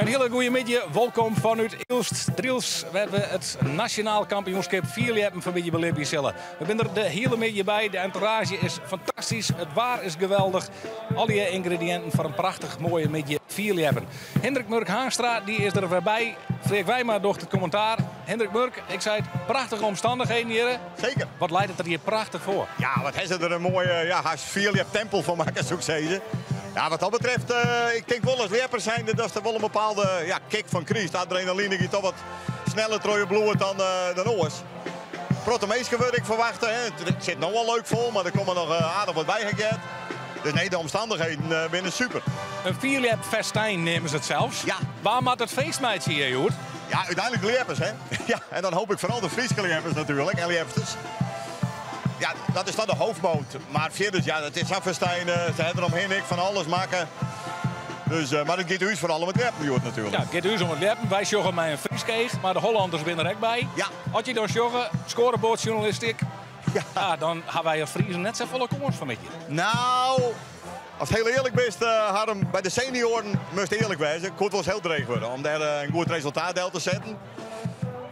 In hiele goede middei. Wolkom fanút Ylst, Drylts, wêr't we it nasjonaal kampioenskip fierljeppen fan 'e middei belibje sille. We binne der de hiele middei by. De entourage is fantastysk. It waar is geweldich. Al dy yngrediïnten foar in prachtich moaie middei fierljeppen. Hindrik Murk Haanstra dy is der wer by. Freark Wijma docht it kommentaar. Hindrik Murk, ik sei it, prachtige omstannichheden hjir. Seker. Wat leit it der hjir prachtich foar? Ja, wat ha se der in moaie, ja, hast fierljeptempel fan makke, soe ik sizze. Ja, wat dat betreft, ik tink wol as ljepper zijnde dat der wol in bepaalde, ja, kick fan krijst. Adrenaline giet toch wat sneller troch je bloed dan oars. Protte minsken wurd ik ferwachte. Hè. It sit no al leuk fol, mar der komme noch aardich wat by heart. Dus nee, de omstannichheden binne super. In fierljepfestijn neame se it sels. Ja. Wa moat it feest meitsje hjir, hjoed? Ja, úteinlik de ljeppers, hè. Ja, en dan hoopje ik foaral de Fryske ljeppers natuerlik en ljepsters. Ja, dat is dan de hoofdmoot. Mar fierder, ja, it is sa'n festijn. Se ha der omhinne ek fan alles makke. Dus, mar it giet ús foaral om it ljeppen hjoed natuerlik. Ja, it giet ús om it ljeppen. Wy sjogge mei in Frysk each, mar de Hollanners binne der ek by. Ja. As je dan sjogge, scorebordjournalistyk, ja, dan ha wy as Friezen net safolle kâns fan 'e middei. Nou, ast hiel earlik bist, Harm, by de senioaren moatst earlik wêze. Koe it wolris hiel dreech wurde om dêr in goed resultaat del te setten.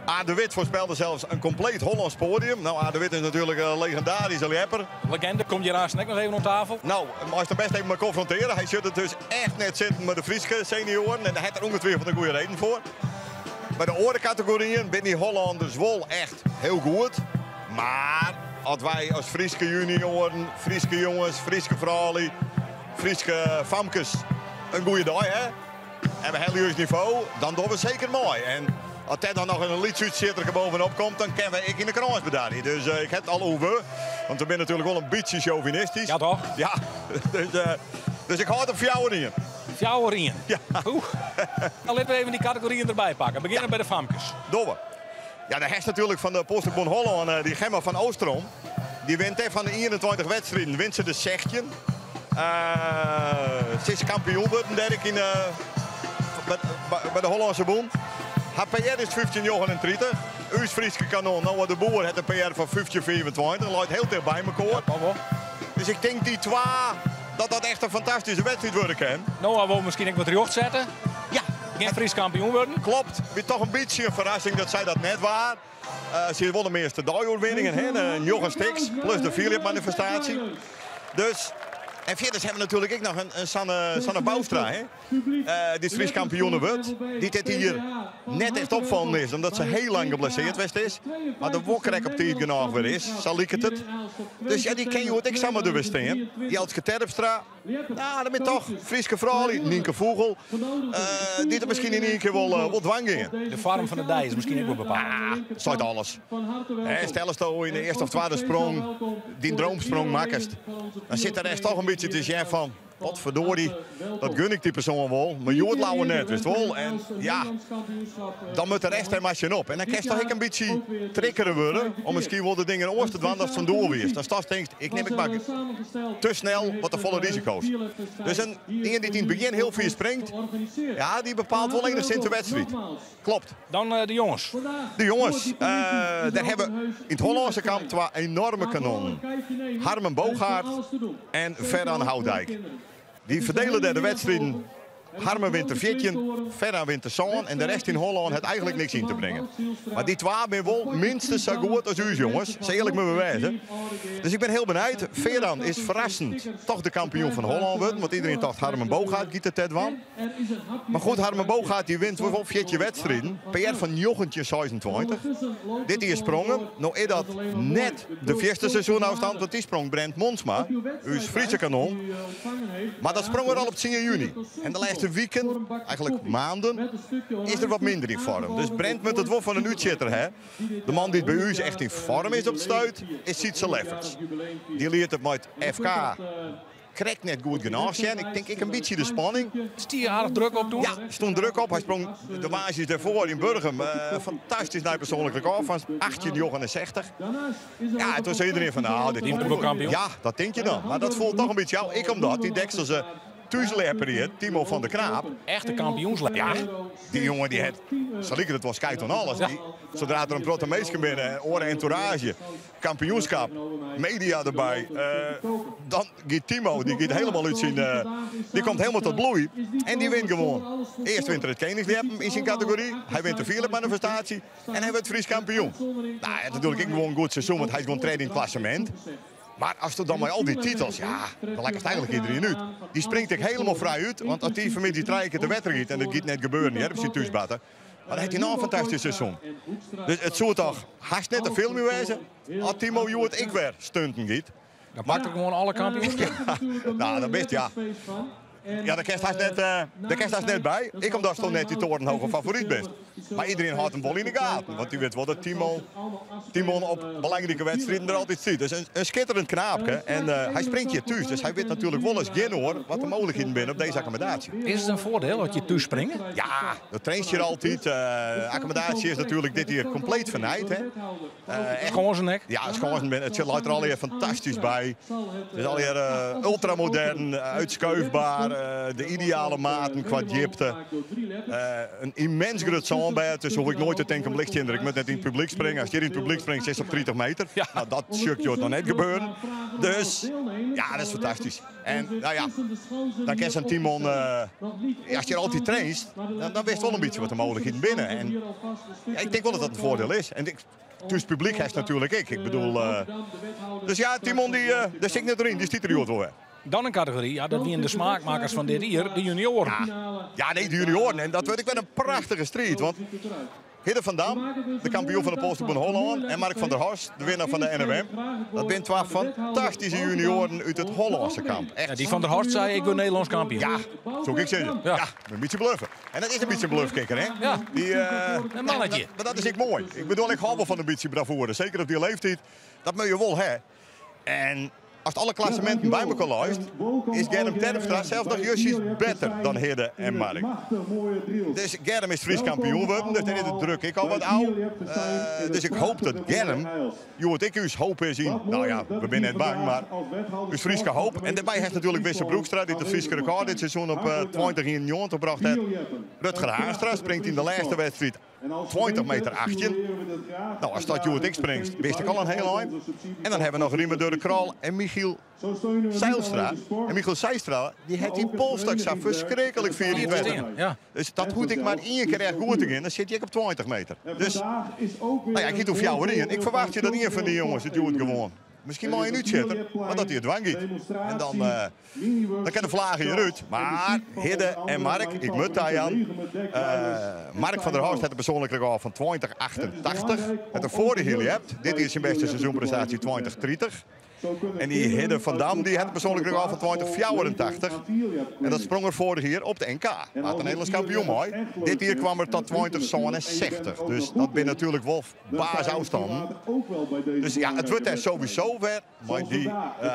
Aart de Wit foarspelde sels in kompleet Hollânsk poadium. Nou, Aart de Wit is natuerlik in legindaryske ljepper. Legende, komt hjir aanst ek noch even oan tafel. Nou, meist him bêst even mei konfrontearje. Hy sjocht it dus echt net sitten mei de Fryske senioaren en dêr hat er ûngetwifeld in goede reden foar. By de oare kategoryen binne dy Hollanners wol echt hiel goed. Mar as wy as Fryske junioaren, Fryske jonges, Fryske froulju, Fryske famkes in goede dei ha en we helje ús nivo, dan dogge we seker mei. En as dêr dan noch in lyts útsjitterke bovenop komt, dan kinne we ek yn de krâns bedarje. Dus ik ha it al oer we, want we binne natuerlik wol in bytsje sjovinistysk. Ja, toch? Ja, dus ik hâld op 4-1. 4-1? Ja. Oeh. Dan litte we even dy kategoryen derby pakke. Begjinne by de famkes. Dogge we. Ja, de hast natuerlik fan de Polsstôkbûn Hollân, dy Gemma van Oostrom. Dy wint dêr fan de 21 wedstriden, wint se de 16. Se is kampioen wurden dêr ek yn, by de Hollânske bûn. Har PR is 15,39. Us Fryske kanon Noah de Boer hat in PR fan 15,25. Leit hiel ticht by mekoar. Ja, wol. Dus ik tink dy twa, dat dat echt in fantastyske wedstriid wurde kin. Noah wol miskien ek wat rjocht sette. Ja. Gjin Frysk kampioen wurden. Klopt. Wie toch in bytsje in ferrassing dat sy dat net waar. Se hat wol de measte deioerwinningen, hè, njoggen stiks, plus de fierljepmanifestaasje. Dus, en fierders ha we natuerlik ek noch in Sanne, Sanne Bouwstra, hè, dy't Frysk kampioene wurdt, dy't dit jier net echt opfallen is, omdat se hiel lang geblesseerd west is. Mar der wol krekt op tiid genôch wer is, sa liket it. Dus ja, dy kin hjoed ek samar der wer stean. Jeltske Terpstra, nou, dat binne toch Fryske froulju, Nynke Fûgel, dy't der miskien yn ien kear wol dwaan gean. De foarm fan de dei is miskien ek wol bepaald. Ah, seit alles. Hè, stel ast yn de earste of twadde sprong dyn droomsprong makkest, dan sit de rest toch in bytsje te sjen fan, potverdorie, dat gun ik dy persoan wol, mar hjoed leaver net, witst wol. En ja, dan moat de rest der mar tsjin op. En dan kinst toch ek in bytsje triggere wurde om miskien wol de dingen oars te dwaan ast fan doel wiest. Dan ast tinkst, ik nim ek mar te snel wat te folle risiko's. Dus ien dy't yn it begjin hiel fier springt, ja, dy bepaalt wol enigszins de wedstriid. Klopt. Dan de jonges. De jonges. Dêr ha we yn it Hollânske kamp twa enorme kanonnen. Harmen Boogaard en Ferran Houdijk. Dy ferdiele dêr de wedstriden. Harmen wint der 14, Ferran wint der sân en de rest yn Hollân hat eigentlik niks yn te bringen. Mar dy twa binne wol minstens sa goed as ús jonges, sa earlik moatte we wêze. Dus ik bin hiel benijd. Ferran is ferrassend toch de kampioen fan Hollân wurden, want iderien tocht Harmen Boogaard giet it dêr dwaan. Mar goed, Harmen Boogaard dy wint wol 14 wedstriden, PR fan 1926. Dit jier sprongen. No is dat net de fierste seizoenôfstân, want dy sprong Brent Monsma, ús Fryske kanon. Mar dat sprong er al op 10 juny. En de lêste wiken, eigentlik maanden, is er wat minder yn foarm. Dus Brent moat it wol fan in útsjitter ha. De man dy't by ús echt yn foarm is op it stuit, is Sietse Lefferts. Dy liet it mei it FK krekt net goed genôch sjen. Ik tink ek in bytsje de spanning. Stie aardich druk op doe? Ja, stond druk op. Hy sprong de woansdeis dêrfoar yn Burgum. Fantastysk nij persoanlik rekôr fan 1869. Ja, en doe sei iderien fan, nou, dit komt wol kampioen. Ja, dat tink je dan. Mar dat foel toch in bytsje ôf. Ek omdat dy dekselse thúsljepper hjir, Timo van der Knaap. Echte kampioensljepper. Ja, dy jonge dy hat, sa liket it wol, skijt oan alles. Dy, sadra't der in protte minsken binne, oare entourage, kampioenskap, media derby, dan giet Timo, dy giet helemaal út syn, dy komt helemaal tot bloei en dy wint gewoan. Earst wint er it keningsljeppen yn syn kategory, hy wint de fierljepmanifestaasje en hy wurdt Frysk kampioen. Nou, hy hat natuerlik ek gewoan in goed seizoen, want hy is gewoan tredde yn it klassemint. Mar ast dan mei al dy titels, ja, dan lekkest eigenlik iderien út. Dy springt ek helemaal frij út, want as dy fanmiddei trije kear te wetter giet, en dat giet net gebeuren hear, op syn thúsbatte, mar dan hat hy noch in fantastysk seizoen. Dus it soe toch hast net te filmjen wêze as Timo hjoed ek wer stunten giet. Dan pakt er gewoan alle kampioenskippen. Nou, dan bist ja. Ja, dêr kinst hast net, dêr kinst hast net by. Ek omdatsto net dy torenhoge favoryt bist. Mar iderien hâldt him wol yn de gaten, want dy wit wol dat Timo, Timon op belangrike wedstriden der altyd stiet. Dus in, in skitterend knaapke. En hy springt hjir thús, dus hy wit natuerlik wol as gjin oar wat de mooglikheden binne op dizze akkommodaasje. Is it in foardiel as je thús springe? Ja, do trainst hjir altyd. Akkommodaasje is natuerlik dit jier kompleet fernijd. Hè. Skânsen ek? Ja, skânsen binne, it leit der allegear fantastysk by. It is allegear ultramodern, uitskuifbaar, de ideale maten kwa djipte. In ymmens grut sânbêd, dus hoech ik noait te tinken, bliktsjinder, ik moat net yn it publyk springe. Ast hjir yn it publyk springst, sitst op 30 meter. Nou, dat sjoch ik hjoed noch net gebeuren. Dus, ja, dat is fantastysk. En, nou ja, dan kin sa'n Timon, ast hjir altyd trainst, dan witst wol in bytsje wat de mooglikheden binne. En ja, ik tink wol dat dat in foardiel is. En ik, thús publyk hast natuerlik ek. Ik bedoel, dus ja, Timon, dy, dêr sit ik net deryn, dy stiet der hjoed wol wer. Dan in kategory, ja, dat wienen de smaakmakers fan dit jier, de junioaren. Ja, ja, nee, de junioaren. En dat wurdt ek wer in prachtige striid, want Hidde van Dam, de kampioen fan de Polstobûn Hollân, en Mark van der Horst, de winner fan de NMM. Dat binne twa fantastyske junioaren út it Hollânske kamp. Echt. Ja, dy Van der Horst sei, ik wurd Nederlânsk kampioen. Ja, soe ik sizze. Ja. Ja, in bytsje bluffe. En dat is in bytsje in blufkikker, hè? Ja, Dy, in mannetje. Maar dat is ek moai. Ik bedoel, ik hâld wol fan in bytsje bravoure. Seker op dy leeftiid. Dat moatte je wol ha. En ast alle klasseminten by mekoar leist, is Germ Terpstra sels noch justjes better dan Hidde en Mark. Dus Germ is Frysk kampioen wurden, dus dêr is de druk ek al wat ôf. Dus ik hoop dat Germ hjoed ek ús hoop is yn, no ja, we binne net bang, mar ús Fryske hoop. En dêrby hast natuerlik Wisse Broekstra, dy't it Fryske rekôr dit seizoen op 20,91 brocht hat. Rutger Haanstra springt yn de lêste wedstriid 20 meter 18. No, ast dat hjoed ek springst, bist ek al in hiel ein. En dan hawwe we noch Riemer Durk Krol en Michiel Zijlstra. En Michiel Zijlstra, dy hat dy polsstok sa ferskriklik fier yn it wetter. Dus dat hoecht ek mar ien kear echt goed te gean, dan sit hy ek op 20 meter. Dus, no ja, ik hie it oer fjouwer ien. Ik ferwachtsje dat ien fan dy jonges it hjoed gewoan, miskien mei in útsjitter, mar dat hy it dwaan giet. En dan, dan kin de flage hjirút. Mar Hidde en Mark, ik moat tajaan, Mark van der Horst hat in persoanlik rekôr fan 20,88. Hat er foarich jier ljept. Dit jier syn bêste seizoenprestaasje 20,30. En dy Hidde van Dam dy hat in persoanlik rekôr fan 20,84. En dat sprong er foarich jier op de NK. Waard er Nederlânsk kampioen mei. Dit jier kwam er tot 20,67. Dus dat binne natuerlik wol baasôfstannen. Dus ja, it wurdt dêr sowieso wer mei dy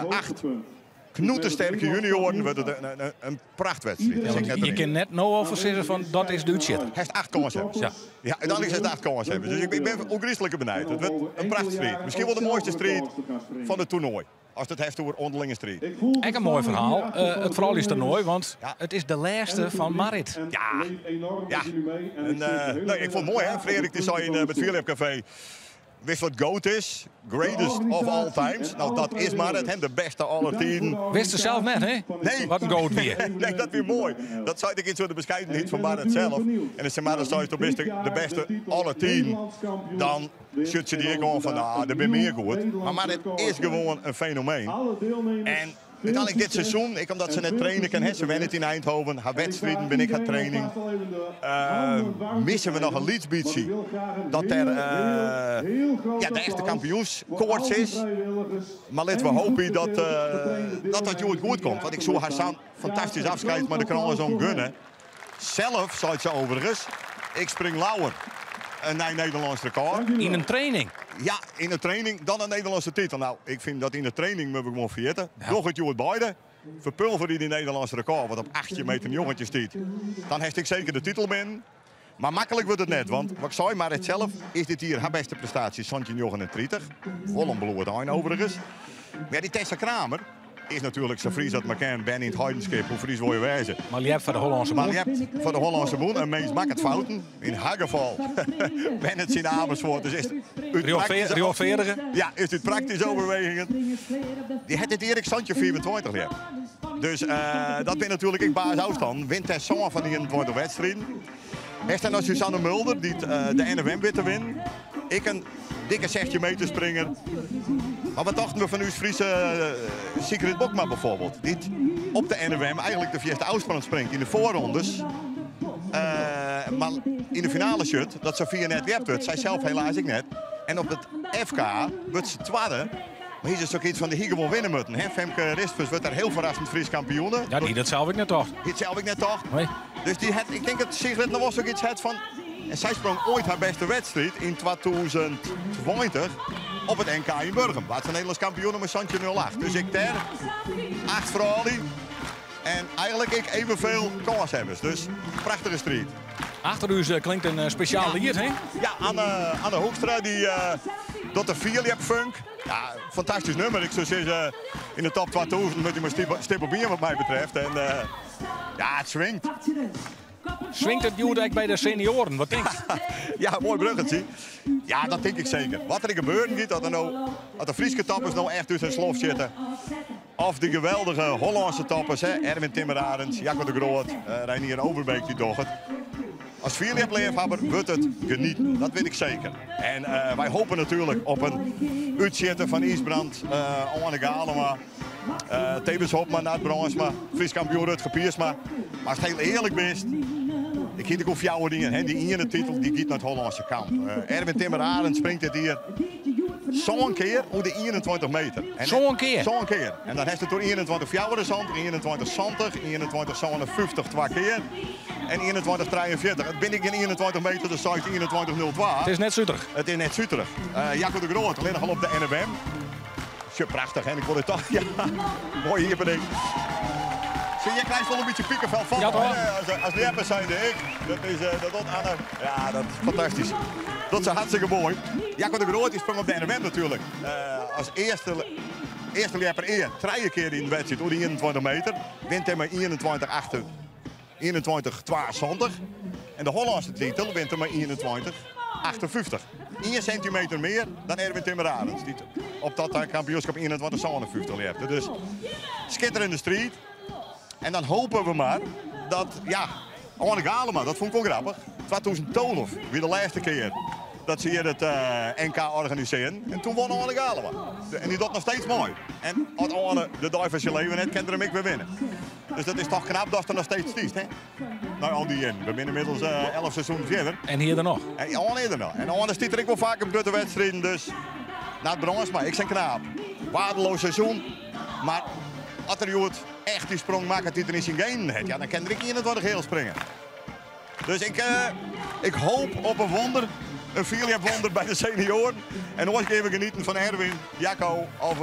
8 knoetersterke junioaren wurdt it in prachtwedstriid. Ja, want je kinne net no al foarsizze fan dat is de útsjitter. Hast 8 kânshawwers. Ja. Ja, úteinlik is it 8 kânshawwers. Dus ik bin ôfgryslike benijd. It wurdt in prachtstriid. Miskien wol de moaiste striid fan it toernoai. Ast it hast oer ûnderlinge striid. Ek in moai ferhaal, it frouljustoernoai, want it is de lêste fan Marit. Ja, ja. En, nee, ik fûn it moai hè. Frederik dy sei yn it Fierljepkafee, witst wat GOAT is? Greatest of all times. No, dat is Marit, hè, de bêste aller tiden. Wist se sels net, hè? Nee. Wat in GOAT wie. Nee, dat wie moai. Dat sei ek iets oer de beskeidenheid fan Marit sels. En dan sei Marit, do bist de bêste aller tiden. Dan sjocht se dy ek oan fan, ah, der binne mear goed. Mar Marit is gewoan in fenomeen. En úteinlik dit seizoen, ek omdat se net traine kin, hè, se wennet yn Eindhoven, har wedstriden binne ek har training, misse we noch in lyts bytsje dat der ja, de echte kampioenskoarts is. Mar litte we hoopje dat dat hjoed goed komt. Want ik soe har sa'n fantastysk afskeid mei de krâns om gunne. Sels seit se overigens, ik spring leaver in nij Nederlânsk rekôr. Yn in training? Ja, yn in training, dan in Nederlânske titel. No, ik fyn dat yn de training moatte we gewoan ferjitte. Doch it hjoed beide. Ferpulverje dy Nederlânske rekôr, wat op achttjin meter njoggentjin stiet. Dan hast ek seker de titel binnen. Mar maklik wurdt it net, want wat ik sei, Marit sels is dit jier har bêste prestaasje 17,39. Wol in bloed ein overigens. Mar ja, dy Tessa Kramer. Is natuerlik sa Fries as mar kin, berne yn it Heidenskip, hoe Fries wol je wêze? Mar ljept foar de Hollânske Mar bûn. ljept foar de Hollânske bûn. In mins makket fouten. Yn har gefal wennet se yn Amersfoort, dus is út praktyske Rjochtfeardige? Ja, is út praktyske overwegingen. Dy hat dit jier ek 17,25 ljept. Dus dat binne natuerlik ek baas ôfstannen. Wint dêr sân fan de 21 wedstriden. Hast dan noch Suzanne Mulder, dy't de NFM wit te winnen. Ek in dikke 16 meter springer. Mar wat tochten we fan ús Friese Sigrid Bokma bijvoorbeeld? Dy't op de NFM eigentlik de fierste ôfstân springt yn de foarrondes. Mar yn de finale sjocht dat sa fier net ljept wurdt. Sy sels helaas ek net. En op it FK wurdt se twadde. Mar hier is ook iets fan dy hie gewoan winne moatten. Hè? Femke Rispens wurdt daar hiel ferrassend Frysk kampioene. Ja, dy hie dat sels ek net tocht. Hie it sels ek net tocht. Nee. Dus dy hat, ik tink dat Sigrid noch wol sokyts hat fan. En sy sprong oait har bêste wedstriid yn 2020 op it NK yn Burgum. Waard se Nederlânsk kampioen mei 17,08. Dus ek dêr acht froulju en eigentlik ek evenveel kânshawwers. Dus prachtige striid. Achter ús klinkt in spesjaal liet, hè? Ja, Anne, Anne Hoekstra dy docht de Fierljepfunk. Ja, fantastysk nûmer. Ik soe sizze yn de top 2000 moat hy mar stip op ien wat my betreft. En ja, it swingt. Swingt it hjoed ek by de senioaren? Wat tinkst? Ja, moai bruggetsje. Ja, dat tink ik seker. Wat der gebeuren giet, dat er no, as de Fryske toppers no echt út hun slof sitte. Of de geweldige Hollânske toppers, hè, Erwin Timmer-Arends, Jacco de Groot, Reinier Overbeek, dy dogge it. As fierljepleafhawwer wurdt it genieten, dat wit ik seker. En wy hoopje natuerlik op in útsjitter fan Ysbrand, Oane Galema, Thewis Hobma, Nard Brandsma, Frysk kampioen Rutger Piersma. Mar ast hiel earlik bist, ik hie der gewoan fjouwer dien. Hè. Dy iene titel dy giet nei it Hollânske kamp. Erwin Timmer-Arends springt dit jier sân kear oer de 21 meter. En Sân kear? Sân kear. En dan hast it oer 21,74, 21,70, 21,57 twa kear en 21,43. It binne gjin 21 meter, dus seist 21,02. It is net suterich. It is net suterich. Jacco de Groot, allinnich al op de NFM. Sjoch, prachtich, en ik wol dit toch. Ja, moaie iepening. Sjoch, jij krijst wol in bytsje pikefel fan. Ja, toch? As ljepper zijnde ik. Dat is, dat docht Anne. Ja, dat is fantastysk. Dat is hartstikke moai. Jacco de Groot dy sprong op de NFM natuerlik. As earste, earste ljepper ea. Trije kear yn de wedstriid oer de 21 meter. Wint hy mei 21 achter 21 72. En de Hollânske titel wint er mei 21 58. Ien sintimeter mear dan Erwin Timmer-Arends, dy't op dat kampioenskip 21 57 ljepte. Dus skitterende striid. En dan hoopje we mar dat, ja, Oane Galema, dat fûn ik wol grappich. 2012 wie de lêste kear dat se hjir it NK organisearren. En doe wûn Oane Galema. En dy docht noch steeds mei. En as Oane de dei fan syn leven hat, kin er him ek wer winne. Dus dat is toch knap dat er noch steeds stiest, hè? Nei al dy jierren. We binne ynmiddels 11 seizoenen fierder. En hy is der noch. En Oane is der noch. En Oane stiet der ek wol faak op grutte wedstriden, dus Nard Brandsma, ek sa'n knaap. Waardeloas seizoen, mar as er hjoed echt dy sprong makket dy't er yn syn genen hat, ja, dan kin er ek 21 heal springe. Dus ik, ik hoop op in wonder, in fierljepwonder by de senioaren. En oars gean we genieten fan Erwin, Jacco of,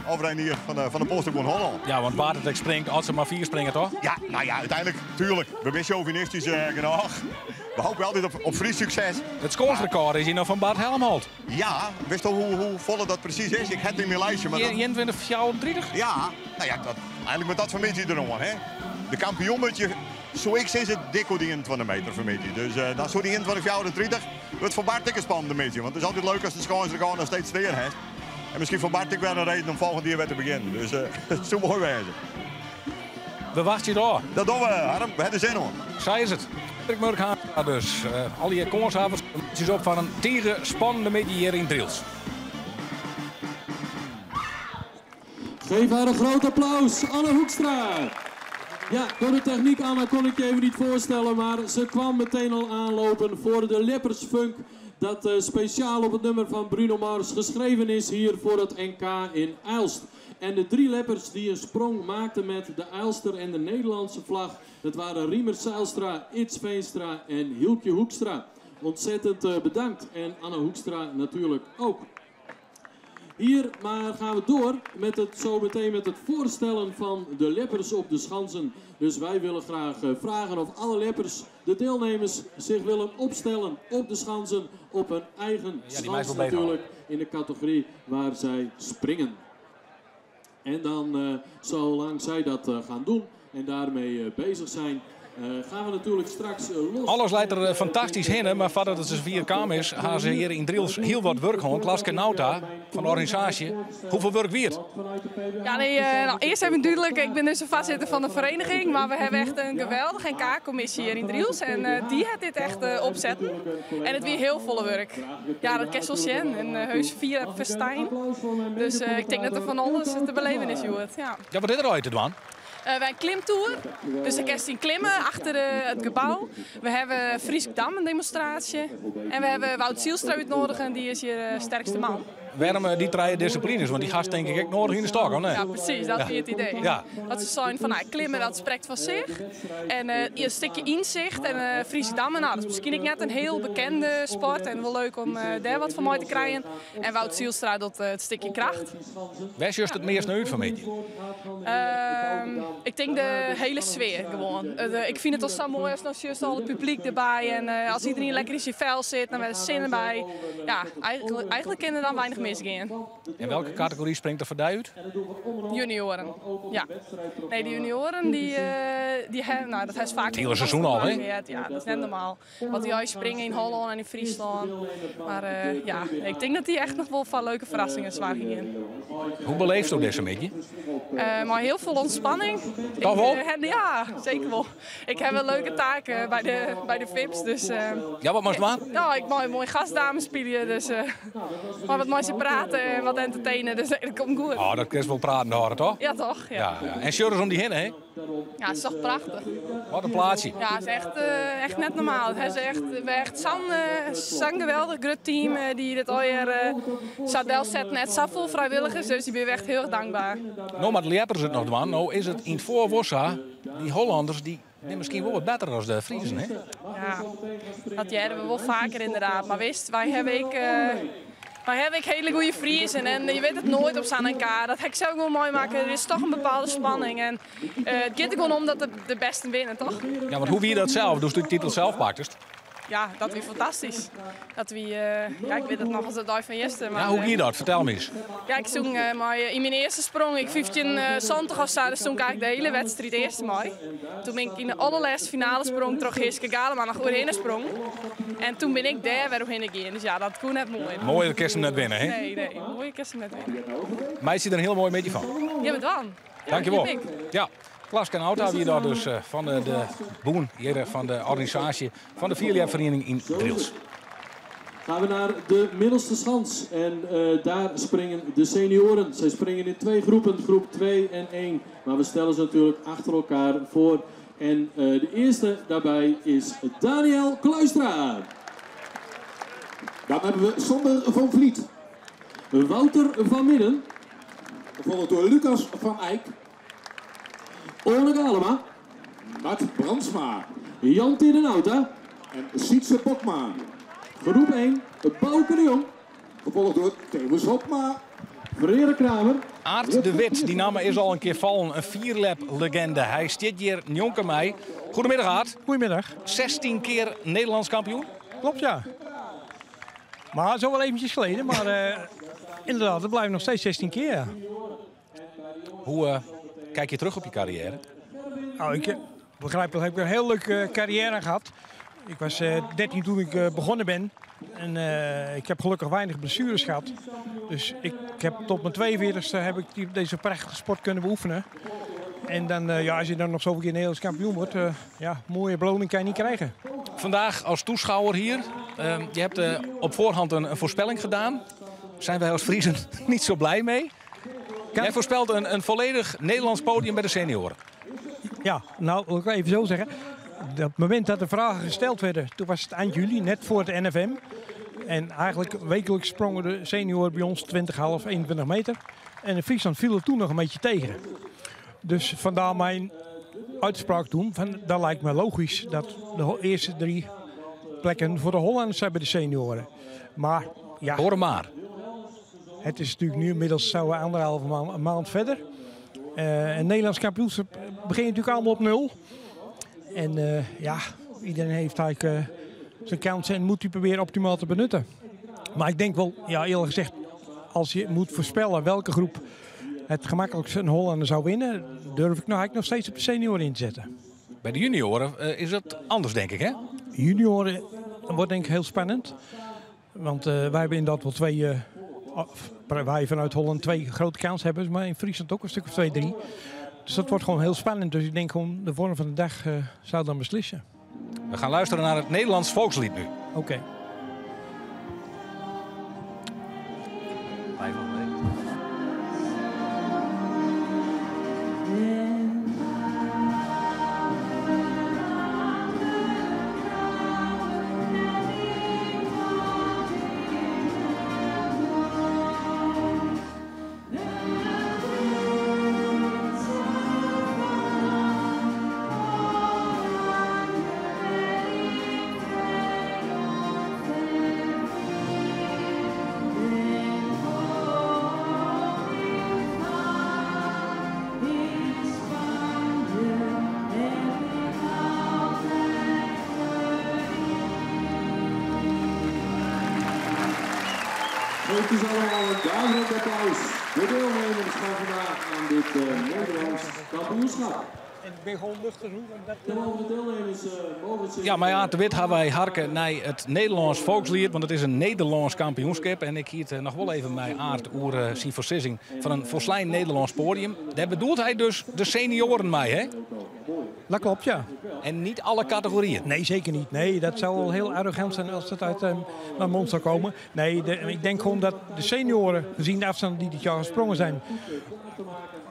of Reinier fan de Polsstôkbûn Hollân. Ja, want wa't it ek springt, as se mar fier springe, toch? Ja, nou ja, úteinlik, tuerlik, we binne sjovinistysk genôch. We hoopje altyd op Frysk sukses. It skânsrekôr is hjir noch fan Bart Helmholt. Ja, witsto hoe folle dat presys is? Ik ha it yn myn lijstje, mar dat... 21, 34? Ja, nou ja, dat, eigentlik moat dat fanmiddei deroan, hè? De kampioen moat je, soe ik sizze, dik oer de 21 meter fanmiddei. Dus dan soe dy 21, 34 wurdt foar Bart ek in spannende middei. Want it is altyd leuk as de skânsrekôr noch steeds stean hast. En miskien foar Bart ek wer in reden om folgjend jier wer te begjinnen. Dus it soe moai wêze. We wachtsje it ôf. Dat dogge we, Harm. We hawwe der sin oan. Sa is it. Hendrik Murk Haanstra dus. Allegear kânshawwers meitsje op foar in tige spannende middei hjir yn Drylts. Geef haar een groot applaus, Anne Hoekstra. Ja, door de techniek, Anne, kon ik je even niet voorstellen, maar ze kwam meteen al aanlopen voor de Leppersfunk. Dat speciaal op het nummer van Bruno Mars geschreven is hier voor het NK in IJlst. En de drie leppers die een sprong maakten met de IJlster en de Nederlandse vlag, dat waren Riemer Zijlstra, Ids Veenstra en Hielkje Hoekstra. Ontzettend bedankt en Anne Hoekstra natuurlijk ook. Hier maar gaan we door met het zo meteen met het voorstellen van de leppers op de schansen. Dus wij willen graag vragen of alle leppers, de deelnemers, zich willen opstellen op de schansen. Op hun eigen Ja, die schans meisjes wel beter natuurlijk, houden. in de categorie waar zij springen. En dan, eh, zolang zij dat eh, gaan doen en daarmee eh, bezig zijn, gaan we natuurlijk straks los. Alles leit der fantastysk hinne, mar foardat it safier kaam is, ha se hjir yn Drylts hiel wat wurk hân. Klaske Nauta fan de organisaasje, hoefolle wurk wie it? Ja, nee, nou, eerst even duidelijk, ik ben dus de voorzitter van de vereniging, maar we hebben echt een geweldige NK-commissie hier in Drylts en die heeft dit echt opzetten. En it wie hiel folle wurk. Ja, dat kinst wol sjen en heus fierljepfestyn. Dus ik tink dat der fan alles te belibjen is hjoed. Ja. Ja, wat is der allegear te dwaan? Wy in klimtoer, dus dêr kinst yn klimme achter it gebou. We hawwe Frysk Dam, in demonstraasje. En we hawwe Wout Zijlstra útnoadige, dy is hjir sterkste man. Wêrom dy trije dissiplines? Want dy hast tink ik ek nedich yn de stok, of net? Ja, presys, dat wie it idee. Dat se seinen fan, nou, klimme dat sprekt fan sich. En in stikje ynsicht en Frysk dammen, nou, dat is miskien ek net in hiel bekende sport en wol leuk om dêr wat fan mei te krijen. En Wout Zijlstra docht it stikje kracht. Wêr sjochst it meast nei út fan 'e middei? Ik tink de hiele sfear gewoan. Ik fyn it al sa moai ast no sjochst al it publyk derby en as iderien lekker yn syn fel sit, dan wer de sinne by. Ja, eigentlik kin der dan weinich misgean. En welke kategory springt der foar dy út? Junioaren, ja. Nee, de junioaren dy, dy ha, nou, dat hast faak. It hiele seizoen al, hè? Ja, dat is net normaal. Wat dy springe yn Hollân en yn Fryslân. Mar ja, ik tink dat dy echt noch wol foar leuke ferrassingen soargje gean. Hoe beleefsto dizze middei? Mei hiel folle ûntspanning. Toch wol? Ja, seker wol. Ik ha in leuke taak by de VIP's. Dus, Ja, wat moatst dwaan? Ja, ik mei moai gastdames spylje. Dus mei wat mei se prate en wat entertainen. Dus dat komt goed. Oh, dat kinst wol praten hâlde, toch? Ja, toch? Ja. Ja, ja. En sjoch ris om dy hinne, hè? Ja, it is toch prachtich. Wat in plaatsje. Ja, it is echt net normaal. It is echt, we echt sa'n geweldich grut team dy't dit allegear sa delset. Net safolle frijwilligers, dus dy binne we echt hiel erch tankber. No moatte ljeppers it noch dwaan. No is it yn it foar wol sa, dy Hollanners dy binne miskien wol wat better as de Friezen, hè? Ja, dat hearre we wol faker ynderdaad. Mar witst, wy hawwe ek hiele goede Friezen en je witte it noait op sa'n NK. Dat ha ik sels gewoan meimakke. Der is toch in bepaalde spanning en it giet der gewoan om dat de bêsten winne, toch? Ja, want hoe wie dat sels, doe'tst de titel sels paktest? Ja, dat wie fantastysk. Dat wie, ja, ik wit it noch as de dei fan juster. Ja, hoe gie dat? Fertel my ris. Ja, ik stond mei, yn myn earste sprong, ik 15,70 of sa, dêr stond ik eigentlik de hiele wedstriid earste mei. Doe bin ik yn de alderlêste finale sprong troch Hiske Galema noch oerhinne sprong. En doe bin ik dêr wer oerhinne gien. Dus ja, dat koe net moaier. Moaier kinst him net winne, hè? Nee, moaier kinst him net winne. Meitsje der in hiel moaie middei fan. Ja, dwaan. Ja, Dankjewol. ik. Ja, Klaske Nauta wie dat dus fan de bûn hjir fan de organisaasje fan de fierljepferiening yn Drylts. Gaan we naar de middelste schans. En daar springen de senioren. Zij springen in twee groepen, groep 2 en 1. Maar we stellen ze natuurlijk achter elkaar voor. En de eerste daarbij is Daniel Kluistra. Dan hebben we Sander van Vliet. Wouter van Midden. Gevolgd door Lucas van Eyck. Ole Galema. Mart Brandsma. Jan Nauta. En Sietse Bokma. Groep 1, Bouke de Jong. Gevolgd door Themus Hopma. Frere Kramer. Aart de Wit, dy namme is al in kear fallen. In fierljep-legende. Hy stiet hjir njonken my. Goedemiddag, Aart. Goedemiddag. 16 kear Nederlânsk kampioen. Klopt, ja. Maar zo wel eventjes geleden. Maar inderdaad, het blijft nog steeds 16 keer. Ja. Hoe kijk je terug op je carrière? Nou, ik begrijp dat heb ik een heel leuke carrière gehad. Ik was 13 toen ik begonnen ben. En ik heb gelukkig weinig blessures gehad. Dus ik heb tot mijn 42e heb ik deze prachtige sport kunnen beoefenen. En dan, ja, als je dan nog zoveel keer Nederlands kampioen wordt, ja, mooie beloning kan je niet krijgen. Vandaag als toeschouwer hier, je hebt op voorhand een voorspelling gedaan. Zijn wij als Friezen niet zo blij mee? Jij voorspelt een volledig Nederlands podium bij de senioren. Ja, nou, wil ik even zo zeggen. Op het moment dat de vragen gesteld werden, toen was het eind juli, net voor het NFM. En eigenlijk wekelijks sprongen de senioren bij ons 20,5, 21 meter. En in Friesland viel het toen nog een beetje tegen. Dus vandaar mijn uitspraak toen, van, dat lijkt me logisch dat de eerste 3 plekken voor de Hollanders zijn bij de senioren. Maar ja, Hoor maar. Het is natuurlijk nu inmiddels zo anderhalve maand verder. En Nederlands kampioenschap begint natuurlijk allemaal op 0. En ja, iedereen heeft eigenlijk zijn kansen en moet die proberen optimaal te benutten. Maar ik denk wel, ja, eerlijk gezegd, als je moet voorspellen welke groep Het gemakkelijkst een Hollander zou winnen, durf ik nou eigenlijk nog steeds op de senioren in te zetten. Bij de junioren is dat anders, denk ik, hè? Junioren wordt denk ik heel spannend. Want wij hebben inderdaad wel twee, wij vanuit Holland twee grote kanshebbers, maar in Friesland ook een stuk of 2, 3. Dus dat wordt gewoon heel spannend. Dus ik denk gewoon de vorm van de dag zou dan beslissen. We gaan luisteren naar het Nederlands volkslied nu. Oké. Geeft dus allemaal een daverend applaus. De deelnemers van vandaag aan dit Nederlands kampioenschap. En ik ben gewoon nuchter hoe. Omdat, De volgende deelnemers mogen zich... Ja, maar ja, te wit hebben wij harken naar het Nederlands volkslied, want het is een Nederlands kampioenschap. En ik hield nog wel even mijn aard oer zien versissing van een volslijn Nederlands podium. Daar bedoelt hij dus de senioren mee, hè? Dat klopt, ja. En niet alle categorieën? Nee, zeker niet. Nee, dat zou wel heel arrogant zijn als dat uit mijn mond zou komen. Nee, ik denk gewoon dat de senioren, gezien de afstanden die dit jaar gesprongen zijn,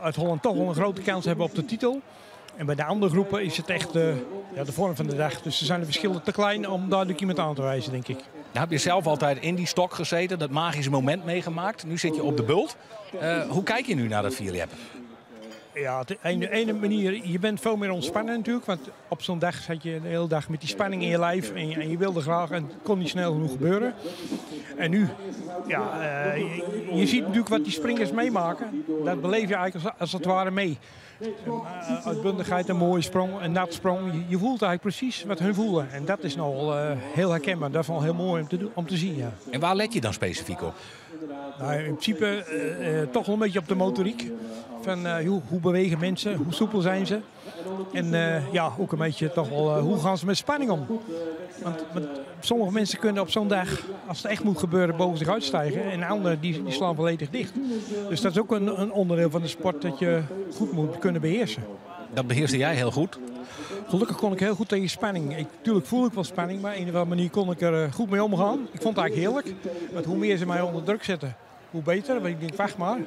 uit Holland toch wel een grote kans hebben op de titel. En bij de andere groepen is het echt de vorm van de dag. Dus er zijn de verschillen te klein om duidelijk iemand aan te wijzen, denk ik. Nou, heb je zelf altijd in die stok gezeten, dat magische moment meegemaakt. Nu zit je op de bult. Hoe kijk je nu naar dat vierljeppen? Ja, de ene manier, je bent veel meer ontspannen natuurlijk. Want op zo'n dag zat je de hele dag met die spanning in je lijf. En je wilde graag en het kon niet snel genoeg gebeuren. En nu, ja, je ziet natuurlijk wat die springers meemaken. Dat beleef je eigenlijk als het ware mee. Uitbundigheid, een mooie sprong, een nat sprong. Je voelt eigenlijk precies wat hun voelen. En dat is nogal heel herkenbaar. Dat is wel heel mooi om te zien, ja. En waar let je dan specifiek op? Nou, in principe toch wel een beetje op de motoriek. Van hoe bewegen mensen, hoe soepel zijn ze. En ja, ook een beetje toch wel, hoe gaan ze met spanning om? Want sommige mensen kunnen op zo'n dag, als het echt moet gebeuren, boven zich uitstijgen. En anderen die slaan volledig dicht. Dus dat is ook een onderdeel van de sport dat je goed moet kunnen beheersen. Dat beheerste jij heel goed? Gelukkig kon ik heel goed tegen spanning. Tuurlijk voel ik wel spanning, maar op een of andere manier kon ik er goed mee omgaan. Ik vond het eigenlijk heerlijk. Want hoe meer ze mij onder druk zetten, hoe beter. Want ik denk, wacht maar.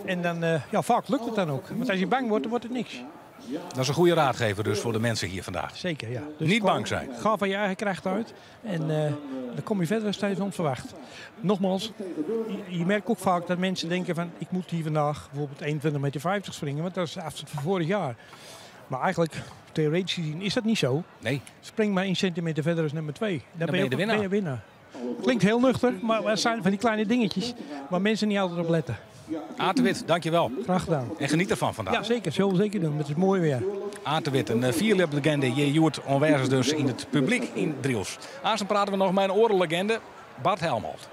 En dan, ja, vaak lukt het dan ook. Want als je bang wordt, dan wordt het niks. Dat is een goede raadgever dus voor de mensen hier vandaag. Zeker, ja. Dus niet bang zijn. Ga van je eigen kracht uit en dan kom je verder dan je onverwacht. Nogmaals, je merkt ook vaak dat mensen denken van, ik moet hier vandaag bijvoorbeeld 21,50 meter springen, want dat is de afstand van vorig jaar. Maar eigenlijk, theoretisch gezien, is dat niet zo. Nee. Spring maar 1 centimeter verder als nummer 2. Dan ben je de winnaar. Ben je winnaar. Klinkt heel nuchter, maar het zijn van die kleine dingetjes waar mensen niet altijd op letten. Aad de Wit, dankjewel. Graag gedaan. En geniet ervan vandaag. Ja, zeker. Zullen we zeker doen. Het is mooi weer. Aad de Wit, een vierliplegende. Je joert onwijs dus in het publiek in Drylts. Aanstaan praten we nog met een orenlegende, Bart Helmholt.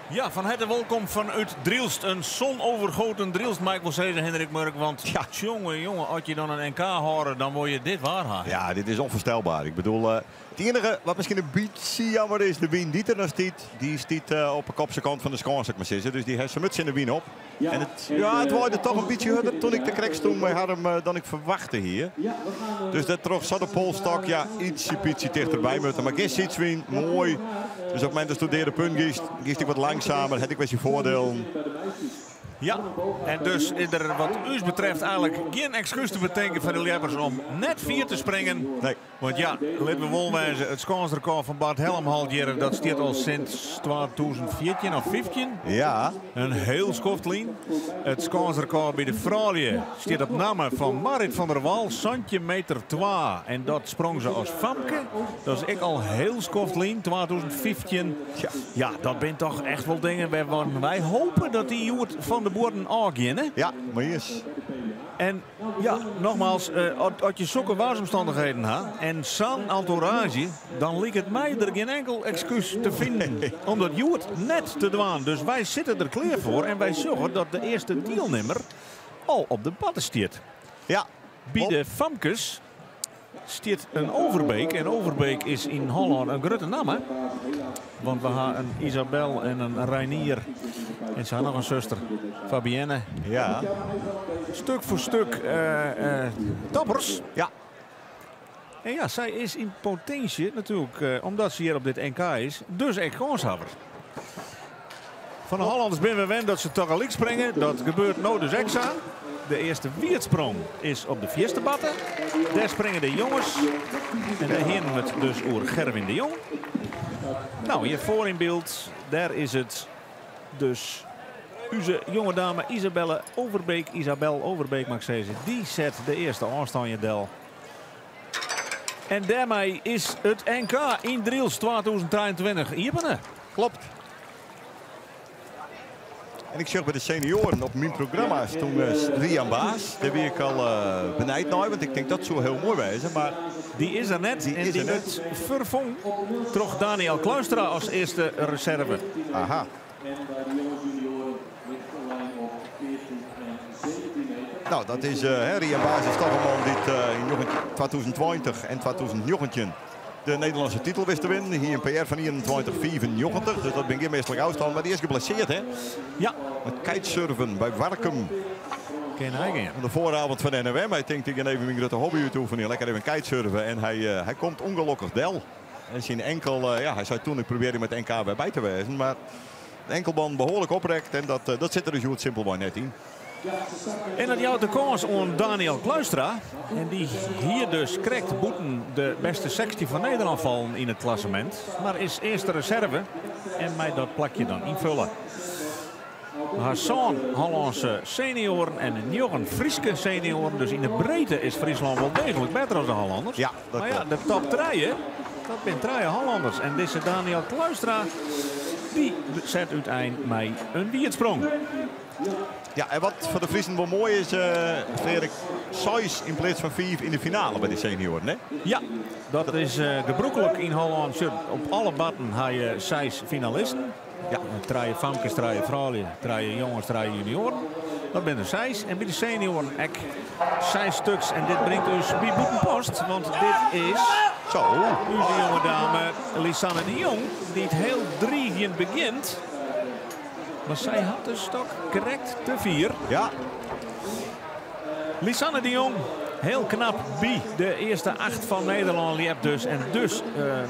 Ja, van harte welkom vanuit Drylts. Een zonovergoten Drylts, maar ik wil zeggen, Hendrik Murk. Want ja, jongen, jongen, als je dan een NK hoort, dan word je dit waar. Ja, dit is onvoorstelbaar. Ik bedoel, het enige wat misschien een beetje jammer is, de wien die er nog stiet, die stiet op de kopse kant van de schans, ik maar zeggen. Dus die heeft zijn muts in de wien op. Ja, en het wordt toch een beetje harder toen ik de krek stond bij Harm dan ik verwachtte hier. Dus dat trok zat de polstok, ja, ietsje pietje dichterbij moeten. Maar gisteren iets wien, mooi. Dus op het moment dat studeerde punt giest ik wat langzamer, had ik wel zijn voordeel. Ja, en dus is er wat u betreft eigenlijk geen excuus te bedenken van de Ljeppers om net 4 te springen. Nee. Want ja, laten we wel wijzen, het kansrecord van Bart Helmholt, dat staat al sinds 2014 of 15. Ja. Een heel skoftlien. Het kansrecord bij de vrouwen staat op naam van Marit van der Wal, centimeter 2. En dat sprong ze als famke. Dat is ik al heel skoftlien, 2015. Ja. Ja, dat zijn toch echt wel dingen waarvan wij hopen dat die Joert van de boorden aangaan, hè? Ja, maar hier is. En Ja, nogmaals, as je sokke waarsomstannichheden ha en sa'n entourage, dan liket my der gjin enkel ekskús te finen om dat hjoed net te dwaan. Dus wy sitte der klear foar en wy sjogge dat de earste dielnimmer al op de batte stiet. By de famkes stiet in Overbeek. En Overbeek is yn Hollân in grutte namme. Want we ha in Isabel en in Reinier. En se ha noch in suster, Fabienne. Stuk foar stuk toppers. En ja, sy is yn potinsje natuerlik, omdat se hjir op dit NK is, dus ek kânshawwer. Fan de Hollanders binne we wend dat se tagelyk springe. Dat gebeurt no dus ek sa. De earste wierdsprong is op de fierste batte. Dêr springe de jonges. En dêr hienen we it dus oer Gerwin de Jong. Nou, hjir foar yn byld, dêr is it dus ús jonge dame Isabelle Overbeek. Isabel Overbeek, mag ik sizze. Dy set de earste ôfstân del. En dêrmei is it NK yn Drylts 2023 iepene. Klopt. En ik sjoch by de senioaren op myn programma stond Rian Baas. Dêr wie ik al benijd nei, want ik tink dat soe hiel moai wêze. Mar dy is der net. Dy en is dy der net. wurdt ferfongen troch Daniel Kluistra as earste reserve. Aha. Nou, dat is, hè, Rian Baas is toch in man dy't yn 2020 en 2019 de Nederlânske titel wist te winnen. Hie in PR fan 21,95, dus dat binne gjin mislike ôfstannen. Mar dy is geblessearre, hè? Ja. It kitesurfen by Warkum. Kin hy gean. De foarôfgeand fan de NFM. Hy tinkt, ik gean even myn grutte hobby útoefenje. Lekker even kitesurfen. En hy komt ûngelokkich del. En syn enkel, ja, hy sei doe, ik probearje mei it NK wer by te wêzen. Mar de enkelbân behoarlik oprekt en dat sit der dus hjoed simpelwei net yn. En dat jout de kâns oan Daniel Kluistra. En dy hie dus krekt bûten de bêste 16 fan Nederlân fallen yn it klassemint. Mar is earste reserve en mei dat plakje dan ynfolje. We ha sân Hollânske senioaren en njoggen Fryske senioaren. Dus yn de breedte is Fryslân wol deeglik better as de Hollanners. Ja, dat Mar ja, klopt. de top 3, dat binne trije Hollanners. En dizze Daniel Kluistra, dy set útein mei in wierdsprong. Ja, en wat foar de Friezen wol moai is, Frederik, 6 yn pleats fan 5 yn de finale by de senioaren, hè? Ja, dat is gebrûklik yn Hollân. Sjoch, op alle batten ha je 6 finalisten. Trije famkes, trije froulju, trije jonges, trije junioaren. Dat binne der 6. En by de senioaren ek 6 stuks. En dit bringt ús by Bûtenpost, want dit is Zo. Ús jonge dame Lisanne de Jong, dy't hiel driigjend begjint. Mar sy hat de stok krekt te fier. Lisanne de Jong, hiel knap by de earste 8 fan Nederlân ljept dus. En dus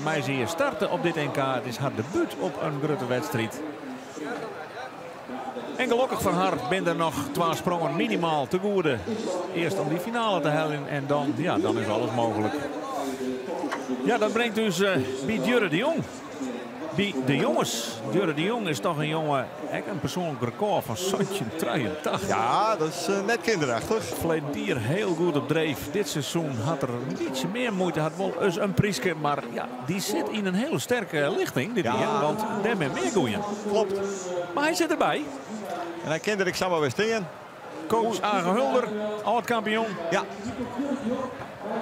mei se hjir starte op dit NK. It is har debút op in grutte wedstriid. En gelokkich foar har binne der noch 2 sprongen minimaal te goede. Earst om dy finale te heljen en dan is alles mooglik. Ja, dat bringt ús by Djurre de Jong. By de jonges. Djurre de Jong is toch in jonge, ek in persoanlik rekôr fan 1783. Ja, dat is net kinderachtig. Ferleden jier hiel goed op dreef. Dit seizoen hat er in bytsje mear muoite. Hat wol ris in pryske, mar ja, dy sit yn in hiele sterke lichting dit jier, want dêr binne mear goeien. Klopt. Mar hy sit derby. En hy kin der ek samar wer stean. Coach Age Hulder, âld-kampioen.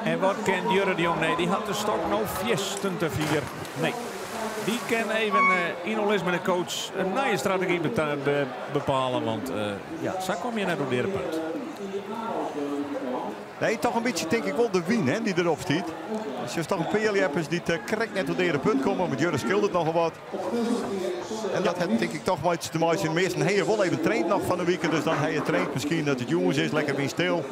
En wat kin Djurre de Jong? Nee, dy hat de stok no fierstente fier. Nee. Dy kin even yn oerlis mei de coach in nije strategy bepale. Want ja, sa komme je net op dit punt. Nee, toch in bytsje tink ik wol de wyn, hè, dy't derop stiet. Dus is toch in pear ljeppers dy't krekt net op dit punt komme. Want Djurre skeelt it nochal wat. En dat hat tink ik toch mei te meitsjen. Measten ha je wol even traind noch fan 'e wike. Dus dan ha je traind miskien dat it jûns is, lekker wynstil.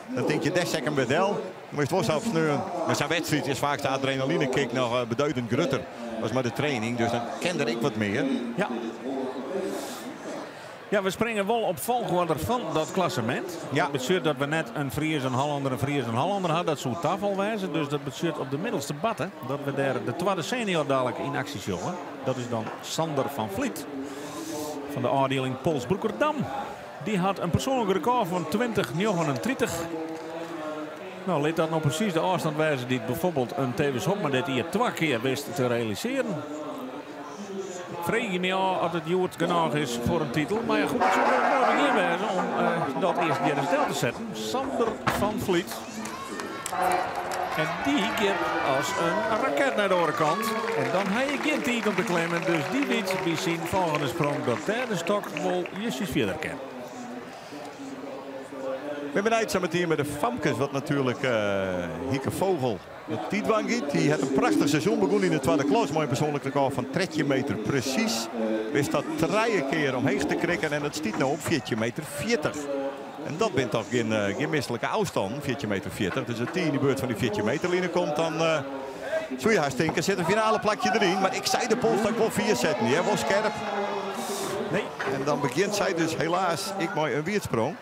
Dan tink je, dêr set ik him wer del. Mar is it wol sa op sneon. Mar sa'n wedstriid is faak de adrenalinekick noch beduidend grutter as mei de training. Dus dan kin der ek wat mear. Ja. Ja, we springe wol op folchoarder fan dat klassemint. Dat betsjut dat we net in Fries, in Hollander, in Fries, in Hollander ha. Dat soe tafal wêze. Dus dat betsjut op de middelste batte dat we dêr de twadde senior dadlik yn aksje sjogge. Dat is dan Sander van Vliet fan de ôfdieling Polsbroekerdam. Dy hat in persoanlik rekôr fan 20,39. Nou, lit dat no presys de ôfstân wêze dy't byfoarbyld in Thewis Hobma dit jier 2 kear wist te realisearjen. Freegje my ôf oft it hjoed genôch is foar in titel. Mar ja, goed, it soe wol in moai begjin wêze om eh, dat earst hjir ris del te setten. Sander van Vliet. En dy giet as in raket nei de oare kant. En dan ha je gjin tiid om te klimmen. Dus dy wit by syn folgjende sprong dat dêr de stok wol justjes fierder kin. Ik bin benijd sametien mei de famkes wat natuerlik uh, Hieke Vogel de tiid dwaan giet. Dy hat in prachtich seizoen begûn yn de twadde klas mei in persoanlik rekôr fan 13 meter presys. Wist dat trije kear omheech te krikken en dat stiet no op 14 meter 40. En dat binne toch gjin, uh, gjin mislike ôfstannen, 14 meter 40. Dus as dy yn de buert fan dy 14 meter line komt, dan uh, soe je hast tinke, sit in finale plakje deryn. Mar ik sei de polstok wol fier setten, ja, wol skerp. Nee. En dan begjint sy dus helaas ek mei in wierdsprong.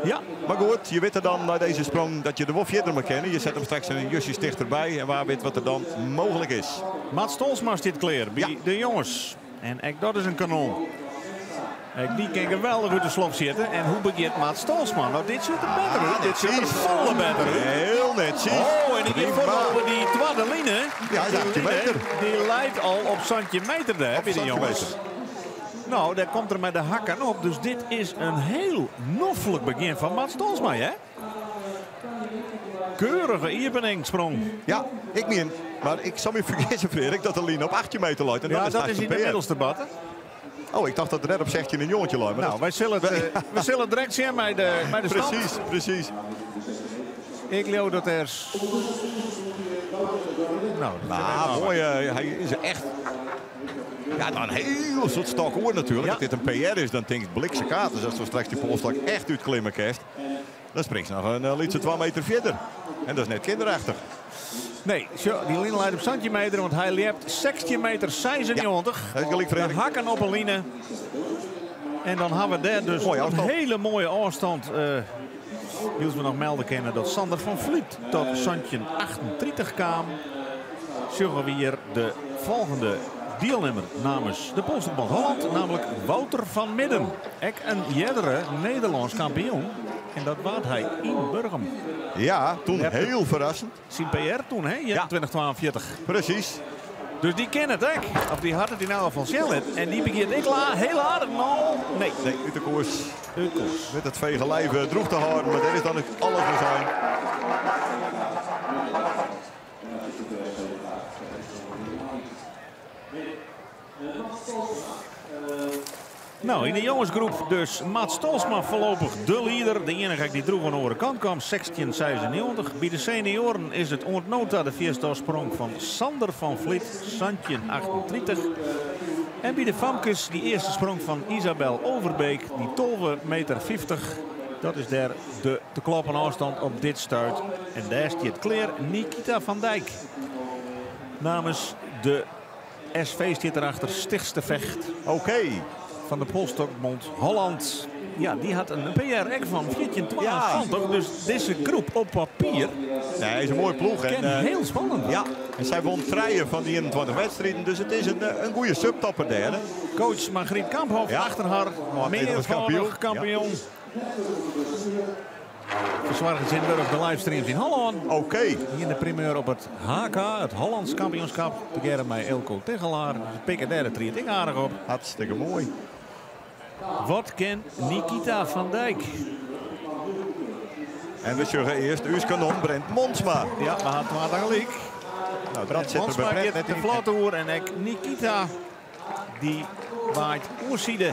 Ja. Mar goed, je witte dan nei dizze sprong dat je der wol fierder mei kinne. Je sette him straks in justjes tichterby en wa wit wat der dan mooglik is. Mats Tolsma stiet klear by Ja. de jonges. En ek dat is in kanon. Ek dy kin geweldich út de slof sjitte. En hoe begjint Mats Tolsma? No, dit sjocht der better út. Dit sjocht der folle better út. Hiel netsjes. Oh, en dy giet Prima. foar oer dy twadde line. Ja, is 18 Die line, meter. Dy leit al op 17 meter dêr Op by de 17 jonges. meter. No, dêr komt er mei de hakken op. Dus dit is in hiel noflik begjin fan Mats Tolsma, hè? Keurige iepeningssprong. Ja, ik mien. Mar ik sil my fergissen, Frederik, dat de line op 18 meter leit. En Ja, dat is, dat is yn de PR. middelste batte. Oh, ik tocht dat er net op 16 in jongetje lei. Maar No, wy sille it, we sille direkt sjen mei de stand. Presys, presys. Ik leau dat der... No, dat Nou, moai. Hy is echt... Ja, dan in hiel soad stok oer natuerlik. Ja. As dit in PR is, dan tinkt bliksemkaart. Ast straks dy polstok echt útklimme kinst, dan springst noch in lytse 2 meter fierder. En dat is net kindereftich. Nee, sjoch, dy line leit op 17 meter, want hy ljept 16 meter 96. Ja, hy is gelyk, De Frederik. hakken op 'e line. En dan ha we dêr dus Mooie in ôfstân. hiele moaie ôfstân. Uh, wylst we noch melde kinne dat Sander van Vliet tot 1738 kaam. Sjogge we hjir de folgjende dielnimmer namens de Polstokbond Holland, namelijk Wouter van Midden. Ek in eardere Nederlânsk kampioen. En dat waard hy yn Burgum. Ja, toen Ja. hiel ferrassend. Syn PR toen, hè? 2142. Presys. Dus dy kin it ek. Of dy hat it yn elk gefal sjen litten. En dy begjint ek hiel aardich no. Nee, Nee, út de koers. út koers. Met it fege liif drûch te hâlden, mar dêr is dan alles foar sein. No, yn de jongesgroep dus Mats Tolsma foarlopich de lieder. De iennige dy't drûch oan de oare kant kaam, 1696. By de senioaren is it oant no ta de fierste sprong fan Sander van Vliet, 1738. En by de famkes dy earste sprong fan Isabel Overbeek, dy 12 meter 50. Dat is dêr de te kloppen ôfstân op dit stuit. En dêr stiet klear Nikita van Dijk. Namens de SV stiet erachter Stichtse Vecht Oké. van de Polstokbond Holland. Ja, dy hat in PR ek fan 1482. Dus dizze groep op papier Nee, is in moaie ploech. kin En, hiel spannend. ja, en sy wûn trije fan dy 21 wedstriden. Dus it is in goede subtopper dêr. hè. Coach Margriet Kamphof Ja. achter har. Nederlands kampioen. Mearfâldich kampioen. Fersoarget tsjintwurdich de livestreams yn Hollân. Oké. Hjir yn de primeur op it HK, it Hollands kampioenskip. Tegearre mei Elko Tegelaar. Dus pikke dêr de tried ek aardich op. Hartstikke moai. Wat kin Nikita van Dijk? En we sjogge earst ús kanon Brent Monsma. Ja, we ha twa tagelyk. No, dat sit der Monsma by Brent giet net de yn. float oer en ek Nikita dy waait oerside.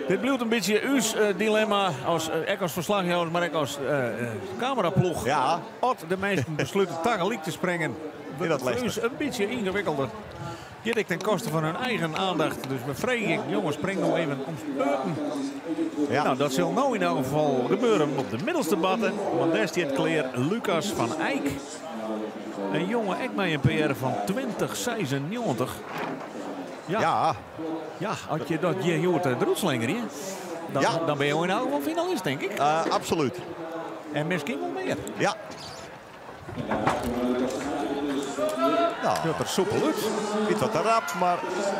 Dit bliuwt in bytsje ús dilemma, ek as ferslachjouwers, mar ek as kameraploech. Ja. As de minsken beslute tagelyk te springen, Is dat wurdt it foar lestich. ús in bytsje yngewikkelder. Giet ek ten koste fan hun eigen oandacht. Dus we freegje, jonges, spring no even om beurten. Ja. No, dat sil no yn elk gefal gebeuren op de middelste batte. Want dêr stiet klear Lucas van Eyck. In jonge ek mei in PR fan 2096. Ja. Ja. Ja, as je dat hjir hjoed derút slingerje, Ja. dan binne je yn elk gefal finalist, tink ik. Absolút. En miskien wol mear. Ja. No, Sjocht der soepel út. Iets wat te rap, mar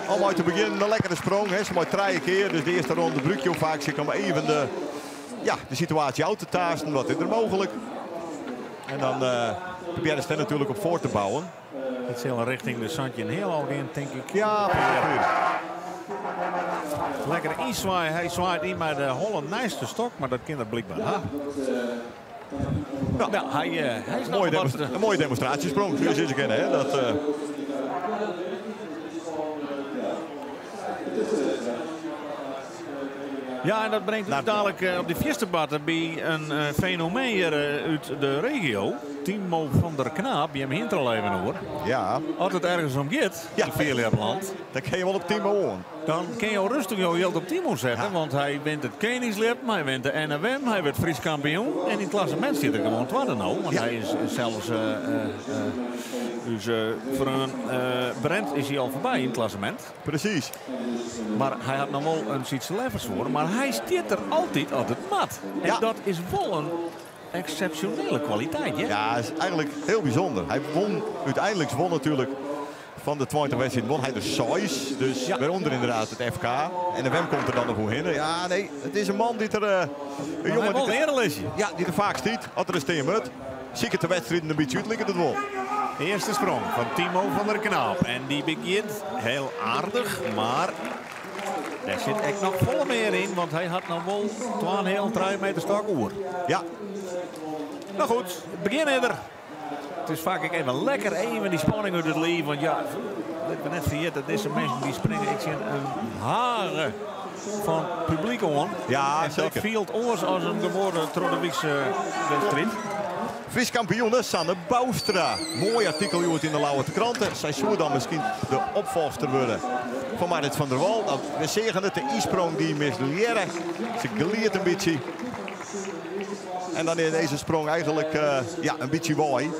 om mei te begjinnen in lekkere sprong. Hè. Se mei trije kear, dus de earste ronde brûke je faak sich om even ja, de situaasje ôf te taasten. Wat is der mooglik? En dan probearje se der natuerlik op foar te bouwen. It sil richting de santjin heal al gean, tink ik. Ja, Lekker ynswaaie. Hy swaait yn mei de holle neist de stok, mar dat kin er blykber ha. Ja. Nou, hy, hy is Mooie noch wat... een mooie demonstratiesprong, kun je zeggen, hè? Dat, Ja, en dat brengt ons dadelijk op de Vierstebatten bij een fenomeen hier uit de regio. Timo van der Knaap, die hem hint er al even hoor. Ja. Als het ergens om gaat, Ja. in Vierleerland, Dan kun je wel op Timo aan. dan kun je al rustig jouw geld op Timo zetten. Ja. Want hij wint het Koningslip, hij wint de NFM, hij werd Fries kampioen. En in het klassement zit er gewoon tweede nou. Want Ja. hij is zelfs... dus voor een Brent is hij al voorbij in het klassement. Precies. Maar hij had nog wel een Sietse Leffers voor. Maar hij stiert er altijd altijd mat. En Ja. dat is wel een exceptionele kwaliteit. Hè? Ja, is eigenlijk heel bijzonder. Hij won, uiteindelijk won natuurlijk van de 20 wedstrijden won hij de Sois. Dus Ja. waaronder inderdaad het FK. En de WM komt er dan nog hoe heen. Ja, nee, het is een man die er... een Maar jongen hij die won er, eerder ja, die er vaak stiet. Als er een steen mut. Zeker de wedstrijden een beetje uitliggen dat wel. De eerste sprong van Timo van der Knaap. En die begint heel aardig, maar daar zit echt nog volle meer in. Want hij had nog wel 2,5 meter stok oer. Ja, Nou goed, het begin is er. Het is vaak ook even lekker even die spanning uit het leven. Want ja, ik ben net vergeten dat deze mensen die springen. Ik zie een haren van publiek aan. Ja, en dat zeker. viel oors als een geworden Trodewiekse wedstrijd. Fries kampioen hè, Sanne Bouwstra. Mooi artikel jongens in de Lauwe kranten. Zij zou dan misschien de opvolgster worden van Marit van der Wal. Nou, we zeggen het, de insprong die misleerde. Ze geleert een beetje. En dan in deze sprong eigenlijk ja, een beetje mooi.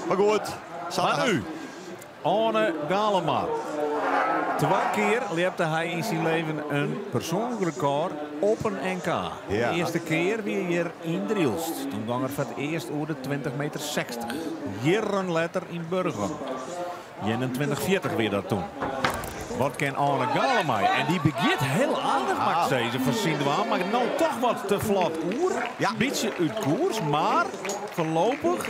Maar goed. Sanne Maar nu, Arne Galema. 2 keer liepte hij in zijn leven een persoonlijk record op een NK. Ja. De eerste keer weer hier in Drielst. Toen ging er voor het eerst over de 20 meter 60. Jaren later in Burgum. 21-40 weer dat toen. Wat kan Arne Galema? En die begint heel aardig, maakt ze van Sint-Waan. Maar nou toch wat te vlot oer. Ja. Beetje uit koers, maar voorlopig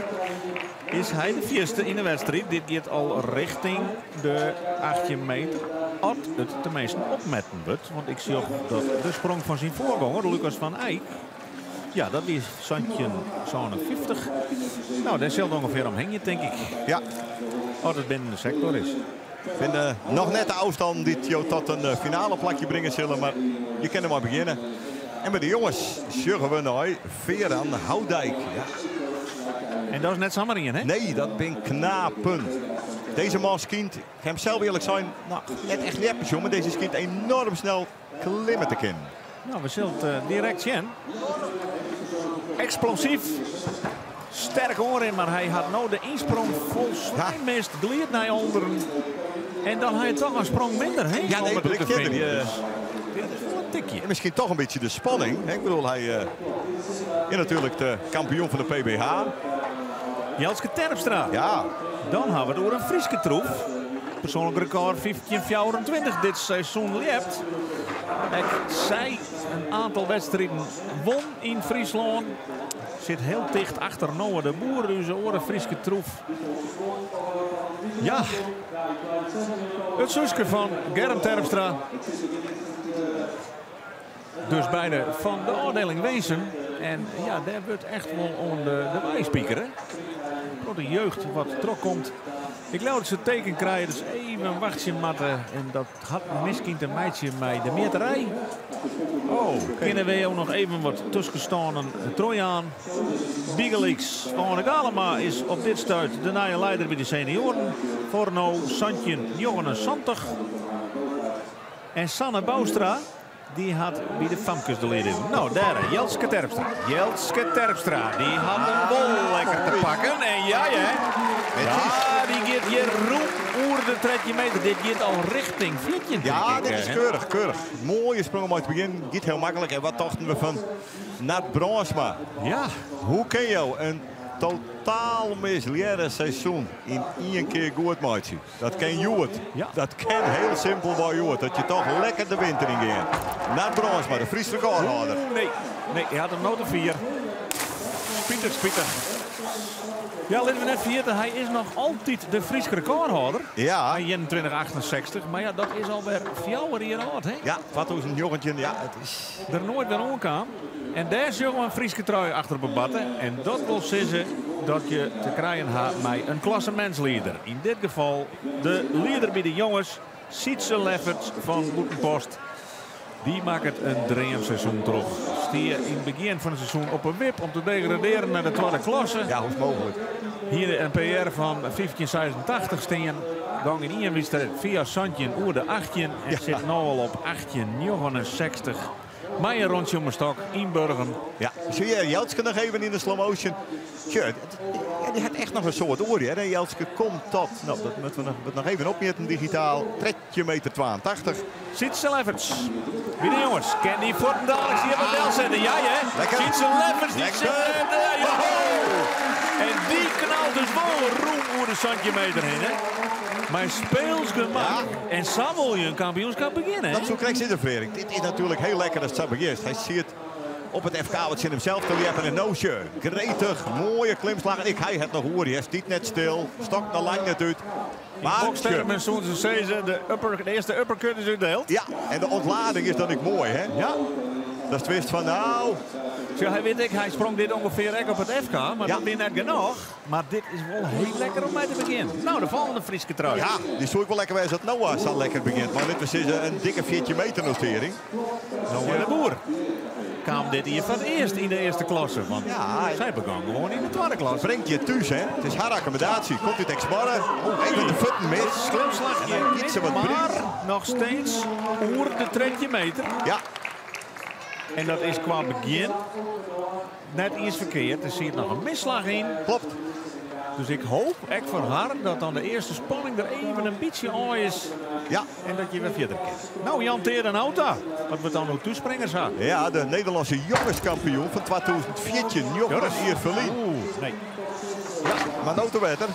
is hij de vierste in de wedstrijd. Dit gaat al richting de 18 meter. Als het tenminste opmetten wordt. Want ik zie ook dat de sprong van zijn voorganger, Lucas van Eyck. Ja, dat is Santje zo'n 50. Nou, daar zal het ongeveer omheen, denk ik. Ja. Als het binnen de sector is. Ik vind nog net de afstand die jou tot een finale plakje brengen zullen. Maar je kan er maar beginnen. En bij de jongens, sjuggen we nou Veran Houdijk. Ja. En dat is net Sammerien, hè? Nee, dat ben knapen. Deze man skient, ik ga hem zelf eerlijk zijn, nou, net echt leppers, jongen. Maar deze skient enorm snel klimmen te kennen. Nou, we zullen het direct zien. Explosief. Sterk oor in, maar hij had nou de insprong vol mist. Gliert naar onderen. En dan had hij toch een sprong minder, hè? Ja, nee, Om het dat te ik ken vinden. die, Dus dit is wel een tikje. En misschien toch een beetje de spanning. Hè? Ik bedoel, hij is natuurlijk de kampioen van de PBH. Jelske Terpstra. Ja. Dan hebben we door een Frieske troef. Persoonlijk record 15,24 dit seizoen liept. Ik zei een aantal wedstrijden won in Friesland. Zit heel dicht achter Noah de Boer, dus oren Frieske troef. Ja, het zusje van Germ Terpstra. Dus bijna van de afdeling Wezen. En ja, daar wordt echt wel om de wijspieker, hè? Voor de jeugd wat trok komt. Ik geloof dat ze teken krijgen, dus even wachtje matten. En dat had misschien een meidje bij de meerderij. Oh, Kunnen we ook nog even wat tussenstaan Trojaan. Bigelix van de Galema is op dit stuit de nieuwe leider bij de senioren. Forno Santje 79. En Sanne Bouwstra, die had bij de Famkes de leiding. Nou, daar, Jelske Terpstra. Jelske Terpstra, die had een bol lekker te pakken. En ja, hè. Ja, die gaat hier roem oer de 13 meter. Dit gaat al richting 14, Ja, denk ik, dit is hè. keurig, keurig. Mooie sprong om uit het begin. Gaat heel makkelijk. En wat dachten we van Nat Bronsma? Ja. Hoe kun je een totaal misleerde seizoen in één keer goed maken? Dat ken Joert. Ja. Dat ken heel simpel bij Joert. Dat je toch lekker de winter in gaat. Nat Bronsma, de Friese recordhouder. Oeh, nee. Nee, hij had hem nood 4. Spitich, spitich. Ja, litte we net ferjitte, hy is noch altyd de Fryske rekôrhâlder. Ja. 21,68. Mar ja, dat is alwer 4 jier âld, hè? Ja, 2019, ja, it is... Der noait wer oankaam. En dêr sjogge we in Fryske trui achter op 'e batte. En dat wol sizze dat je te krijen ha mei in klassemintslieder. Yn dit gefal de lieder by de jonges, Sietse Lefferts fan Bûtenpost. Dy makket in dreamseizoen troch. Stie yn it begjin fan it seizoen op 'e wip om te degradearjen nei de twadde klasse. Ja, hoe is it mooglik? Hie in PR fan 15,86 stean. Gong yn ien wedstriid fia 17 oer de 18 en sit no al op 18,69. Mei in rûntsje om 'e stok yn Burgum. Ja, sjoch je Jeltske noch even yn de slow motion. Sjoch, ja, dy hat echt noch in soad oer, hear. En Jeltske komt tot, no, dat moatte we noch, noch even opmjitten digitaal, 13 meter 82. Sietse Lefferts by de jonges. Kin dy fuortendaliks hjir wat delsette? Ja, hear. Lekker. Sietse Lefferts, dy Lekker. sit der. Ja, En dy knalt dus wol rûm oer de 17 meter hinne. Mei speels gemak. Ja. En sa wol je in kampioenskip begjinne, hè? Dat soe krekt sizze, Frederik. Dit is natuerlik hiel lekker as it sa begjinst. Hy siet op it FK wat tsjin himsels te ljeppen en no sjoch, gretich, moaie klimslach. Ek hy hat noch oer, hy stiet net stil, stok noch lang net út. Yn Maar bokstermen soene se sizze, de earste uppercut is útdield. Ja, en de ontlading is dan ek moai, hè? Ja. Dat is twist fan, nou... Sjoch, hy wit ek, hy sprong dit ûngefear ek op it FK, mar Ja. dat wie net genôch. Mar dit is wol hiel lekker om mei te begjinnen. No, de folgjende Fryske trui. Ja, dy soe ek wol lekker wêze dat Noah sa lekker begjint. Mar litte we sizze, in dikke 14 meter notering. Noah de Boer kaam dit jier foar it earst yn de earste klasse. Want Ja, sy begûn gewoan yn de twadde klasse. Brengt je thuis, hè? It is har akkommodaasje. Komt út Eksmoarre. Oh, even de fuotten mis. Klimslachje, En dan giet se wat maar breed. noch steeds oer de 13 meter. Ja. En dat is kwa begjin net iens ferkeard. Der sit noch in misslach yn. Klopt. Dus ik hoop, ek foar har, dat dan de earste spanning der even in bytsje ôf is. Ja. En dat je wer fierder kin. No, Jan Teer en Auta. Wat we dan no thússpringers ha. Ja, de Nederlânske jongeskampioen fan 2014. 9 jier ferlyn. Oeh, nee. Ja, mar no te wetter.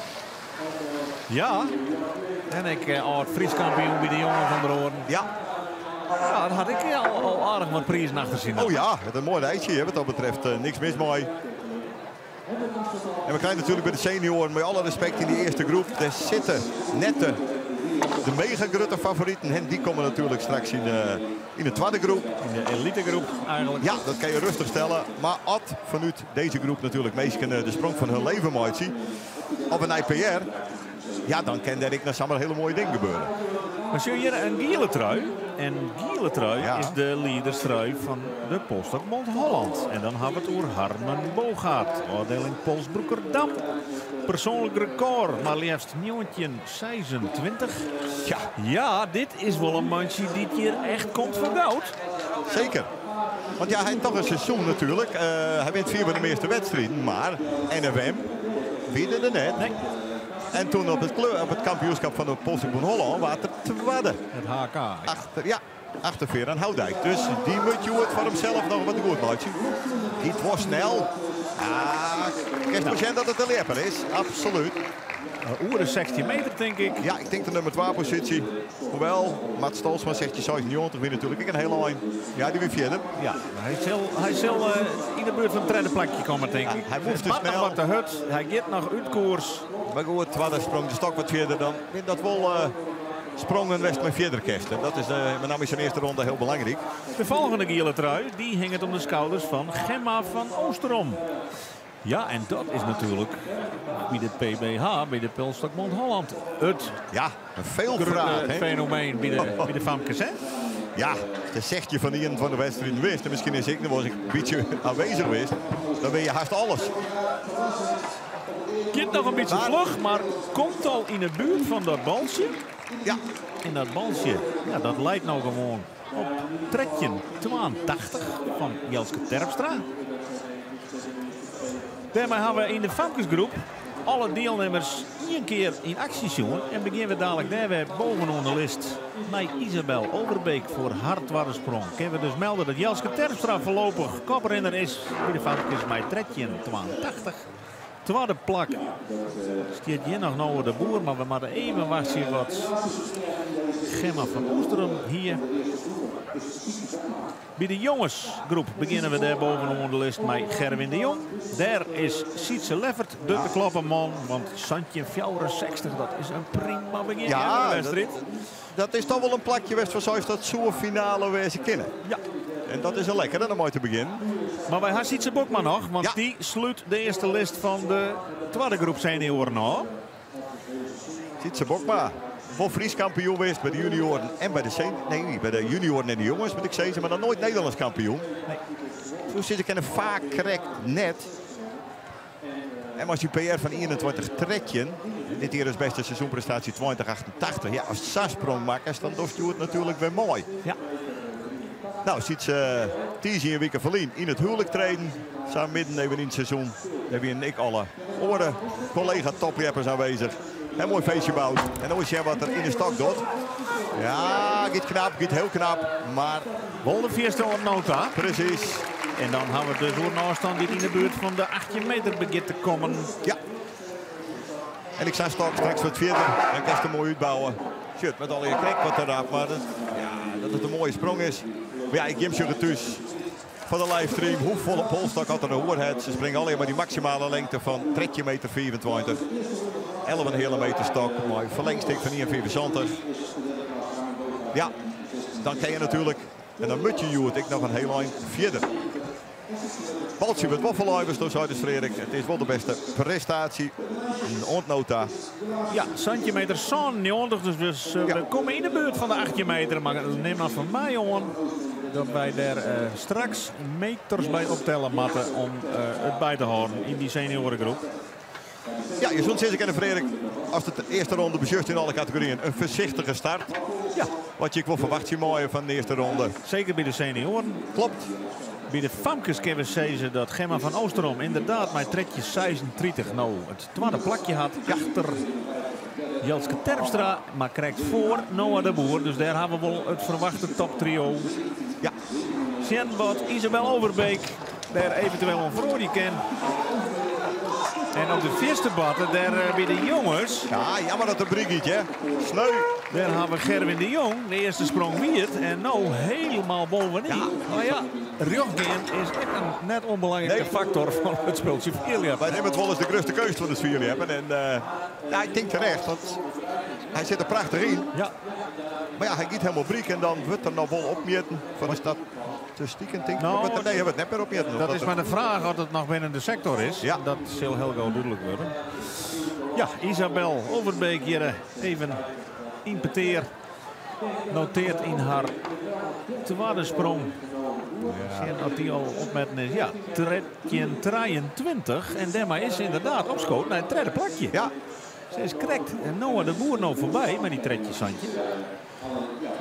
Ja. En ek âld Frysk kampioen by de jongen fan der Oaren. Ja. Ja, dat had ik al aardich wat prizen achter zien. Oh ja, het is een mooi rijtje, hè, wat dat betreft. Niks mis mee. En we krijgen natuurlijk bij de senioren, met alle respect in die eerste groep, daar zitten net de mega grote favorieten. En die komen natuurlijk straks in de tweede groep. In de elitegroep eigenlijk. Ja, dat kan je rustig stellen. Maar ad vanuit deze groep natuurlijk meesten de sprong van hun leven maken. Op een IPR, ja, dan kan daar ik nog zomaar hele mooie dingen gebeuren. Maar zie je hier een gele trui? En gele trui Ja. is de leiderstrui van de Polsstokbond Holland. En dan hebben we het over Harmen Bogaert, afdeling Polsbroekerdam. Persoonlijk record, maar liefst 1926. Ja. Ja, dit is wel een mandje die hier echt komt voor goud. Zeker. Want ja, hij heeft toch een seizoen natuurlijk. Hij wint 4 van de meeste wedstrijden, maar NFM winnen er net. Nee. En toen op het kampioenschap van de Polsstokbond Holland was het tweede. Het HK. Ja. Achter, ja, achter Veer en Houdijk. Dus die moet je het voor hemzelf nog wat goed maken. Het was snel. Ah, ik heb dat het een lepper is. Absoluut. Oer de 16 meter, denk ik. Ja, ik denk de nummer 2 positie. Hoewel, Mats Stolsma zegt je 96 weer natuurlijk. Ik een hele lijn. Ja, die weer verder. Ja, maar hij zal in de buurt van het derde plakje komen, denk Ja, ik. hij moet te Het snel. nog wat te hut. Hij gaat nog uit koers. Maar goed, tweede sprong de stok wat verder dan. Wint dat wel sprongen west met verder kersten. Dat is met name in zijn eerste ronde heel belangrijk. De volgende gele trui, die hing het om de schouders van Gemma van Oosterom. Ja, en dat is natuurlijk bij de PBH, bij de Polsstokbond Holland. Het Ja, een veel grote vraag, hè? fenomeen bij de famkes, hè? Ja, dat zegt je van een van de wedstrijden wist. En misschien is ik nog wel eens een beetje aanwezig geweest. Dan weet je haast alles. Kind nog een beetje Maar vlug, maar komt al in de buurt van dat balsje. Ja. En dat balsje, ja, dat lijkt nou gewoon op trekje 82 van Jelske Terpstra. Daarmee hebben we in de famkesgroep alle deelnemers één keer in actie zien. En beginnen we dadelijk daar weer bovenaan de list met Isabel Overbeek voor haar tweede sprong. Kunnen we dus melden dat Jelske Terpstra voorlopig koprenner is bij de famkes met trekje 82. twadde plak stiet hjir noch Noah de Boer, mar we moatte even wachtsje wat Gemma van Oosteren hier. By de jongesgroep begjinne we dêr bovenaan de list mei Gerwin de Jong. Dêr is Sietse Leffert de te kloppen man, want 1764, dat is in prima begjin Ja, fan de wedstriid. Dat is toch wol in plakje west foar seist dat soe finale wêze kinne. Ja. En dat is in lekkere om mei te begjinnen. Mar wy ha Sietse Bokma noch, want dy slút de earste list fan de twadde groep senioaren ôf. Sietse Bokma, wol Frysk kampioen west by de junioaren en by de nee, by de junioaren en de jonges, moat ik sizze, mar noch noait Nederlânsk kampioen. Nee. Soe sizze kinne faak krekt net. En as je PR fan 21-13, dit jier is bêste seizoenprestaasje 20-88. Ja, ast sa'n sprong makkest, dan dochst it natuerlik wer moai. Ja. No, Sietse tiisdei in wike ferlyn yn it houlik treden. Sa midden even yn it seizoen. Dêr wienen ek alle oare kollega topljeppers oanwêzich. In moai feestje boud. En no sjen wat er yn de stok docht. Ja, giet knap, giet hiel knap. Mar Wol de fierste oant no ta. Presys. En dan ha we dus oer in ôfstân dy't yn de buert fan de 18 meter begjint te kommen. Ja. En ik sa stok straks wat fierder. Dan kinst him moai útbouwe. Sjoch, met allegear krekt wat eraf. Mar dat, ja, dat it in moaie sprong is. Mar ja, ik jim sjogge thús fan de livestream hoefolle polstok hat er de oer hat. Se springe allegear mei dy maksimale lengte fan 13 meter 25. 11,5 meter stok mei ferlengstik fan 1,75. Ja, dan kin je natuerlik en dan moat je hjoed ek noch in hiel ein fierder. Baltsje wurdt wol ferlei, do seidest Frederik. It is wol de bêste prestaasje oant no ta. Ja, centimeter 97, dus we komme yn de buert fan de 18 meter. Mar nim dan fan my oan dat wy dêr straks meters by optelle moatte om it by te hâlden yn dy senioaregroep. Ja, je soe sizze kinne, Frederik, as it de earste ronde besjochst yn alle kategoryen, in foarsichtige start. Ja. Wat je ek wol ferwachtsje meie fan de earste ronde. Seker by de senioaren. Klopt. By de famkes kinne we sizze dat Gemma van Oosterom ynderdaad mei 13,36 no it twadde plakje hat. Achter Jelske Terpstra, mar krekt foar Noah de Boer. Dus dêr ha we wol it ferwachte toptrio. Ja. Sjen wat Isabel Overbeek dêr eventueel oan feroarje kin. En op de fierste batte, dêr by de jonges. Ja, jammer dat de Brigitte, hè. Sneu. Dêr ha we Gerwin de Jong. De earste sprong wie it. En no hielendal bovenyn. Ja. Mar ja, rjochtgean is ek in net ûnbelangrike Nee. faktor fan it spultsje fierljeppen. Wy nimme it wolris de grutste keunst fan it fierljeppen. En ja, ik tink terecht, want hy sit der prachtich yn. Ja. Mar ja, hy giet hielendal bryk en dan wurdt der noch wol opmjitten. Fan is dat te stikken, tink ik? No, Wurdt er, nee, hy wurdt net mear opmjitten. Dat omdat is er mar de fraach oft it noch binnen de sektor is. Ja. Dat sil hiel gau dúdlik wurde. Ja, Isabel Overbeek hjir even yn petear. Noteart yn har twadde sprong. Sjen oft dy al opmetten is. Ja, 13,23. En dêrmei is se ynderdaad opskood nei it tredde plakje. Ja. Se is krekt Noah de Boer no foarby mei dy tredje santje.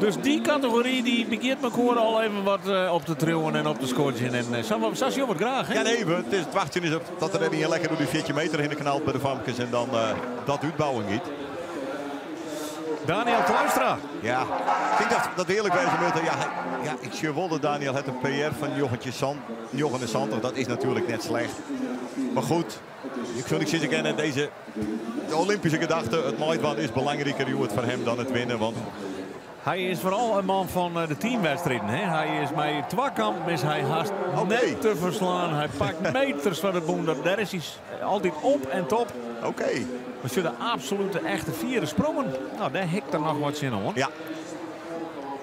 Dus dy kategory dy begjint mekoar al even wat op te triuwen en op te skodzjen. En sa, sa sjogge we it graach. Hè? Ja, nee, it is it wachtsjen is op dat der even lekker oer dy 14 meter hinne knalt by de famkes en dan dat útbouwen giet. Daniel Kluistra. Ja, ik tink dat dat earlik wêze moat. Ja, hy, ja, ik sjoch wol dat Daniel hat in PR fan 79, dat is natuerlik net slecht. Mar goed, ik soe ek sizze kinne, dizze de Olympyske gedachte, it meidwaan is belangriker hjoed foar him dan it winnen. Want Hy is foaral in man fan de teamwedstriden. Hè? Hy is mei twakamp is hy hast net te ferslaan. Hy pakt meters fan it bûn. Dêr is hy altyd op en top. Oké. We sjogge de absolute echte fiere sprongen. No, dêr hikt er noch wat tsjin oan. Ja.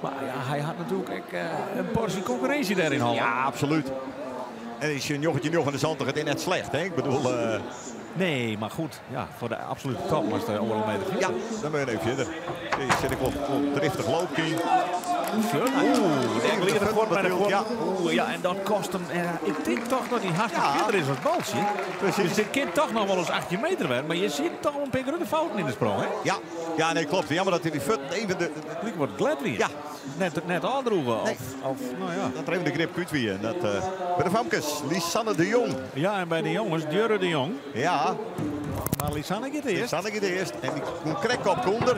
Mar ja, hy hat natuerlik ek in porsje konkurrinsje dêr yn Hollân. Ja, absolút. En is 1979, it is net slecht, hè? Ik bedoel, Nee, mar goed, ja, foar de absolute top moatst de oardel meter fierder. Ja, dan moatte je even fierder. Hjir sit ek wol driftich loopke yn. Oeh, dêr glidet er fuort by de Ja. Oeh, ja, en dat kost him. Ik tink toch dat hy hast Ja. fierder is as Baltsje. Presys. Dus dit kin toch noch wolris 18 meter wurde, mar je sjogge toch wol in pear grutte fouten yn de sprong, hè? Ja, ja, nee, klopt. Jammer dat hy dy fuotten even de, It like wat glêd wie. Ja. Net ôfdroege. Nee. Of, no ja. Dat er even de grip kwyt wie. En dat, by de famkes, Lisanne de Jong. Ja, en by de jonges, Djurre de Jong. Ja. Mar Lisanne giet earst. Lisanne giet earst. En dy komt krekt op ûnder.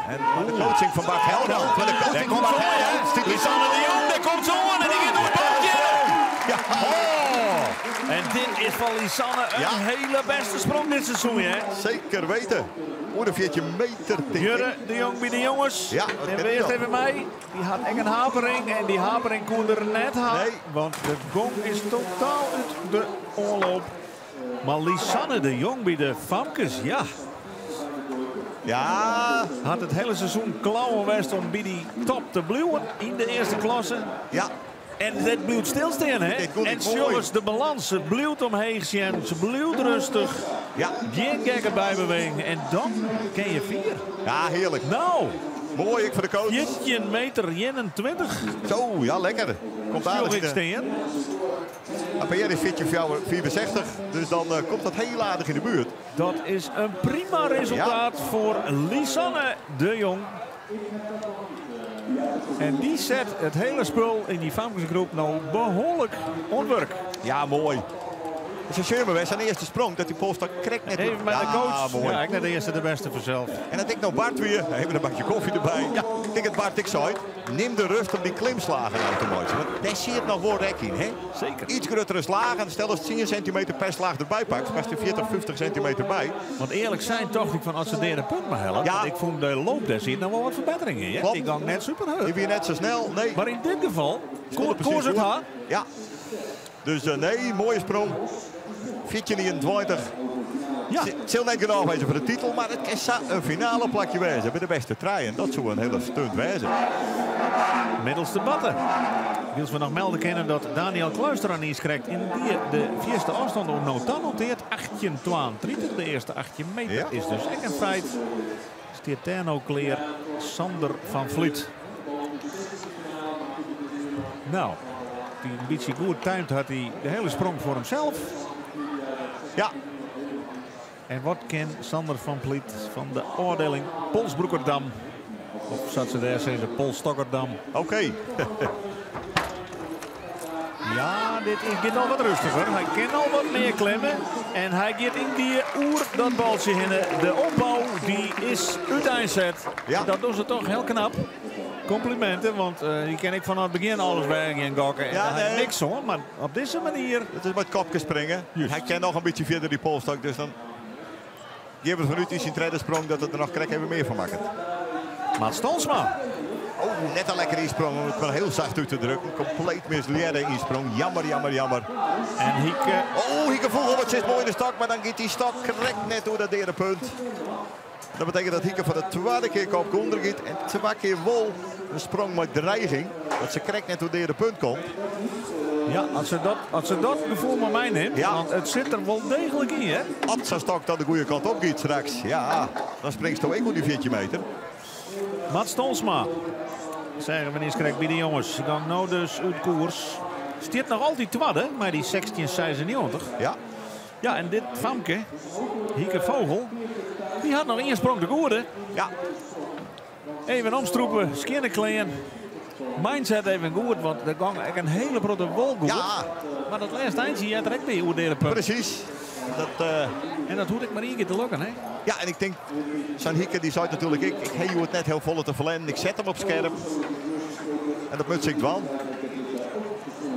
En de coaching fan Bart Helder. Met de coaching Dêr fan komt Bart ze oan, Helder. hè? Lisanne de Jong, dêr komt se oan en dy giet oer it baltsje. Ja. Oh. En dit is van Lisanne een Ja. hele beste sprong dit seizoen, hè? Zeker weten. Oer de 14 meter, denk ik. Jurre de Jong bij de jongens. Ja, dat en ken we ik eerst wel. even mee. Die had echt een hapering en die hapering kon er net halen. Nee. Want de gong is totaal uit de oorloop. Maar Lisanne de Jong bij de Famkes, ja. Ja, Had het hele seizoen klauwen west om bij die top te blijven in de eerste klasse. ja. En dat blijft stilstaan, hè? Dit kon En ik mooi. jongens, de balans, ze blijft omheen zien, ze blijft rustig. Ja. Geen gekke bijbeweging. En dan ken je vier. Ja, heerlijk. Nou, Mooi, ik voor de coach. 14 meter 21. Zo, ja, lekker. Komt aardig in Sjoerd de... Steen. APR is 14,64, dus dan komt dat heel aardig in de buurt. Dat is een prima resultaat voor Lisanne de Jong. En die zet het hele spul in die Famkesgroep nou behoorlijk ontwerk. Ja, mooi. Het is een jammer, zijn eerste sprong, dat die polstok krekt net. Even met ja, de coach. mooi. Ja, ik net de eerste de beste vanzelf. En dat ik nou Bart weer, even een bakje koffie erbij. Ja, ik denk het Bart, ik zei het. Neem de rust om die klimslagen uit te maken. Want daar zit nog wel rek in, hè? Zeker. Iets grotere slagen, stel als 10 centimeter per slag erbij pakt, past er 40, 50 centimeter bij. Want eerlijk zijn toch ik van als ze derde punt maar helpen. Ja. Want ik vond de loop daar zit nog wel wat verbetering in. Hè? Klopt. Die gang net super Die hard. weer net zo snel. Nee. Maar in dit geval, Stond precies koers het goed. haar. Ja. Dus nee, mooie sprong. 14,21. Ja. Het zal net genoeg wezen voor de titel, maar het is een finale plakje wezen bij de beste trein. En dat zou een hele stunt wezen. Middels de batten. Wils we nog melden kennen dat Daniel Kluister aan iets krijgt. In die de vierste afstand op Notan noteert. 18,32. De eerste 18 meter Ja. is dus echt een feit. Steert kleer Sander van Vliet. Nou, die een beetje goed timed had hij de hele sprong voor hemzelf. Ja, En wat kent Sander van Vliet van de oordeling Polsbroekerdam? Of zat ze daar, zei ze Polstokkerdam. oké. Ja, dit is gaat al wat rustiger. Hij kan al wat meer klimmen. En hij gaat in die oer dat baltje heen. De opbouw die is uiteindzet. Ja. Dat doen ze toch heel knap. Complimenten, want die ken ik vanaf het begin alles bij in gokken. En Ja, daar had nee. niks hoor, maar op deze manier. Het is met kopje springen. Juist. Hij kan nog een beetje verder die polstok, dus dan geven we vanuit in zijn tweede sprong dat het er nog krek even meer van maakt. Mats Stolsma. Oh, net een lekkere insprong om het maar heel zacht uit te drukken. Compleet misleren insprong. Jammer, jammer, jammer. En Hieke. Oh, Hieke Vogel, wat zit mooi in de stok. Maar dan gaat die stok correct net door dat derde punt. Dat betekent dat Hieke voor de tweede keer kop onder gaat. En twee keer wol een sprong met dreiging. Dat ze correct net door het derde punt komt. Ja, als ze dat gevoel maar meeneemt. Ja. Want het zit er wel degelijk in, hè? Als zijn stok dan de goede kant op gaat straks. Ja, dan springt ze ook op die 14 meter. Mats Stolsma. Zeggen we niet krijgt bij de jongens. Gang nou dus uit koers. Stiert nog altijd tweede, maar die 16,96. Ja, Ja, en dit famke, Hieke Vogel, die had nog één sprong te goede. ja. Even omstroepen, skinne kleen. Mindset even goed, want er gang echt een hele grote wol goed. Ja. Maar dat laatste eindje, jij trekt bij hoe derde punt. Precies. Dat, En dat hoed ik maar één keer te lukken, hè? ja, en ik denk, zo'n Hieke die zei natuurlijk, ik heb het net heel volle te verlenen. Ik zet hem op scherp. En dat moet ik dwan.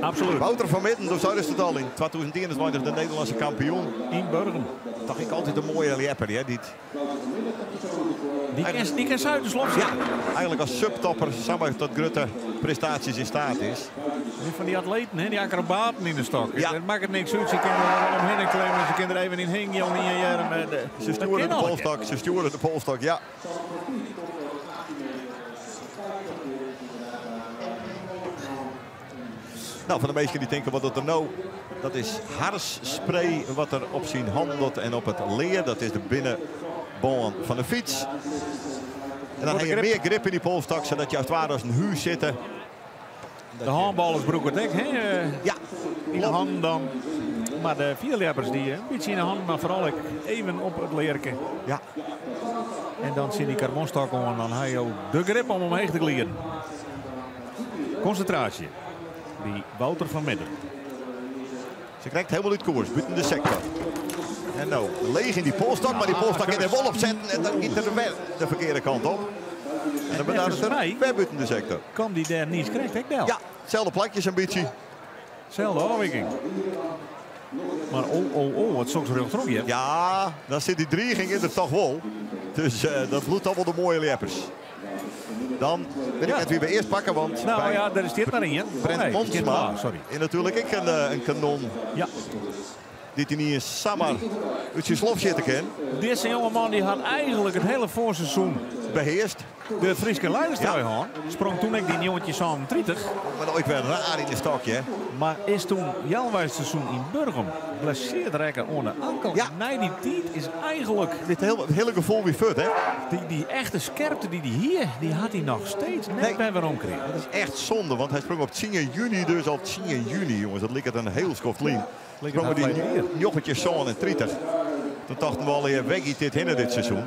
Absoluut. Wouter van Midden, zo is het al in 2021 de Nederlandse kampioen. In Burgum. Toch ik altijd een mooie lepper, hè? Die, Die kan Zuiderslot ja, eigenlijk als subtopper samen tot grote prestaties in staat is. Van die atleten, hè? Die acrobaten in de stok. Ja. Dat maakt het niks uit. Ze kunnen er wel omheen klimmen. Ze kunnen er even in heen, jong, in je arm. Ze sturen de polstok, ze sturen de polstok, ja. Nou, van de meesten die denken wat dat er nou... Dat is harsspray wat er op zijn handelt en op het leer. Dat is de binnenband van de fiets. En dan heb je meer grip in die polstok, zodat je als het ware als een huur zitten. De handballers broeken het hè? Ja. In de hand dan. Maar de vierleppers die een beetje in de hand, maar vooral ik even op het leerke. Ja. En dan zie die carbonstok om en dan heb je ook de grip om omheen te klieren. Concentratie. Die Wouter van Midden. Ze krijgt helemaal uit koers, buiten de sector. En nou, leeg in die polstok, maar die polstok in de wol opzetten en dan gaat er weer de verkeerde kant op. En dan beduidt het er weer buiten de sector. Kan die daar niet krijgt, hè? Ja, hetzelfde plakjes een beetje. Hetzelfde afwijking. Maar oh, oh, oh, wat soks rjochterop hier. Ja, dan zit die dreiging in er toch wel. Dus dat bloedt allemaal de mooie leppers. Dan weet ik net wie we eerst pakken, want Nou bij ja, daar is dit maar in. Brent Nee, Monsma. ah, sorry. En natuurlijk ik een kanon. Ja. Die hij niet eens samar uit zijn slof zitten kan. Deze jongeman die had eigenlijk het hele voorseizoen Beheerst. de Frieske leiderstrui aan. Sprong toen ik die jongetje samen 30. Maar ook weer raar in de stokje. Hè. Maar is toen Jalwijs seizoen in Burgum blesseerd raken aan de ankel. Ja. Na die tijd is eigenlijk Dit het hele gevoel weer fut, hè? die echte scherpte die hij hier, die had hij nog steeds net Nee. bij waarom kreeg. Dat is echt zonde, want hij sprong op 10 juni, dus al 10 juni, jongens. Dat lijkt het een heel skoft lien. Lijkt het Sprongen die hard bij joggetje zo'n en 30. Toen dachten we al, weg dit hinnen dit seizoen.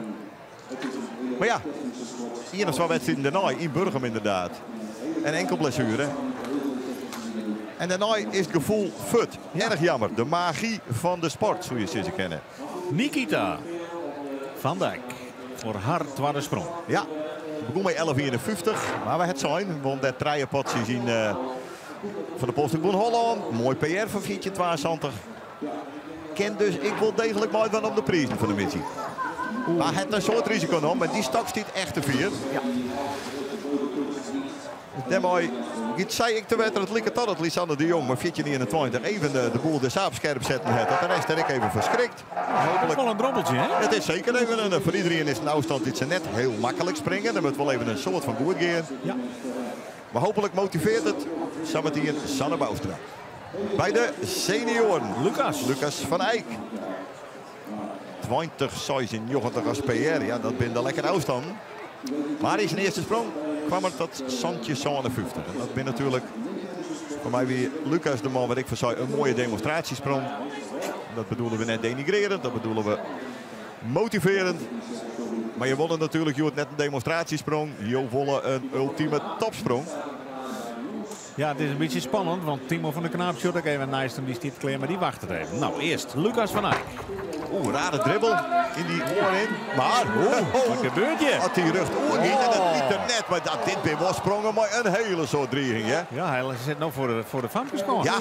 Maar ja, hier nog zo'n wedstrijd daarna, in Burgum inderdaad. En enkel blessure. En daarna is het gevoel fut. Erg jammer. De magie van de sport, zo je ze kennen. Nikita van Dijk voor haar tweede sprong. Ja, het begon bij 11,51. Maar we het zijn, want dat treien zien van de Polstok Holland. Mooi PR van 4,72. Ken dus ik wil degelijk mooi van op de prijzen van de missie. Maar het een soort risico nog, maar die stok stiet echt te vier. Ja. Daarmee, iets zei ik te weten, het liep tot het Lisanne de Jong, maar 14,21 even de boel de saap scherp zetten het. Dat de rest er ik even verschrikt. Dat is wel een droppeltje, hè? Het is zeker even een, voor iedereen is een afstand die ze net heel makkelijk springen. Dan moet wel even een soort van goed gaan. Ja. Maar hopelijk motiveert het Sabatien Sanne Bouwstra. Bij de senioren. Lucas. Lucas van Eyck. 20,96 als PR. Ja, dat bent de lekker afstand. Maar in zijn eerste sprong kwam er tot Santje 57. En dat ben natuurlijk voor mij weer Lucas de man wat ik voor zei een mooie demonstratiesprong. Dat bedoelen we net denigrerend, dat bedoelen we motiverend. Maar je wilde natuurlijk, je wordt net een demonstratiesprong. Je wilde een ultieme topsprong. Ja, het is een beetje spannend, want Timo van der Knaap shot ook even naast hem, die stiet klaar, maar die wacht het even. Nou, eerst Lucas van Eyck. Oeh, rare dribbel in die oor in. Maar, Oeh, wat gebeurt hier? Had die rug oor niet en het niet er net. Maar dat, dit ben wel sprongen, maar een hele soort dreiging, hè? Ja, hij zit nog voor de famkes gewoon. Ja.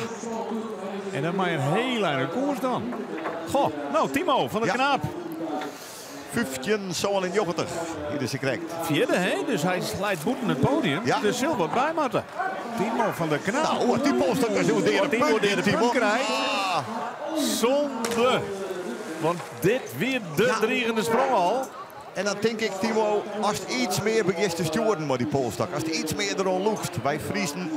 En dan maar een hele lange koers dan. Goh, nou Timo van der Knaap. 15,90. Hier is hij correct. Vierde, hè? Dus hij slijt boeten het podium. Ja. Dus zil wat bij moeten. Timo van der Knaap. Nou, wat die polstok is hoe de Timo punt, de Timo. punt krijgt. Ah. Zonde. Want dit weer de dreigende sprong al. En dan denk ik, Timo, als het iets meer begint te sturen met die polstok. Als het iets meer erom loest. Wij Friesen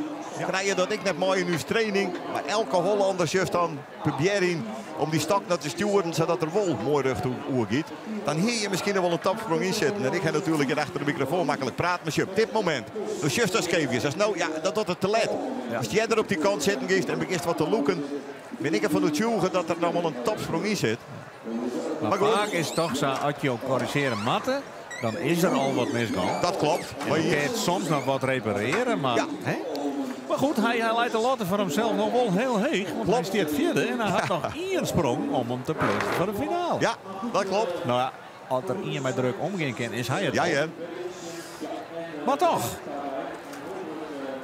krijgen dat ik net mooi in uw training. Maar elke Hollander just dan proberen om die stok naar te sturen, zodat er wel mooi rug toe oergiet. Dan hier je misschien nog wel een topsprong in zitten. En ik ga natuurlijk hier achter de microfoon makkelijk praten. Maar op dit moment, dus just als Kevius, als nou, ja, dat wordt het te let. Ja. Als jij er op die kant zit en begint wat te loeken, ben ik ervan overtuigd dat er nou wel een topsprong in zit. Maar, Maar goed. vaak is het toch zo, als je ook corrigeren matten, dan is er al wat misgaan. Dat klopt. En Maar dan hier- kun je het soms nog wat repareren, maar... Ja. Hè? Maar goed, hij leidt de lotte voor hemzelf nog wel heel heeg. Want hij staat vierde en hij had nog één sprong om hem te plaatsen voor de finale. Ja, dat klopt. Nou ja, als er één met druk omgaan kan, is hij het. Ja, wel. hè. Maar toch.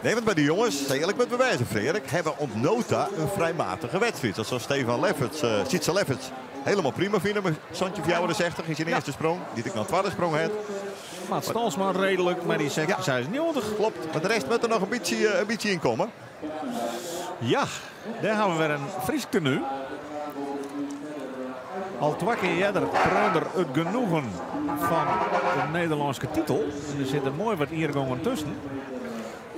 Nee, want bij de jongens, eerlijk met bewijzen, Frederik, hebben ontnota een vrij matige wedstrijd. Dat zoals Stefan Lefferts, Sietse Lefferts, helemaal prima vinden. Maar Santje 64 is zijn eerste sprong, die ik naar tweede sprong had. Maar het Stalsma redelijk, maar die zegt, Ja. zij is 90. Klopt, maar de rest moet er nog een beetje in komen. Ja, daar gaan we weer een Fries tenue. Al twee keer eerder Preunder het genoegen van de Nederlandse titel. En er zitten mooi wat eergangen tussen.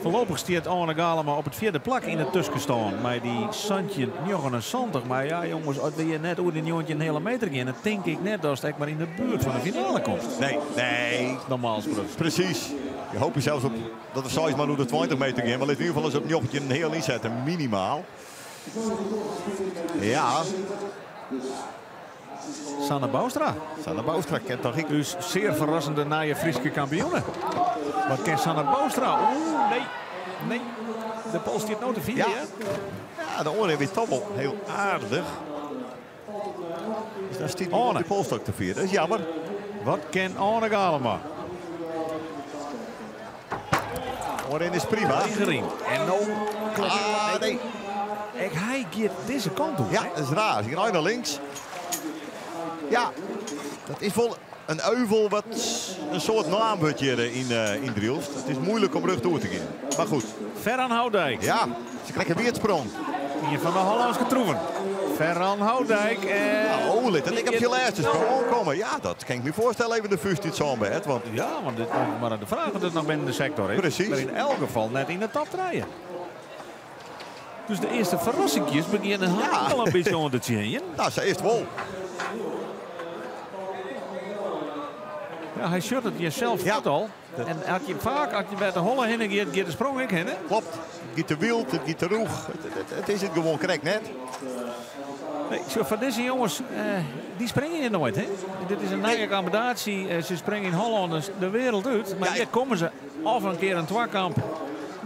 Voorlopig stiert Arne Galema op het vierde plak in het tussenstaan. Maar die Santje 79. Maar ja jongens, als we je net over die jongetje een hele meter gaan, dan denk ik net dat het maar in de buurt van de finale komt. Nee, nee. Normaal gesproken. Precies. Je hoopt zelfs op dat de size maar door de 20 meter gaan. Maar in ieder geval eens op jongetje een heel inzetten, minimaal. Ja. Sanne Bouwstra. Sanne Bouwstra kent toch ik. Dus zeer verrassende naaie Frieske kampioenen. Wat kent Sanne Bouwstra? Oeh, nee. Nee. De pols staat nou te vier, Ja. hè? Ja, de oren weer toch wel heel aardig. Dus daar stiet Arne. de polstok te vieren. Dat is jammer. Wat kent Arne Galema? Oren is prima. Regerin. En nou... Ah, nee. Ek hy giet dizze kant op. Ja, dat is raar. Ze gaan naar links. Ja, dat is wel in euvel wat in soart naam wurdt hjir yn Drylts. It is muoilik om rjocht oer te gean. Mar goed. Ferran Houdijk. Ja, se krije wer it sprong. Ien fan de Hollânske troeven. Ferran Houdijk. En... Oh, lit it ek op je lêste sprong oankomme. Ja, dat kin ik my foarstelle even de fûst yn it sânbêd. Want... Ja, want dit is mar de fraach oft it noch binnen de sektor is. Presys. Mar yn elk gefal net yn de top 3. Dus de earste ferrassinkjes begjinne ja. al in bytsje oan te tsjinjen. No, se is wol. Ja, hy sjocht it sels ja. al. En as je faak, as je by de holle hinne giet, giet de sprong ek hinne. Klopt. It giet te wyld, it giet te rûch. It is it gewoan krekt net. Nee, zo, fan dizze jonges, dy springe hjir noait. Hè? Dit is in nije akkommodaasje. Se springe yn Hollân de wereld út. Mar ja, hjir komme se of in kear in twakamp.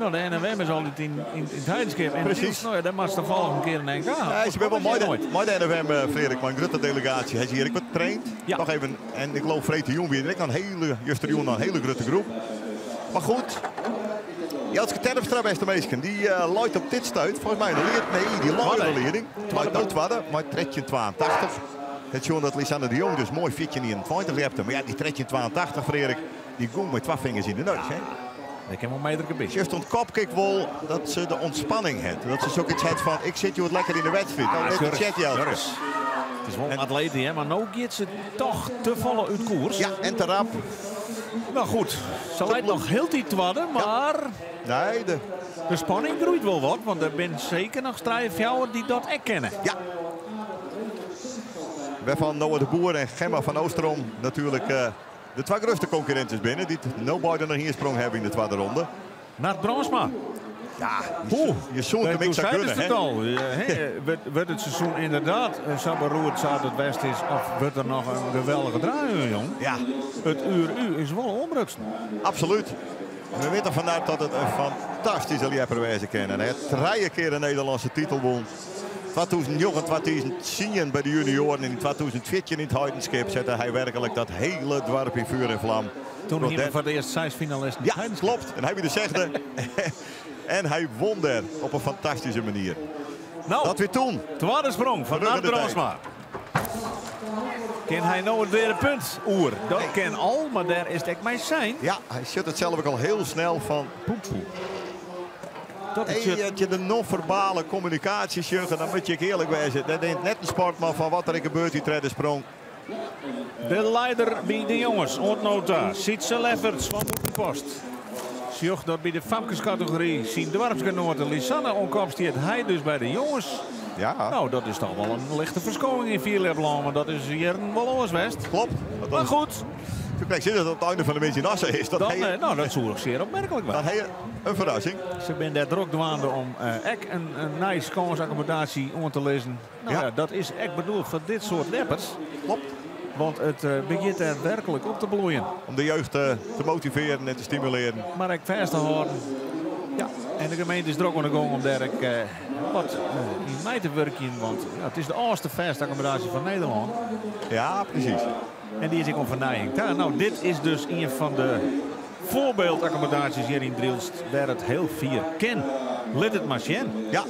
No, de NFM is altyd yn it Heidenskip. En Presys. No ja, dêr moatst tafallich in kear in NK. Ja, se binne wol mei de NFM, Frederik, mei in grutte delegaasje. Hy is hjir ek wat traind. Ja. Noch even, en ik leau freedtejûn wie der ek noch in hiele, justerjûn noch in hiele grutte groep. Mar goed, Jelske Terpstra, bêste minsken, dy leit op dit stuit folgens my de lied, nee, dy leit de lieding. Leit no twadde mei 1382. It sjoen dat Lisanne de Jong dus moai 1421 ljepte. Mar ja, dy 1382, Frederik, dy gong mei twa fingers yn de neus. Hè? Ik kin wol meter gebiet. Just ontkop ik wol dat se de ûntspanning hat. Dat se soks hat fan, ik sit hjoed lekker yn de wedstriid. No, net de chat, Jelske. It is wol in atleet, hè, mar no giet se dochs te folle út koers. Ja, en te rap. No goed, se leit noch hieltyd twadde, mar... Nee, de... De spanning groeit wol wat, want der binne seker noch trije, fjouwer dy't dat ek kenne. Ja. Wêrfan Noah de Boer en Gemma van Oosterom natuerlik de twa grutste konkurrinten binne, dy't no beide noch ien sprong hawwe yn de twadde ronde. Nard Brandsma. Ja, je soe it him ek sa gunne, hè? Al. Wurdt it seizoen ynderdaad sa beroerd sa't it west is, of wurdt der noch in geweldige draai, jong? Ja. It uur U is wol oanbrutsen. Absolút. We witte fan Nard dat it in fantastyske ljepper wêze kin. En hy hat trije kear in Nederlânske titel wûn. 2009, 2010 by de junioaren en yn 2014 yn it Heidenskip sette hy werklik dat hiele doarp yn fjoer en flam. Doe hiene we foar it earst seis finalisten. Ja, kloppet. En hy wie de sechde. En hy wûn dêr op in fantastyske manier. No, dat wie doe. Twadde sprong fan Nard Brandsma. Kin hy no it deade punt oer? Dat kin al, mar dêr is it ek mei sein. Ja, hy sjocht it sels ek al hiel snel fan poep poep. Dat Hey, as je de non-ferbale kommunikaasje sjogge, dan moat je ek earlik wêze. Dat is net in sportman fan wat der ek gebeurt dy tredde sprong. De lieder by de jonges, oant no ta, Sietse Lefferts fan Bûtenpost. Sjocht dat by de famkeskategory syn doarpsgenoate Lisanne oan kop stiet. Hy dus by de jonges. Ja. No, dat is dochs wol in lichte ferskowing yn fierljeplan, want dat is jierren wol oars west. Kloppet. Mar goed. Toen ik zit dat op het einde van de midden in Assen is. Dat Dan, hij, no, dat soe sear opmerklik wêze. Dan ha je in ferrassing. Se binne dêr drok dwaande om ek in nije skânsaccommodatie oan te lizzen. No, Ja. ja, dat is ek bedoeld foar dit soart ljeppers. Kloppet. Want it begjint dêr werklik op te bloeien. Om de jeugd te motivearjen en te stimulearjen. Mar ek fêst te hâlden. Ja, en de gemeente is drok oan de gong om dêr ek wat yn mei te wurkjen. Want ja, it is de âldste fêste akkommodaasje fan Nederlân. Ja, presys. En dy is ek oan fernijing. Ja, no, dit is dus ien fan de foarbyldakkommodaasjes hjir yn Drylts, wêr't it hiel fier kin. Lit it mar sjen. Ja.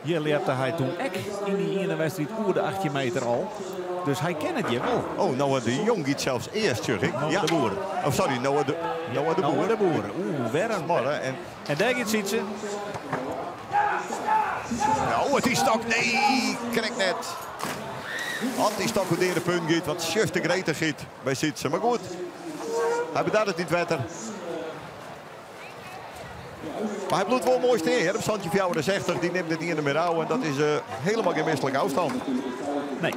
Hjir ljepte hy doe ek yn dy iene wedstriid oer de 18 meter al. Dus hy ken it hjir wol. Oh, Noah de Jong giet sels earst, sjoch ik. Noah Ja. de Boer. Oh, sorry, Noah de Noah Boer. de Boer. Oeh, wer in Smarre en En dêr giet Sietse. Oh, it is stok. Nee, krekt net. As dy stok oer it punt giet, want sjoch de gretichheid by Sietse. Mar goed, hy bedarret yn it wetter. Mar hy bliuwt wol moai stean. Hè? Op 64, dy nimt it iene mear ôf. En dat is hielendal gjin mislike ôfstân. Nee.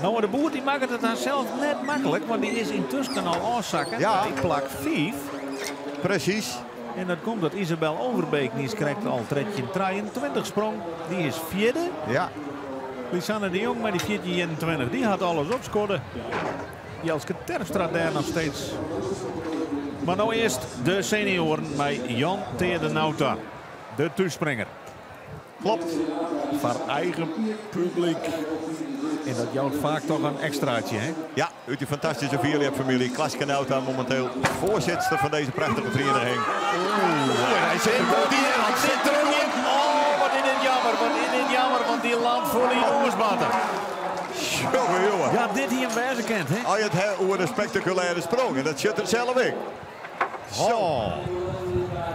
Noah de Boer dy makket it dan sels net maklik, want dy is yntusken al ôfsakke Ja. nei plak 5. Presys. En dat komt dat Isabel Overbeek, dy is krekt al 13-23 sprong. Dy is fjirde. Ja. Lisanne de Jong mei dy 14-21, dy hat alles opskodde. Jelske Terpstra dêr noch steeds. Mar no earst de senioaren mei Jan Teade Nauta, de thússpringer. Kloppet. Foar eigen publyk. En dat jout faak dochs in ekstraatje, hè? Ja, út dy fantastyske fierljepfamylje. Klaske Nauta momenteel foarsitter fan dizze prachtige feriening. Oeh, hy sit der goed yn. Hy sit der goed yn. Oh, wat is dit jammer. dy landt foar de jonges, Barte. Jonge, jonge. Ja, dit hie him wêze kind, hè? As je it ha oer in spektakulêre sprong. En dat sjocht er sels ek. Zo. Oh.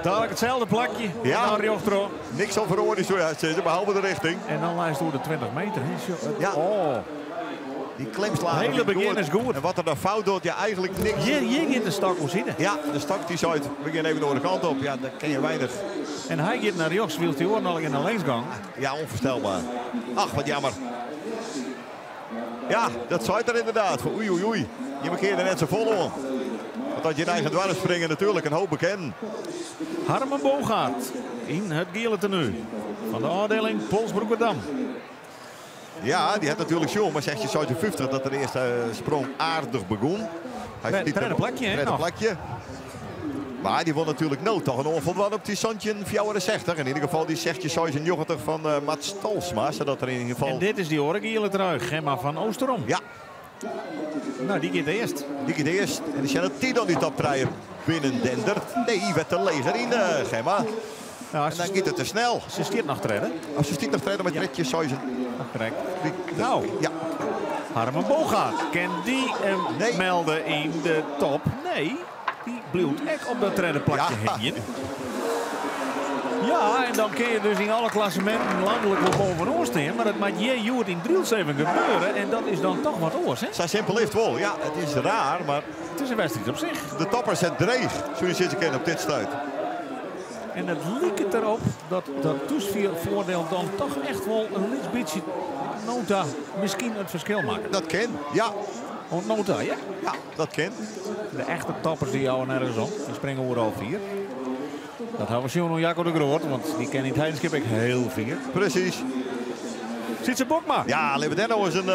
Dadelijk hetzelfde plakje. Ja. En dan rjochterop. Niks oan feroare, soe je hast sizze, behalve de richting. En dan lijst oer de 20 meter. Hè. Zo, Ja. Oh. Die klemslagen. Hele die begin is goed. En wat er dan fout doet, ja, eigenlijk niks. Hier gaat de stok hoe zitten. Ja, de stok die zei, we gaan even door de kant op. Ja, daar ken je weinig. En hij gaat naar rechts, wil hij al in de linksgang. Ja, onvoorstelbaar. Ach, wat jammer. Ja, dat zei er inderdaad. Van oei, oei, oei. Je markeerde net zo vol om. Want als je in eigen dwars springen natuurlijk een hoop bekend. Harmen Bogaert in het gele tenue van de afdeling Polsbroekerdam. Ja, die had natuurlijk zo, maar 16,56 dat de eerste sprong aardig begon. Hij Derde verliet hem- plakje, hè, Derde nog. plakje. Maar die won natuurlijk nooit toch een onvoldoende op die Santje 64. In ieder geval die 16,96 van Mats Talsma. Zodat er in ieder geval... En dit is die oranje trui, Gemma van Oosterom. Ja. Nou, die gaat eerst. Die gaat eerst. En die Janet dan die toptruien binnendendert. Nee, werd de leger in, Gemma. Nou, En dan gaat het te snel. Ze stiert nog treden. Als ze stiert nog treden met ritje Seuzen. Correct. Nou, ja. Harmen Bogaert. Kan die hem Nee. melden in de top? Nee, die blijft echt op dat derde plakje Ja. heen. Ja, en dan kun je dus in alle klassementen landelijk wel bovenaan staan. Maar dat maakt je Joert in Driels even gebeuren. En dat is dan toch wat oors, hè? Zo simpel is het wel. Ja, het is raar, maar... Het is een wedstrijd op zich. De toppers zijn dreig, zoals je zitten kennen op dit stuit. En het liep het erop dat dat toesvoordeel dan toch echt wel een licht beetje nota misschien het verschil maakt. Dat ken, ja. Want nota, ja? Ja, dat ken. De echte toppers die houden nergens om. Die springen overal vier. Dat houden we zien Jacco de Groot, want die ken in het heidenschip ook heel vier. Precies. Sietse Bokma. Ja, Liberdenno is een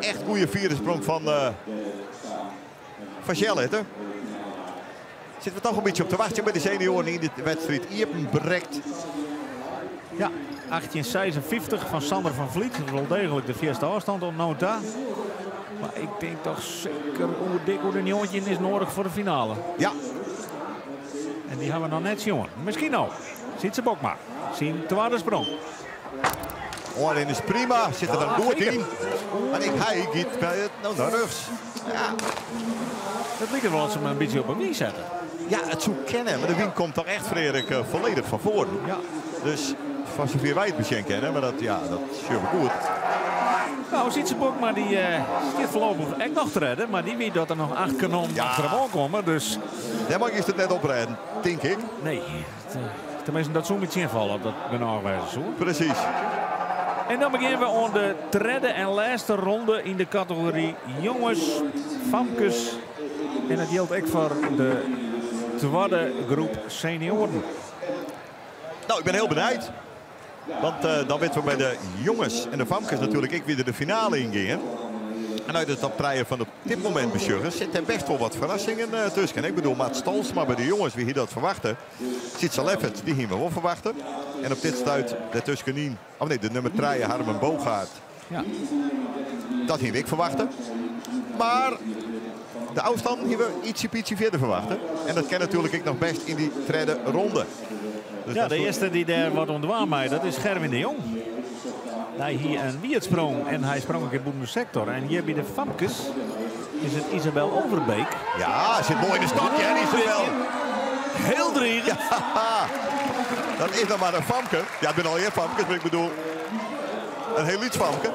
echt goede vierde sprong van Shell, hè? Zitten we toch een beetje op te wachten bij de senioren in de wedstrijd. Iepen brekt. Ja, 1856 van Sander van Vliet. Dat is wel degelijk de eerste afstand op nota. Maar ik denk toch zeker hoe dik hoe de jongetje is nodig voor de finale. Ja. En die hebben we nog net zien. Misschien al. Sietse Bokma. Zien tweede sprong. Oh, en is prima. Zit er dan Ja, goed zeker. in. Maar ik, hij gaat bij het nou naar rechts. Ja. Dat lijkt er wel als ze hem een beetje op een wie zetten. Ja, het zou kennen. Maar de wind komt toch echt, Frederik, volledig van voren. Ja. Dus van zover wij het misschien kennen. Maar dat, ja, dat is super goed. Nou, Sietse Bokma die zit voorlopig echt nog te redden. Maar die weet dat er nog 8 kanonnen achter hem aankomen. Dus... Daar mag je het net oprijden, denk ik. Nee. Tenminste, dat zou niet invallen op dat benauwwijze zo. Precies. En dan beginnen we aan de derde en laatste ronde in de categorie jongens, famkes. En dat geldt ook voor de tweede groep senioren. Nou, ik ben heel benieuwd. Want dan weten we bij de jongens en de famkes natuurlijk ik weer de finale ingingen. En uit de top 3 van op dit moment bezorgen zit er best wel wat verrassingen tussen. En ik bedoel, Mats Talsma bij de jongens, wie hier dat verwachten. Sietse Leffert, die hier we wel verwachten. En op dit stuit daartussenin, oh nee, de nummer 3, Harmen Bogaert. Ja. Dat hier ik verwachten. Maar de afstand hier we ietsje pietje verder verwachten. En dat ken natuurlijk ik nog best in die derde ronde. Dus ja, dat de is goed. eerste die daar wat ontwaar mij, dat is Gerwin de Jong. Hij hier een wierd sprong en hij sprong ook in de sector. En hier bij de famkes is het Isabel Overbeek. Ja, zit mooi in de stokje, hè, Isabel. Heel dreigend. Ja, dat is nog maar een famke. Ja, het ben al je famkes, maar ik bedoel een heel iets famke.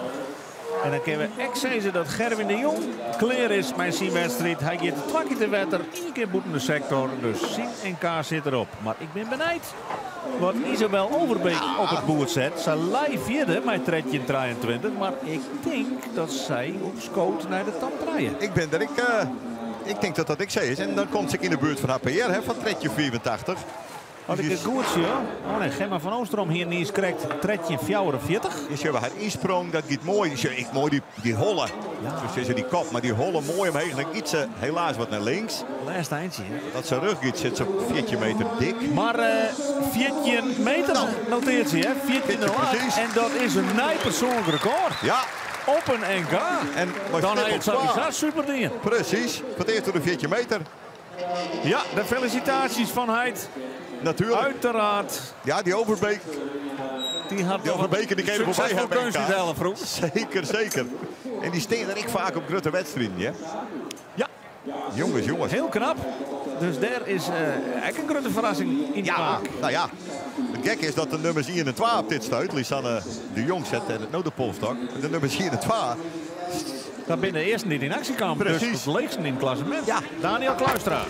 En dan kunnen we echt zeggen dat Gerwin de Jong klaar is met zijn wedstrijd. Hij gaat de twakje te wetter, één keer boeten de sector. Dus Sien en K zit erop. Maar ik ben benieuwd wat Isabel Overbeek op het boerd zet. Ze lei vierde met tredje 23. Maar ik denk dat zij op scoot naar de top draaien. Ik ben er, ik denk dat dat ik zei is. En dan komt ze in de buurt van HPR, hè, van tredje 84. Had ik het goed, ja? Oh nee, Gemma van Oostrom hier niet eens krijgt tredje 44. Je ziet haar insprong, dat gaat mooi. Je ziet ik mooi die hollen. Ja. Dus ze die kop, maar die hollen mooi omheen. En dan iets ze helaas wat naar links. Laatste eindje, hè? Dat zijn rug gaat, zit ze 14 meter dik. Maar 14 meter noteert ze, hè? 14 14 nul acht. precies. En dat is een nij persoonlijk record. Ja. Op een NK. En maar dan snip hij het op sowieso twa. super ding. Precies. Voor het eerst door de 14 meter. Ja, de felicitaties van Heid. Natuurlijk. Uiteraard. Ja, die Overbeek. Die had Die Overbeke die ken je voorbij succesvol hebben. kunst NK. zelf vroeg. Zeker, zeker. En die steen er ik vaak op grote wedstrijden, hè? Ja. Jongens, jongens. Heel knap. Dus daar is eigenlijk een grote verrassing in de Ja, maak. nou ja. Het gek is dat de nummers 1 en 2 op dit stuit. Lisanne de Jong zet en het notenpolstok. De nummers 1 en 2. Dat binnen de eerste niet in actie kwam. Dus Precies. het leegste in het klassement. Ja. Daniel Kluistra.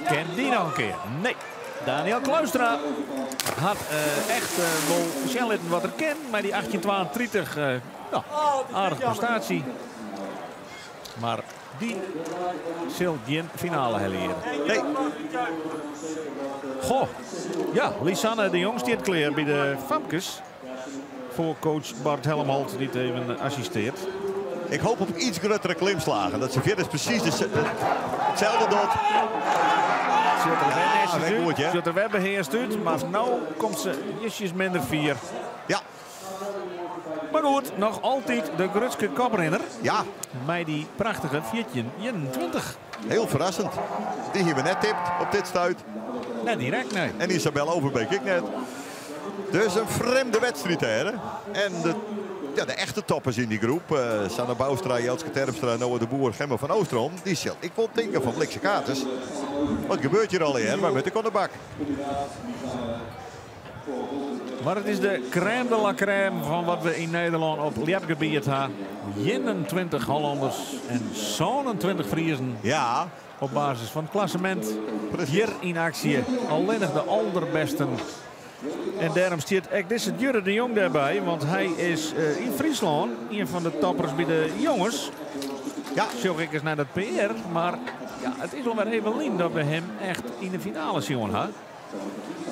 Ken die nog een keer? Nee. Daniel Kluistra had echt wel snel wat er ken. Maar die 1832, nou, aardige prestatie. Maar die zal geen finale halen. Nee. Goh, ja, Lisanne de Jong staat klaar bij de Famkes. Voor coach Bart Helmholt, die het even assisteert. Ik hoop op iets grotere klimslagen. Dat ze verder precies hetzelfde doet. Ja, ja, goed, hè? Zit er wel beheerst uit, maar nu komt ze ietsjes minder vier. Ja. Maar goed, nog altijd de Grutske koprenner. Ja. Met die prachtige 1421. Heel verrassend. Die hebben we net tipt op dit stuit. Net direct, nee. En Isabel Overbeek ik net. Dus een vreemde wedstrijd, hè. En de echte toppers in die groep. Sanne Bouwstra, Jelske Terpstra, Noah de Boer, Gemma van Oostrom. Die zal ik wil denken van Blikse Katers. Wat gebeurt hier al, hè? Waar moet ik aan de bak? Maar het is de crème de la crème van wat we in Nederland op Ljepgebied hebben. 21 Hollanders en 27 Friesen. Ja. Op basis van het klassement. Precies. Hier in actie. Alleen nog de allerbesten. En daarom staat ook deze Jurre de Jong daarbij. Want hij is in Friesland een van de toppers bij de jongens. Ja. Zo ik eens naar dat PR. Maar ja, het is wel weer even lien dat we hem echt in de finale zien. Hè?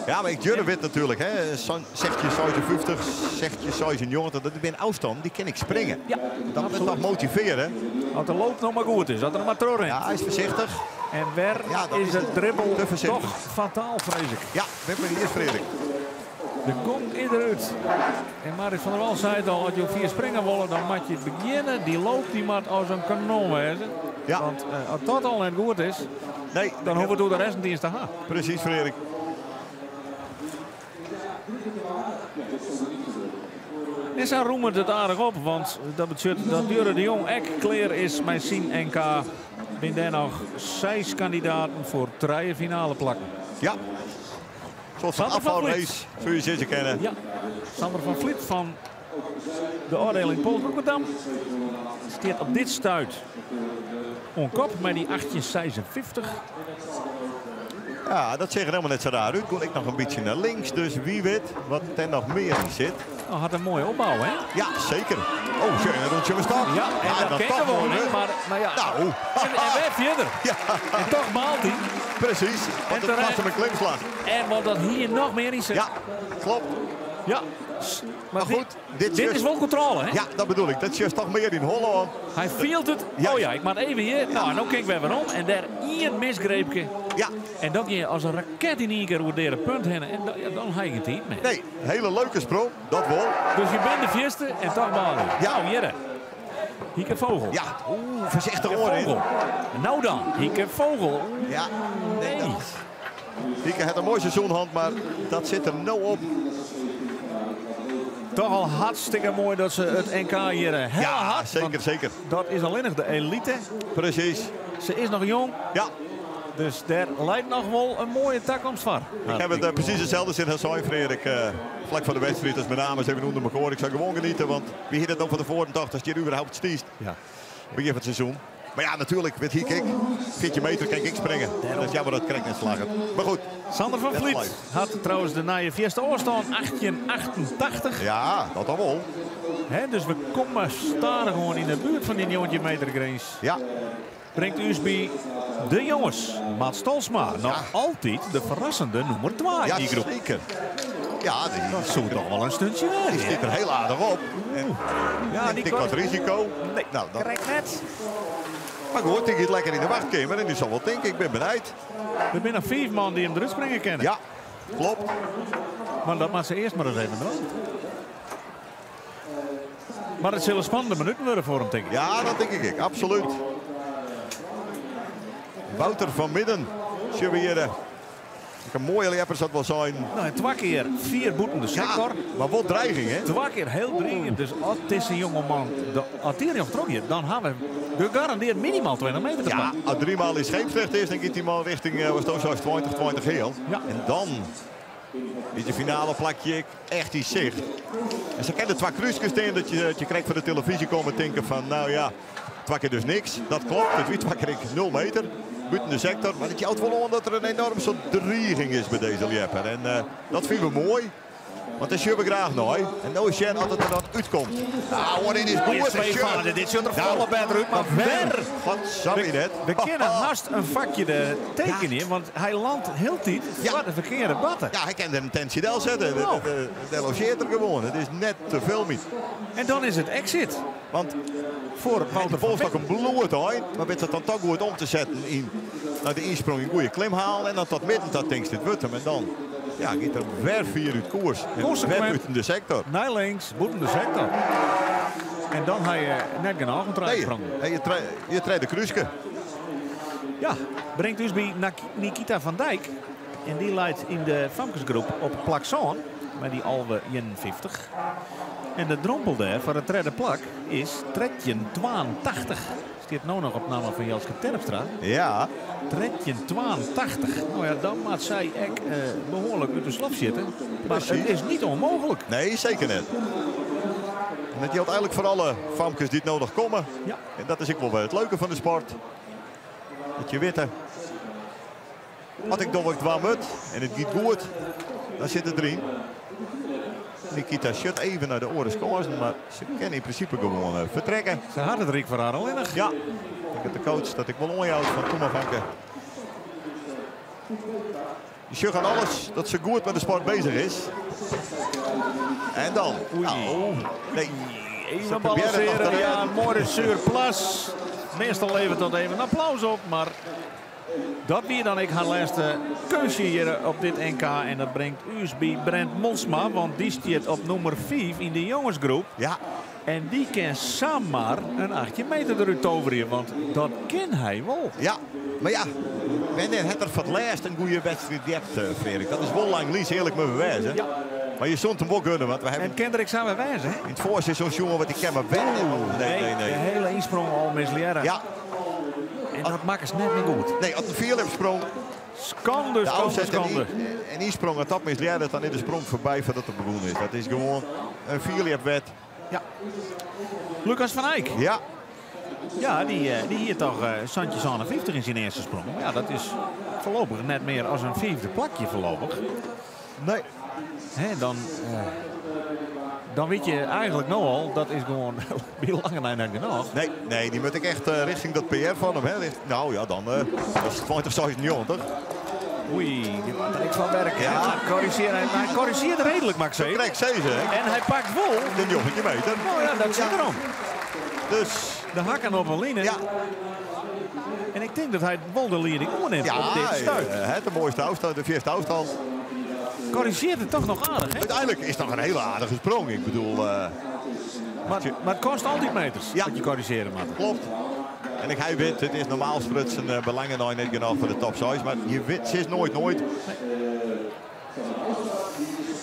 Ja, maar ik Jurre wit natuurlijk. Hè. Zegt je 56, zegt je 96. Dat ben afstand, die ken ik springen. Ja, dat moet toch motiveren. Als de loop nog maar goed is, dat er maar terug in. Ja, hij is voorzichtig. En weer ja, is is de dribbel te voorzichtig. toch fataal, vrees ik. Ja, ben maar niet Frederik. De gong is eruit. En Marit van der Wal zei het al, als je 4 springen wil, dan moet je beginnen. Die loopt die maar als een kanon wezen. Ja. Want als dat al net goed is, nee, dan hoeven we door de rest niet eens te gaan. Precies, Frederik. En zij roemen het aardig op, want dat betekent dat Jurre de Jong ek klaar is met zijn NK. Binnen daar nog 6 kandidaten voor 3 finale plakken. Ja. Een soort van Sander van Vliet. afvalrace, zul je zitten kennen. Ja, Sander van Vliet van de afdeling Polsbroekerdam staat op dit stuit onkop met die 1856. Ja, dat ziet er helemaal net zo raar uit. Kon ik nog een beetje naar links, dus wie weet wat er nog meer in zit. Nou, had een mooie opbouw, hè? Ja, zeker. Oh, schön, een rondje met stap. Ja, en Ja, dat dan ken toch gewoon, mooi, hè? hè? Maar ja. Nou. En wij verder. Ja. En toch maalt hij. Precies, want En het terecht. was hem een klimslag. En wat dat hier nog meer in zit. Ja, klopt. Ja. Maar, Maar goed, dit dit just is wel controle, hè? Ja, dat bedoel ik. Dat is toch meer in Holland. Hij viel het. Ja. Oh ja, ik maak even hier. Nou, en dan kijk ik weer waarom. En daar één misgreepje. Ja. En dan ging je als een raket in één keer over de punt heen. En dan, ja, dan ga je het niet meer. Nee, hele leuke sprong. Dat wel. Dus je bent de vierste en toch maar. Ja. Nou, Jelle. Hieke Vogel. Ja, oeh, voorzichtig Hieke oor in. Vogel. Nou dan, Hieke Vogel. Ja, nee, dat... Hieke had een mooi seizoenhand, maar dat zit er nou op. Toch al hartstikke mooi dat ze het NK hier heel Ja, hard. zeker, want zeker. Dat is alleen nog de elite. Precies. Ze is nog jong. Ja. Dus daar lijkt nog wel een mooie toekomst voor. Ik heb het precies hetzelfde zin als Soin, Frederik. Vlak voor de wedstrijd, als mijn naam is even onder elkaar. Ik zou gewoon genieten, want wie hier het dan van tevoren dacht als je überhaupt stiest. Ja. Begin van het seizoen. Maar ja, natuurlijk, met hier kijk, 14 meter kan ik springen. Dat is jammer dat krijg net slagen. Maar goed. Sander van Dat Vliet blijft. had trouwens de Nije Fiesta Oorstand 1888. Ja, dat al wel. Hè, dus we komen staan gewoon in de buurt van die 900 meter grens. Ja. Brengt USB de jongens. Mats Tolsma, nog altijd de verrassende nummer 2 Ja, in die groep. zeker. Ja, die, Dat zou toch wel een stuntje die zijn. zit er heel aardig op. En Ja, neemt die ik kon- wat risico. Nee, Nou, dat... krijgt net. Maar goed, die gaat lekker in de wachtkamer en die zal wel denken, ik ben bereid. Er zijn nog 5 man die hem eruit springen kennen. Ja, klopt. Maar dat maakt ze eerst maar eens even doen. Maar het zullen spannende minuten worden voor hem, denk ik. Ja, dat denk ik, absoluut. Wouter van Midden, zullen we hier Een mooie lepper zat wel zijn. Nou, en twee keer vier boeten de sector. Ja, maar wat dreiging, hè? Twee keer heel dreigend. Dus als het is een jongeman de arterie of je, dan hebben we gegarandeerd minimaal 20 meter te Ja, pakken. als drie maal in scheepsrecht is, dan gaat die man richting was het zo 20, 20 heel. Ja. En dan is de finale plakje echt in zicht. En ze kennen twee kruisjes in dat je krijgt van de televisie komen denken van, nou ja, twee keer dus niks. Dat klopt, het wie twee keer 0 meter. Buiten de sector, maar het houdt wel aan dat er een enorm soort dreiging is bij deze Ljepper. En dat vinden we mooi. Want dat zien we graag nog. En nou is Jen altijd er dan uitkomt. Nou, hoor, dit is goed. Twee vader, dit zit er Nou, volle bed uit, maar ver. Godsamme net. We kennen haast een vakje de teken hier, want hij landt heel tijd voor de verkeerde batten. Ja, hij kan er een tentje del zetten. Nou. De logeert er gewoon. Het is net te veel niet. En dan is het exit. Want Voor de Wouter van polstok een bloed hoor. Maar weet dat dan toch goed om te zetten in naar de insprong een goede klim halen. En dan tot midden dat denkt dit wordt hem. En dan ja, gaat er weer vier uit koers. En Consequent. weer buiten de sector. Naar links, boeten de sector. En dan ga je net geen ogen Nee, nee, je trekt de kruiske. Ja, brengt dus bij Nikita van Dijk. En die leidt in de famkesgroep op plak Zoon. Met die alwe 51. En de drompel daar voor het derde plak is Tretjen 82. Staat nou nog op naam van Jelske Terpstra. Ja. Tretjen 82. Nou ja, dan maakt zij echt behoorlijk uit de slap zitten. Maar Precies. het is niet onmogelijk. Nee, zeker niet. En dat geldt eigenlijk voor alle famkes die het nodig komen. Ja. En dat is ook wel weer het leuke van de sport. Dat je weet, als ik dan wat warm uit en het gaat goed, dan zit het erin. Nikita shut even naar de oren scoren, maar ze kan in principe gewoon vertrekken. Ze had het Riek voor haar al innig. Ja, ik denk dat de coach dat ik wel onjoud van Thomas Vanke. Die sjug aan alles dat ze goed met de sport bezig is. En dan. Oei. Nou, nee. Even Ze proberen het nog balanceren. te Ja, redden. mooie surplus. Meestal levert dat even een applaus op, maar dat weer dan ik haar laatste keusje hier op dit NK. En dat brengt USB Brent Monsma, want die staat op nummer 5 in de jongensgroep. Ja. En die kan zomaar een 8 meter eruit toveren, want dat ken hij wel. Ja, maar ja, wanneer het er voor het laatst een goede wedstrijd hebt, Frederik? Dat is wel lang lies, eerlijk me bewijzen. Ja. Maar je stond hem wel kunnen, want we hebben En Kendrick zijn we wijzen, hè? in het voorseizoen jongen wat ik ken maar wennen. Nee, nee, nee. De hele insprong al misleren. Ja. En dat maakt het net niet goed. Nee, als een Philip sprong. Schande, De schande, afzet en schande. en die sprong, het dat misleerde, dan is de sprong voorbij voordat het begonnen is. Dat is gewoon een Philip-wet. Ja. Lucas van Eyck. Ja. Ja, die hier toch Santje aan 50 in zijn eerste sprong. Maar ja, dat is voorlopig net meer als een vijfde plakje voorlopig. Nee. Hè, dan weet je eigenlijk nou al, dat is gewoon bij lange lijn net genoeg. Nee, nee, die moet ik echt richting dat PR van hem. Hè. Richt, nou ja, dan dat is 2096. Oei, die maakt er niks van werk. Ja. Ja, corrigeer, hij, maar hij corrigeert redelijk, Max. Zo krijgt ze, hè. En hij pakt wol. De 19 meter. Nou ja, dat zit erom. Dus. De hakken op een line. Ja. En ik denk dat hij wel de leiding oorneemt Ja, op dit stuit. het de mooiste afstand, de vierste afstand. Corrigeert het toch nog aardig, hè? Uiteindelijk is het nog een hele aardige sprong. Ik bedoel... Maar het kost altijd meters Ja. dat je corrigeren moet. Klopt. En ik, hij weet, het is normaal sprutsen belangen nog net genoeg voor de top 6. Maar je weet, ze is nooit nooit. Nee.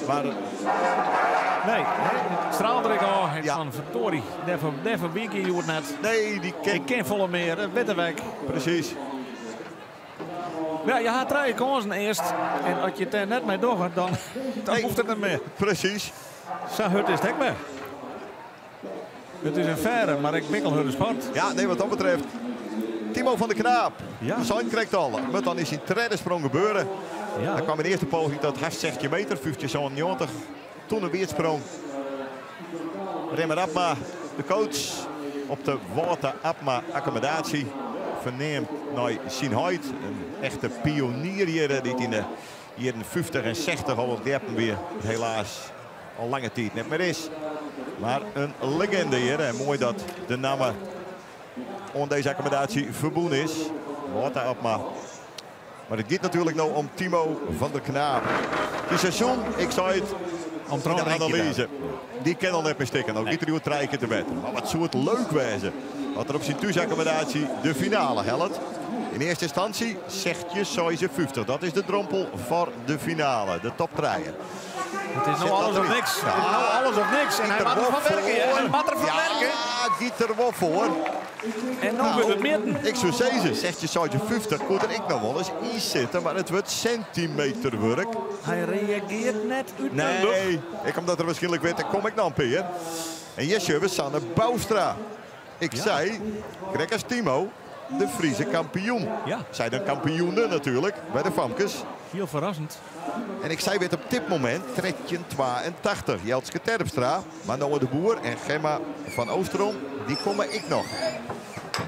Maar... Nee, hè, het straalde ik al. En Ja. van verdorie, daarvoor wie ik hier net. Nee, die ken Ik ken volle meer, Wittenwijk. Precies. Ja, je had drie kansen eerst. En als je het er net mee doet, dan Nee. hoeft het niet meer. Precies. Zo hut is het hek meer. Het is een verre, maar ik mikkel hun sport. Ja, nee, wat dat betreft. Timo van der Knaap. Ja. De zijn krijgt al. Maar dan is zijn derde sprong gebeuren. Ja. Hij kwam in de eerste poging tot haast 16 meter, 15,90. Toen een weersprong. Remmer Abma, de coach op de Water Abma accommodatie. Verneemt naar Sien Huid. Een echte pionier hier, die in de jaren 50 en 60 al op de weer helaas al lange tijd net meer is. Maar een legende hier. En mooi dat de naam om deze accommodatie verbonden is. Water Abma. Maar het gaat natuurlijk nou om Timo van der Knaap. Die seizoen, ik zei het Om in de trouwens analyse. Die kan al net meer stikken. Ook niet er drie keer te bed. Maar wat zou het leuk wezen. Wat er op zijn thuisaccommodatie de finale helpt. In eerste instantie 16,56. Dat is de drompel voor de finale, de top 3. Het is nou alles of niks. Het is nou alles of niks. En hij moet ervan werken. Hij moet ervan werken. Ja, giet er wel voor. En dan wordt het midden. Ik zou zeggen, 16,56 kon er ik nog wel eens in zitten, maar het wordt centimeterwerk. Hij reageert net uit. Nee, ik omdat er waarschijnlijk weet, dan kom ik dan, Peer. En Jesse, we Sanne Bouwstra. Ik zei, Greg als Timo, de Friese kampioen. Ja. Zij dan kampioenen natuurlijk, bij de Famkes. Heel verrassend. En ik zei weer op dit moment 13,82. Jeltske Terpstra, Manoa de Boer en Gemma van Oosterom, die komen ik nog.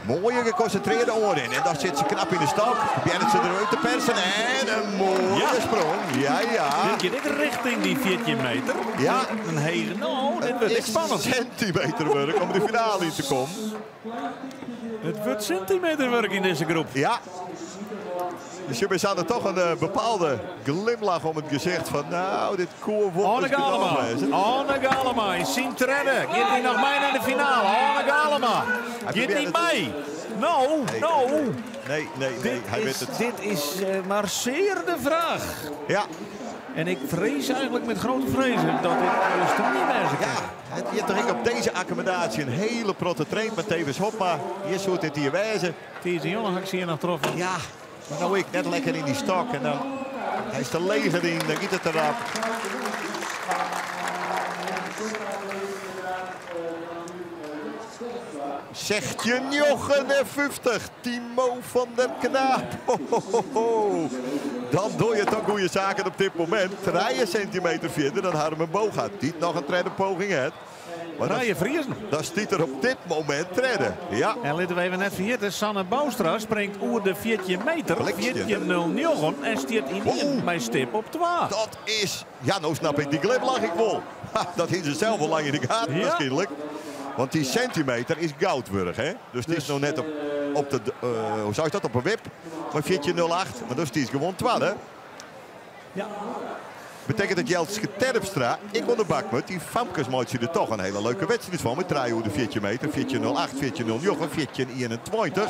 Mooie geconcentreerde oren in. En daar zit ze knap in de stok. Probeert ze eruit te persen. En een mooie sprong. Ja, ja. Denk je dit richting die 14 meter? Ja. Een hele... Nou, dit wordt echt spannend. Centimeterwerk om de finale in te komen. Het wordt centimeterwerk in deze groep. Ja. Dus je zat er toch een bepaalde glimlach om het gezicht van, nou, dit koer wordt Arne Galema. Arne Galema in zijn treden. Gaat hij nog mee naar de finale? Arne Galema. Gaat niet mee? Nou, nou. Nee, nee, nee. Hij weet het. Dit is maar zeer de vraag. Ja. En ik vrees eigenlijk met grote vrezen dat dit dus toch niet meer kan. Ja, je hebt toch ik op deze accommodatie een hele protte train met Tevens Hopma. Hier soort dit hier wijzen. Deze jongen had ik hier nog troffen. Ja. Maar nou ik net lekker in die stok en dan hij is te leeg erin, dan giet het erop. Zegt je 59, Timo van der Knaap. Ho, ho, ho, ho. Dan doe je toch goede zaken op dit moment. 3 centimeter verder dan Harmen Bogaert. Die nog een tweede poging heeft. Maar Vriezen. Dat stiet er op dit moment treden. Ja. En laten we even net vergeten, Sanne Bouwstra springt oer de 14 meter. 14.09 en stiert in wow. Mijn stip op 12. Dat is... Ja, nou snap ik die glimlach ik wel. Ha, dat is ze zelf al lang in de gaten waarschijnlijk. Want die centimeter is goudwurg, hè? Dus het is nog net op de... hoe zou je dat? Op een wip. Maar 14.08. Maar dus die is gewoon tweede. Ja. Betekent dat Jeltske Terpstra, ik won de bak met die Famkes maakt er toch een hele leuke wedstrijd van. Met draaien de 14 meter, 14.08, 14.09, 14.21.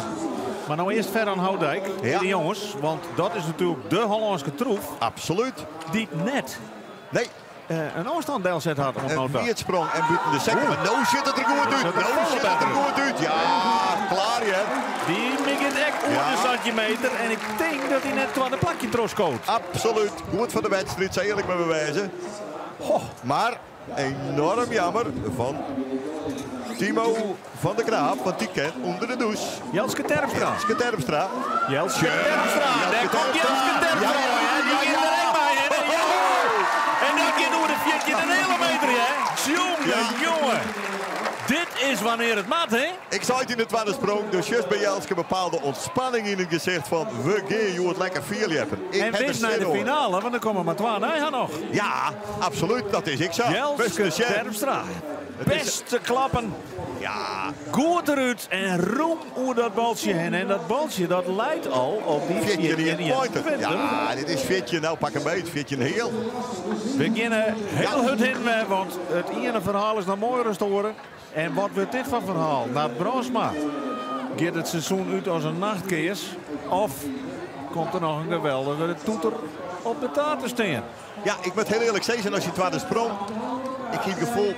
Maar nou eerst Ferran Houdijk, ja. De jongens, want dat is natuurlijk de Hollandse troef. Absoluut. Die net nee. Een afstand zet had. Een viertsprong en buiten de second. Maar nou zit het er goed uit. Nou zit het er goed uit. Ja, klaar hè. Die begint echt onder de centimeter. En ik denk dat hij net qua de plakje troskoot. Absoluut. Goed voor de wedstrijd, zou eerlijk maar bewijzen. Ho, maar enorm jammer van Timo van der Knaap, want die kent onder de douche. Jelske Terpstra. Jelske Terpstra. Jelske Terpstra. Daar komt Jelske Terpstra. Die gaat er echt bij. En dat gaat door de 14 een hele meter, hè? Jongen, jongen. Dit is wanneer het maat, hè? Ik zei het in de tweede sprong, dus juist bij Jelske bepaalde ontspanning in het gezicht van we gaan je het lekker vierjeppen. En wist naar de finale, want er komen maar 12 naar nog. Ja, absoluut, dat is ik zo. Jelske Terpstra. Beste klappen. Ja. Goed eruit en roem oer dat baltje heen. En dat baltje dat leidt al op die 14,21. Ja, dit is 14. Nou, pak een beet. 14 heel. We beginnen heel hard in, want het ene verhaal is nog mooier te horen. En wat wordt dit van verhaal? Naar Brosma. Gaat het seizoen uit als een nachtkeers? Of komt er nog een geweldige toeter op de taart te staan? Ja, ik moet heel eerlijk zeggen, als je tweede sprong, ik heb het gevoel...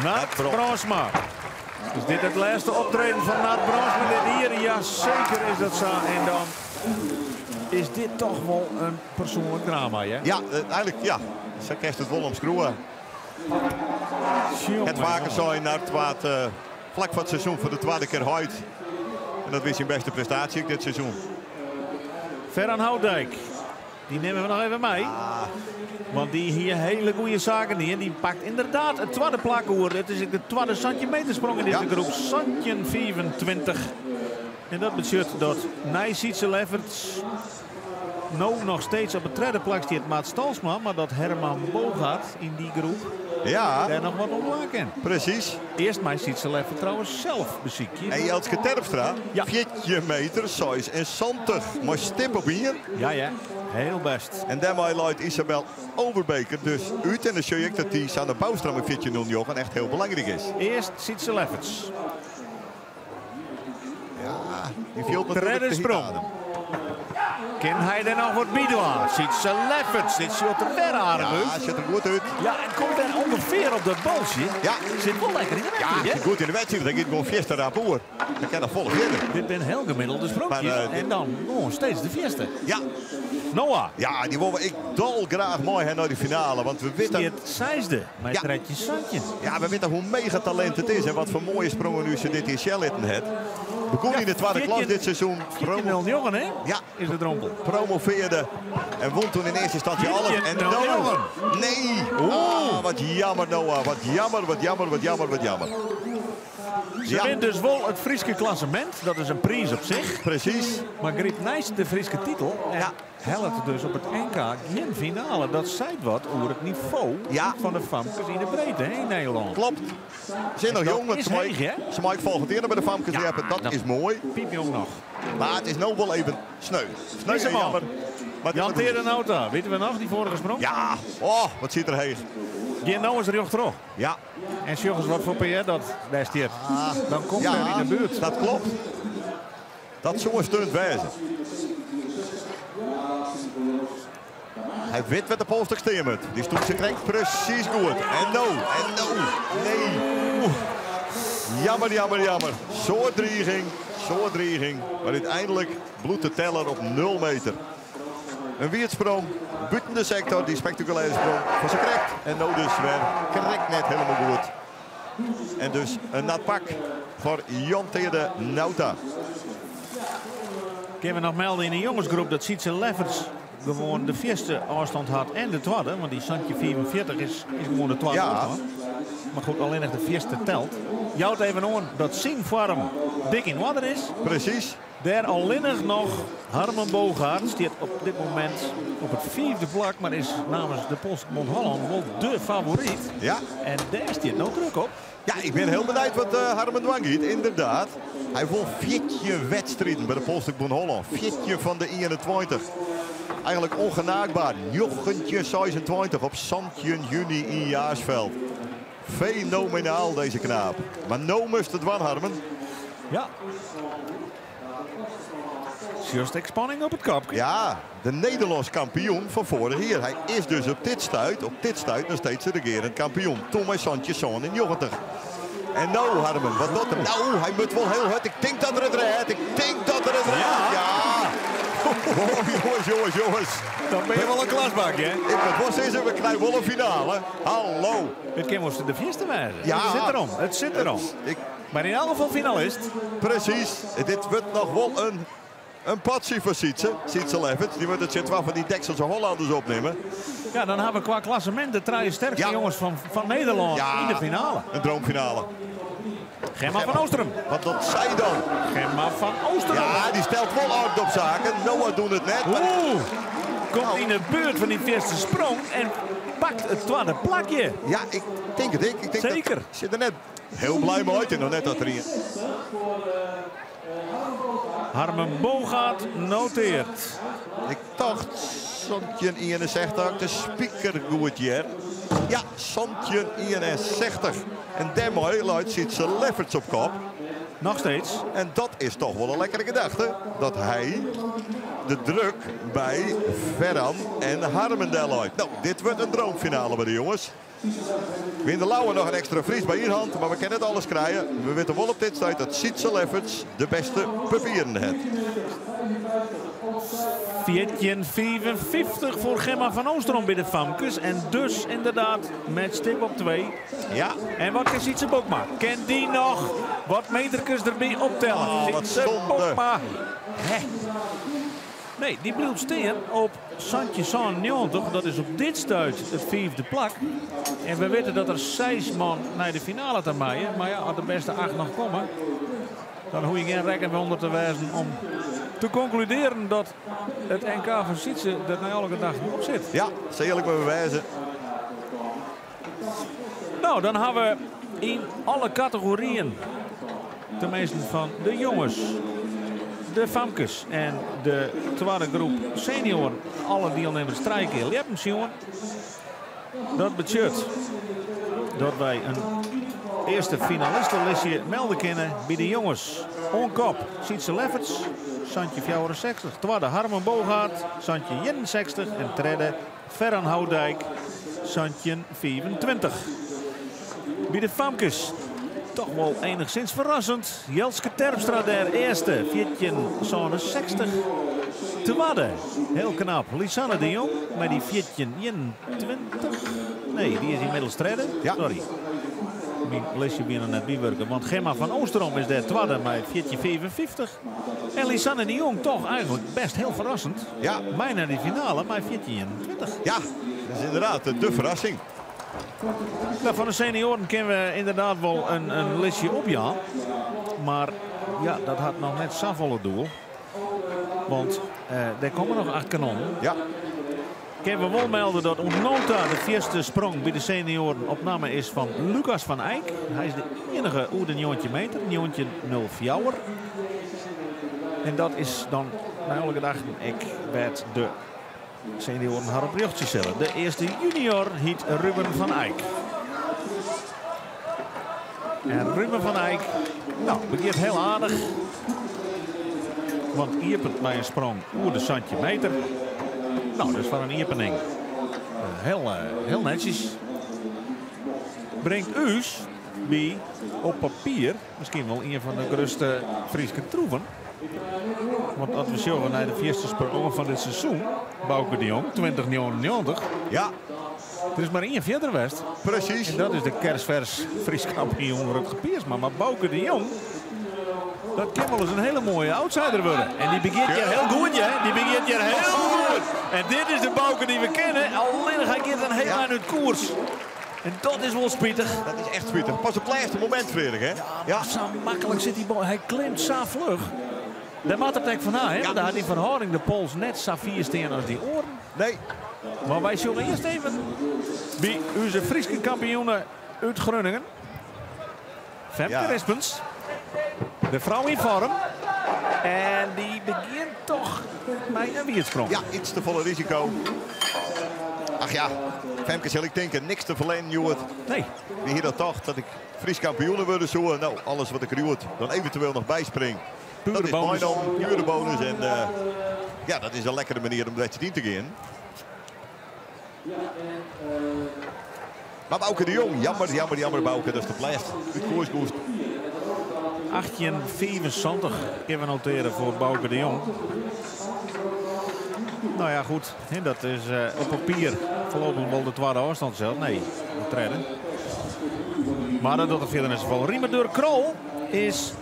Nat Brosma. Is dit het laatste optreden van Nat Brosma dit hier? Ja, zeker is dat zo. En dan is dit toch wel een persoonlijk drama, hè? Ja, eigenlijk ja. Ze krijgt het wel omschroeven. Het vaker zo naar het waad, vlak voor het seizoen voor de tweede keer uit. En dat is zijn beste prestatie dit seizoen. Ferran Houdijk. Die nemen we nog even mee. Ah. Want die hier hele goede zaken hier. Die pakt inderdaad het tweede plakhoer. Het is de tweede centimetersprong in deze groep. Santje 24. En dat betekent dat Nijsietse Lefferts nou nog steeds op het tweede plak staat Maat Stalsma. Maar dat Herman Bogaert in die groep ja. daar nog wat omlaag in. Precies. Eerst maar Sietse Leffert trouwens zelf beziekje. En Jelske Terpstra, ja. 14 meter, 6 en 70. Maar stip op hier. Ja, ja. Heel best. En daarmee leidt Isabel Overbeker dus uit. En dan zie ik dat die Sanne Bouwstra met 14.09 echt heel belangrijk is. Eerst Sietse Lefferts. Ja, die fielt natuurlijk Tredde de sprong. adem. Kin hy der noch wat by dwaan? Sietse Lefferts, dit sjocht der wer aardich Ja, út. ziet er goed uit. Ja, en komt daar ongeveer op dat balsje. Ja. Zit wel lekker in de Ja, wedstrijd, zit hè? goed in de wedstrijd. Dan gaat gewoon fiesta rap oer. Dan kan dat volle verder. Dit zijn heel gemiddelde sprookjes. Maar, En dan gewoon steeds de fiesta. Ja, Noah. ja, die willen ik dolgraag mooi hè, naar die finale. Want we weten, Het zesde. Maar Ja. het Santje. ja, we weten hoe mega talent het is. En wat voor mooie sprongen nu ze dit in Shellitten het. Begon in de tweede klas dit seizoen. 14-0 hè? Ja. Is de drompel. Promoveerde en won toen in eerste instantie alles. En 14-0. Noah. Nee. Ah, wat jammer Noah. Wat jammer, wat jammer, wat jammer, wat jammer. Ze Ja. wint dus wel het Frieske klassement. Dat is een prijs op zich. Precies. Maar Griep Nijs de Frieske titel. En Ja. helpt dus op het NK geen finale. Dat zei wat over het niveau Ja. van de famkes in de breedte hè, in Nederland. Klopt. Ze zijn nog Dat jong, want is ze maakt- heeg, hè? ze maakt volgend jaar bij de famkes Ja, hebben. Dat dat- is mooi. Piepjong nog. Maar het is nou wel even sneu. Sneu Is en hem al. jammer. Maar het Jan is wat Teer de Nota, weten we nog, die vorige sprong? Ja, oh, wat zit er heeg. Geen nou is er terug. Ja, En jongens, wat voor PR dat daar stiert. Dan komt ja er in de buurt. dat klopt. Dat zou een stunt wezen. Hij weet wat de polstuk steemt. Die stoet ze trekt precies goed. En no, en no, nee. Jammer, jammer, jammer. Zo'n dreiging, zo'n dreiging. Maar uiteindelijk bloedt de teller op 0 meter. Een wiertsprong, buiten de sector, die spectaculaire sprong voor zijn krekt. En nou dus weer krekt net helemaal goed. En dus een nat pak voor Jan Teerde Nauta. Kunnen we nog melden in de jongensgroep dat Sietse Lefferts gewoon de eerste afstand had en de tweede. Want die Santje 44 is gewoon de tweede Ja. afstand. Maar goed, alleen nog de eerste telt. Jouwt even aan dat zijn vorm dik in water is. Precies. Daar alleen nog Harmen Bogaert staat op dit moment op het vierde vlak, maar is namens de Polsbond Holland wel de favoriet. Ja. En daar staat nou druk op. Ja, ik ben heel benieuwd wat Harmen dwang inderdaad. Hij won 14 wedstrijden bij de Polsbond Holland. 14 van de 21. Eigenlijk ongenaakbaar. 1926 op 17 juni in Jaarsveld. Fenomenaal deze knaap. Maar no must het dwang, Harmen. Ja. Just spanning op het kapje. Ja, de Nederlands kampioen van vorig jaar. Hij is dus op dit stuit, nog steeds de regerend kampioen. Thomas Sanchez Zoon in 90. En nou, Harmen, wat doet hem? Nou, hij moet wel heel hard. Ik denk dat er het redt. Ik denk dat er het redt. Ja. Oh, jongens, jongens, jongens. Dan ben je wel een klasbak, hè? Ik moet wel zeggen, we krijgen wel een finale. Hallo. Het kan wel de vierde wijzen. Ja. Het zit erom. Het zit erom. Maar in elk geval finalist. Precies. Dit wordt nog wel een patsie voor Sietse. Sietse Lefferts. Die moet het zit van die Dekselse Hollanders opnemen. Ja, dan hebben we qua klassement de drie sterkste Ja. jongens van Nederland Ja. in de finale. Een droomfinale. Gemma van Oostrum. Wat dat zij dan? Gemma van Oostrum. Ja, die stelt wel orde op zaken. Noah doet het net. maar- Oeh. Komt in de buurt van die eerste sprong en pakt het tweede plakje. Ja, ik denk het. Ik denk Zeker. Dat, zit er net heel blij mee uit en nog net dat erin. Harmen Bogaert noteert. Ik dacht, Santje 61, de speaker goed hier. Ja, Santje 61. En daarmee luidt Sietse Lefferts op kop. Nog steeds. En dat is toch wel een lekkere gedachte. Dat hij de druk bij Ferran en Harmendel uit. Nou, dit wordt een droomfinale bij de jongens. Win de Lauwe nog een extra Fries bij hand, maar we kunnen het alles krijgen. We weten wel op dit tijd dat Sietse Lefferts de beste papieren heeft. 14,54 voor Gemma van Oostrom bij de Famkes. En dus inderdaad met stip op 2. Ja. En wat kan Sietse Bokma? Kan die nog wat metertjes erbij optellen? Oh, wat Sietse zonde. Bokma. Hè? Nee, die blijft staan op Santje San 90. Dat is op dit stuit het vijfde plak. En we weten dat er 6 man naar de finale te maaien. Maar ja, als de beste 8 nog komen, dan hoef je geen rekken onder te wijzen om te concluderen dat het NK van Sietse er naar alle gedachten op zit. Ja, zeer maar bewijzen. Nou, dan hebben we in alle categorieën, tenminste van de jongens, de famkes en de tweede groep senior, alle deelnemers strijken jongen. Dat betekent dat wij een earste finalistenlistje melde kinne by de jonges. Oan kop Sietse Lefferts, santjin 64, twadde Harmen Bogaert, santjin 61 en tredde Ferran Houdijk, santjin 25. By de famkes toch wol enigszins ferrassend. Jelske Terpstra dêr earste, 14,67. Twadde, hiel knap, Lisanne de Jong mei dy 14,21. Nee, dy is ynmiddels tredde. Ja. Sorry. Myn listje wie noch net bywurke, want Gemma van Oosterom is dêr twadde mei 14,55. En Lisanne de Jong toch eigentlik bêst hiel ferrassend. Ja. Mei nei de finale mei 14,21. Ja, dat is ynderdaad de ferrassing. Nou, fan de senioaren kinne we ynderdaad wol in listje opjaan. Mar ja, dat hat noch net safolle doel. Want der komme noch 8 kanonnen. Ja. Kinne we wol melde dat oant no ta de fierste sprong by de senioaren op namme is fan Lucas van Eyck. Hy is de iennige oer de 19 meter, 19,04. En dat is dan nei alle gedachten ek wêr't de senioaren har op rjochtsje sille. De earste junior hyt Ruben van Eyck. En Ruben van Eyck, nou, begjint hiel aardich. Want iepent mei in sprong oer de 17 meter. Nou, dus foar in iepening hiel netsjes. Bringt ús by op papier miskien wol ien fan de grutste Fryske troeven. Want as we sjogge nei de fierste sprongen fan dit seizoen, Bauke de Jong, 2099. Ja. Der is mar ien fierder west. Presys. En dat is de kersfers Frysk kampioen Rutger Piersma. Mar Bauke de Jong, dat kin wolris in hiele moaie outsider wurde. En dy begjint hjir hiel goed, hè? Dy begjint hjir hiel goed. En dit is de Bauke dy't we kenne. Allinnich hy giet in hiel ein út koers. En dat is wol spitich. Dat is echt spitich. Pas op it lêste momint, Frederik, hè? Ja, mar sa maklik sit dy bal. Hy klimt sa fluch. Dêr moat it ek fan ha, hè? Want dêr hat yn ferhâlding de pols net sa fier stean as dy oaren. Nee. Mar wy sjogge earst even by ús Fryske kampioene út Groningen. Femke Rispens. De frou yn foarm. En dy begjint toch mei in wiedsprong. Ja, iets te folle risiko. Ach ja, Femke sil ek tinke, niks te ferlern, hjoed. Nee. Wie hie dat tocht, dat ik Frysk kampioene wurde soe? Nou, alles wat ik der hjoed dan eventueel noch byspring. Pure Dat is bonus. meinommen, pure bonus. En ja, dat is in lekkere manier om de wedstriid yn te gean. Mar Bauke de Jong, jammer, jammer, jammer Bauke, dat is de plêst út koers goest. 18,75 kinne we notearje foar Bauke de Jong. Nou ja, goed, hè, dat is op papier foarlopich wol de twadde ôfstân sels. Nee, de tredde. Mar dat docht er fierder net safolle. Riemer Durk Krol is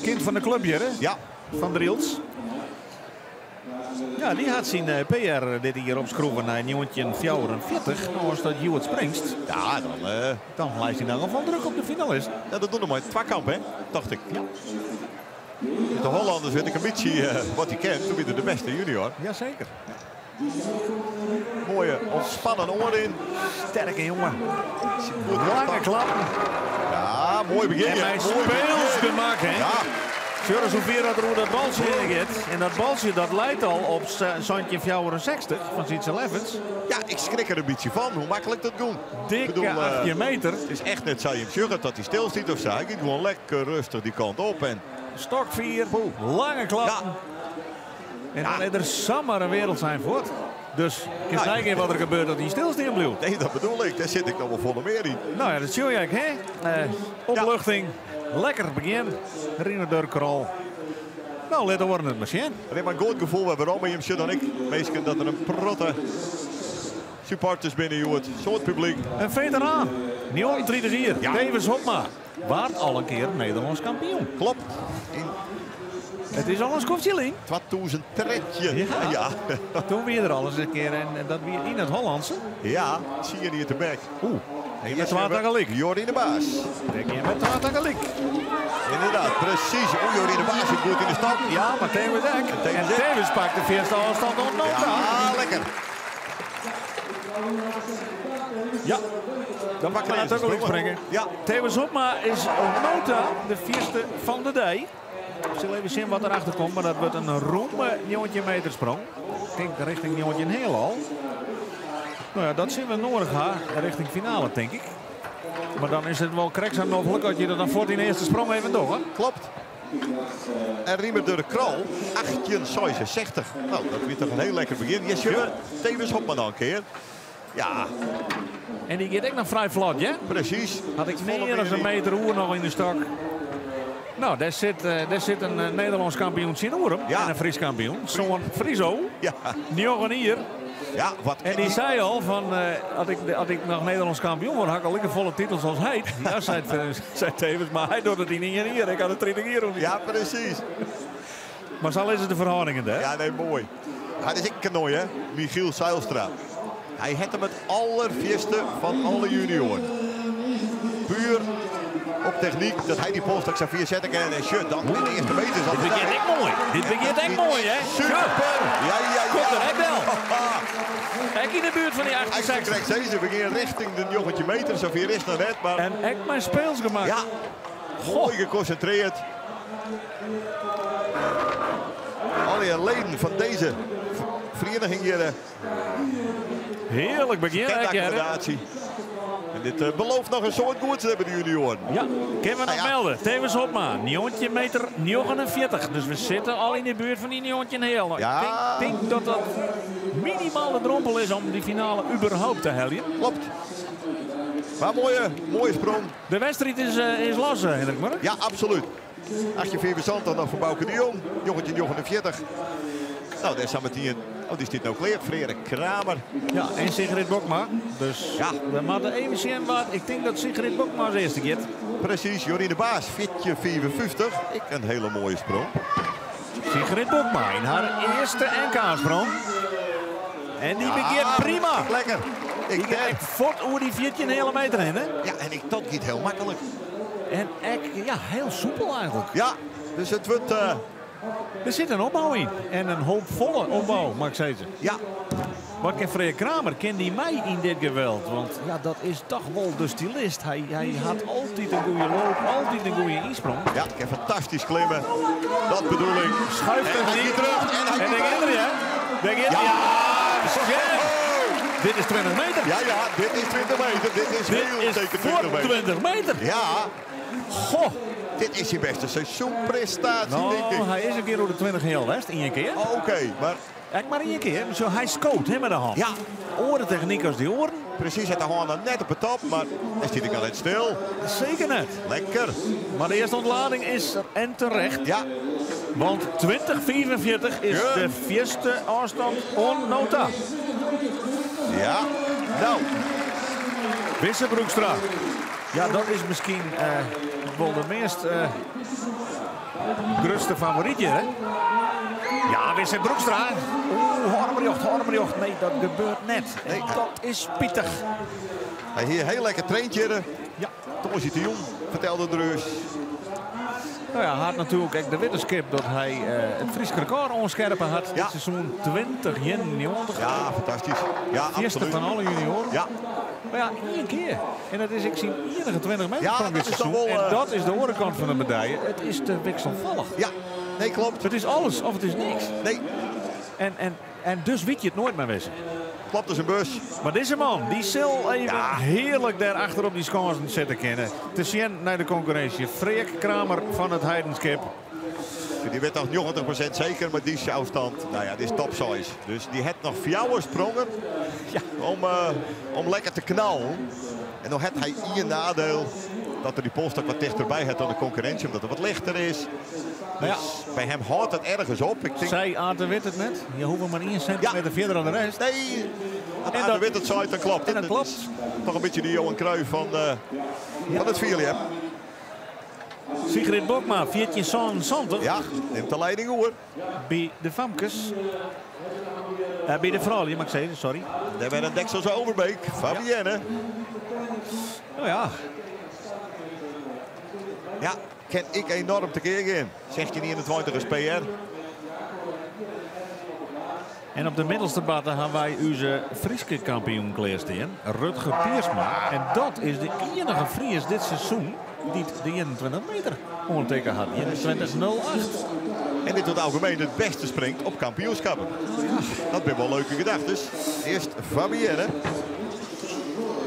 kind fan de klup hjir, hè? Ja. Fan Drylts. Ja, dy hat syn PR dit jier opskroeven nei 1944. No, as dat hjoed springst, Ja, dan dan leit hy in elk gefal druk op de finalist. Ja, dat docht er mei twakamp, hè? Tocht ik. Ja. De Hollanders wit ik in bytsje wat hy kin. Doe wie er de bêste junior. Jazeker. Moaie ûntspannen oanrin. Sterke jonge. Goed Lange klappen. Ja, moai begjin. En mei Moai begjin. speels gemak, hè? Ja. Sjoch ris hoe fier dat er oer dat baltsje hinne giet. En dat baltsje dat leit al op 1764 fan Sietse Lefferts. Ja, ik skrik der in bytsje fan hoe maklik dat gie. Dikke 18 meter. It is echt net sa, jim sjogge dat hy stil stiet of sa. Hy giet gewoan lekker rêstich dy kant op. En Stok 4, lange klappen. Ja. En dan is der samar in wereld sein fuort. Dus ik kin sizze wat der gebeurt as hy stilstean bliuwt. Nee, dat bedoel ik. Dêr sit ik noch wol folle mear yn. Nou ja, dat sil je ek, hè? Opluchting. Lekker begjin. Riemer Durk Krol. Nou, lit oaren it mar sjen. Ik ha in goed gefoel wêrom jim sjogge dan ek minsken dat der in protte supporters binne hjoed. Soad publyk. In feteraan. 39 jier. Thewis Hobma. Waard al in kear Nederlânsk kampioen. Klopt. Yn It is al in skoftsje lyn. 2013. Ja. Ja. Doe wie er al ris in kear en dat wie yn it Hollânske. Ja, sil je net te bek. Oeh. En Met twa tagelyk. Jorine Baas. Dêr gean we twa tagelyk. Ynderdaad, presys. Oeh, Jorine Baas sit goed yn de stap. Ja, mar Thewis ek. En Thewis En ek. Thewis pakt de fierste ôfstân oant no ta. Ja, lekker. Ja. Dan Pak mag er maar eens een tagelyk sprongen. springe. Ja. Thewis Hobma is oant no ta de fierste fan de dei. Ik sil even sjen wat derachter komt, mar dat wurdt in romme 19 meter sprong. Ik tink rjochting 19 hiel al. Nou ja, dat sille we nedich ha rjochting finale, tink ik. Mar dan is it wol krekt sa noflik as je dat dan fuort yn de earste sprong even dogge. Klopt. En Riemer Durk Krol, 1866. Nou, dat wie toch in hiel lekker begjin. Hjir sjogge we Thewis Hobma noch in kear. Ja. En dy giet ek noch frij flot, hè? Presys. Hat ek mear as in meter oer noch yn de stok. Nou, dêr sit, dêr sit in Nederlânsk kampioen tsjinoer him. Ja. En in Frysk kampioen. Soan Friso. Ja. 9 jier. Ja, wat En dy sei al fan, as ik, as ik noch Nederlânsk kampioen wurd, ha ik al like folle titels as hy. Ja, seit, seit Thewis, mar hy docht it yn ien jier. Ik ha der 30 jier oer. Ja, presys. Mar sa lizze de ferhâldingen dêr. Ja, nee, moai. Hy is ek in kanoai, hè? Michiel Zijlstra. Hy hat him it allerfierste fan alle junioaren. Puer op technyk dat hy dy polsstok sa fier sette kin. En sjoch, dan in de earste meters al. Dit begjint ek moai. Dit begjint ek moai, hè? Super! Ja, ja, ja. Komt der ek del. Ek yn de buert fan dy Ik soe 68. krekt sizze, we gean richting de 19 meter. Sa fier is it noch net, mar... En ek mei speels gemakke. Ja, moai gekonsintrearre. Alle leden fan dizze ferieniging hjir. Hearlik begjin, hè, Gerrit? Accommodatie. En dit belooft noch in soad goeds te hawwen, de junioaren. Ja, kinne we noch Ah, ja. melde. Thewis Hobma, 19 meter 49. Dus we sitte al yn de buert fan dy 19 heal. Nou, Ja. Ik tink dat dat minimaal de drompel is om dy finale überhaupt te heljen. Klopt. Mar moaie, moaie sprong. De wedstriid is los, Hendrik Murk. Ja, absoluut. 1874 noch foar Bauke de Jong. 1949. Nou, dêr sametien. Oh, dy stiet no klear. Freark Kramer. Ja, en Sigrid Bokma. Dus Ja. we moatte even sjen wat. Ik tink dat Sigrid Bokma as earste giet. Presys, Jorine Baas, 1454. Ek in hiele moaie sprong. Sigrid Bokma yn har earste NK-sprong. En dy begjint prima. Lekker. Die Ik giet denk. fuort oer dy 14 heale meter hinne. Ja, en ik, dat giet hiel maklik. En ek, ja, hiel soepel eigentlik. Ja, dus it wurdt... Der sit in opbou yn. En in hoopfolle opbou, moat ik sizze. Ja. Wat kin Freark Kramer? Kin dy mei yn dit geweld? Want ja, dat is toch wol de stylist. Hy hat altyd in goede loop, altyd in goede ynsprong. Ja, kin fantastysk klimme. Dat bedoel ik. Schuift En hy er giet terug. En hy En giet daar terug. giet er, hè? Daar giet er. Ja. Ja, Dit is 20 meter. Ja, ja, dit is 20 meter. Dit is Dit heel is zeker voor 20 meter. 20 meter. Ja. Goh. Dit is zijn beste seizoenprestatie, Nou, denk ik. hy is in kear oer de 20 heal west, ien kear. Oké, mar... Ek mar ien kear. Sa, hy skoot, hè, mei de hân. Ja. Oare technyk as dy oaren. Presys, hat de hân dan net op de top, mar hy stiet ek al net stil. Seker net. Lekker. Mar de earste ûntlading is der en terecht. Ja. Want 20,45 is Ja. de fierste ôfstân oant no ta. Ja, nou. Wisse Broekstra. Ja, dat is miskien wol de meast grutste favoryt hjir, hè? Ja, Wisse Broekstra. Oeh, hâld him rjocht, hâld him rjocht. Nee, dat gebeurt net. Nee. En dat is spitich. Hy hie hiel lekker traind hjir. Ja. Tongersdeitejûn, fertelde er ús. Nou ja, hy hat natuerlik ek de wittenskip dat hy it Frysk rekôr oanskerpe hat. Ja. Dit seizoen 2091. Ja, fantastysk. Ja, Eerste absoluut. fan alle junioaren. Ja. Mar ja, ien kear. En dat is ek syn iennige 20 meter Ja, fan dit dat is dan seizoen. wol, En dat is de oare kant fan de medaille. It is te wikselfallich. Ja, nee, klopt. It is alles of it is niks. Nee. En dus wit je it noait mar wizze. Klopt als een bus. Mar dizze man, dy sil even Ja. hearlik dêr achter op dy skânsen sitte kinne. Te sjen nei de konkurrinsje. Freark Kramer fan it Heidenskip. Dy wit noch 90% seker mei dy ôfstân. Nou ja, dit is top size. Dus dy hat noch fjouwer sprongen Ja. om lekker te knallen. En dan hat hy ien neidiel dat er dy polsstok wat tichterby hat dan de konkurrinsje, omdat er wat lichter is. Ja. Dus by him hâldt it ergens op. Ik tink, Sei Aart de Wit it net. Je hoecht mar 1 centimeter Ja. fierder dan de rest. Nee, als En Aart de dat Wit it seit, dan klopt En het. dat klopt. is toch in bytsje de Johan Cruijff fan it fierljeppen. Sigrid Bokma, 14,70. Ja, nimt de lieding oer. By de famkes. By de froulju, moat ik sizze, sorry. Dêr wer in Dekselse Overbeek, Fabienne. Ja. Nou ja. Ja, kin ik enoarm tekear gean. 16,21 is PR. En op de middelste batte hawwe wy ús Fryske kampioen klearstean, Rutger Piersma. En dat is de iennige Fries dit seizoen dy't de 21 meter oantikke hat. 21,08. En dit wordt algemeen het beste springt op kampioenschappen. Ja. Dat zijn wel leuke gedachten. Earst Fabienne.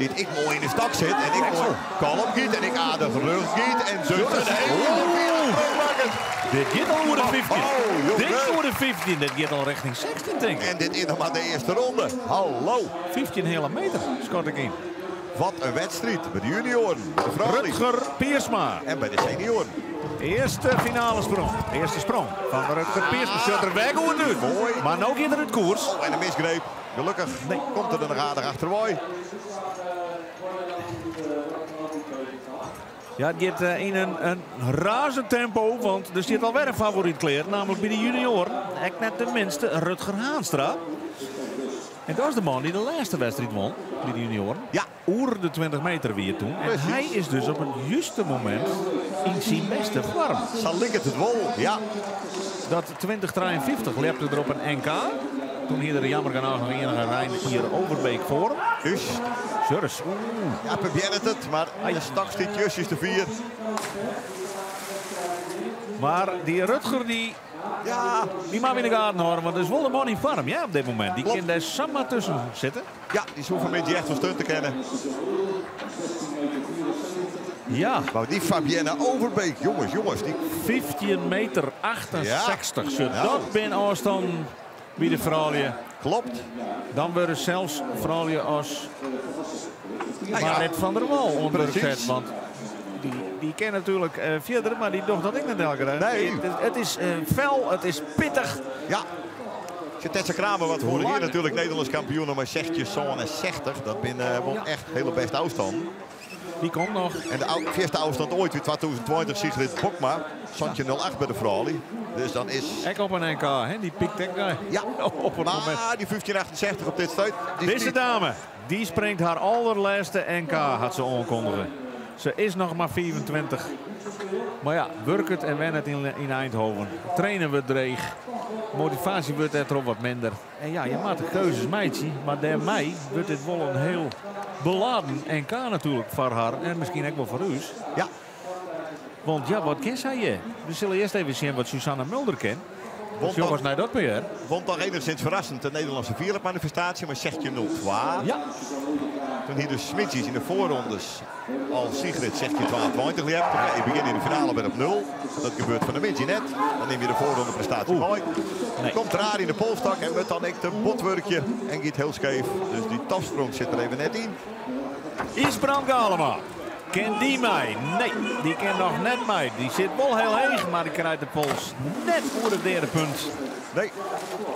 Dy't ek moai yn de stok sit en ek moai kalm giet en ek aardich rug giet en dus in hele fiere sprong makket. Dit giet al oer de 15. Oh, Dit jonge. oer de 15. Dit giet al richting 16, denk ik. En dit is nog maar de eerste ronde. Hallo. 15 hele meter, schat ik in. Wat een wedstrijd bij de junioren, bij de vrouwen Rutger Piersma. en bij de senioren. Eerste finale sprong. Eerste sprong van Rutger Piersma. Zet er weg hoe het doet. Mooi. Maar nu gaat er uit koers. Oh, en een misgreep. Gelukkig komt er nog aardig achterwij. Ja, het gaat in een razend tempo, want er zit alweer een favoriet kleer, namelijk bij de junioren. Ek net de minste, Rutger Haanstra. En dat is de man die de laatste wedstrijd won, bij de junioren. Ja. Oer de 20 meter weer toen. En Precies. hij is dus op het juiste moment in zijn beste vorm. Zal likken het wol. Ja, Dat 2053 lepte er op een NK. Toen hier de jammer genoeg nog enige Rijn hier Overbeek voor. dus. Jurres, oeh. Ja, probeer het het, maar de stok zit juist de vier. Maar die Rutger die, Ja, die mag in de gaten horen, want er is wel de man in vorm, ja, op dit moment. Die Klopt. kan daar zomaar tussen zitten. ja, die is hoeven mensen echt van steun te kennen. Ja, Maar die Fabienne Overbeek, jongens, jongens, die 15 meter 68. Zo, Ja. dat ben afstand bij de vrouwen. klopt. Dan worden zelfs vrouwen als Nou ja, Marit van der Wal ondergezet. Precies. Want die ken natuurlijk verder, maar die dacht dat ik net elke dag. Nee. Het is fel, het is pittig. ja. Tessa Kramer, wat vorig Lang. jaar natuurlijk Nederlands kampioen, maar 16,60. Dat binnen wel Ja. echt hele beste afstand. Die komt nog. En de eerste afstand ooit in 2020, Sigrid Bokma. Zandje 08 bij de vrouwen. Dus dan is... Ek op een NK, hè? Die piekt ek daar. Ja, op het moment. maar die 1568 op dit stuit. Die Deze stiet- dame, die springt haar allerlaatste NK, had ze aankondigen. Ze is nog maar 24. Maar ja, werk het en wen het in Eindhoven. Trainen we dreig. Motivatie wordt er toch wat minder. En ja, je maakt de keuzes, meidje. Maar daarmee wordt dit wel een heel beladen NK natuurlijk voor haar. En misschien ook wel voor u. Ja, Want ja, wat kent zij je? We zullen eerst even zien wat Susanne Mulder kent. won Jongens, toch, naar dat weer. won toch enigszins verrassend de Nederlandse viermanifestatie, maar 16.02. Ja, Toen hier de Smitsies in de voorrondes al Sigrid 16.22 liep. Je begint in de finale met op 0. Dat gebeurt van de Mitsie net. Dan neem je de voorronde prestatie mooi. Nee. Komt raar in de polstak en met dan ik de botwerkje en giet heel scheef. Dus die topsprong zit er even net in. Isbrand Galema. Kent die mij? Nee, die kent nog net mij. Die zit wel heel heeg, maar die krijgt de pols net voor het derde punt. Nee,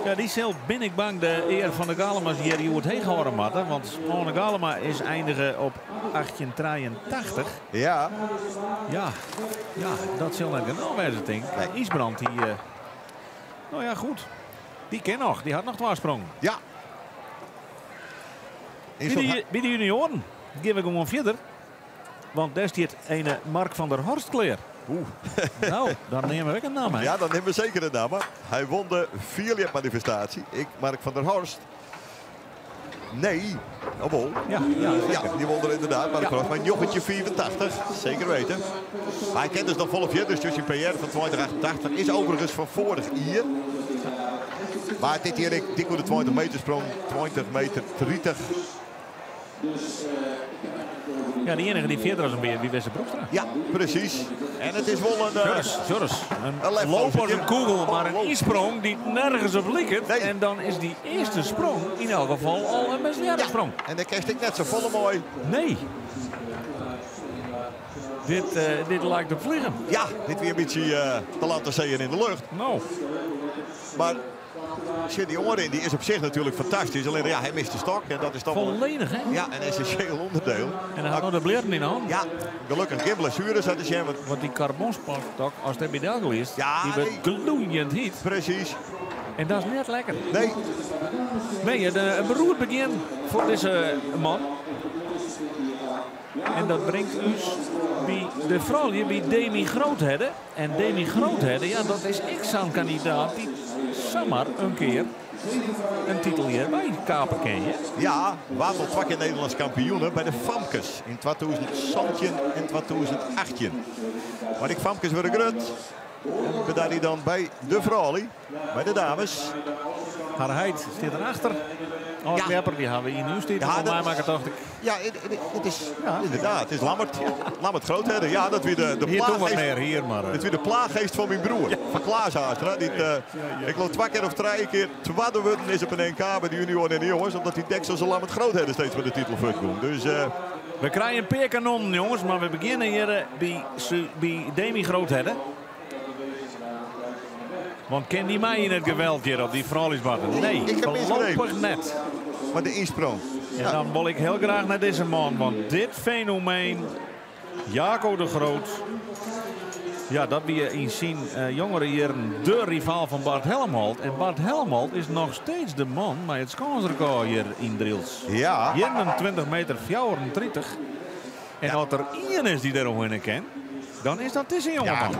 Ja, die zal ben ik bang de eer van de Galema's hier die wordt heen gehouden, matten. Want Arne Galema is eindigen op 1883. ja. Ja, ja, dat zal net genoeg wezen, denk ik. Nee. Isbrand, die... nou ja, goed. Die kent nog. Die had nog twee sprongen. Ja. In Bij zo'n de, bij de junioren geef ik hem verder. Want daar staat ene Mark van der Horst kleer. Oeh. Nou, dan nemen we ook een naam, hè? Ja, dan nemen we zeker een naam. Hij won de vierlip-manifestatie. Ik, Mark van der Horst. Nee, oh wel. Ja, ja, zeker. Ja, die won er inderdaad. Mark Ja. van der Horst. Maar jochetje 84, zeker weten. Maar hij kent dus nog volop je. Dus Justin PR van 2088 is overigens van vorig jaar. Maar dit hier, ik dik op de 20 meter sprong. 20 meter 30. Ja, die enige die verder was een beetje, wie Wester Broekstra. Ja, precies. En het is wel een... Joris, Joris. Een Een lef loop als een kogel, maar een Loop. insprong die nergens op lijkt. Nee. En dan is die eerste sprong in elk geval al een best ja, sprong. en dan kerst ik net zo volle mooi. Nee. Dit lijkt op vliegen. Ja, dit weer een beetje te laten zien in de lucht. Nou, Maar Cindy Orin, die is op zich natuurlijk fantastisch. Alleen ja, hij mist de stok en dat is toch wel een, volledig hè. ja, een essentieel onderdeel. En hij had nog de bleren in de hand. Ja, gelukkig geen blessures uit de jam. want- Want die carbonstok, als dat bij de is, Ja, die wordt nee. gloeiend heet. Precies. En dat is net lekker. Nee, Nee, een beroerd begin voor deze man. En dat brengt ons bij de vrouwen, bij Demi Groothedde. En Demi Groothedde, ja, dat is ik zo'n kandidaat die zomaar een keer een titel hierbij kapen ken je. ja, Watel twee keer Nederlands kampioenen bij de Famkes in 2017 en 2018. Maar die Famkes worden grut. En daar die dan bij de vrouwen, bij de dames. Haar heid zit erachter. Âld-ljepper, dy hawwe we yn ús tiid Ja, al dat- meimakke, tocht ik. Ja, it is inderdaad, it is Lammert. Lammert Groothedde. Ja, dat wie de Hier toen wat plaaggeest. mear hier, mar... Dat wie de plaaggeest fan myn broer, fan Klaas Haarstra. Dy't, ik geloof twa kear of trije kear twadde wurden is op in NK by de junioaren en de jonges. Omdat dy dekselse Lammert Groothedde steeds foar de titel fuortgong. Dus, We krije in pear kanonnen, jonges, mar we begjinne hjir by Demi Groothedde. Want kin dy mei yn it geweld hjir op dy frouljusbaan? Nee, Ik heb misgrepen. foarlopich net. Mar de ynsprong. En dan wol ik hiel graach nei dizze man, want dit fenomeen, Jaco de Groot, ja, dat wie yn syn jongere jierren de rivaal fan Bart Helmholt. En Bart Helmholt is noch steeds de man mei it skânsrekôr hjir yn Drylts. 21 meter 34. En as der ien is dy't dêr omhinne kin, dan is dat dizze jongeman.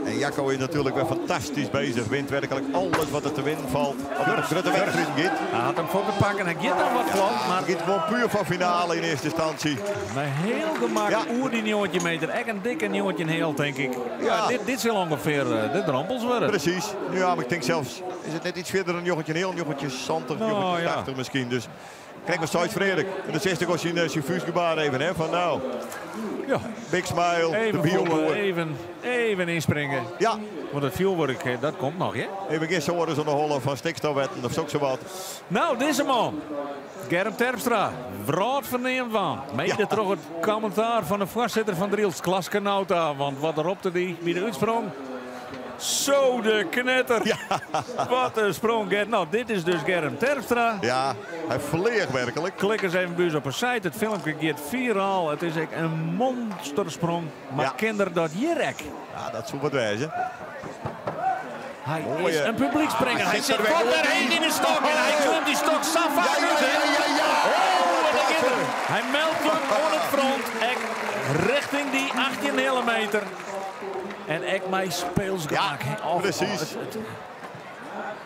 En Jacco is natuerlik wer fantastysk beuzich. Wint werklik alles wat der te winnen falt. As it om grutte wedstriden giet. Hy hat him foar te pakken. Hy giet dan wat flot. Mar Hy giet gewoan puer foar finale yn earste ynstânsje. Mei hiel gemak oer dy 19 meter. Ek in dikke 19 heal, tink ik. Ja, dit sil ûngefear de drompels wurde. Presys. Ja, mar ik tink sels, is it net yts fierder dan 19 heal? 1970, 1980 miskien. Dus krekt wat seist Freark. En dan seachst ek al syn fûstgebaar even, hè, fan no. Big smile, de Even bioboer. voelen, even ynspringe. Want it fjoerwurk, dat komt noch, hè? Even gjin sores oan de holle fan stikstofwetten of soks wat. No, dizze man, Germ Terpstra, wrâldferneamd wan. Mede troch it kommentaar fan de foarsitter fan Drylts, Klaske Nauta. Want wat ropte dy by de útsprong? Zo de knetter. Wat in sprong, Gert. No, dit is dus Germ Terpstra. Ja, hy fleach werklik. Klik ris even by ús op de site. It filmke giet firaal. It is ek in monstersprong. Mar kin er dat hjir ek? Ja, dat soe wat wêze. Hy Mooie. is in publyksspringer. Hij Hy sit sit er weer wat door. der heech yn de stok. En hy klimt dy stok sa faak út, hè? Oh, en dan giet er. Hy meldt him oan it front. Ek rjochting dy 18 heale meter. En ek mei speelsgemak. Ja, Och, precies. oh,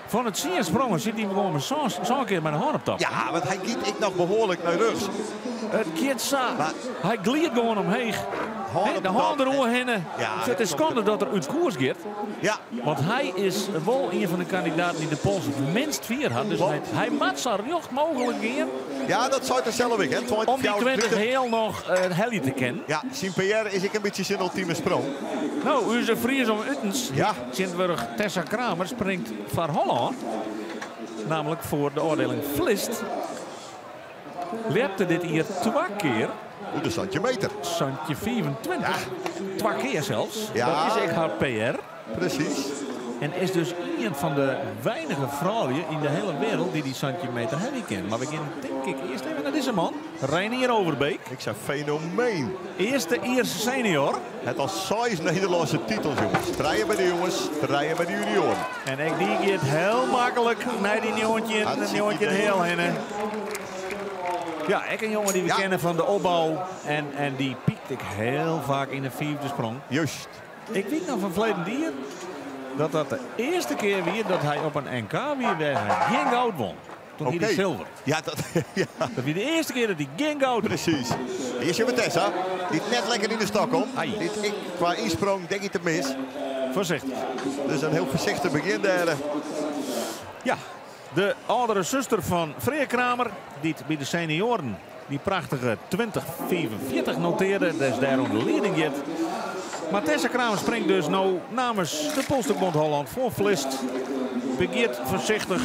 fan it tsien sprongen sit hy gewoan mei sân kear mei de hân op top. Ja, want hy giet ek noch behoarlik nei rjochts. It giet sa. Mar Hy glidet gewoan omheech. Hân Hè, op de de hân top. deroerhinne. Ja, Het is dat skande dat er út koers giet. Want hy is wol ien fan de kandidaten dy't de pols it minst fier hat. Dus hy moat sa rjocht mooglik gean. Ja, dat sei er sels ek, hè. Om dy 20 heal noch helje te kinnen. Ja, syn PR is ek in bytsje syn ultieme sprong. No, ús Fries om utens. Tsjintwurdich Tessa Kramer springt foar Hollân. Namelijk foar de ôfdieling Flist. Ljepte dit jier twa kear. Oer de santjin meter. Santjin 25. Twa kear sels. Dat is ek har PR. Presys. En is dus ien fan de weinige froulju yn de hiele wereld dy't dy santjin meter helje kin. Mar we gean tink ik earst even nei dizze man. Reinier Overbeek. Ik sei fenomeen. Earste Ierse senior. Hat al seis Nederlânske titels, jonges. Trije by de jonges, trije by de junioaren. En ek dy giet hiel maklik nei dy Hartstikke 19 idee. heal hinne. Ja, ek in jonge dy't we kenne fan de opbou. En dy piekt ek hiel faak yn de fyfde sprong. Juist. Ik wit noch fan ferleden jier dat dat de earste kear wie dat hy op in NK wie wêr't hy gjin goud wûn. Doe hie hy silver. Ja, dat, ja. Dat wie de earste kear dat hy gjin goud wûn. Presys. Hjir sjogge we Tessa, dy't net lekker yn de stok komt. Dy't ek kwa ynsprong tink ik te mis. Foarsichtich. Dus in hiel foarsichtich begjin dêr. Ja, de âldere suster fan Freark Kramer, dy't by de senioaren dy prachtige 2045 notearde, dus dêrom de lieding giet. Mar Tessa Kramer springt dus no namens de Polstokbond Holland foar Flist. Begjint foarsichtich.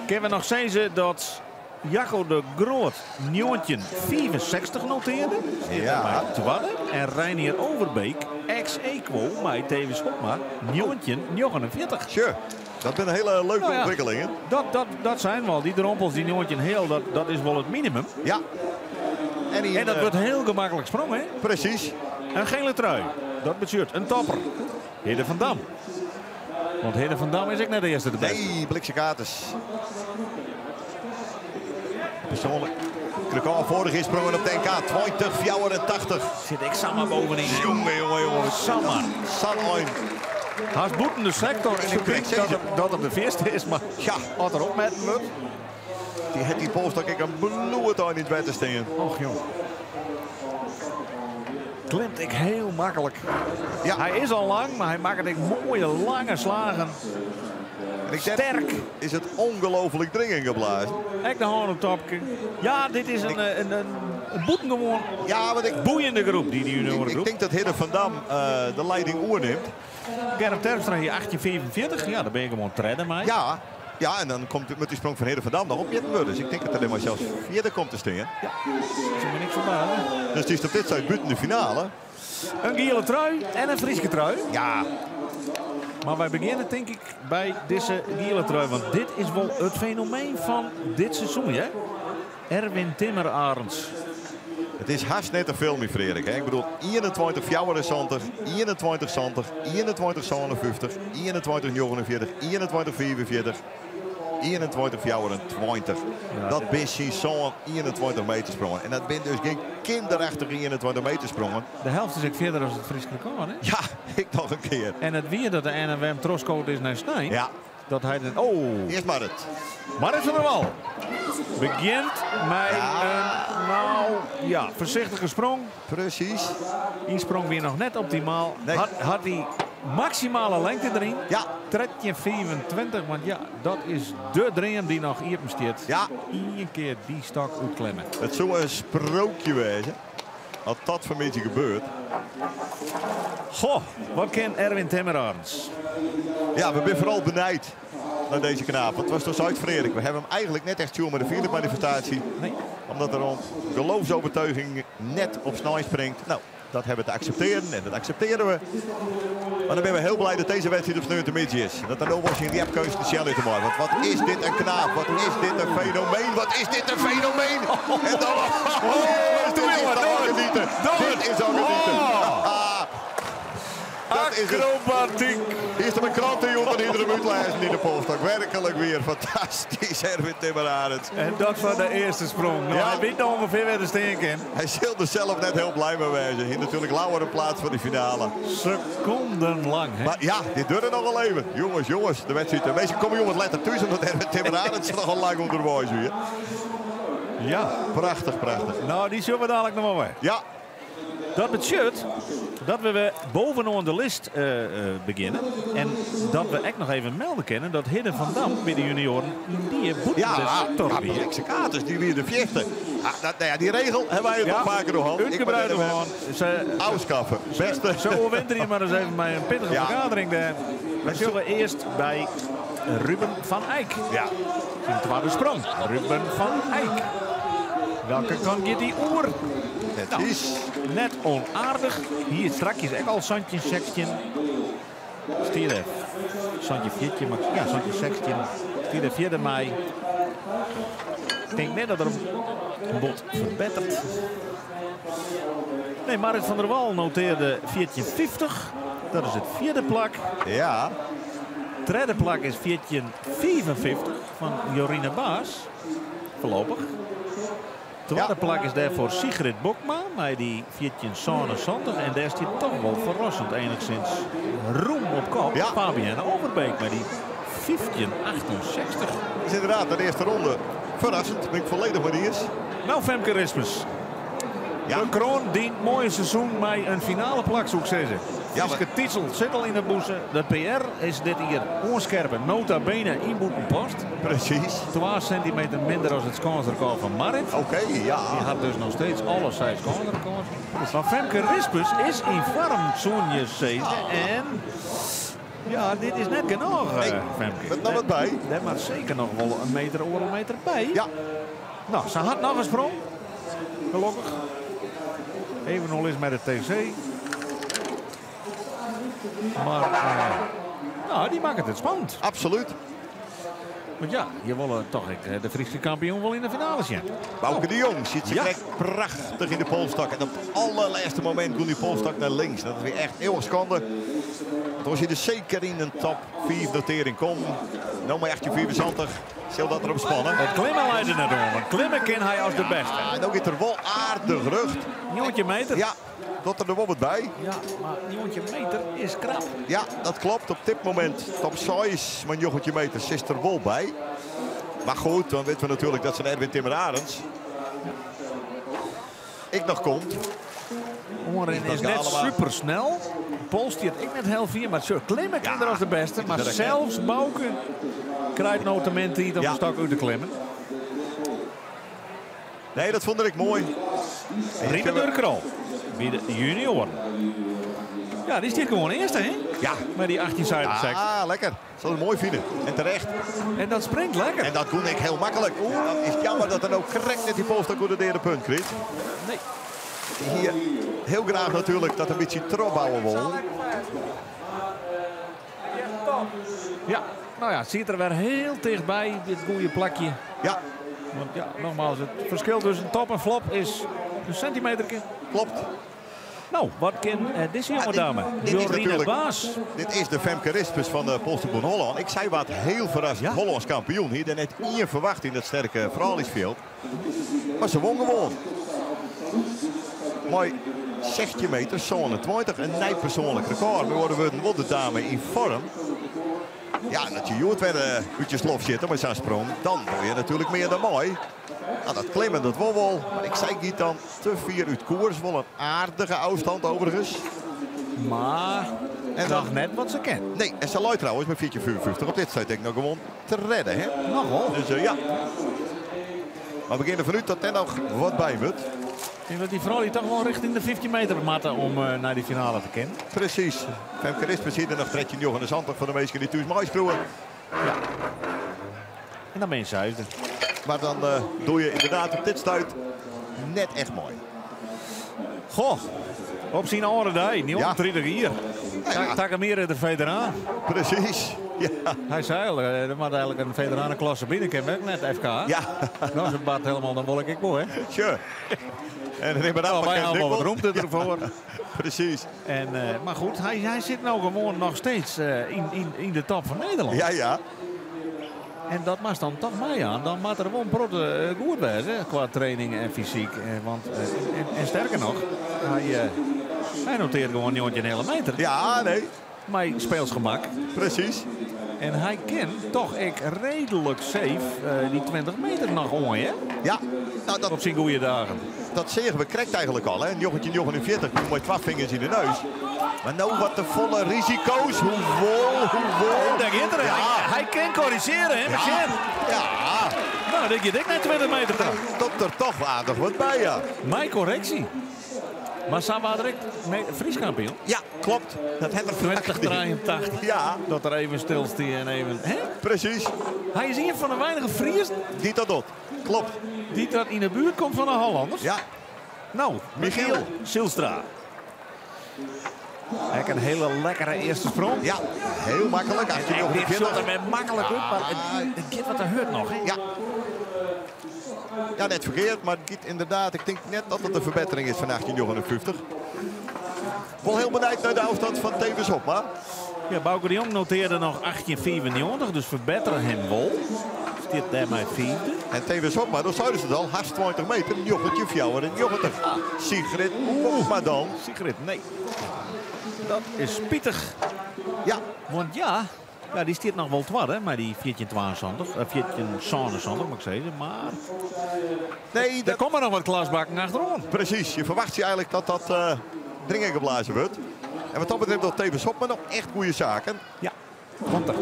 Kinne we noch sizze dat Jacco de Groot 1964 notearde? Mei twadde. En Reinier Overbeek ex aequo mei Thewis Hobma 1949. Sure. Dat binne hiele leuke ûntwikkelingen. Dat sind wol dy drompels, dy 19 heal, dat is wol it minimum. Ja. En, En dat wurdt hiel gemaklik sprongen, hè? Presys. In gele trui, dat betsjut in topper. Hidde van Dam. Want Hidde van Dam is ek net de earste de bêste. Nee, blikse kaarters. Persoanlik. Rekôr foarich jier sprongen op de NK 2084. Sit ik samar bovenyn. Jonge, jonge, jonge. Samar. Sa'n ein. Hast bûten de sektor en ik denk dat er de fierste is, mar as er opmetten wurdt. Dy hat dy polsstok ek in bloed yn it wetter stean. Och jong. Klimt ek hiel maklik. Ja. Hy is al lang, mar hy makket ek moaie lange slagen. En ik Sterk. Is het ongelooflijk dringend geblazen. Ek de hân op topke. Ja, dit is in bûtengewoan Ja, want ik, boeiende groep, die ik juniorengroep. denk dat Hidde van Dam de leiding oerneemt. Gerrit Terpstra hier 1845. Ja, daar ben ik gewoon tredde mee. Ja, ja, en dan komt met die sprong van Hidde van Dam nog op worden. Dus ik denk dat er maar zelfs vierde komt te staan. Ja, dat is me niks verbazen. Dus die is op dit soort buiten de finale. Een gele trui en een Frieske trui. Ja. Maar wij beginnen denk ik bij deze gele trui. Want dit is wel het fenomeen van dit seizoen, hè? Erwin Timmerarends. Het is haast net een film, Frederik. Hè? Ik bedoel, 21 74, 21 70, 21 57, 21 49, 21 44, 21 24. Ja, dat ben zijn zo'n 21 meter sprongen. En dat ben dus geen kinderachtige 21 meter sprongen. De helft is ik verder als het Fries record, hè? Ja, ik nog een keer. En het weer dat de NWM Troscoot is naar Snijn. Ja. Dat hij dan... Oh. Eerst Marit. Marit van der Wal. Begint met een, nou, ja, voorzichtige sprong. Precies. Die sprong weer nog net optimaal. Nee. Had die maximale lengte erin. Ja. Tredje 24, want ja, dat is de dream die nog hier besteedt. Ja. Eén keer die stok uitklemmen. Het zou een sprookje wezen. Als dat van beetje gebeurt. Goh, wat kent Erwin Timmerarends? Ja, we zijn vooral benijd naar deze knaap. Want het was toch Zuid-Frederik. We hebben hem eigenlijk net echt tjoe met de vierde manifestatie. Nee. Omdat er een geloofsovertuiging net op snij springt. Nou, dat hebben we te accepteren en dat accepteren we. Maar dan ben we heel blij dat deze wedstrijd op sneeuw te midden is. Dat er nog was in die appkeuze de Shelley te maken. Want wat is dit een knaap? Wat is dit een fenomeen? Wat is dit een fenomeen? En dan... Oh, dit is al genieten. Dit is al genieten. Dat is het. Acrobatiek. Hier is er een krant die onder iedere minuut lezen in de polstok. Werkelijk weer fantastisch, Erwin Timmerarends. En dat van de eerste sprong. Nou, Ja. Hij weet nou ongeveer waar de steen kan. Hij zal er zelf net heel blij mee wezen. Hier natuurlijk Lauwer in plaats van die finale. Secondenlang, hè? Maar ja, dit duurde nog wel even. Jongens, jongens, de wedstrijd. De meeste komen jongens letter thuis omdat Erwin Timmerarends nog al lang onderwijs weer. Ja. Prachtig, prachtig. Nou, die zullen we dadelijk nog wel weer. Ja. Dat betekent dat we weer bovenaan de list beginnen. En dat we ook nog even melden kunnen dat Hidde van Dam bij de junioren die boete Ja, de sector ja, weer. Alex Katers, die weer de vierde. Ah, dat, nou ja, die regel hebben wij het Ja, nog vaker door hand. Uitgebreid door hand. Ze Afschaffen. Beste. Zo winter hier maar eens even bij een pittige Ja. vergadering daar. We zullen eerst bij Ruben van Eyck. Ja. Zijn tweede sprong. Ruben van Eyck. Welke kant gaat die oer? Het Nou, is net onaardig. Hier strakjes ook al Santje Sextje. Stierde. Santje Viertje, maar ja, Santje Sextje. Stierde 4 mei. Ik denk net dat er een bot verbetert. Nee, Marit van der Wal noteerde 14,50. Dat is het vierde plak. Ja. Derde plak is 14,54 van Jorine Baas. Voorlopig. Tweede plak is daarvoor Sigrid Bokma, maar die 14,77. En daar is hij toch wel verrassend enigszins roem op kop. Ja. Fabienne Overbeek, maar die 15,68. Dat is inderdaad de eerste ronde. Verrassend, ben ik volledig met eens. Nou, Femke Rispens. Ja. De kroon dient mooi seizoen met een finale plak, zoek ze. Ja, Siske Tietzel zit al in de boeze. De PR is dit hier onscherpe. Nota bene inboeten post. Precies. 12 centimeter minder als het scoresrecord van Marit. Oké, ja. Die had dus nog steeds alle zijn scoresrecords. Maar Femke Rispens is in vorm, zo'n je En ja, dit is net genoeg, Nee, Femke. Met nog wat bij. Daar maar zeker nog wel een meter, oorlog meter bij. Ja. Nou, ze had nog een sprong. Gelukkig. Even al is met de TC. Maar nou, die maakt het spannend. Absoluut. Want ja, je wil toch ik, de Friese kampioen wel in de finale zien. Bouke de Jong zit zich Ja. echt prachtig in de polstak. En op het allerlaatste moment doet die polstak naar links. Dat is weer echt eeuwig schande. Want als je er zeker in een top 4 notering komt. Nou maar echt je 74. Zal dat erop spannen. Het klimmen leidt er net om. Want klimmen kan hij als de beste. Ja, en ook is er wel aardig rug. Nieuwtje meter. Ja, dat er wel wat bij. Ja, maar nieuwtje meter is krap. Ja, dat klopt. Op dit moment top 6, maar jochetje meter zit er wel bij. Maar goed, dan weten we natuurlijk dat zijn Erwin Timmerarends. Ik nog komt. Oanrin is net super snel. Pol stiet ek net hiel fier, mar se klimme kin er as de bêste. Mar sels Bauke krijt no te min tiid om de stok út te klimmen. Nee, dat fûn ik moai. Riemer Durk Krol by de junioaren. Ja, dy stiet gewoan earste, hè? Ja. Mei dy 18,66. Ja, lekker. Sil it moai fine. En terecht. En dat springt lekker. En dat koe ik hiel maklik. Dan is it jammer dat er no krekt net dy polsstok oer de deade punt krijt. Nee. Hjir hiel graach natuerlik dat in bytsje trochbouwe wol. Ja, no ja, it siet der wer hiel tichtby, dit goede plakje. Ja. Want ja, nogmaals, it ferskil tusken top en flop is in sintimeterke. Klopt. No, wat kin dizze jonge dame? Dit is Jorine natuerlik Baas. Dit is de Femke Rispens fan de Polsstôkbûn Hollân. Ik sei wat hiel ferrassend Hollânsk kampioen. Hie der net ien ferwachte yn dat sterke frouljusfjild. Mar se wûn gewoan. Mei 16 meter 27, in nij persoanlik rekôr. Mei oare wurden, wol de dame yn foarm. Ja, en as je hjoed wer út je slof sitte mei sa'n sprong, dan wol je natuerlik mear dan moai. No, dat klimmen dat wol wol, mar ik sei giet dan te fier út koers. Wol in aardige ôfstân overigens. Mar En dan noch net wat se kin. Nee, en se leit trouwens mei 14,55 op dit stuit ek noch gewoan tredde. Hè? Noch wol. Dus ja. Mar we geane derfan út dat der noch wat by wurdt. Ik tink dat dy froulju toch wol rjochting de 15 meter moatte om nei dy finale te kinnen. Presys. Femke Rispens hie der noch 13,79 foar de minsken dy't thús meiskriuwe. Ja. En dan bin je sechsde. Mar dan doe je ynderdaad op dit stuit net echt moai. Goh, op syn âlde dei, 39 jier. Takom jier is er feteraan. Presys. Ja. Hy sei al, der moat eigenlik in feteranenklasse by, dan kin we ek net FK. Ja. No, as it bart helemaal, dan wol ik ek wol, hè. Sure. En Rimmer No, wy Appelkamp hawwe wol wat ek wol. romte derfoar. Ja, presys. En, mar goed, hy sit no gewoan noch steeds yn de top fan Nederlân. Ja, ja. En dat moatst dan toch meijaan. Dan moat der wol in protte goed wêze kwa training en fysyk. Want, en sterker noch, hy notearret gewoan 19,5 meter. Ja, nee. Mei speelsgemak. Presys. En hy kin toch ek reedlik safe dy 20 meter noch oan, hè? Ja. No, dat, Op syn goede dagen. Dat seagen we krekt eigenlik al, hè? 1949, mei twa fingers yn de neus. Mar no wat te folle risiko's. Hoewol, hoewol. Dêr giet er. Ja. Hy kin korrizjearje, hè, Michel? Ja. No, dat giet ek nei 20 meter ta. Komt der toch aardich wat by, ja. Mei korreksje. Mar sa waard er ek Frysk kampioen. Ja, klopt. Dat hat er 2083. Ja. Dat er even stilstie en even... Hè? Presys. Hy is ien fan de weinige Friezen... Dy't dat docht. Klopt. Dy't dat yn de buert komt fan de Hollanders. Ja. No, Michiel. Michiel Zijlstra. Ek in hiele lekkere earste sprong. Ja, hiel maklik. En dit 1849. sjocht der wer maklik út, mar it giet wat te hurd noch. Hè? Ja. Ja, net ferkeard, mar it giet ynderdaad. Ik tink net dat it in ferbettering is fan 1859. Wol hiel benijd nei de ôfstân fan Thewis Hobma. Ja, Bauke de Jong notearre noch 1895, dus ferbettere him wol. Stiet dêrmei fiifde. En Thewis Hobma, dan seinen se it al, hast 20 meter, 1994. Sigrid Hobma dan. Sigrid, nee. Dat is spitich. Ja. Want ja, ja, dy stiet noch wol twadde, mei dy 1472, 1477 moat ik sizze, mar Nee, der dat komme noch wat klasbakken achteroan. Presys, je ferwachtsje eigenlik dat dat dringen geblazen wurdt. En wat dat betreft docht Thewis Hobma noch echt goede saken. Ja, komt er.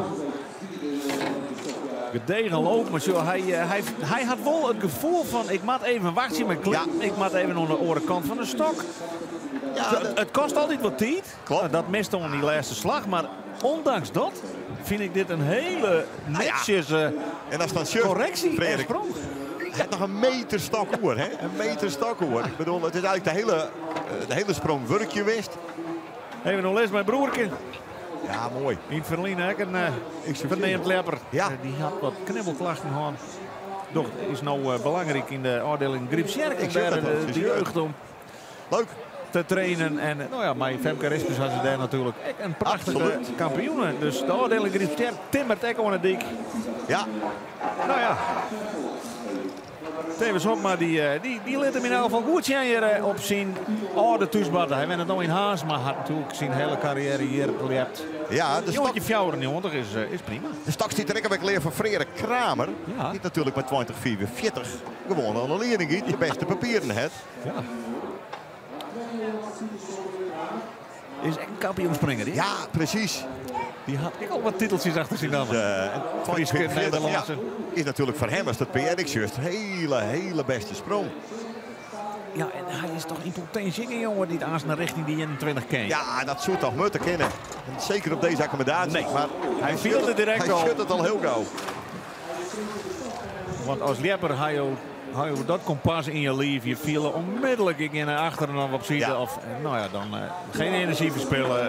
Gedegen loop, mar sjoch, hy hat wol it gefoel fan ik moat even wachtsje mei klimmen. Ja. Ik moat even oan de oare kant fan de stok. Ja, dat It kostet altyd wat tiid. Klopt. Dat mist oan dy lêste slach, mar ûndanks dat fyn ik dit in hiele Nou ja. netsjes En as dan sjocht, korreksje en Frederik, sprong. Hy hat noch in meter stok oer, hè? In meter stok oer. Ik bedoel, it is eigenlik de hiele sprong wurkje west. Even noch les mei broerke. Ja, moai. Yn it ferline ek in Ik zie ferneamd ljepper. Ja. Dy hat wat knibbelklachten hân. Doch, is no belangryk yn de ôfdieling Grypstsjerk om Ik zie dêr dat al, de precies. jeugd om Leuk. te trainen. En no ja, mei Femke Rispens ha se dêr natuerlik ek in prachtige Absoluut. kampioene. Dus de ôfdieling Grypstsjerk timmert ek oan de dyk. Ja. No ja. Thewis Hobma dy lit him yn elk gefal goed sjen hjir op syn âlde thúsbarte. Hy wennet no yn Harns, mar hat natuerlik syn hiele karriêre hjir ljept. Ja, de stok 1994 is prima. De stok stiet der ek alwer klear foar Freark Kramer. Ja. Dy't natuerlik mei 2044 gewoan oan de lieding giet. De bêste papieren hat. Ja. Is ek in kampioenspringer, hè? Ja, precies. Die hat ek al wat titeltsjes achter syn namme. Dus, Fryske, Nederlânske. Ja, is natuurlijk voor hem als dat PR ik hele, hele beste sprong. Ja, en hij is toch in potentie een jongen die het aansnijdt naar richting die 21 ken. Ja, dat zou toch moeten kennen. En zeker op deze accommodatie. Nee, maar hij viel het direct hij al. Hij schudt het al heel gauw. Want als Ljepper hij dat kompas in je lief, je viel onmiddellijk in naar achteren of op zijde. Ja. Of, nou ja, dan geen energie verspillen.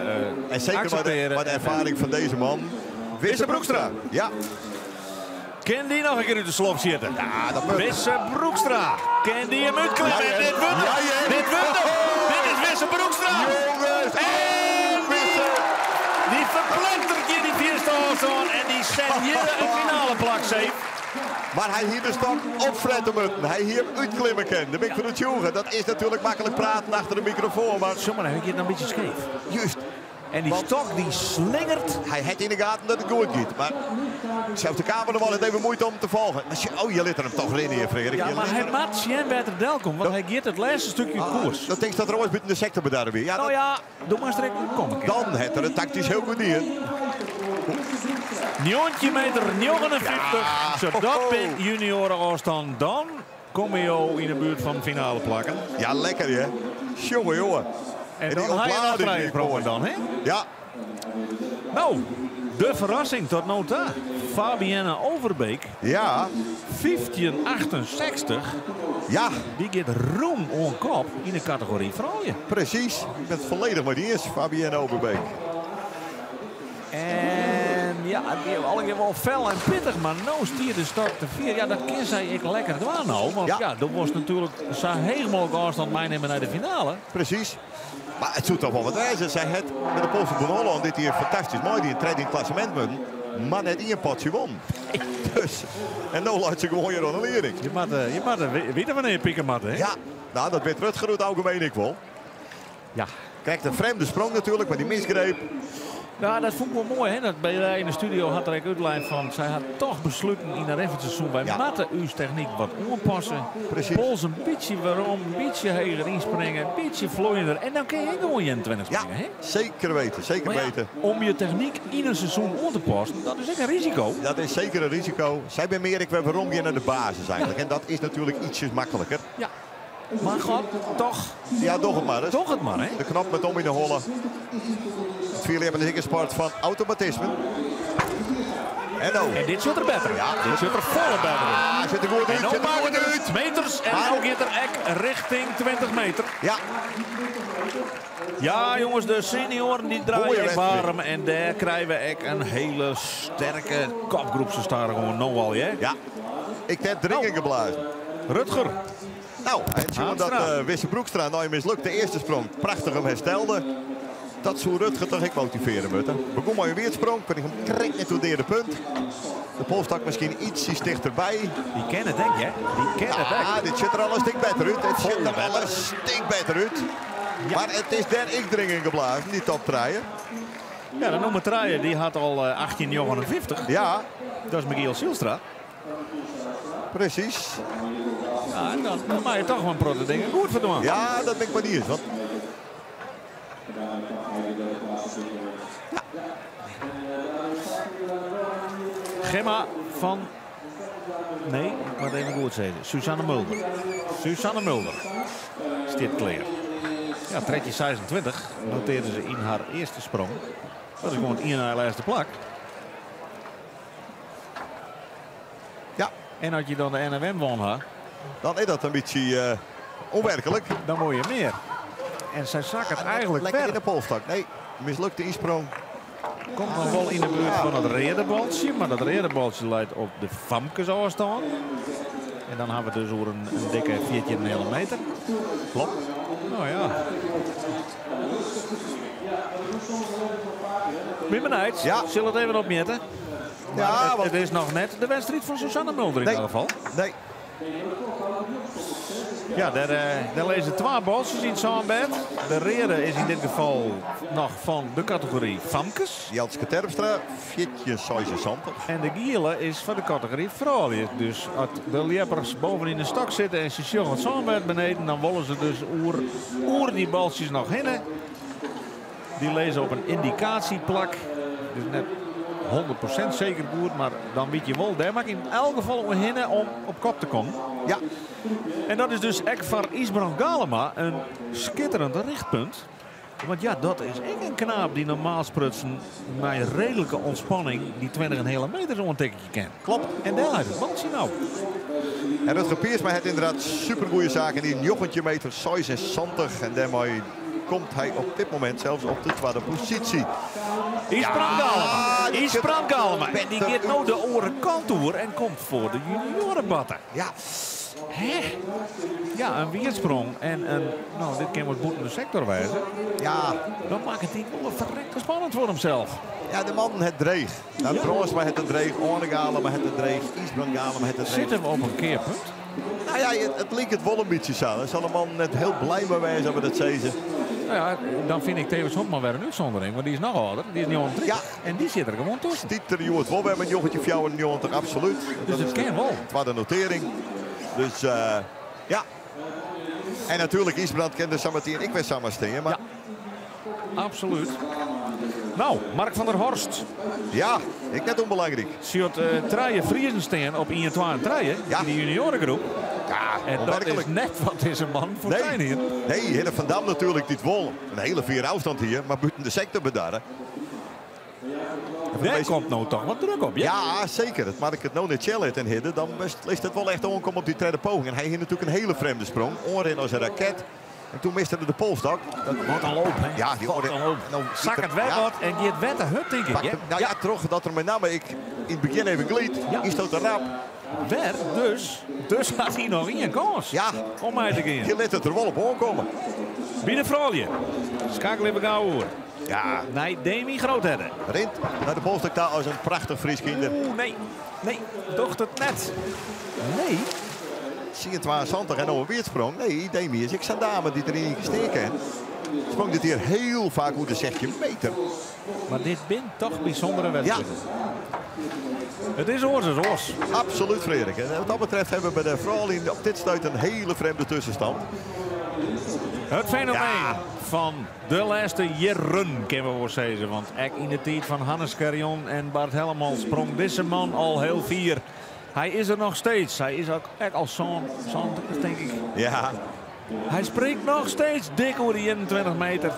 En zeker bij de ervaring van deze man. Wisse Broekstra. Ja. Ken die nog een keer uit de slof zitten? Ja, dat moet. Wisse Broekstra. Ken die hem uitklimmen? Ja, ja. Dit wordt hem. Ja, ja. Dit wordt hem. Dit is Wisse Broekstra. Jongens. En Wisse. Die verplantert hier die vierste afstand en die zet hier een finale plak safe. Maar hij hier de stok opfretten moeten. Hij hier uitklimmen kan. De ben ik van het jongen. Dat is natuurlijk makkelijk praten achter de microfoon. Maar Zomaar heb ik hier een beetje scheef. Juist. En die Want stok die slingert. Hij heeft in de gaten dat het goed gaat. Maar zelfs de cameraman heeft even moeite om te volgen. Maar oh, je liet er hem toch in hier, Frederik. Ja, Je maar liet hij er- maakt Sjen beter Delkom. Want hij geeft het laatste stukje koers. Dat denk ik dat er ooit buiten de sector bedarven weer. Ja, Nou dat- ja, doe maar straks komen. Dan heeft er het tactisch heel goed in. 19 meter 59. Ja. Zodat Ho, ho. ben junioren afstand. Dan kom je in de buurt van de finale plakken. Ja, lekker hè. Jongen, jongen. En, En dan die ga je ontlading nog die sprongen mooi. dan, hè? Ja. Nou, de verrassing tot nu toe. Fabienne Overbeek. Ja. 1568. Ja. Die gaat roem on kop in de categorie vrouwen. Precies. Ik ben het volledig met die eens, Fabienne Overbeek. En ja, die hebben alle keer wel fel en pittig, maar nou stier de stok te vier. Ja, dat kan zij ik lekker doen nou. Want ja, Ja. dat was natuurlijk zo helemaal afstand meenemen naar de finale. Precies. Maar het zoet toch wel wat wijzen. Zij het met de Poolse van Holland dit hier fantastisch mooi. Die een tred in het klassement won. Maar net in een potje won. Dus. En nu laat ze gewoon hier aan de lering. Je moet, je moet weten wanneer je pieken moet, hè? Ja, nou dat werd Rutger het algemeen ik wel. Ja. Krijgt een vreemde sprong natuurlijk, maar die misgreep. Nou, dat vond ik wel mooi, hè? Dat bij mij in de studio had er ik uitlijn van. Zij had toch besloten in het seizoen. Wij Ja. moeten uw techniek wat aanpassen. Precies. Pols een beetje waarom, een beetje hoger inspringen, een beetje vloeiender. En dan kun je gewoon je 20 Ja, springen, hè? zeker weten, zeker Maar ja, weten. om je techniek in een seizoen aan te passen, dat is echt een risico. Dat is zeker een risico. Zij ben meer, ik ben waarom je naar de basis eigenlijk. En dat is natuurlijk ietsjes makkelijker. Ja. Maar god, toch. Ja, doch het maar eens. Toch het maar, hè? De knop met om in de holle. Het vier hebben een sport van automatisme. En nou. En dit zit er beter. Ja. Dit zit er volle beter in. Ah, zit er goed En uit, dan zit er maken goed er uit. meters en Maar- dan gaat er ek richting 20 meter. Ja. Ja, jongens, de senioren die draaien Mooie echt wedstrijd. warm. En daar krijgen we echt een hele sterke kopgroep. Ze staan er gewoon nou al, hè? Ja. Ik heb dringend geblazen. Rutger. Nou, en zien we dat Haanstra. Wisse Broekstra nou mislukt de eerste sprong. Prachtig hem herstelde. Dat zou Rutger toch ik motiveren moeten. Begon maar een weersprong, kon ik hem krek net tot de punt. De polstak misschien ietsjes dichterbij. Die kennen het, hè? Die kennen het, Ja, hè? dit zit er al een stuk beter uit. Het zit er al beter. een stuk beter uit. Maar het is der ik dringend geblazen, die toptreien. Ja, de nummer 3 die had al 18,59. Ja. Dat is Michiel Zielstra. Precies. Ja, en dan maak je toch wel een protte dingen goed voor doen. Ja, dat ben ik maar niet eens. Want... Gemma van... Nee, ik moet even goed zeggen. Suzanne Mulder. Suzanne Mulder. Is dit clear. Ja, tredje 26 noteerde ze in haar eerste sprong. Dat is gewoon in haar laatste plak. Ja. En als je dan de NMM won had, Dan is dat een beetje onwerkelijk. Dan moet je meer. En zij zak het Ah, eigenlijk lekker ver. in de polstak. Nee, mislukte insprong. Komt nog wel in de buurt van het redebaltje. Maar dat redebaltje leidt op de Famkes afstand. En dan hebben we dus over een dikke 14,5 meter. Klopt. Nou ja. Ben benieuwd. Ja. Zullen we het even opmetten? Ja, het, want het is nog net de wedstrijd van Suzanne Mulder in Nee. ieder geval. Nee. Ja, dêr, dêr lizze twa boltsjes yn it sânbêd. De reade is yn dit gefal noch fan de kategory famkes. Jeltske Terpstra, 14,76. En de giele is foar de kategory froulju. Dus as de ljeppers bovenyn de stok sitte en se sjogge it sânbêd beneden, dan wolle se dus oer, oer dy boltsjes noch hinne. Dy lizze op in yndikaasjeplak. Dus net 100% seker goed, mar dan wit je wol, dêr moat ik yn elk gefal oerhinne om op kop te kommen. Ja. En dat is dus ek foar Ysbrand Galema in skitterend richtpunt. Want ja, dat is ek in knaap dy't normaal sprutsen mei reedlike ûntspanning dy 20,5 meter oantikje kin. Klopt. En dêr leit it baltsje no. En Rutger Piersma hat ynderdaad supergoede saken. Dy 19 meter 76. En dêrmei komt hy op dit momint sels op de twadde posysje. Ysbrand Galema. die Ysbrand Galema. En dy Better giet no de oare kant oer en komt foar de juniorenbatte. Ja, Hè? Ja, in wierdsprong en in, no, dit kin wol bûten de sektor wêze. ja, Dan makket hy wol ferrekte spannend foar himsels. ja, de man hat dreech. Nou, Bronsma hat it dreech, Oane Galema hat it dreech, Ysbrand Galema hat it dreech. Sitte we op in kearpunt? Nou ja, it liket wol in bytsje sa. Dêr sil de man net hiel bliid mei wêze as we dat sizze. Nou ja, dan fyn ik Thewis Hobma wer in útsûndering, want dy is noch âlder. Dy is 39. Ja. En dy sit der gewoan tusken. Stiet der hjoed wol wer mei 1994, absolút. Dus it kin wol. Twadde notearring. Dus ja. En natuerlik, Ysbrand kin der sametien ek wer samar stean. Mar Ja. Absolút. No, Mark van der Horst. ja, ek net ûnbelangryk. Sjocht trije Friezen stean op 1, 2 en 3 Ja. yn de juniorengroep. Ja, En dat is opmerklik. net wat dizze man foar Nee. sein hie. Nee, Hidde van Dam natuerlik, dy't wol in hiele fiere ôfstân hie, mar bûten de sektor bedarre. Dêr komt no toch wat druk op. Ja. Ja, seker. It mar ik it no net sjen lit en Hidde, dan lit it wol echt oankommen op dy tredde poging. En hy hie natuerlik in hiele frjemde sprong. Oanrinne as in raket. En doe miste er de polsstok. Dat, Wat in loop, hè? Ja, dy Wat oare- in loop. Nou, Sakket wer ja. wat en giet wer te hurd, tink ik. Pakt hè? hem- nou ja, trochdat er mei namme ek yn it begjin even glied. Ja. Is dat te rap. Wer, dus hat hy noch ien kâns Ja. om mei te gean. Je lit it der wol op oankomme. By de froulju. Skeakelje we gau oer. Ja, Nei Demi Groothedde. rint nei de polsstok ta as in prachtich Frysk hynder. Oeh, nee. Nee, docht it net. Nee. 72 en no in weerdsprong. Nee, Demi is ek sa'n dame dy't der yn ien kear stean kin. Sprong dit hjir hiel faak oer de 16 meter. Mar dit binne toch bysûndere wedstriden. It is oars as oars. Absoluut, Frederik. En wat dat betreft hawwe we by de froulju op dit stuit in hiele frjemde tuskenstân. It fenomeen Ja. fan de lêste jierren, kinne we wol sizze. Want ek yn de tiid fan Hannes Scherjon en Bart Hellemans sprong dizze man al hiel fier. Hy is der noch steeds. Hy is ek, ek al sa'n, tink ik. Ja, Hy springt noch steeds dik oer de 21 meter.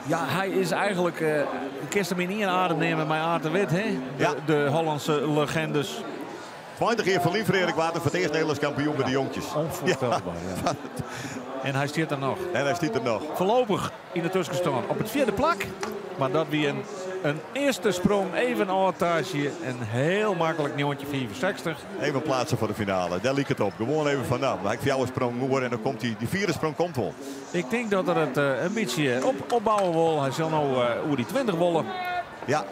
Ja, hy is eigentlik... Kinst him yn ien adem nimme mei Aart de Wit, hè? De, Ja. de Hollandse legendes. 20 jaar ferlyn, Frederik, waard er foar it earst Nederlânsk kampioen by de jonkjes. Onvoorstelbaar, ja. En hy stiet der noch. En hy stiet der noch. Foarlopich yn de tuskenstân op it fjirde plak. Mar dat wie in earste sprong, even ôftaastje en hiel maklik 1965. Even pleatse foar de finale. Dêr liket it op. Gewoan even fan, no, ik fjouwer sprong oer en dan komt dy, dy fjirde sprong komt wol. Ik tink dat er it in bytsje opbouwe wol. Hy sil no oer dy 20 wolle. Ja.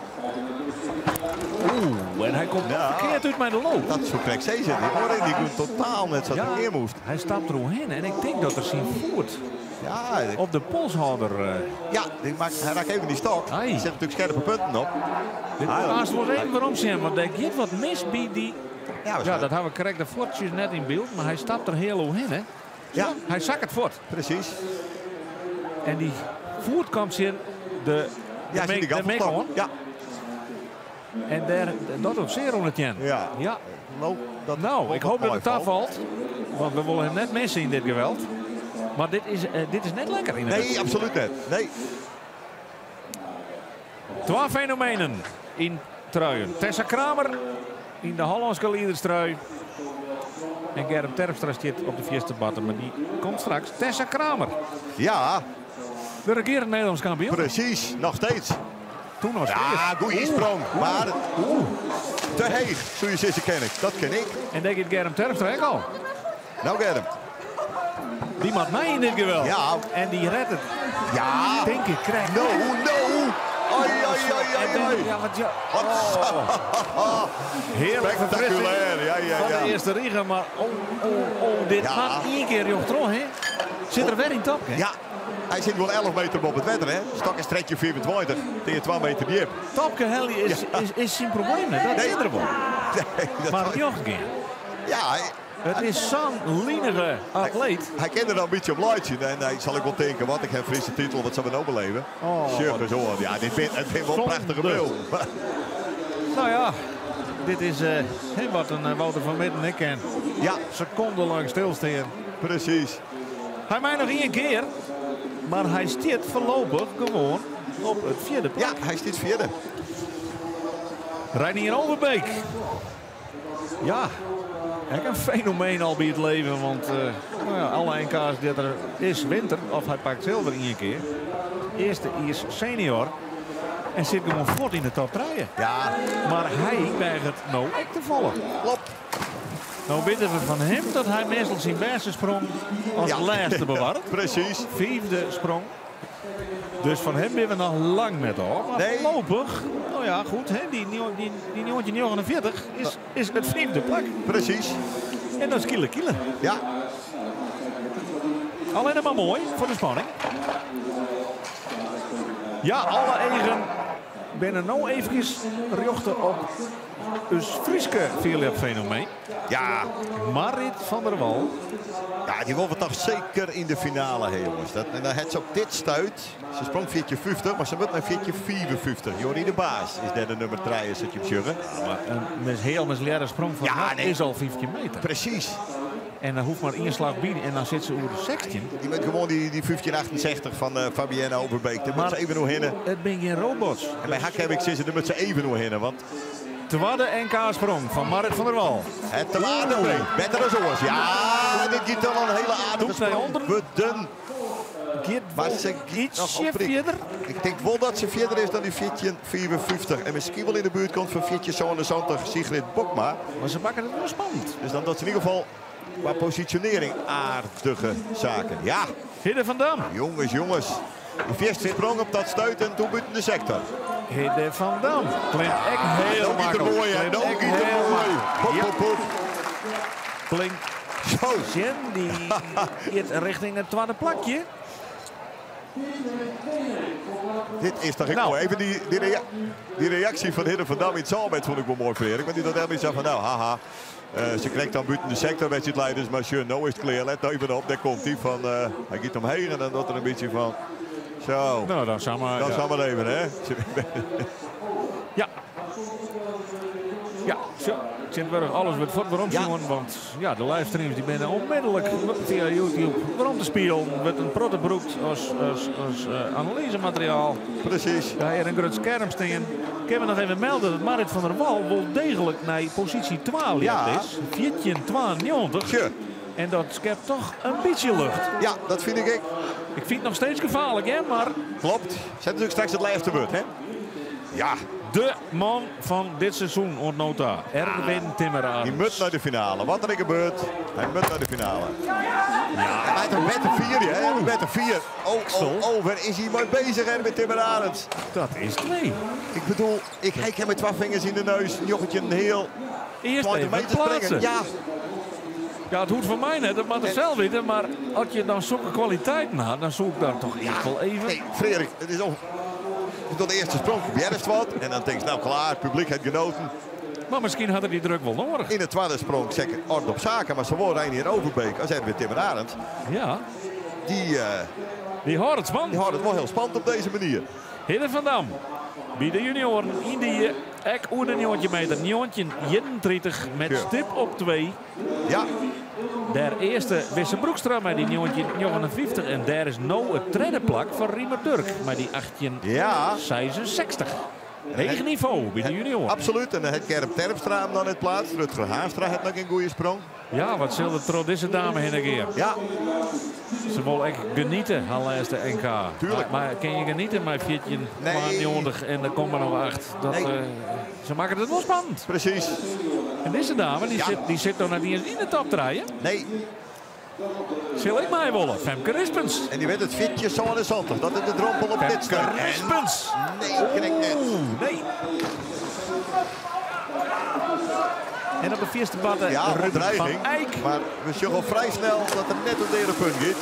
Oeh, en hy komt Ja. ferkeard út mei de loop. Dat soe krekt sizze. Dy oare dy komt totaal net sa't er gean moast. Hy stapt deroerhinne en ik tink dat er syn foet Ja, ik- op de polshâlder... ja, dy makket, hy rekket even dy stok. Ai. Dy set natuerlik skerpe punten op. Dit Ah, moat haast wol even weromsjen, want dêr giet wat mis by dy... Ja, Ja, dat hawwe we krekt de fuotsjes net yn byld, mar hy stapt der hiel oerhinne. Ja. Hy sakket fuort. Presys. En dy foet komt tsjin de, Ja, de, zie die de mik gaffelstok. oan. Ja. En dêr, dat docht sear oan it teannen. Ja. Ja. Nou, dat Nou, ik hoop dat moai it tafalt. Want we wolle him net misse yn dit geweld. Mar dit is net lekker yn de Nee, wedstriid. absoluut net. Nee. Twa fenomenen yn truien. Tessa Kramer yn de Hollânske liederstrui. En Germ Terpstra stiet op de fierste batte, mar dy komt straks. Tessa Kramer, Ja, de regearend Nederlânsk kampioen. precies. Noch steeds. Doe noch Ja, steeds. goede sprong. Mar te heech, soe je sizze kin ik. Dat kin ik. En dêr giet Germ Terpstra ek al. No Germ. Dy moat mei yn dit geweld. Ja. En dy rêdt it. Ja. Tink ik, krijg. No, no. Oi, oi, oi, oi, oi. Ja, wat ja. Oh. Heerlijk Spectaculair, ja, ja, Van ja. de eerste rige, maar oh, oh, oh, dit Ja. gaat één keer joh hè? Zit er weer in top, hè? Ja, hij zit wel 11 meter op het wetter, hè? Stok is trekje 24, tegen 2 meter diep. Topke Helly is, is, is zijn probleem, hè? Dat Nee. is er wel. Nee, dat Maar het jocht geen. Ja, hij, Het is zo'n linige atleet. hij kende er een beetje op luidje. En hij zal ik wel denken, wat ik heb frisse titel, wat zullen we nou beleven? Oh. Tjugge, zo. Ja, dit vind, het vind wel een Zonde. prachtige beeld. Nou ja, dit is hè, wat een Wouter van Midden ik ken. Ja, Secondenlang stilstaan. precies. Hij mij nog één keer, maar hij stiert voorlopig gewoon op het vierde plak. Ja, hij zit vierde. Reinier Overbeek. Ja, echt een fenomeen al bij het leven. Want nou ja, alle NK's die er is winter, of hij pakt zilver één keer. Eerste is senior. En zit gewoon voort in de top 3. Ja, Maar hij weigert nou ook te vallen. klopt. Nou weten we van hem dat hij meestal zijn beste sprong als Ja. laatste bewaart. Precies. Vijfde sprong. Dus van hem ben we nog lang met hoor. Maar Nee. voorlopig, nou ja, goed, hè, die 1949 is het vijfde plak. Precies. En dat is kiele kiele. Ja, Alleen maar mooi voor de spanning. Ja, alle eigen binnen nou eventjes rjochten op het Frieske fenomeen. ja. Marit van der Wal. Ja, die wil we toch zeker in de finale, hè, jongens. Dat, en dan het ze op dit stuit. Ze sprong 14,50, maar ze moet naar 14,54. Jorrie de Baas is daar de nummer 3, zit je op zeggen. Maar een heel misleraar sprong van Ja, haar nee. is al 15 meter. Precies. En dan hoeft maar één slag bieden en dan zit ze over de 16. Die moet gewoon die 15,68 van Fabienne Overbeek. Daar moet Maar- ze even nog hinnen. Het ben geen robots. En bij Hak heb ik zitten, daar moet ze even nog hinnen. Want Tweede NK-sprong van Marit van der Wal. het te laat brengt. Beter dan oors. Ja, dit gaat dan een hele aardige Doet zij sprong. onder? Bedun. Geert Maar wel ze iets nog op prik. verder. Ik denk wel dat ze verder is dan die 14,54. En misschien wel in de buurt komt van 14,77 Sigrid Bokma. Maar ze maken het wel spannend. Dus dan dat ze in ieder geval qua positionering aardige zaken. Ja, Hidde van Dam. jongens, jongens. De eerste sprong op dat stuit en toen buiten de sector. Hidde van Dam. Klimt echt heel Nog niet te makkelijk. mooi, hè? Klimt Nog echt niet te heel mooi. makkelijk. Pop, Ja, pop, pop. Klinkt Zo. Jen, die gaat richting het tweede plakje. Dit is toch ik Nou. mooi. Even die reactie van Hidde van Dam in het zaalbed vond ik wel mooi, Frederik. Want die dat helemaal zei van, nou, haha. Ze krijgt dan buiten de sector wedstrijdleiders, maar sure, nou is het clear. Let nou even op, daar komt hij van. Hij gaat omheen en dan dat er een beetje van. Zo, Nou, dan samen. dat ja. zal maar even, hè. Ja. Ja, zo. Sint-Burg, alles wordt voort waarom, Ja. jongen. Want ja, de livestreams die binnen onmiddellijk via YouTube waarom te spelen. Wordt een prottenbroek als analysemateriaal. Precies. Daar hier een groot scherm staan. Kunnen we nog even melden dat Marit van der Wal wel degelijk naar positie 12 Ja. is. 14,92. Tje. En dat schept toch een beetje lucht. Ja, dat vind ik. Ik vind het nog steeds gevaarlijk, hè? Maar Klopt. Zet natuurlijk straks het lijf te beurt, hè? Ja, de man van dit seizoen, ontnota. Erwin Timmeraar. die moet naar de finale. Wat er ook gebeurt, hij moet naar de finale. Ja. Hij heeft een beter 4, hè? Een beter 4. Oh, oh, oh, waar is hij mee bezig, Erwin Timmerarends? Dat is 2. Ik bedoel, ik kijk hem met twee vingers in de neus. Een jochetje een heel Eerst 20 even meter springen. plaatsen. Ja, Ja, het hoeft voor mij net, dat mag ik zelf weten. Maar als je dan zulke kwaliteiten had, dan zoek ik daar toch eerst wel even. nee, Frederik, het is al. Tot de eerste sprong bjerst wat. En dan denk je, nou klaar, het publiek heeft genoten. Maar misschien had hij die druk wel nodig. In de tweede sprong zeg ik orde op zaken. Maar zowel Reinier Overbeek als Erwin Timmerarend, Ja, die die hoort het spannend. die houden het wel heel spannend op deze manier. Hidde van Dam. Bij de junioren in die ek oer de 9 meter. 1931 met Ja. stip op 2. Ja, Daar eerste Wisse Broekstra met die 1959. En daar is nou het tweede plak van Riemer Durk met die 1866. Hoog niveau bij de junioren. absoluut. En dan het Kerm Terpstra hem dan in het plaats. Rutger Haanstra heeft nog een goede sprong. Ja, wat zullen er trots deze dame heen keer. Ja, Ze wil echt genieten, haar laatste NK. Tuurlijk. Maar kan je genieten met 14, Nee. 92 en dan komt er nog 8. Dat, Nee. ze maken het wel spannend. precies. En deze dame, die Ja. zit, die zit nog niet eens in de top draaien. Nee, Sil ik mei wolle, Femke Rispens. En die wint it 14,77. Dat is de drompel op dit Femke stuit. En Rispens. nee, krekt net. Oeh, nee. En op de vierste batte Ja, wat Ruben van dreiging. Eyck. Maar we zien al vrij snel dat er net een derde punt gaat.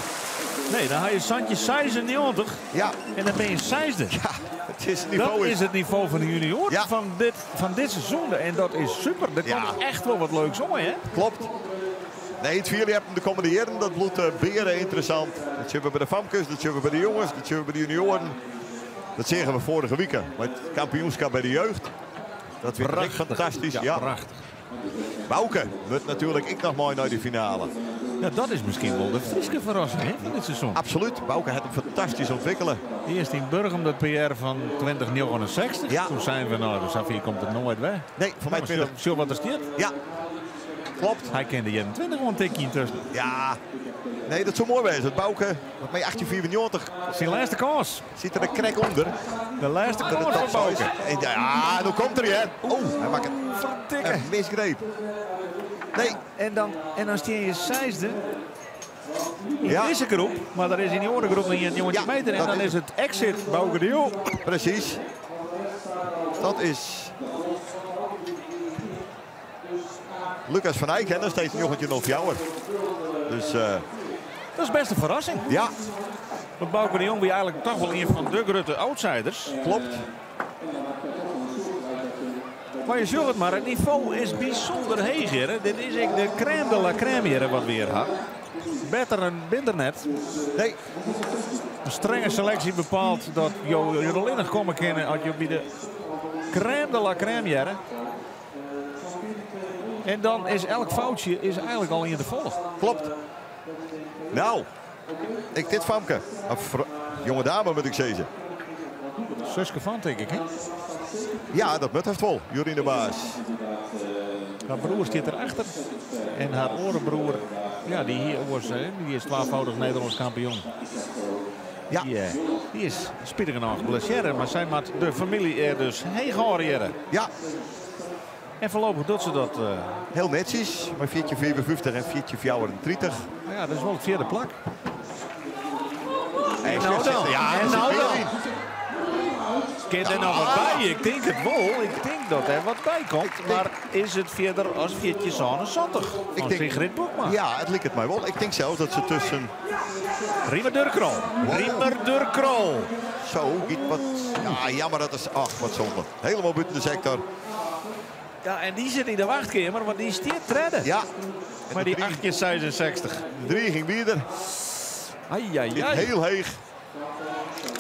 Nee, dan haal je Santje 96 Ja, en dan ben je zesde. ja, het is het niveau Dat is het niveau van de junior Ja. van dit seizoen. En dat is super. Er Ja. komt echt wel wat leuks om, hè? Klopt. Nee, het vierde hebben de komende jaren, dat bloedt beren interessant. Dat zien we bij de famkes, dat zien we bij de jongens, dat zien we bij de junioren. Dat zeggen we vorige week. Maar het kampioenschap bij de jeugd, dat vind ik fantastisch. Ja, prachtig. Bouke moet natuurlijk ik nog mooi naar de finale. Ja, dat is misschien wel de Frieske verrassing hè, van dit seizoen. Absoluut, Bouke heeft hem fantastisch ontwikkelen. Eerst in Burgum dat PR van 2069. Ja. Toen zijn we nou, dus Safir komt het nooit weg. Nee, voor mij Maar 20. Zo wat er staat. Ja, klopt. Hij kende 21 wel een tikje intussen. Ja, nee, dat zou mooi zijn. Dat Bouke, want met 1894 Zijn laatste kans. zit er een krek onder. De laatste Dat de kans top van zo is. Bouke. En ja, nu komt er hij, hè. Oh, hij maakt een, Verdikke. een misgreep. Nee, En dan sta je zesde in Ja. deze groep. Maar daar is in die andere groep nog een jongetje Ja, meter. En dat dan is is het exit Bouke de Jong. precies. Dat is Lucas van Eyck, hè, nog steeds een jongetje nog jouwer. Dus Dat is best een verrassing. ja, Want Bouke de Jong was eigenlijk toch wel een van de grote outsiders. klopt. Maar je zult het maar, het niveau is bijzonder heeg hier. hè. Dit is echt de crème de la crème hier wat we hier hebben. Beter een bindernet. Nee, Een strenge selectie bepaalt dat je alleen nog komen kennen als je bij de crème de la crème hier. En dan is elk foutje is eigenlijk al in de volle. klopt. Nou, ik dit famke. Een jonge dame moet ik zeggen. Suske van, denk ik, hè? Ja, dat moet heeft wel. Jorien de Baas. Haar broer zit erachter. En haar orenbroer, ja, die hier was, hè, die is 12-voudig Nederlands kampioen. Ja. Die is spijtig genoeg geblesseerd, maar zij maakt de familie er dus heen. Ja, En voorlopig doet ze dat. heel netjes. Maar 4,54 en 4,34. Nou ja, dat is wel het vierde plak. En nou dan. Ja, En er zit nou meer dan. in. Kent er nou wat bij? Ik denk het wel. Ik denk dat er wat bij komt. Maar is het verder als 4,77 van Sigrid Boekma? Ja, het lijkt het mij wel. Ik denk zelfs dat ze tussen... Riemer Durkrol. Wow. Riemer Durkrol. Zo, giet wat... Ja, jammer dat is... Ach, wat zonde. Helemaal buiten de sector. Ja, en die zit in de wachtkamer, want die is steeds redden. Ja. En Maar de die 8,66. De drie ging weer. Ai, ai, Dit ai. heel heeg.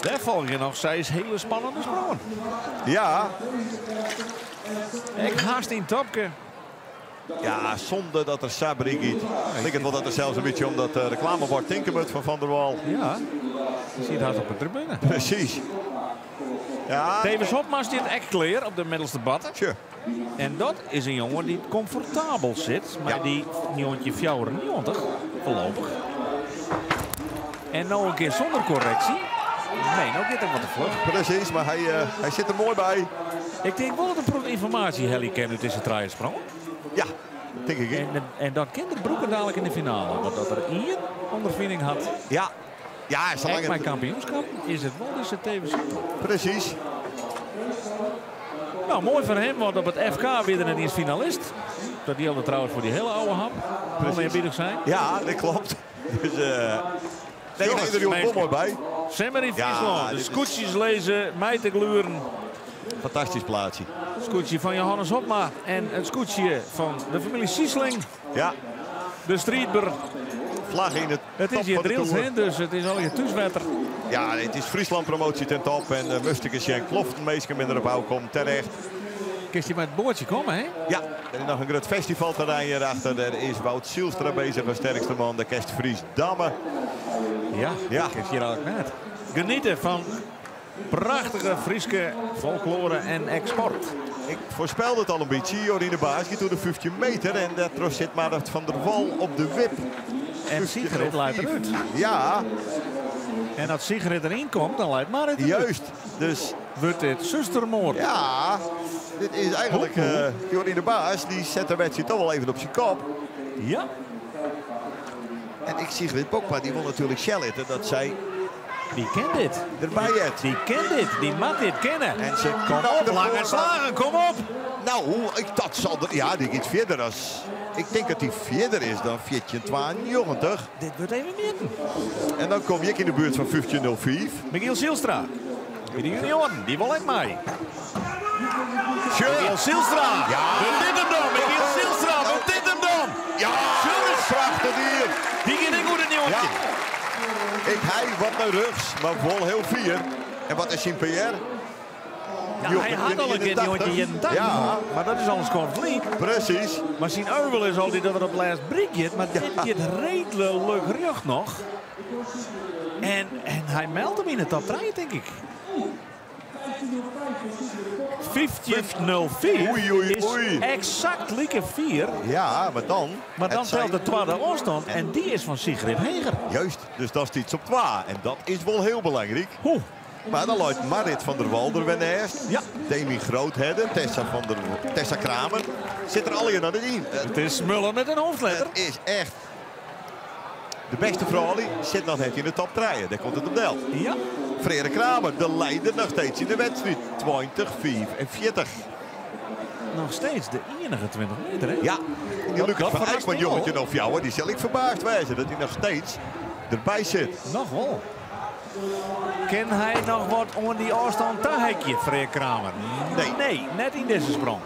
Daar volg je nog zij is hele spannende sprongen. Ja. Ik haast in topke. Ja, zonde dat er Sabri giet. Lijkt het wel dat er zelfs een beetje om dat reclamebord tinkermut van Van der Wal. Ja, je ziet haast op de tribune. Precies. Ja. Davis Hopma zit echt clear op de middelste batten. Tje. En dat is een jongen die comfortabel zit. Maar Ja. die jongetje 94, voorlopig. En nou een keer zonder correctie. Nee, nou gaat het wat te vlug. Precies, maar hij zit er mooi bij. Ik denk wel dat een proef informatie Helly kent uit deze traaisprong. Ja, denk ik. En dat kinderbroeken dadelijk in de finale. Want dat er één ondervinding had. Ja. Ja, zolang Echt bij het kampioenschap is het wel dus het tevens. Precies. Nou, mooi voor hem, want op het FK weer er niet eens finalist. Dat geldt trouwens voor die hele oude hap. Oneerbiedig zijn. Ja, dat klopt. Dus, nee, Jongens, nee, er jongen mooi bij. Semmer in Ja, Friesland. de dit is scootjes lezen, mij te gluren. Fantastisch plaatsje. Scootje van Johannes Hopma en het scootje van de familie Siesling. Ja. De streetber. Vlag in het Het is top hier van de Driels, Tour. hè, dus het is al je toeswetter. Ja, het is Friesland promotie ten top. En uh, Mustikers en Kloften meestal minder op hou komt terecht. Kun je met het boordje komen, hè? Ja, er is nog een groot festivalterrein hierachter. Daar is Wout Zielstra bezig als sterkste man. De kerst Fries Damme. Ja, Ja. dat is hier eigenlijk net. Genieten van prachtige Frieske folklore en export. Ik voorspelde het al een beetje. Jorien de Baas gaat door de 15 meter. En daar zit maar Van der Wal op de wip. En Sigrid leidt eruit. Ja. En als Sigrid erin komt, dan leidt Marit eruit. Juist. Dus wordt dit zustermoord. Ja, dit is eigenlijk Jorien de Baas. Die zet de wedstrijd toch wel even op zijn kop. Ja. En ik Sigrid Bokma, die wil natuurlijk Shell litte dat zij Die kent dit. erbij het. Die kent dit. Die mag dit kennen. En ze Kom op, lange slagen, kom op. Nou, ik, dat zal er, ja, die gaat verder als. Ik denk dat die verder is dan 1492. Dit wordt even midden. En dan kom ik in de buurt van 1505. Michiel Zijlstra. Bij de junioren, die wil ik mij. Michiel Zijlstra. Ja. Wordt dit hem dan? Michiel Zijlstra, wordt dit hem dan? Ja, prachtig dier. Die gaat ik goed in jongetje. Ja. Ik hij wat naar rechts, maar vol heel vier. En wat is zijn PR? Ja, hij had al een keer die jongetje 81. Ja, Maar dat is al een score precies. Maar zijn euvel is al die dat er op laatst breekt, maar dit gaat redelijk rug nog. En hij meldt hem in de top 3, denk ik. 15.04 Oei, oei, is oei. exact lieke 4. Ja, maar dan... Maar dan het zijn- telt de tweede afstand en die is van Sigrid Heger. Juist, dus dat is iets op 2. En dat is wel heel belangrijk. Hoe? Maar dan loopt Marit van der Walder weer naast. Ja. Demi Groothedde, Tessa Kramer. Zit er al in aan het in. Het is Muller met een hoofdletter. Het is echt... De beste vrouw zit nog net in de top 3. Daar komt het op del. Ja. Frere Kramer, de leider nog steeds in de wedstrijd. 20, 45. Nog steeds de enige 20 meter, hè? Ja, die Dat- Lucas dat van verrast Eyck, want me wel. jongetje nog jou, die zal ik verbaasd wijzen dat hij nog steeds erbij zit. Nog wel. Ken hij nog wat om die afstand te hekje, Freer Kramer? Nee. Nee, net in deze sprong.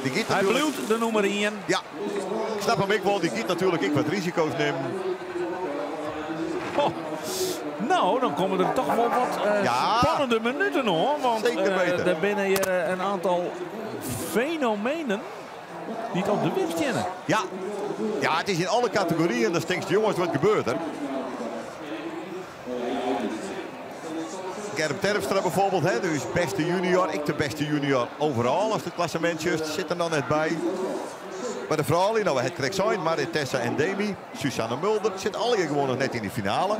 Die giet Hij natuurlijk... bloedt de nummer 1. Ja, ik snap hem ik wel. Die giet natuurlijk ik wat risico's nemen. Oh. Nou, dan komen er toch wel wat Ja. spannende minuten hoor. Want Zeker weten. er binnen hier een aantal fenomenen die het op de wip kennen. Ja. Ja, het is in alle categorieën. Dan stinkt jongens, wat gebeurt er? Germ Terpstra bijvoorbeeld, hè, dus beste junior. Ik de beste junior overal als het klassement juist zit er dan net bij. Maar de vrouwen, nou het krijgt zijn, Marit, Tessa en Demi. Susanne Mulder zit alle hier gewoon nog net in de finale.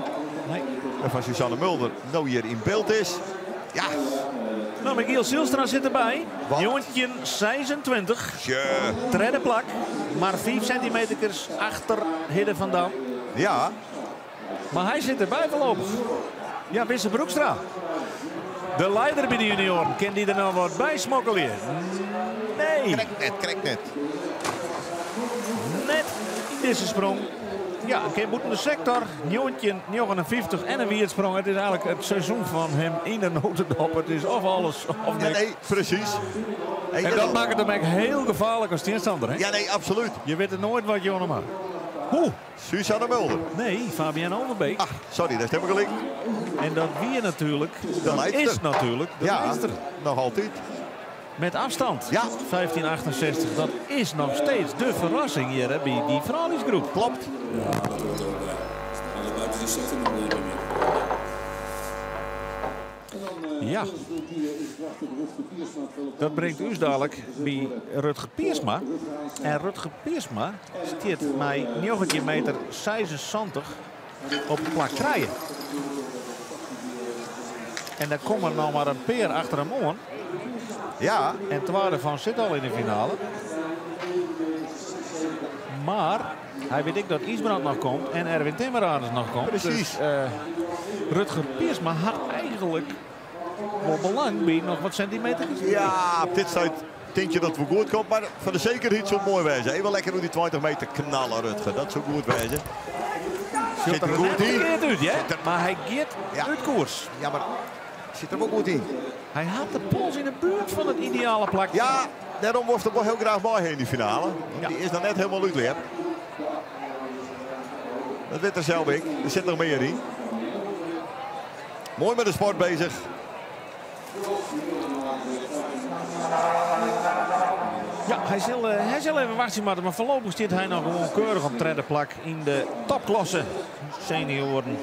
Nee. Waarvan Susanne Mulder nou hier in beeld is. Ja. Nou, Michiel Zijlstra zit erbij. Wat? Jongetje 26. Tje. Derde plak. Maar 5 centimeter achter Hidde van Dam. Ja. Maar hij zit erbij voorlopig. Ja, Wisse Broekstra. De leider bij de junioren. Kan die er nou wat bij smokkelen? Nee. Krek net, krek net. Net in deze sprong. Ja, een keer moeten de sector. Jongetje 59 en een wierdsprong. Het is eigenlijk het seizoen van hem in de notendop. Het is of alles of Ja, niks. nee, precies. Hey, En dat maakt het hem echt heel gevaarlijk als tegenstander. Hè? Ja, nee, absoluut. Je weet het nooit wat je maar. Hoe? Susanne Mulder. Nee, Fabienne Overbeek. Ah, sorry, daar is helemaal gelijk. En dat wie natuurlijk, De dat leidster. is natuurlijk de Ja, leidster. nog altijd. Met afstand. Ja. 1568, dat is nog steeds de verrassing hier hè, bij die vrouwensgroep. Klopt. Ja. Dat brengt u dadelijk bij Rutger Piersma. En Rutger Piersma stiert mij 19 meter 76 op plak 3. En daar komt er nog maar een peer achter hem aan. Ja. En Twaalf van zit al in de finale. Maar hij weet ik dat Isbrand nog komt en Erwin Timmerades nog komt. Precies. Dus, Rutger Piersma had eigenlijk wel belang bij nog wat centimeter. Ja, op dit soort denk je dat het wel goed komt. Maar voor de zekerheid zou het mooi wezen. Even lekker hoe die 20 meter knallen, Rutger. Dat zou goed wezen. Zit er goed in. Uit, hè? Zit er- Maar hij gaat Ja. uit koers. Ja, maar zit er ook goed in. Hij had de pols in de buurt van het ideale plak. Ja, daarom wordt het wel heel graag mooi in die finale. Want Ja. Die is nog net helemaal uitgeleerd. Dat weet er zelf ik. Er zit nog meer in. Mooi met de sport bezig. Ja, hij zal even wachten, maar voorlopig zit hij nog gewoon keurig op derde plak in de topklasse senioren.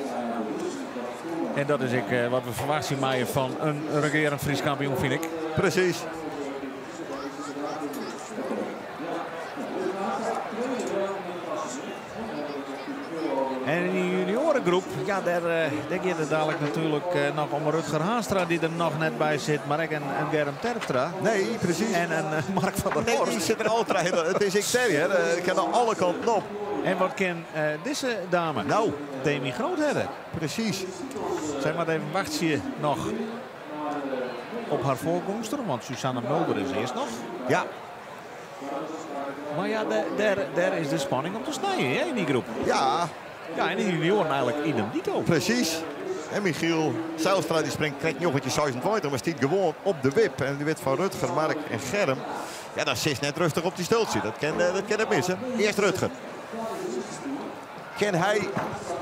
En dat is wat we verwachten maaien van een regerend Fries kampioen, vind ik. Precies. En in die juniorengroep, ja, daar gaat het dadelijk natuurlijk nog om Rutger Haanstra die er nog net bij zit. Maar ook een Germ Terpstra. Nee, precies. En een Mark van der Nee, Horst. die zit er altijd. Het is ik zeg, hè. Ik kan aan alle kanten op. En wat kin dizze dame? Nou. Demi Groothedde. Precies. Sy moat even wachtsje noch op har foargongster, want Susanne Mulder is earst noch. Ja. Mar ja, dêr is de spanning om te snijen hè, yn dy groep. Ja. Ja, en de junioaren eigentlik idem dito. Precies. En Michiel Zijlstra die springt krekt 1926, maar stiet gewoon op de wip. En die wit van Rutger, Mark en Germ. Ja, dat zit net rustig op die stultje. Dat kan het missen. Eerst Rutger. Kan hij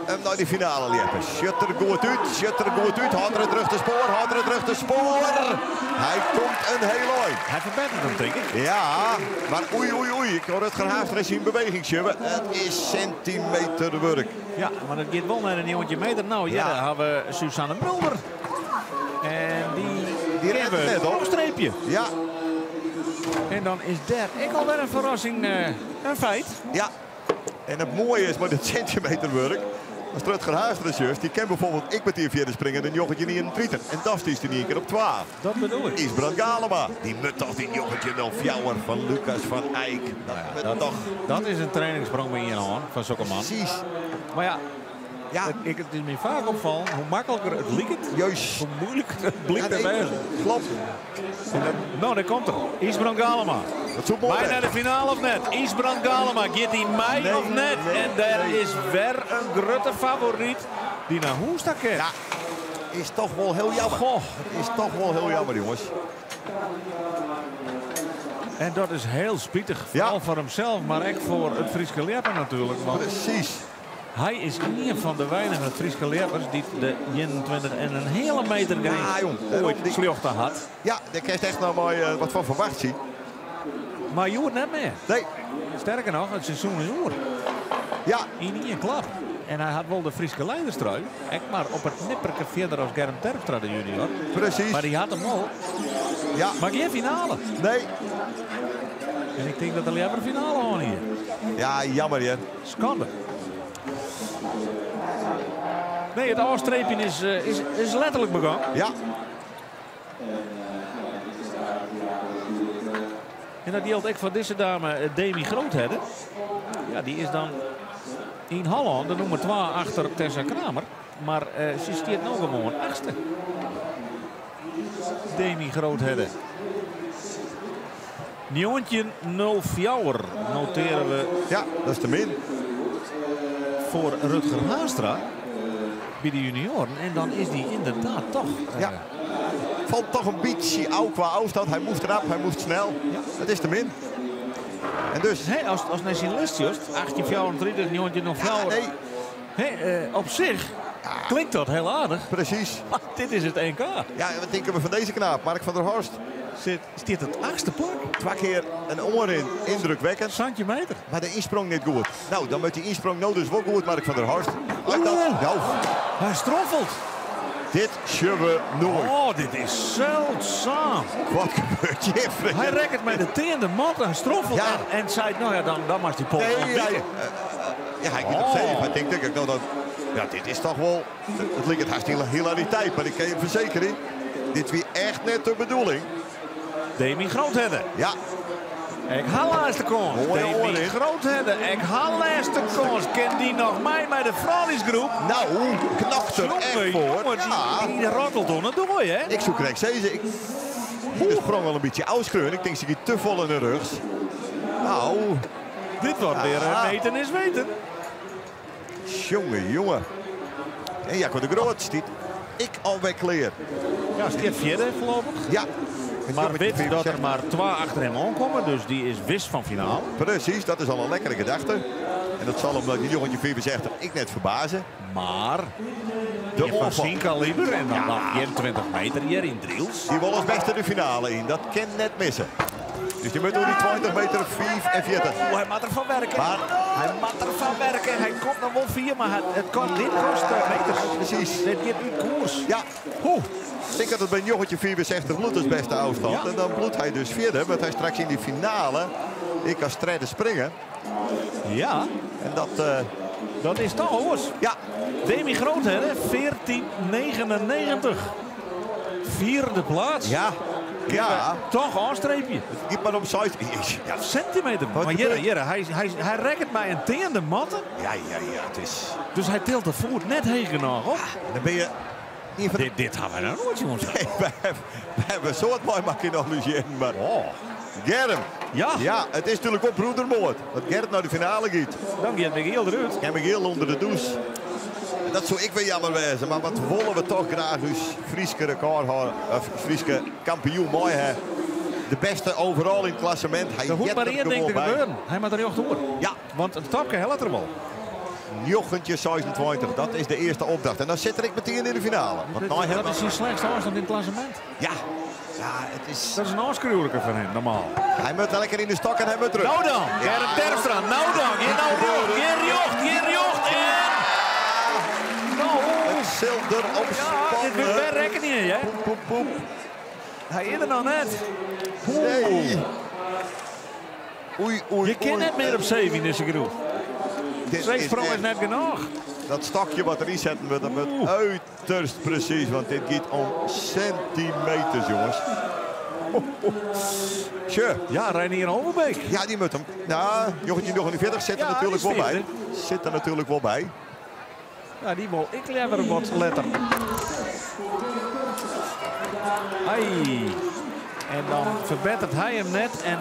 hem naar die finale liepen? Zit er goed uit, zit er goed uit. Houdt er het terug de spoor, houdt er het terug de spoor. Hij komt een heel eind. Hij verbetert hem, denk ik. Ja, maar oei, oei, oei. Ik hoor Rutger Haastra eens in beweging zitten. Het is centimeterwerk. Ja, maar het gaat wel naar een jongetje meter. Nou, ja, Ja. daar hebben we Susanne Mulder. En die Die redt het net, hoor. Een streepje. Ja. En dan is daar ik alweer een verrassing, een feit. Ja. En het mooie is met het centimeterwerk, als Rutger Haastra is juist, die kan bijvoorbeeld ik met die vierde springen en jochetje niet in een trieter. En dat is die niet een keer op 12. Dat bedoel ik. Ysbrand Galema, die moet toch die jochetje 04 van Lucas van Eyck. Dat Nou ja, moet toch. Dat is een trainingssprong bij je hand van zo'n man. Precies. Maar ja, Ja. Het is me vaak opvallen hoe makkelijker het liekt, Juist. hoe moeilijker het blikt Ja, te nee, wezen. Klopt. En dat, nou, daar komt er. Ysbrand Galema. Dat is ook mooi, Bijna hè? de finale of net? Ysbrand Galema, gaat hij mij Nee, of net? nee, en daar nee. is weer een grote favoriet die naar Hoesta kijkt. Ja, is toch wel heel jammer. Goh. Het is toch wel heel jammer, jongens. En dat is heel spijtig. Vooral voor hemzelf, maar ook voor het Friese Leppen natuurlijk. Want Precies. Hij is een van de weinige Friese Leppers die de 21 en een hele meter grens Ja, jong. ooit Die slechte had. Ja, daar krijg je echt nou mooi wat van verwacht, zie. Maar je hoort net meer. Nee. Sterker nog, het seizoen is oer. Ja. In één klap. En hij had wel de Friese leiderstrui. Echt maar op het nipperke verder als Germ Terpstra de junior. Precies. Maar die had hem al. Ja. Maar geen finale. Nee. En ik denk dat de Lepper finale aan hier. Ja, jammer hè. Schande. Nee, het afstreepje is letterlijk begonnen. Ja. En dat geldt ook voor deze dame, Demi Groothedde. Ja, die is dan in Holland de nummer 2 achter Tessa Kramer. Maar ze stiert nou gewoon achtste. Demi Groothedde. 19.04 noteren we. Ja, dat is de min. Voor Rutger Haastra bij de junioren. En dan is die inderdaad toch... Ja. Valt toch een beetje oud qua afstand. Hij moest eraf, hij moest snel. Ja. Dat is de min. En dus... Hey, als hij zijn list just, 1834, 1904. Ja, nee. Hey, op zich Ja. klinkt dat heel aardig. Precies. Maar dit is het NK. Ja, en wat denken we van deze knaap? Mark van der Horst. Zit het achtste plak. 2 keer een oor in. Indrukwekkend. Centimeter. Maar de insprong niet goed. Nou, dan moet die insprong nou dus wel goed, Mark van der Horst. Oeh. Dat, nou. Hij stroffelt. Dit zullen we nooit. Oh, dit is zeldzaam. Wat gebeurt hier, Fred? Hij rekt met de teende mat en stroffelt. Ja. En zei, nou ja, dan mag die pol Nee, nog bieden. ja, hij gaat op Oh. zeven. Hij denkt, denk ik, nou, dan, ja, dit is toch wel... Het lijkt het haast hilariteit, maar ik kan je verzekeren. Dit weer echt net de bedoeling. Demi Groothedde. Ja. Ik haal laatste kans. Mooie Demi oren. Groothedde. Ik haal laatste kans. Ken die nog mij bij de vrouwensgroep? Nou, knakt er echt Jongen, voor. jongen, Ja. die rottelt onder door, hè? Ik zoek rechts deze. Ik de sprong al een beetje uitschreeuwen. Ik denk ze gaat te vol in de rug. Nou. Dit wordt weer Ja. meten is weten. Jongen, jongen. En Jacco de Groot stiet ik alweer kleer. Ja, stiet vierde voorlopig. Ja. Maar weet dat er maar 2 achter hem aankomen, dus die is wis van finale. Precies, dat is al een lekkere gedachte. En dat zal omdat die jongetje 64 ik net verbazen. Maar de die van omvang. zijn kaliber en dan Ja. nog geen 20 meter hier in Driels. Die wil als beste de finale in, dat kan net missen. Dus die moet door die 20 meter 45. Oh, hij moet ervan werken. Maar hij moet ervan werken. Hij komt nog wel 4, maar dit kost meters. Precies. Dit gaat uit koers. Ja. Oeh. Ik denk dat het bij jongetje 64 bloed is beste afstand. Ja. En dan bloedt hij dus verder, want hij straks in die finale. Ik kan strijden springen. Ja. En dat... Dat is toch hoor. Ja. Demi Groothedde, 14,99. Vierde plaats. Ja. Ja. Toch ôfstreepje. It giet mar om 6 ja. Sintimeter. Wat Mar hjirre, gebeurt? hjirre, hy, hy, hy rekket mei in teande matte. Ja, ja, ja, it is. Dus hy tilt de foet net heech genôch op. Dan binne je ien fan de. Dit, dit ha wy noch noait sjoen. Nee, we hawwe in soad meimakke yn al ús jierren, mar. Oh. Germ. Ja. Ja, it is natuerlik wol broedermoard. Dat Gerrit nei de finale giet. Dan giet Michiel derút. En Michiel ûnder de dûs. En dat soe ek wer jammer wêze, mar wat wolle we toch graach ús Fryske rekôrhâlder, of Fryske kampioen mei ha. De bêste overall yn it klassemint. Hy Der hoecht heart mar der ien ding gewoan te by. gebeuren. Hy moat rjochtoer. Ja. Want it topke hellet er wol. 1926, dat is de earste opdracht. En dan sit er ek metien yn de finale. Want Dat, nou dat is syn slechtste ôfstân yn it klassemint. Ja. Ja, it is. Dat is in ôfskriuwlike foar him, normaal. Hy moat lekker yn de stok en hy moat terug. Nou dan, Germ Terpstra, nou dan. Gean nou rjocht, gean rjocht, gean rjocht. En... Nou, It sil der op ja, dit wurdt wer rekkenje, hè? Poep, poep, poep. Hy is der noch net. Nee. Oei, oei, Je kin oei. net mear op 7 yn dizze groep. Dit Twee is sprong is echt- net genôch. Dat stokje wat erin zetten wordt, dat wordt uiterst precies. Want dit gaat om centimeters, jongens. Tje. Ja, Reinier Overbeek. Ja, die moet hem. Nou, 1949 zit er Ja, natuurlijk die wel bij. is Zit er natuurlijk wel bij. Ja, die wil ik liever wat letter. Ai. En dan verbetert hij hem net. En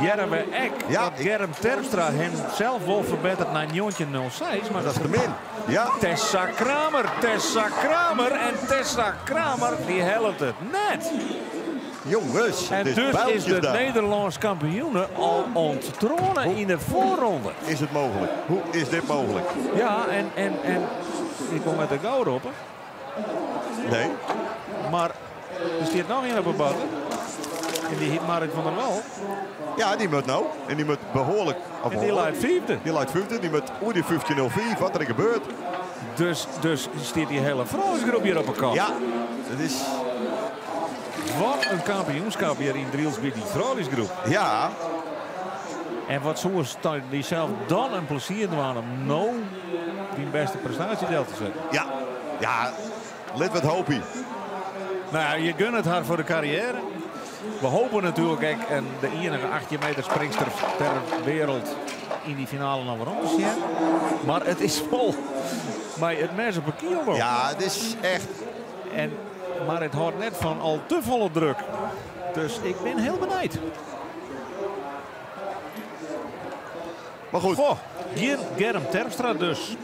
Jerwe ek. Ja, dat Germ Terpstra hem zelf wel verbetert naar 1906. Maar Dat is de min. Ja. Tessa Kramer, Tessa Kramer en Tessa Kramer die helpt het net. Jongens, En het is dus is de bijltjesdag. Nederlands kampioene al onttronen in de voorronde. Is het mogelijk? Hoe is dit mogelijk? Ja, en ik kom met de goud op. Nee. Maar er staat nog één op het bord. En die heet Marit van der Wal. Ja, die moet nou. En die moet behoorlijk. Of En die behoorlijk. leidt vijfde. Die leidt vijfde. Die moet oer die 15.04. Wat er gebeurt. Dus staat die hele vrouwensgroep hier op elkaar. Ja, het is. Wat een kampioenschap hier in Driels bij die vrouwensgroep. Ja. En wat zou ze die zelf dan een plezier doen om nou die beste prestatie deel te zetten. Ja. Ja. Lid wat hoopie. Nou ja, je gunt het haar voor de carrière. We hopen natuurlijk ook en de enige 18 meter springster ter wereld in die finale nog weer om te zien. Maar het is vol. Maar het mes op een kiel nog. Ja, het is echt. Maar het hoort net van al te volle druk. Dus ik ben heel benieuwd. Maar goed. Goh, hier Germ Terpstra dus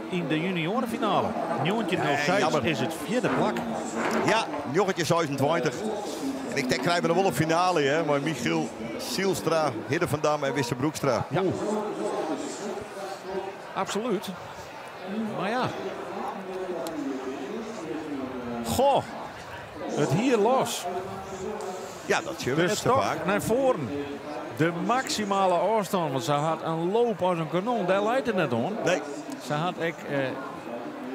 in de juniorenfinale. 1906 jammer. is het vierde plak. Ja, 1926. En ik denk krijgen we nog wel een finale, hè? Maar Michiel Sielstra, Hidde van Dam en Wisse Broekstra. Ja. Absoluut. Maar ja. Goh, het hier los. Ja, dat zien we De net zo stok vaak. naar voren. De maximale afstand, want ze had een loop als een kanon. Daar lijkt het net om. Nee. Ze had ook,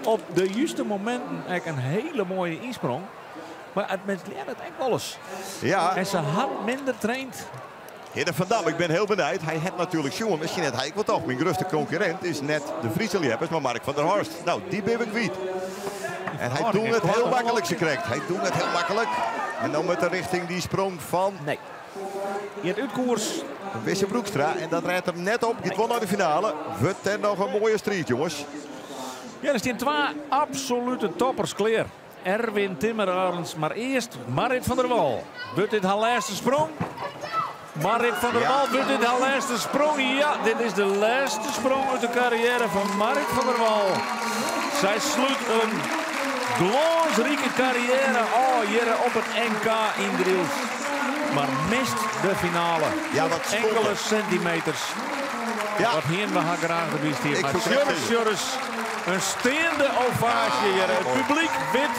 op de juiste momenten ook een hele mooie insprong. Maar het mens leert het ook wel eens. Ja. En ze had minder traind. Hidde van Dam, ik ben heel benieuwd. Hij heeft natuurlijk jongen, misschien net hij ik wat toch. Mijn grootste concurrent is net de Friese Lieppers, maar Mark van der Horst. Nou, die ben ik kwijt. En hij doet het heel makkelijk, ze krijgt. Hij doet het heel makkelijk. En dan met de richting die sprong van... Nee. Je hebt uitkoers. Wisse Broekstra. En dat rijdt hem net op. Gaat wel naar de finale. Wordt er nog een mooie strijd, jongens. Ja, er staan twee absolute toppers klaar. Erwin Timmerarends, maar eerst Marit van der Wal. Wordt dit haar laatste sprong? Marit van der Ja. Wal, wordt dit haar laatste sprong? Ja, dit is de laatste sprong uit de carrière van Marit van der Wal. Zij sluit een glansrijke carrière oh, hier op het NK in Driels. Maar mist de finale. Ja, wat stonk Enkele het. centimeters. Ja. Wat hier we haar graag de biest hier. Ik Maar zoek Sjurris, echt Sjurris, een steende ovatie hier. Het mooi. publiek weet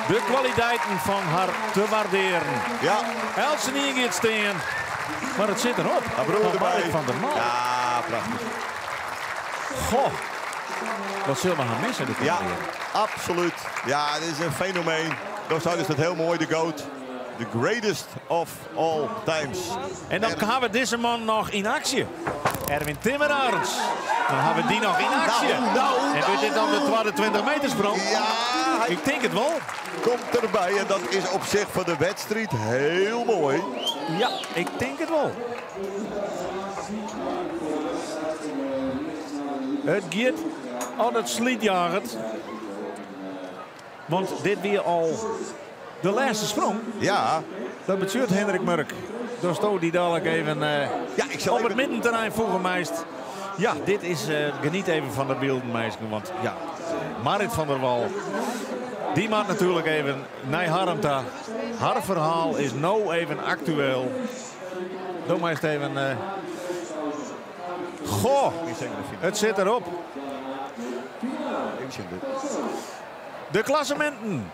de kwaliteiten van haar te waarderen. Ja. Elsenien gaat steen. Maar het zit erop. Haar broer Van erbij. Marit van der Wal. Ja, prachtig. Goh. Wat zullen we gaan missen de Ja, komende jaren? absoluut. Ja, dit is een fenomeen. Dan zouden ze het heel mooi, de GOAT. The greatest of all times. En dan gaan we deze man nog in actie. Erwin Timmerarends. Dan hebben we die nog in actie. Nou, nou, en wordt dit dan de tweede 20 meter sprong? Ja, hij Ik denk het wel. komt komt derby en dat is op sich foar de wedstriid hiel moai. Ja, ik tink it wol. It giet oan it slydjaget. Want dit wie al de lêste sprong. Ja. Dat betsjut Hendrik Murk. Datsto dy dalik even ja, ik sil op it middenterrein foege meist. Ja, dit is, geniet even fan de bylden, minsken. Want ja, Marit van der Wal, dy moat natuerlik even nei Harm ta. Har ferhaal is no even aktueel. Do meist even. Goh, it sit derop. Even sjen dit. De klasseminten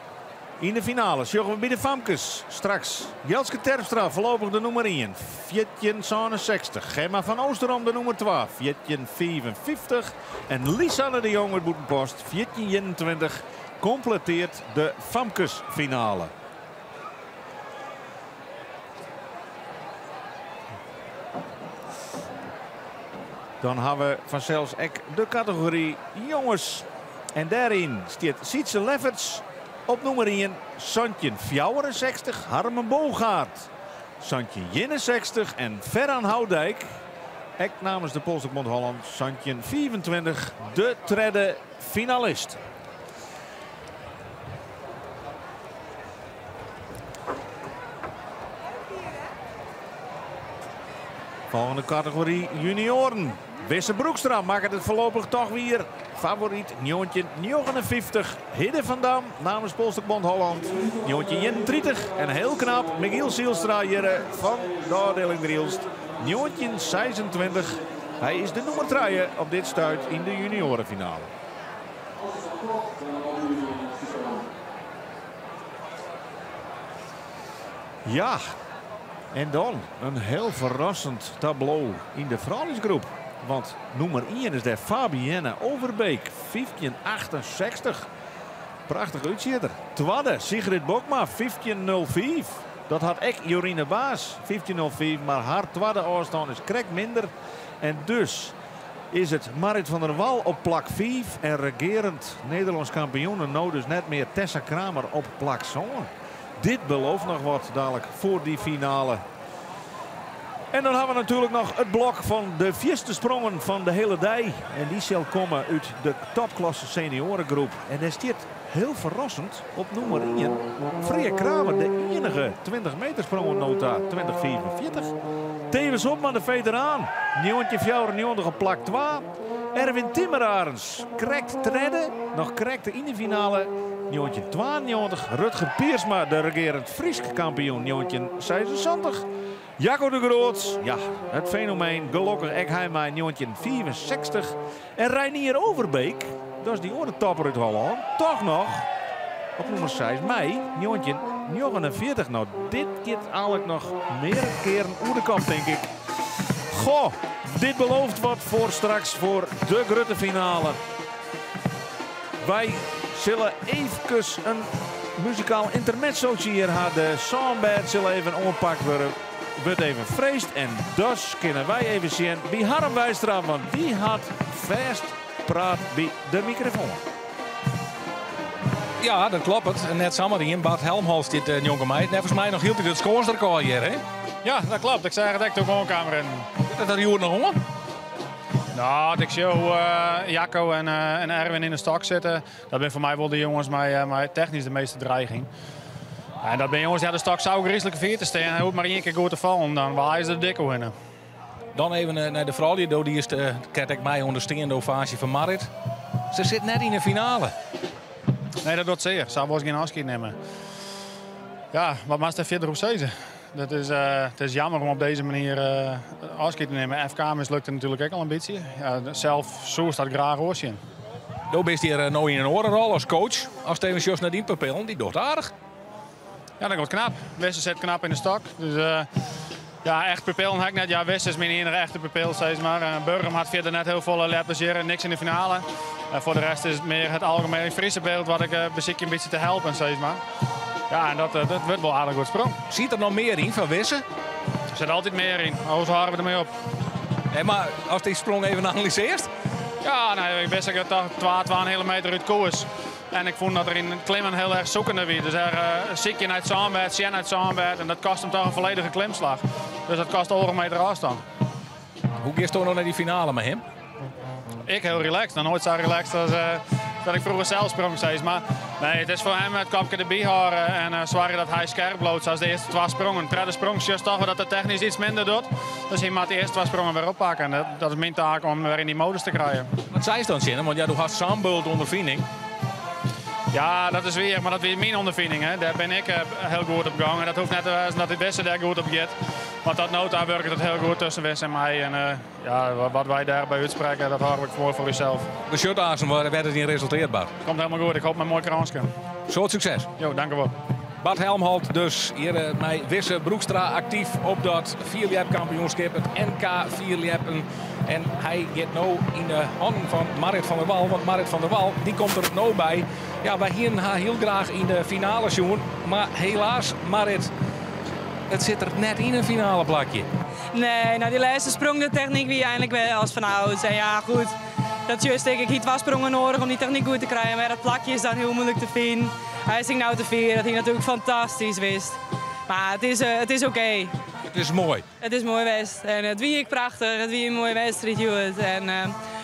yn de finale sjogge we by de famkes straks. Jelske Terpstra foarlopich de nûmer ien, 14,67. Gemma van Oosterom de nûmer twa, 14,55. En Lisanne de Jong út Bûtenpost, 14,21, kompleteart de famkesfinale. Dan ha we fansels ek de kategory jonges. En dêryn stiet Sietse Lefferts op nûmer ien, 17,64. Harmen Bogaert, 17,61. En Ferran Houdijk, ek namens de Polstokbond Holland, 17,25. De tredde finalist. Folgjende kategory junioaren. Wisse Broekstra makket it foarlopich toch wier. Favoryt 1959. Hidde van Dam namens Polstokbond Holland 1931. En hiel knap Michiel Zielstra hjir fan de ôfdieling Drylts 1926. Hy is de nûmer trije op dit stuit yn de junioarefinale. Ja, en dan in hiel ferrassend tablo yn de frouljusgroep. Want nûmer ien is dêr Fabienne Overbeek, 15,68. Prachtich útsjitter. Twadde Sigrid Bokma, 15,05. Dat hat ek Jorine Baas, 15,05. Mar har twadde ôfstân is krekt minder. En dus is it Marit van der Wal op plak 5 en regearend Nederlânsk kampioen en no dus net mear Tessa Kramer op plak sân. Dit belooft noch wat dalik foar dy finale. En dan ha we natuerlik noch it blok fan de fierste sprongen fan de hiele dei. En dy sil komme út de topklasse senioaregroep. En dêr stiet hiel ferrassend op nûmer ien Freark Kramer, de iennige 20 meter sprong oant no ta, 20,45. Thewis Hobma, de feteraan, 1994 op plak twa. Erwin Timmerarends, krekt tredde, noch krekt yn de finale, 1992. Rutger Piersma, de regearend Frysk kampioen, 1976. Jacco de Groot, ja, it fenomeen, gelokkich ek hy mei 1965. En Reinier Overbeek, dat is dy oare topper út Hollân, toch noch op nûmer seis mei 1949. No, dit giet eigenlik noch meardere kearen oer de kop, tink ik. Goh, dit belooft wat foar straks foar de grutte finale. Wy sille eefkes in muzikaal intermezzootje hjir ha. De sânbêd sil even oanpakt wurde. Wurdt even freest en dus kinne wy even sjen by Harm Weistra, want dy hat fêst praat by de mikrofoan. Ja, dat kloppet. Net samar ien. Bart Helmholt stiet njonken my. Neffens my noch hieltyd it skânsrekôr hjir, hè? Ja, dat kloppet. Ik seach it ek doe't ik oankaam rinnen. Giet dat der hjoed noch oan? No, as ik sjoch hoe Jacco en Erwin yn de stok sitte, dat binne foar my wol de jonges mei technysk de measte dreiging. En dat binne jonges dy't de stok sa ôfgryslike fier te stean. Hy hoecht mar ien kear goed te fallen, dan waaie se der dik oerhinne. Dan even nei de froulju. Do diest krekt ek mei oan de steande ovaasje fan Marit. Se sit net yn de finale. Nee, dat docht sear. Sa wolst gjin ôfskied nimme. Ja, wat moatst dêr fierder oer sizze? Dat is, it is jammer om op dizze manier ôfskied te nimmen. FK mislukte natuerlik ek al in bytsje. Ja, sels soest dat graach oars sjen. Do bist hjir no yn in oare rol as coach. Ast even sjochst nei dyn pupillen, dy docht aardich. Ja, dat giet knap. Wisse sit knap yn de stok. Dus ja, echt pupillen ha ik net. Ja, Wisse is myn iennige echte pupil, sis mar. Burgum hat fierder net hiel folle ljeppers hjir, niks yn de finale. En foar de rest is it mear it algemeen Friese byld wat ik besykje in bytsje te helpen, sis mar. Ja, en dat dat wurdt wol aardich goed sprong. Sit der noch mear yn foar Wisse? Der sit altyd mear yn. Oars hâlde we dermei op. Hey, mar ast dy sprong even analysearrest? Ja, nee, Wisse giet toch twa, twa en in heale meter út koers. En ik fûn dat er yn it klimmen hiel erch zoekende wie. Dus er sykje nei it sânbêd, sjen nei it sânbêd en dat kost him toch in volledige klimslach. Dus dat kost oardel meter ôfstân. Hoe giesto no nei dy finale mei him? Ik hiel relaxed. Noch noait sa relaxed as dat ik froeger sels sprong, sis mar. Nee, it is foar him it kopke derby hâlde en soargje dat hy skerp bliuwt, sa as de earste twa sprongen. Tredde sprong sjochst toch wol dat er technysk iets minder docht. Dus hy moat de earste twa sprongen wer oppakke. En dat is myn taak om wer yn dy modus te krijen. Wat seist dan tsjin him? Want ja, do hast sa'n bult ûnderfining. Ja, dat is wier, mar dat wie myn ûnderfining. Hè. Dêr bin ik hiel goed op gong. En dat hoecht net te wêzen dat Wisse dêr goed op giet. Want tot no ta wurket it hiel goed tusken Wisse en my. En ja, wat wy dêrby útsprekke, dat hâlde ik moai foar ússels. We sjogge aansten wêr't it yn resultearret, Bart. Komt helemaal goed. Ik hoop mei in moai krânske. Soad sukses. Jo, dankewol. Bart Helmholt dus hjir mei Wisse Broekstra aktyf op dat fierljepkampioenskip, it NK fierljeppen. En hy giet no yn de hannen fan Marrit van der Wal, want Marrit van der Wal dy komt der no by. Ja, wy hienen har hiel graach yn de finale sjoen, mar helaas Marrit, it sit der net yn in finale plakje. Nee, nou dy lêste sprong, de technyk wie einlik wer as fan âlds. En ja, goed, dat sjochst ek. Ik hie twa sprongen nedich om dy technyk goed te krijen, mar dat plakje is dan hiel muoilik te finen. Hy is ek no te fier, dat hie natuerlik fantastysk west. Mar it is, it is oké. It is moai. It is moai west en it wie ek prachtich. It wie in moaie wedstriid hjoed. En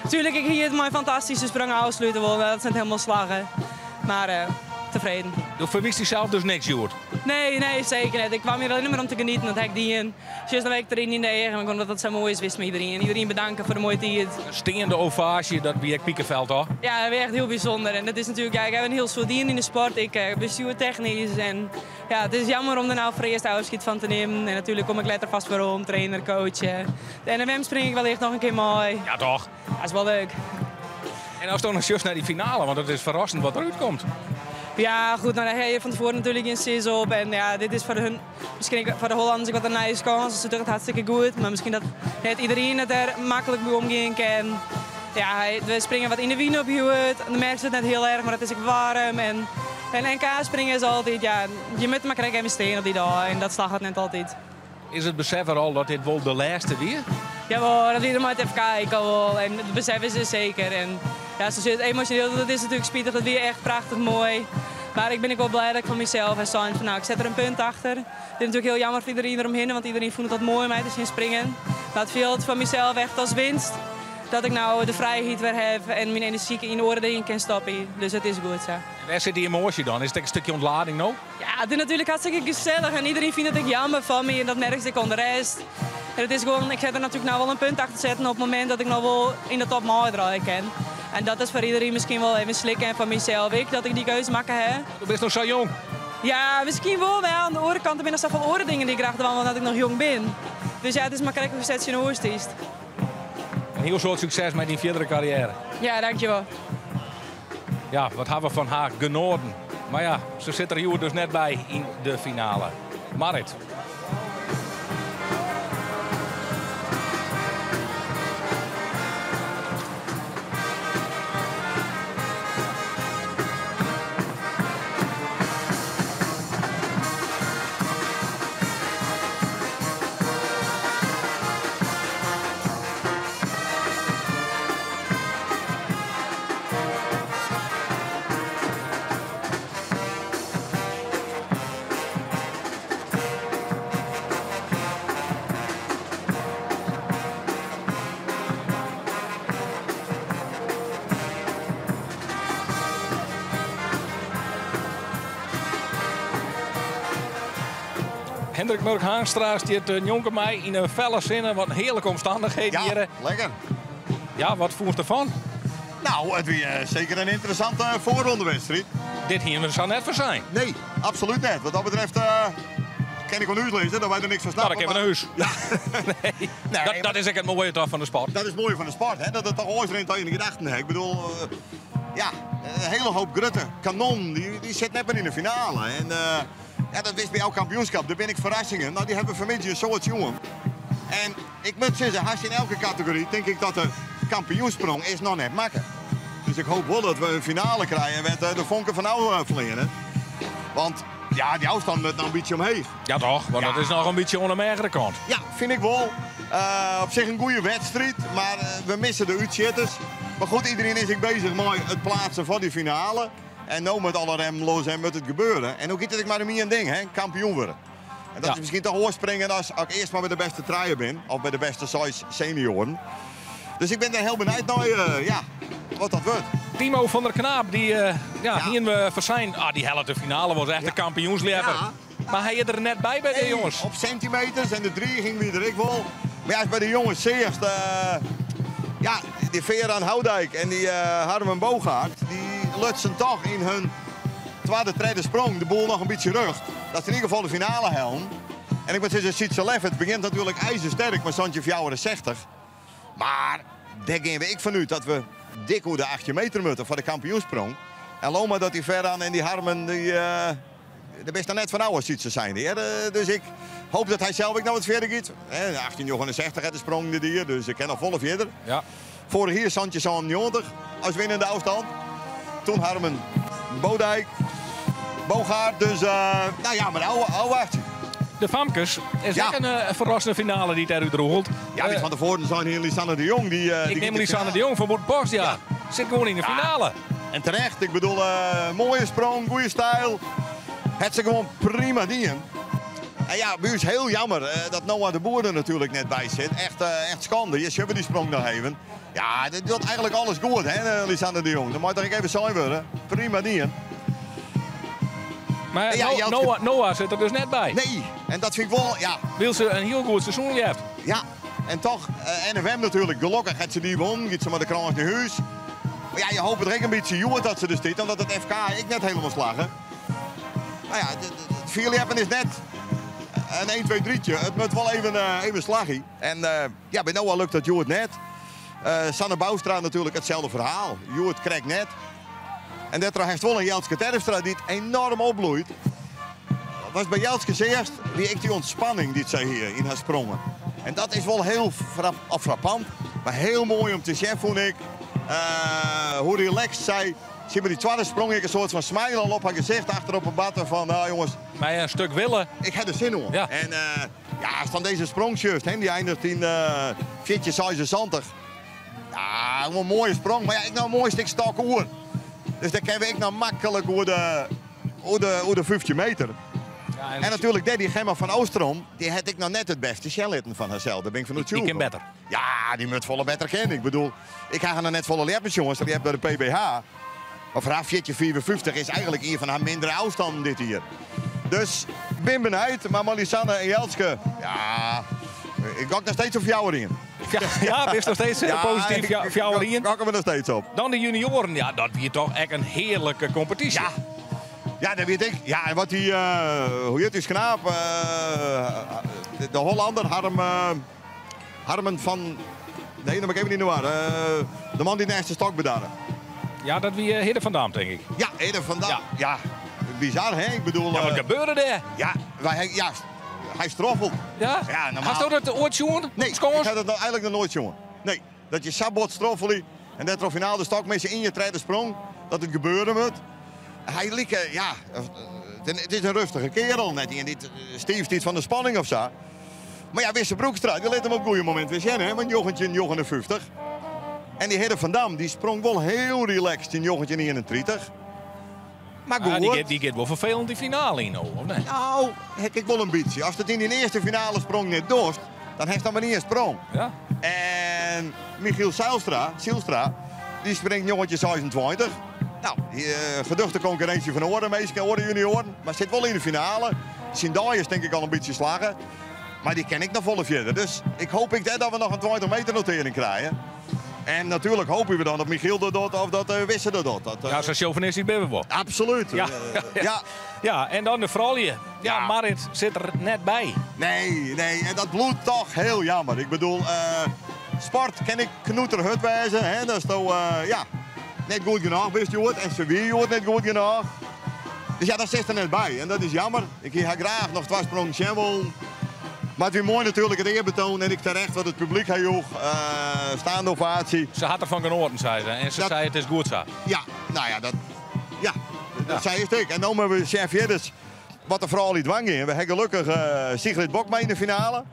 natuerlik, ik hie it mei in fantastyske sprong ôfslute wollen, mar dat is net hielendal slagge. Mar tefreden. Do ferwitst dysels dus niks hjoed? Nee, nee, seker net. Ik kwam hjir allinne mar om te genieten, dat ha ik dien. Sjochst dan ek triennen yn de eagen, want omdat it sa moai is, wist me iderien. Iderien bedanke foar de moaie tiid. In steande ovaasje, dat wie ek pikefel toch? Ja, dat wie echt hiel bysûnder. En dat is natuerlik, ja, ik ha in hiel soad dien yn de sport, ek bestjoertechnysk. En ja, it is jammer om der no foar earst ôfskied fan te nimmen. En natuerlik kom ik letter fêst werom, trainer, coach. De NFM spring ik wellicht noch in kear mei. Ja, toch? Dat is wol leuk. En ast dan noch sjochst nei dy finale, want it is ferrassend wat derút komt. Ja, goed, nou, dêr ha je fan tefoaren natuerlik gjin sis op. En ja, dit is foar hun, miskien ek foar de Hollanners ek wat in nije kâns. Se dogge it hartstikke goed, mar miskien dat net iderien it dêr maklik by omgean kin. Ja, we springe wat yn de wyn op hjoed. Dan merkst it net hiel erch, mar it is ek waarm. En en NK springen is altyd, ja, je moatte mar krekt even stean op dy dei. En dat slagget net altyd. Is it besef der al dat dit wol de lêste wie? Jawol, dat wie der mei it FK ek al wol. En it besef is der seker. En ja, sa sit emosjoneel, dat is natuerlik spitich. Dat wie echt prachtich moai. Mar ik bin ek wol blij dat ik foar mysels ha sein fan nou, ik set der in punt achter. It is natuerlik hiel jammer foar iderien deromhinne, want iderien fûn it wat moai om my te sjen springen. Mar it fielt foar mysels echt as winst dat ik no de frijheid wer ha en myn enerzjy yn oare dingen kin stoppen. Dus it is goed sa. En wêr sit dy emoasje dan? Is it ek in stikje ûntlading no? Ja, it is natuerlik hartstikke gesellich en iderien fynt it ek jammer fan my en dat merkst ek oan de rest. En it is gewoan, ik ha der natuerlik no wol in punt achter setten op it momint dat ik noch wol yn de top meidraaie kin. En dat is foar iderien miskien wol even slikken en foar mysels ek dat ik dy keuze makke ha. Do bist noch sa jong. Ja, miskien wol, mar ja, oan de oare kant der binne noch safolle oare dingen dy't ik graach dwaan wol dat ik noch jong bin. Dus ja, it is mar krekt hoe'tst tsjinoer stiest. In hiel soad sukses mei dyn fierdere karriêre. Ja, dankjewol. Ja, wat ha we fan har genoaten. Mar ja, se sit der hjoed dus net by yn de finale. Marrit. Hendrik Murk Haanstra stiet njonken my yn in felle sinne. Wat in hearlike omstannichheden Ja, hjir. lekker. Ja, wat fûnst derfan? Nou, it wie seker in ynteressante foarrondewedstriid. Dit hiene we sa net foarsein. Nee, absolút net. Wat dat betreft kin ik wol nei hûs lizze, dat wy der niks fan Nou, dan snappe. kinne we nei hûs. Ja. Nee, Nee, dat, dat is ek it moaie toch fan de sport. Dat is moai fan de sport, hè? Dat it toch oars rint dan je yn gedachten ha. Ik bedoel, ja, in hiele hoop grutte kanonnen, dy sit net mear yn de finale. En ja, dat wist by elk kampioenskip. Der binne ek ferrassingen. Nou, dy hawwe we fanmiddei in soad sjoen. En ik moat sizze, hast yn elke kategory tink ik dat de kampioensprong is noch net makke. Dus ik hoop wol dat we in finale krije wêr't de fonken fan ôf fleane. Want ja, dy ôfstân moat noch in bytsje omheech. Ja toch, want dat is noch in bytsje oan de meagere kant. Ja, fyn ik wol. Op sich in goede wedstriid, mar we misse de útsjitters. Mar goed, iderien is ek beuzich mei it pleatsen fan dy finale. En no moat alle remmen los en moat it gebeure. En no giet it ek mar om ien ding, hè, kampioen wurde. En dat is miskien toch oars springen as as ik earst mar by de bêste trije bin. Of by de bêste seis senioaren. Dus ik bin der hiel benijd nei, ja, wat dat wurdt. Timo van der Knaap, dy ja, hiene we foarsein. Ah, dy hellet de finale, was echt de kampioensljeppen. Mar hy is der net by by de jonges. Op sintimeters en de driging wie der ek wol. Mar ja, as by de jonges seachst, ja, dy Veran Houdijk en dy Harmen Bogaert, dy lutsen toch yn hun twadde, tredde sprong de boel noch in bytsje rjocht. Dat se yn ieder gefal de finale hellen. En ik moat sizze, Sietse Leffert begjint natuerlik ijzersterk mei 1764. Mar dêr gean we ek fanút dat we dik oer de 18 meter moatte foar de kampioensprong. En loma dat dy Veran en dy Harmen, dy, dêr bist noch net fan ôf as Sietse sein hear. Dus ik hoop dat hy sels ek noch wat fierder giet. 1869 hat de sprong dit jier, dus ik kin noch folle fierder. Ja. Foarich jier 1797 as winnende ôfstân. Toen Harmen Bodijk, Bogaert, dus nou ja, mar ôfwachtsje. De famkes is ek in ferrassende finale dy't dêrút rûgelt. Ja, wy fan tefoaren seine hier Lisanne de Jong. Dy, ik nim Lisanne de Jong fan Bûtenpost, ja. Sit gewoan yn de finale. En terecht, ik bedoel, moaie sprong, goede styl. Hat se gewoan prima dien. En ja, by ús hiel jammer dat Noah de Boer der natuerlik net by sit. Echt, echt skande. Hjir sjogge we dy sprong noch even. Ja, dit docht eigentlik alles goed, hè, Lisanne de Jong. Dat mei toch ek even sein wurde. Prima dien. Mar ja, Noah, Noah sit der dus net by. Nee, en dat fyn ik wol, ja. Wylst se in hiel goed seizoen ljept. Ja, en toch, NFM natuerlik. Gelokkich hat se dy wûn, giet se mei de krâns nei hûs. Mar ja, je hopet der ek in bytsje hjoed dat se der stiet, omdat it FK ek net hielendal slagge. No ja, it fierljeppen is net in 1, 2, 3'tje. It moat wol even, even slagje. En ja, by Noah lukt dat hjoed net. Sanne Bouwstra natuerlik itselde ferhaal. Hjoed krekt net. En dêrtroch hast wol in Jeltske Terpstra dy't enorm opbloeit. Was by Jeltske seachst, wie ek dy ûntspanning dy't sy hie yn har sprongen. En dat is wol hiel frappant, mar hiel moai om te sjen fûn ik. Hoe relaxed sy, sy by dy twadde sprong ek in soart fan smile al op har gesicht achter op 'e batte fan, nou jonges. Mei in stik wille. Ik ha der sin oan. Ja. En ja, ast dan dizze sprong sjochst, hè, dy eindigt yn 1476. Ja, in moaie sprong, mar ja, ek noch in moai stik stok oer. Dus dêr kinne we ek noch maklik oer de, oer de, oer de 15 meter. Ja, en natuerlik dêr dy Gemma van Oostrom, dy hat ek noch net it bêste sjen litten fan harsels. Dêr bin ik fan oertsjûge. Dy kin better. Ja, dy moat folle better kinne. Ik bedoel, ik ha har noch net folle ljeppen sjoen, se ljept by de PBH. Mar foar har 14,55 is eigentlik ien fan har mindere ôfstannen dit jier. Dus bin benijd, mar mei Lisanne en Jeltske, ja, ik gok noch steeds op fjouwer ien. Ja, bist noch steeds posityf, fjouwer ien. Gokke we noch steeds op. Dan de junioaren, ja, dat wie toch ek in hearlike kompetysje. Ja, ja, dat wit ik. Ja, en wat dy, hoe hjit dy knaap, de Hollander, Harm, Harmen van, nee, dan moat ik even yn de war. De man dy't neist de stok bedarre. Ja, dat wie Hidde van Dam, tink ik. Ja, Hidde van Dam. Ja. Ja, bizar, hè? Ik bedoel, Ja, wat gebeurde dêr? Ja, wy, ja, hy stroffelt. Ja? Ja, normaal. Hasto dat oait sjoen? Nee, ik ha dat eigentlik noch noait sjoen. Nee, dat je sa bot stroffelje en dêrtroch finaal de stok misse yn je tredde sprong, dat it gebeure moat. Hy like, ja, it is in rêstige kearel, net ien dy't stiif stiet fan de spanning of sa. Mar ja, Wisse Broekstra, dy lit him op it goede momint wer sjen, hè, mei 1959. En dy Hidde van Dam, dy sprong wol hiel relaxed yn 1931. Mar Ah, goed. dy giet wol ferfelend dy finale yn, no, of net? Nou, ha ik wol in bytsje. Ast it yn dyn earste finale sprong net dochst, dan hast dan mar ien sprong. Ja. En Michiel Zijlstra, Zijlstra, dy springt 1926. Nou, dy geduchte konkurrinsje fan oare minsken, oare junioaren, mar sit wol yn de finale. Syn dei is tink ik al in bytsje slagge, mar dy kin ek noch folle fierder. Dus ik hoop ek dêr dat we noch in 20 meter notearring krije. En natuerlik hoopje we dan dat Michiel dat docht of dat Wisse dat docht. Dat, Ja, sa sjauvinist binne we wol. Absoluut. Ja. Ja. Ja, en dan de froulju. Ja, Ja. Marit sit der net by. Nee, nee, en dat bliuwt toch hiel jammer. Ik bedoel, sport kin ek knoeterhurd wêze. Hè? Dat is toch, ja, net goed genôch bist hjoed en se wie hjoed net goed genôch. Dus ja, dat sit der net by en dat is jammer. Ik hie har graach noch twa sprongen sjen wollen. Mar it wie moai natuerlik it earbetoan en ek terecht wat it publyk har joech. Staande ovatie. Se hat derfan genoaten, sei se. En se sei it is goed sa. Ja, nou ja, dat, ja, dat sei ik ek. En no moatte we sjen fierders wat de froulju dwaan gean. We ha gelokkich Sigrid Bokma yn de finale.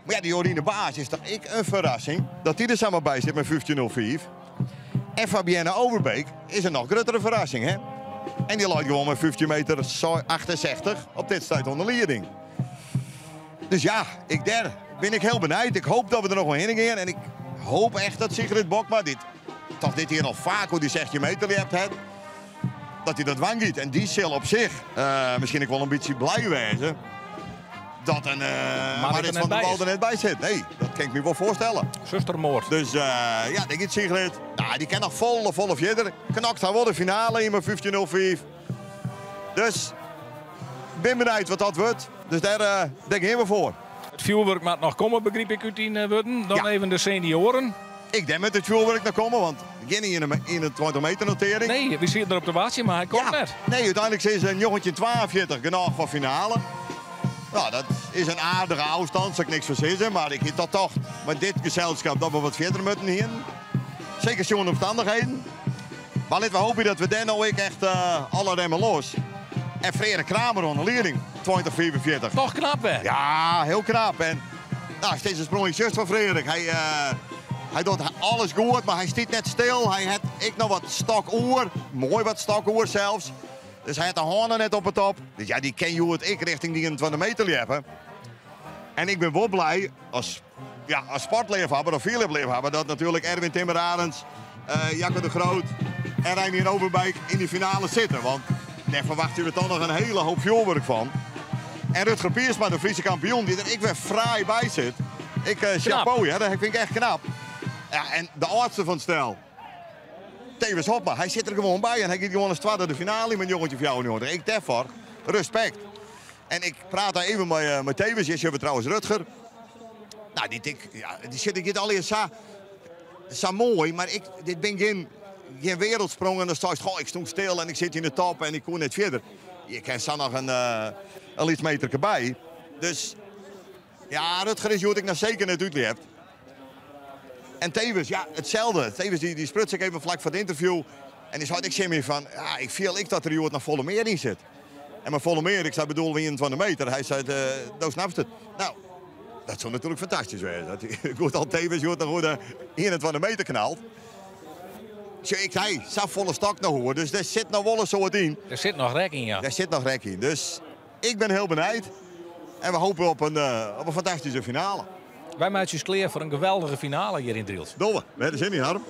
Mar ja, dy Jorine Baas is toch ek in ferrassing dat dy der samar by sit mei 15.05. En Fabienne Overbeek is in noch gruttere ferrassing, hè? En die leit gewoan mei 15 meter 68 op dit stuit oan de lieding. Dus ja, ik dêr bin ik hiel benijd. Ik hoop dat we der noch wol hinne gean. En ik hoop echt dat Sigrid Bokma, dy't toch dit jier al faak oer dy 16 meter ljept hat, dat hy dat dwaan giet. En dy sil op sich miskien ek wol in bytsje blij wêze dat in Marit van der Wal der net by sit. Nee, dat kin ik my wol foarstelle. Zustermoord. Dus ja, dêr giet Sigrid. Nou, dy kin noch folle, folle fierder. Knokt har wol de finale yn mei 15.05. Dus bin benijd wat dat wurdt. Dus dêr, dêr gean we foar. It fjoerwurk moat noch komme, begryp ik út dyn wurden. Dan even de senioaren. Ik dêr moat it fjoerwurk noch komme, want gjin 21 meter notering. Nee, wy sieten der op te wachtsjen, mar hy komt net. Nee, úteinlik is 1942 genôch foar finale. Nou, dat is in aardige ôfstân, sil ik niks fan sizze, mar ik hie toch tocht mei dit geselskap dat we wat fierder moatten hienen. Seker sjoen de omstannichheden. Mar litte we hoopje dat we dêr no ek echt alle remmen los. En Freark Kramer oan de lieding, 2045. Toch knap hè? Ja, hiel knap. En nou, steeds in sprong just fan Freark. Hy, hy docht alles goed, mar hy stiet net stil. Hy hat ek noch wat stok oer. Moai wat stok oer sels. Dus hy hat de hânnen net op 'e top. Dus ja, dy kin hjoed ek rjochting dy 21 meter ljeppe. En ik bin wol blij as, ja, as sportleafhawwer of fierljepleafhawwer dat natuerlik Erwin Timmer-Arends, Jacco de Groot en Reinier Overbeek yn dy finale sitte. Want dêr ferwachtsje we toch noch in hiele hoop fjoerwurk fan. En Rutger Piersma, de Fryske kampioen, dy't der ek wer fraai by sit. Ik, chapeau, ja, dat fyn ik echt knap. Ja, en de âldste fan it stel, Thewis Hobma, hy sit der gewoan by en hy giet gewoan as twadde de finale yn mei 1994. Ek dêrfoar respekt. En ik praat daar even mei Thewis, hjir sjogge we trouwens Rutger. Nou, dy tik, ja, dy sit, dy giet allegear sa, sa moai, mar ik, dit bin gjin, gjin wereldsprong en dan seist, goh, ik stond stil en ik sit yn de top en ik koe net fierder. Je kin sa noch in lyts meterke by. Dus ja, Rutger is hjoed ek noch seker net útljept. En Thewis, ja, itselde. Thewis dy, dy spruts ik even flak foar it ynterview. En dy sei ek tsjin my fan, ja, ik fiel ek dat der hjoed noch folle mear yn sit. En mei folle mear, ik sei, bedoel 21 meter. Hy sei, do snapst it. Nou, dat soe natuerlik fantastysk wêze. Dat hy goed al Thewis hjoed noch oer de 21 meter knalt. Sjoch, ik sei, sa folle stok noch oer, dus dêr sit noch wol in soad yn. Der sit noch rek yn, ja. Der sit noch rek yn. Dus ik bin hiel benijd. En we hoopje op in fantastyske finale. Wy meitsje ús klear foar in geweldige finale hjir yn Drylts. Dogge we. We hawwe der sin yn, Harm.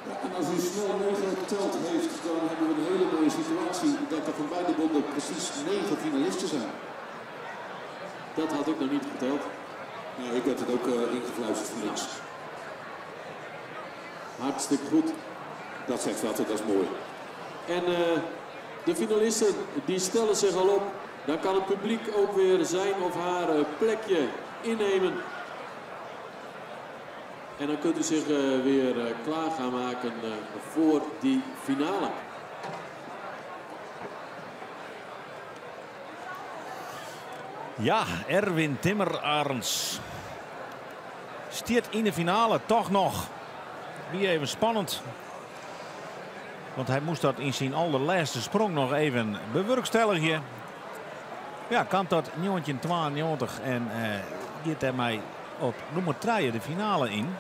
Ja, en als u snel meegeteld heeft, dan hebben we een hele mooie situatie dat er van beide bonden precies 9 finalisten zijn. Dat had ik nog niet geteld. Nee, ik werd het ook ingefluisterd van links. Hartstikke goed. Dat zegt wat, dat is mooi. En de finalisten die stellen zich al op. Dan kan het publiek ook weer zijn of haar plekje innemen. En dan kunt u zich weer klaar gaan maken voor die finale. Ja, Erwin Timmer-Arends stiet yn de finale toch noch. Wie even spannend. Want hy moast dat yn syn allerlêste sprong noch even bewurkstelligje. Ja, kaam dat 1992 en giet dêrmei op nûmer trije de finale yn.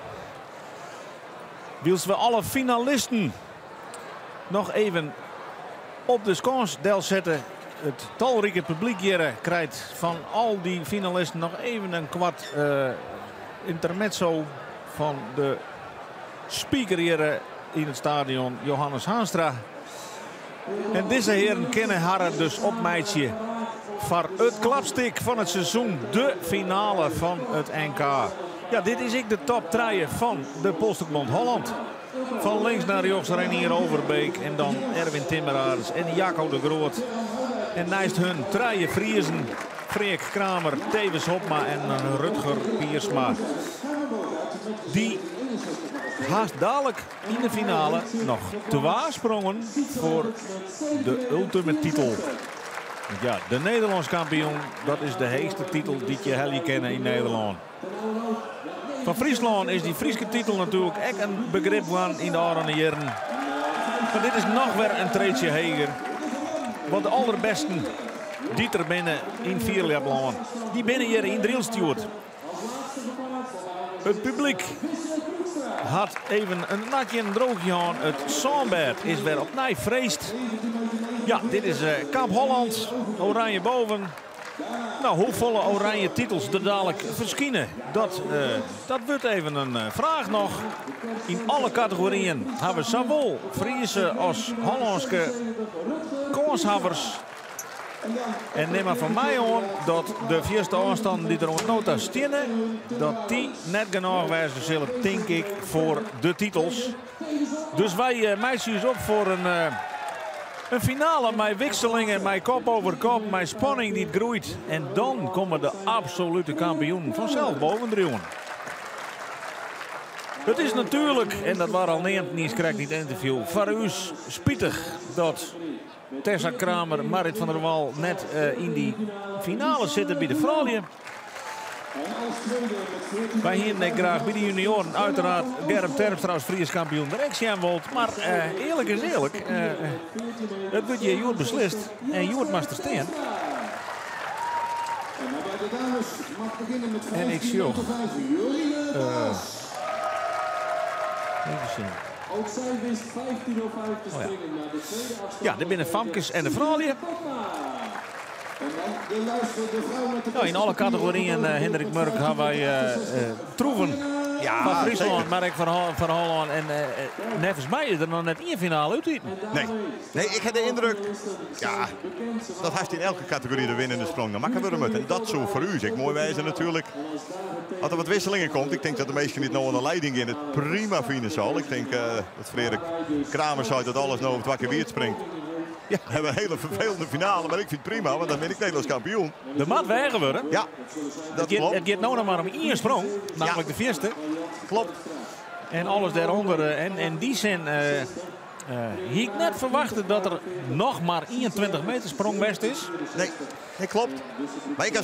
Wylst we alle finalisten noch even op de skâns delsette. It talrike publyk hjir krijt fan al dy finalisten noch even in koart intermezzo fan de speaker hjir yn it stadion, Johannes Haanstra. En dizze hearen kinne harren dus opmeitsje foar it klapstik fan it seizoen, de finale fan it NK. Ja, dit is ek de top trije fan de Polstokbond Holland. Fan links nei rjochts Reinier Overbeek en dan Erwin Timmer-Arends en Jacco de Groot. En neist hun trije Friezen, Freark Kramer, Thewis Hobma en Rutger Piersma. Dy hast dalik yn de finale noch twa sprongen foar de ultieme titel. Want ja, de Nederlânsk kampioen, dat is de heechste titel dy't je helje kinne yn Nederlân. Fan Fryslân is dy Fryske titel natuerlik ek in begrip wurden yn de ôfrûne jierren. Mar dit is noch wer in treedsje heger. Want de alderbêsten dy't der binne yn fierljeplân, dy binne hjir yn Drylts stjoerd. It publyk Hat even in natje en in droogje hân. It sânbêd is wer opnij freesd. Ja, dit is Kamp Holland. Oranje boven. Nou, hoefolle oranje titels der dadelijk ferskine, dat wurdt even in fraach noch. Yn alle kategoryen hawwe we sawol Friese as Hollânske kânshawwers. En nim mar fan my oan dat de fierste ôfstannen dy't der oant no ta steane, dat dy net genôch wêze sille, tink ik, foar de titels. Dus wy meitsje ús op foar in finale mei wikselingen, mei kop over kop, mei spanning dy't groeit. En dan komme de absolute kampioenen fansels bovendriuwen. It is natuerlik, en dat waard al neamd niiskrekt yn it ynterview, foar ús spitich dat Tessa Kramer, Marit van der Wal net yn dy finale sitte by de froulju. Wy hienen ek graach by de junioaren uiteraard Germ Terpstra as Fries kampioen der ek sjen wold. Mar earlik is earlik, it wurdt hjir hjoed beslist en hjoed moatst der stean. En ik sjoch. Even sjen. Ook zij wist 15.05 te springen naar de tweede afstand. Ja, dit binne famkes en de froulju. Nou, yn alle kategoryen, Hendrik Murk, hawwe wy troeven fan Fryslân, mar ek fan Hollân. En neffens my is der noch net ien finale útiten. Nee. Nee, ik ha de yndruk, ja, dat hast yn elke kategory de winnende sprong dan makke wurde moat. En dat soe foar ús ek moai wêze natuerlik. As der wat wisselingen komt, ik tink dat de minsken dy't no oan de leiding gean it prima fine sil. Ik tink dat Frederik Kramer seit dat alles no op twa kear wiet springt. Ja, we hawwe in hiele ferfelende finale, mar ik fyn it prima, want dan bin ik Nederlânsk kampioen. Der moat weage wurde. Ja, dat klopt. It giet no noch mar om ien sprong, nammentlik de fierste. Klopt. En alles dêrûnder. En yn dy sin hie ik net ferwachte dat der noch mar 21 meter sprong west is. Nee, nee, klopt. Mar ik,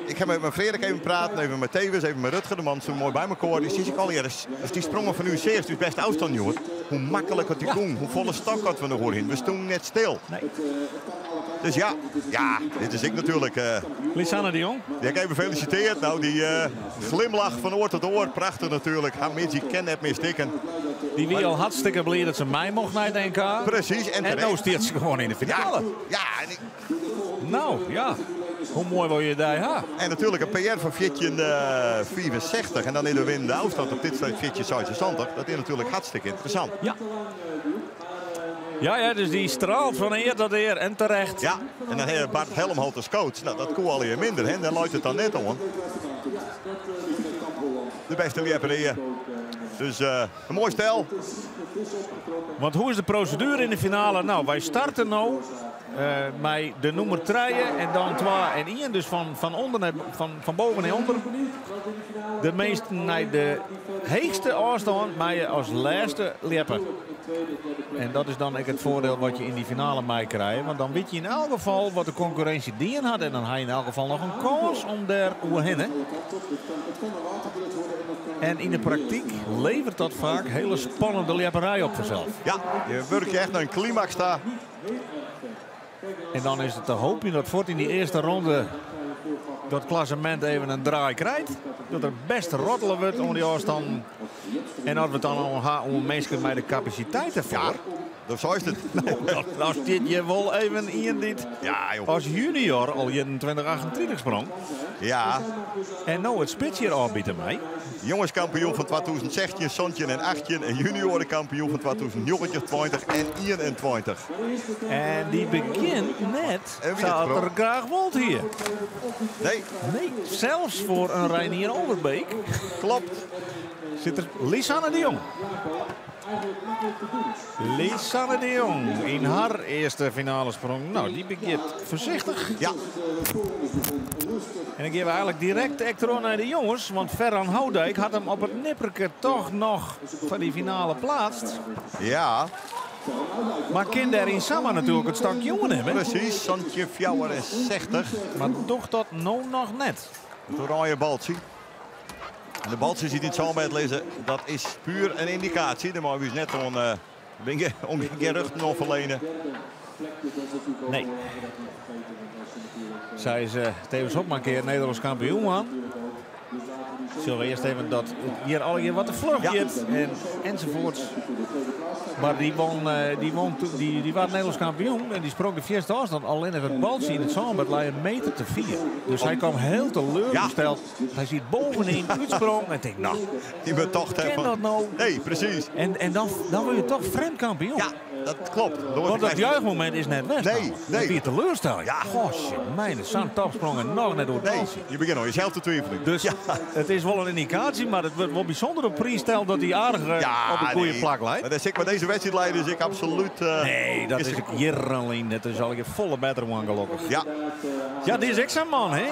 ik ha mei Frederik even praten, even mei Tewes, even mei Rutger, de man sa moai by mekoar. Dy sizze ek allegear, as dy sprongen fan ús seachst, ús bêste ôfstân hjoed, hoe maklik dat dy gong, hoe folle stok dat we noch oer hienen. We stoenen net stil. Nee. Dus ja, ja, dit is ek natuerlik. Lisanne de Jong. Dy ha ik even felisitearre. Nou, dy glimlach fan oar tot oar, prachtich natuerlik. Har middei kin net mear stikken. Dy wie al hartstikke bliid dat se mei mocht nei it NK. Presys. En no stiet se gewoan yn de finale. Ja, ja, en ik... Nou, ja. Hoe moai wol je dei ha? En natuerlik in PR fan 14,65 en dan is de winnende ôfstân op dit stuit 14,76. Dat is natuerlik hartstikke ynteressant. Ja. Ja, ja, dus dy straalt fan ear tot ear en terecht. Ja, en dan ha Bart Helmholt as coach. Nou, dat koe allegear minder, hè? Dêr leit it dan net oan. De bêste ljepper ea. Dus in moai stel. Want hoe is de proseduere yn de finale? Nou, wy starte no mei de nûmer trije en dan twa en ien. Dus fan ûnder nei, fan boven nei ûnder. De measten nei de heechste ôfstân meie as lêste ljeppe. En dat is dan ek it foardiel wat je yn dy finale meikrije. Want dan witte je yn elk gefal wat de konkurrinsje dien hat. En dan ha je yn elk gefal noch in kâns om dêr oerhinne. En yn de praktyk leveret dat faak hiele spannende ljepperij op fansels. Ja, je wurkje echt nei in klimaks ta. En dan is it te hoopjen dat fuort yn dy earste ronde dat klassemint even in draai krijt. Dat der bêst rottele wurdt oan dy ôfstannen. En as we it dan al ha oer minsken mei de kapasiteit derfoar. Ja, dat seist it. Dan stiet hjir wol even ien dy't Ja, joh. as junior al 21-38 sprong. Ja. En no it spits hjir ôfbite mei. Jongeskampioen fan 2016, 17 en 18 en junioarekampioen fan 2019, 20 en 21. En dy begjint net En wie sa it as er graach wold hie. Nee. Nee, sels foar in Reinier Overbeek. Klopt. Sit der Lisanne de Jong. Lisanne de Jong yn har earste finalesprong. Nou, dy begjint foarsichtich. Ja. En dan gean we eigenlik direkt ek troch nei de jonges. Want Ferran Houdijk hat him op it nipperke toch noch foar dy finale pleatst. Ja. Mar kin dêryn samar natuerlik it stokje oernimme. Presys, 17,64. Mar docht dat no noch net. It oranje baltsje. En de baltsjes dy't yn it sânbêd lizze, dat is puer in yndikaasje. Dêr meie we ús net oan geruchten oan ferliene. Nee. Sy is tevens ook mar in kear Nederlânsk kampioen wurden. Sjogge we earst even dat it hjir allegear wat te fluch giet en, enzovoorts. Mar dy won, dy won, dy, dy waard Nederlânsk kampioen en dy sprong de fierste ôfstân. Allinnich it baltsje yn it sânbed lei in meter te fier. Dus hy kaam hiel teleurgesteld. Hy siet bovenyn, útsprong en tinkt, no, Die betocht kin dat no? Nee, precies. En dan wurd je toch frjemd kampioen. Ja, dat klopt. Want dat juichmomint is net west. Nee, nee. Dat wie teleurstelling. Ja. Gosh, mijne, sa'n topsprong en noch net oer Nee, je begint al jezelf te twijfelen. Dus it is wol in yndikaasje, mar it wurdt wol bysûnder op priis steld dat hy aardich op it goede nee. plak leit. Maar, dat is ik, maar deze wedstrijdleider is ik absoluut... Nee, dat is ek jierren Dat is al folle better man, gelokkich. Ja. Ja, dit is ek sa'n man, hè?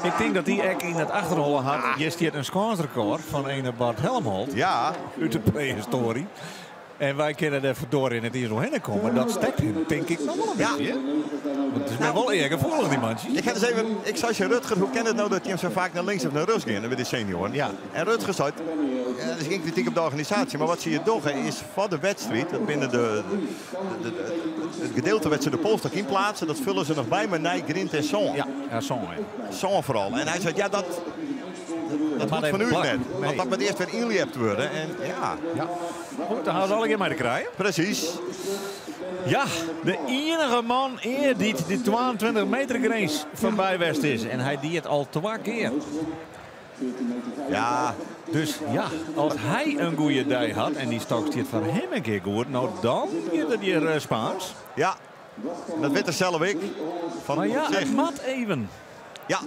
Ik tink dat dy ek yn it achterholle hat. Hjir stiet in skânsrekôr fan ene Bart Helmholt. Ja. Út de prehistoarje. En wy kinne der ferdorie net iens oerhinne komme. Dat stekt him, tink ik, noch wol in Ja. bytsje. Want it is my wol eargefoelich, dy mantsjes. Ik, heb eens even, ik zei ze Rutger, hoe kan het nou dat die hem zo vaak naar links of naar rechts gaan bij de senioren? Ja. En Rutger zei, ja, dat is geen kritiek op de organisatie, maar wat zie je toch is van de wedstrijd, dat binnen het gedeelte wat ze de polstok in plaatsen, dat vullen ze nog bij met Nij, Grind en Son. Ja, ja, Son, hè. Son vooral. En hij zei, ja, dat Maar moet van even u plak. net. Nee. Want dat moet eerst weer ingeliept worden. En ja, Ja. Goed, dan houden we alle keer mee te krijgen. precies. Ja, de enige man eer die de 22 meter grens voorbij west is. En hij die het al twee keer. Ja, Dus ja, als hij een goede dag had en die stok stiet van hem een keer goed, nou dan gaat het hier Spaans. ja. Dat weet er zelf ik. Van Maar ja, op zich. het mat even. Ja,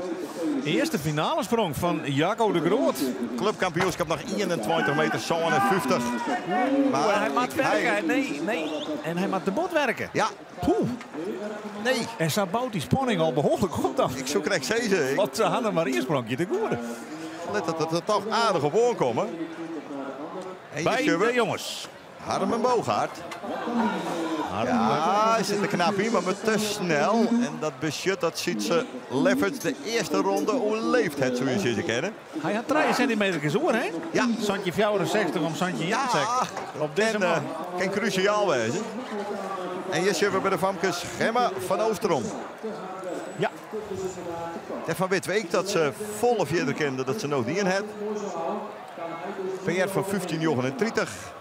Eerste finale sprong van Jacco de Groot. clubkampioenschap nog 21 meter, 57. Maar hij moet hij- werken. Nee, nee. En hij moet de bot werken. Ja, Poeh. nee. En zo bouwt die spanning al behoorlijk op dan. Ik zoek rechts deze. Ik Want ze hadden maar eerst sprongje te goede. let dat het er toch aardig op oorkomen. En Bij hier de jongens. Harmen Bogaert. Ja, hij zit er knap in, maar met te snel. En dat beschut, dat ziet ze Lefferts de eerste ronde. Hoe leeft het, zo je ze kennen. Hij had 3 centimeter oor, hè? Ja. Santje 64 om Santje Ja, Jansek. Op deze en, man. kan cruciaal wezen. En hier zien we bij de Famkes Gemma van Oosterom. Ja. En van wit weet dat ze volle verder kende dat ze nog niet in het. PR van 15,39.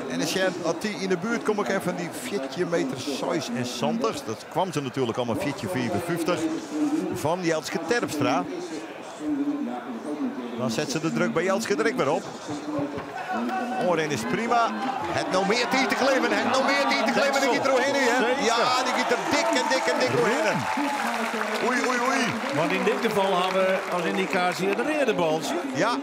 En als je als die in de buurt kom ik even van die 14 meter 6 en Sanders. Dat kwam ze natuurlijk allemaal 14,54 van Jelske Terpstra. Dan zet ze de druk bij Jelske direct weer op. Oren is prima. Het nog meer tijd te klimmen. Het nog meer tijd te klimmen. Die gaat er doorheen nu, hè? Zeker. Ja, die gaat er dik en dik en dik doorheen. Oei, oei, oei. Want in dit geval hebben we als indicatie het redebaltje Ja,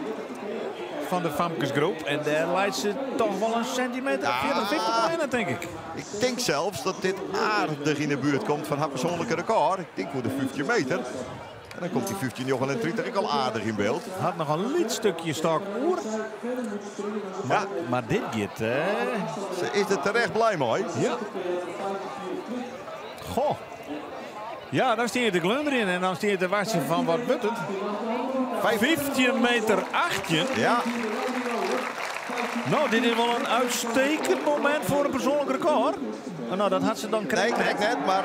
van de Famkesgroep. En daar leidt ze toch wel een centimeter of 40, 50 bijna, denk ik. ik denk zelfs dat dit aardig in de buurt komt van haar persoonlijke record. Ik denk voor de 15 meter. En dan komt die 15,39 ook al aardig in beeld. Had nog een liet stukje stok oer. Ja, Maar dit gaat, ze is er terecht blij mee. Ja. Goh. Ja, dan sta je de glunder in en dan sta je te wassen van wat wordt het? 15 meter 18. Ja, Nou, dit is wel een uitstekend moment voor een persoonlijk record. Nou, dat had ze dan nee, krijgen. kijk net, maar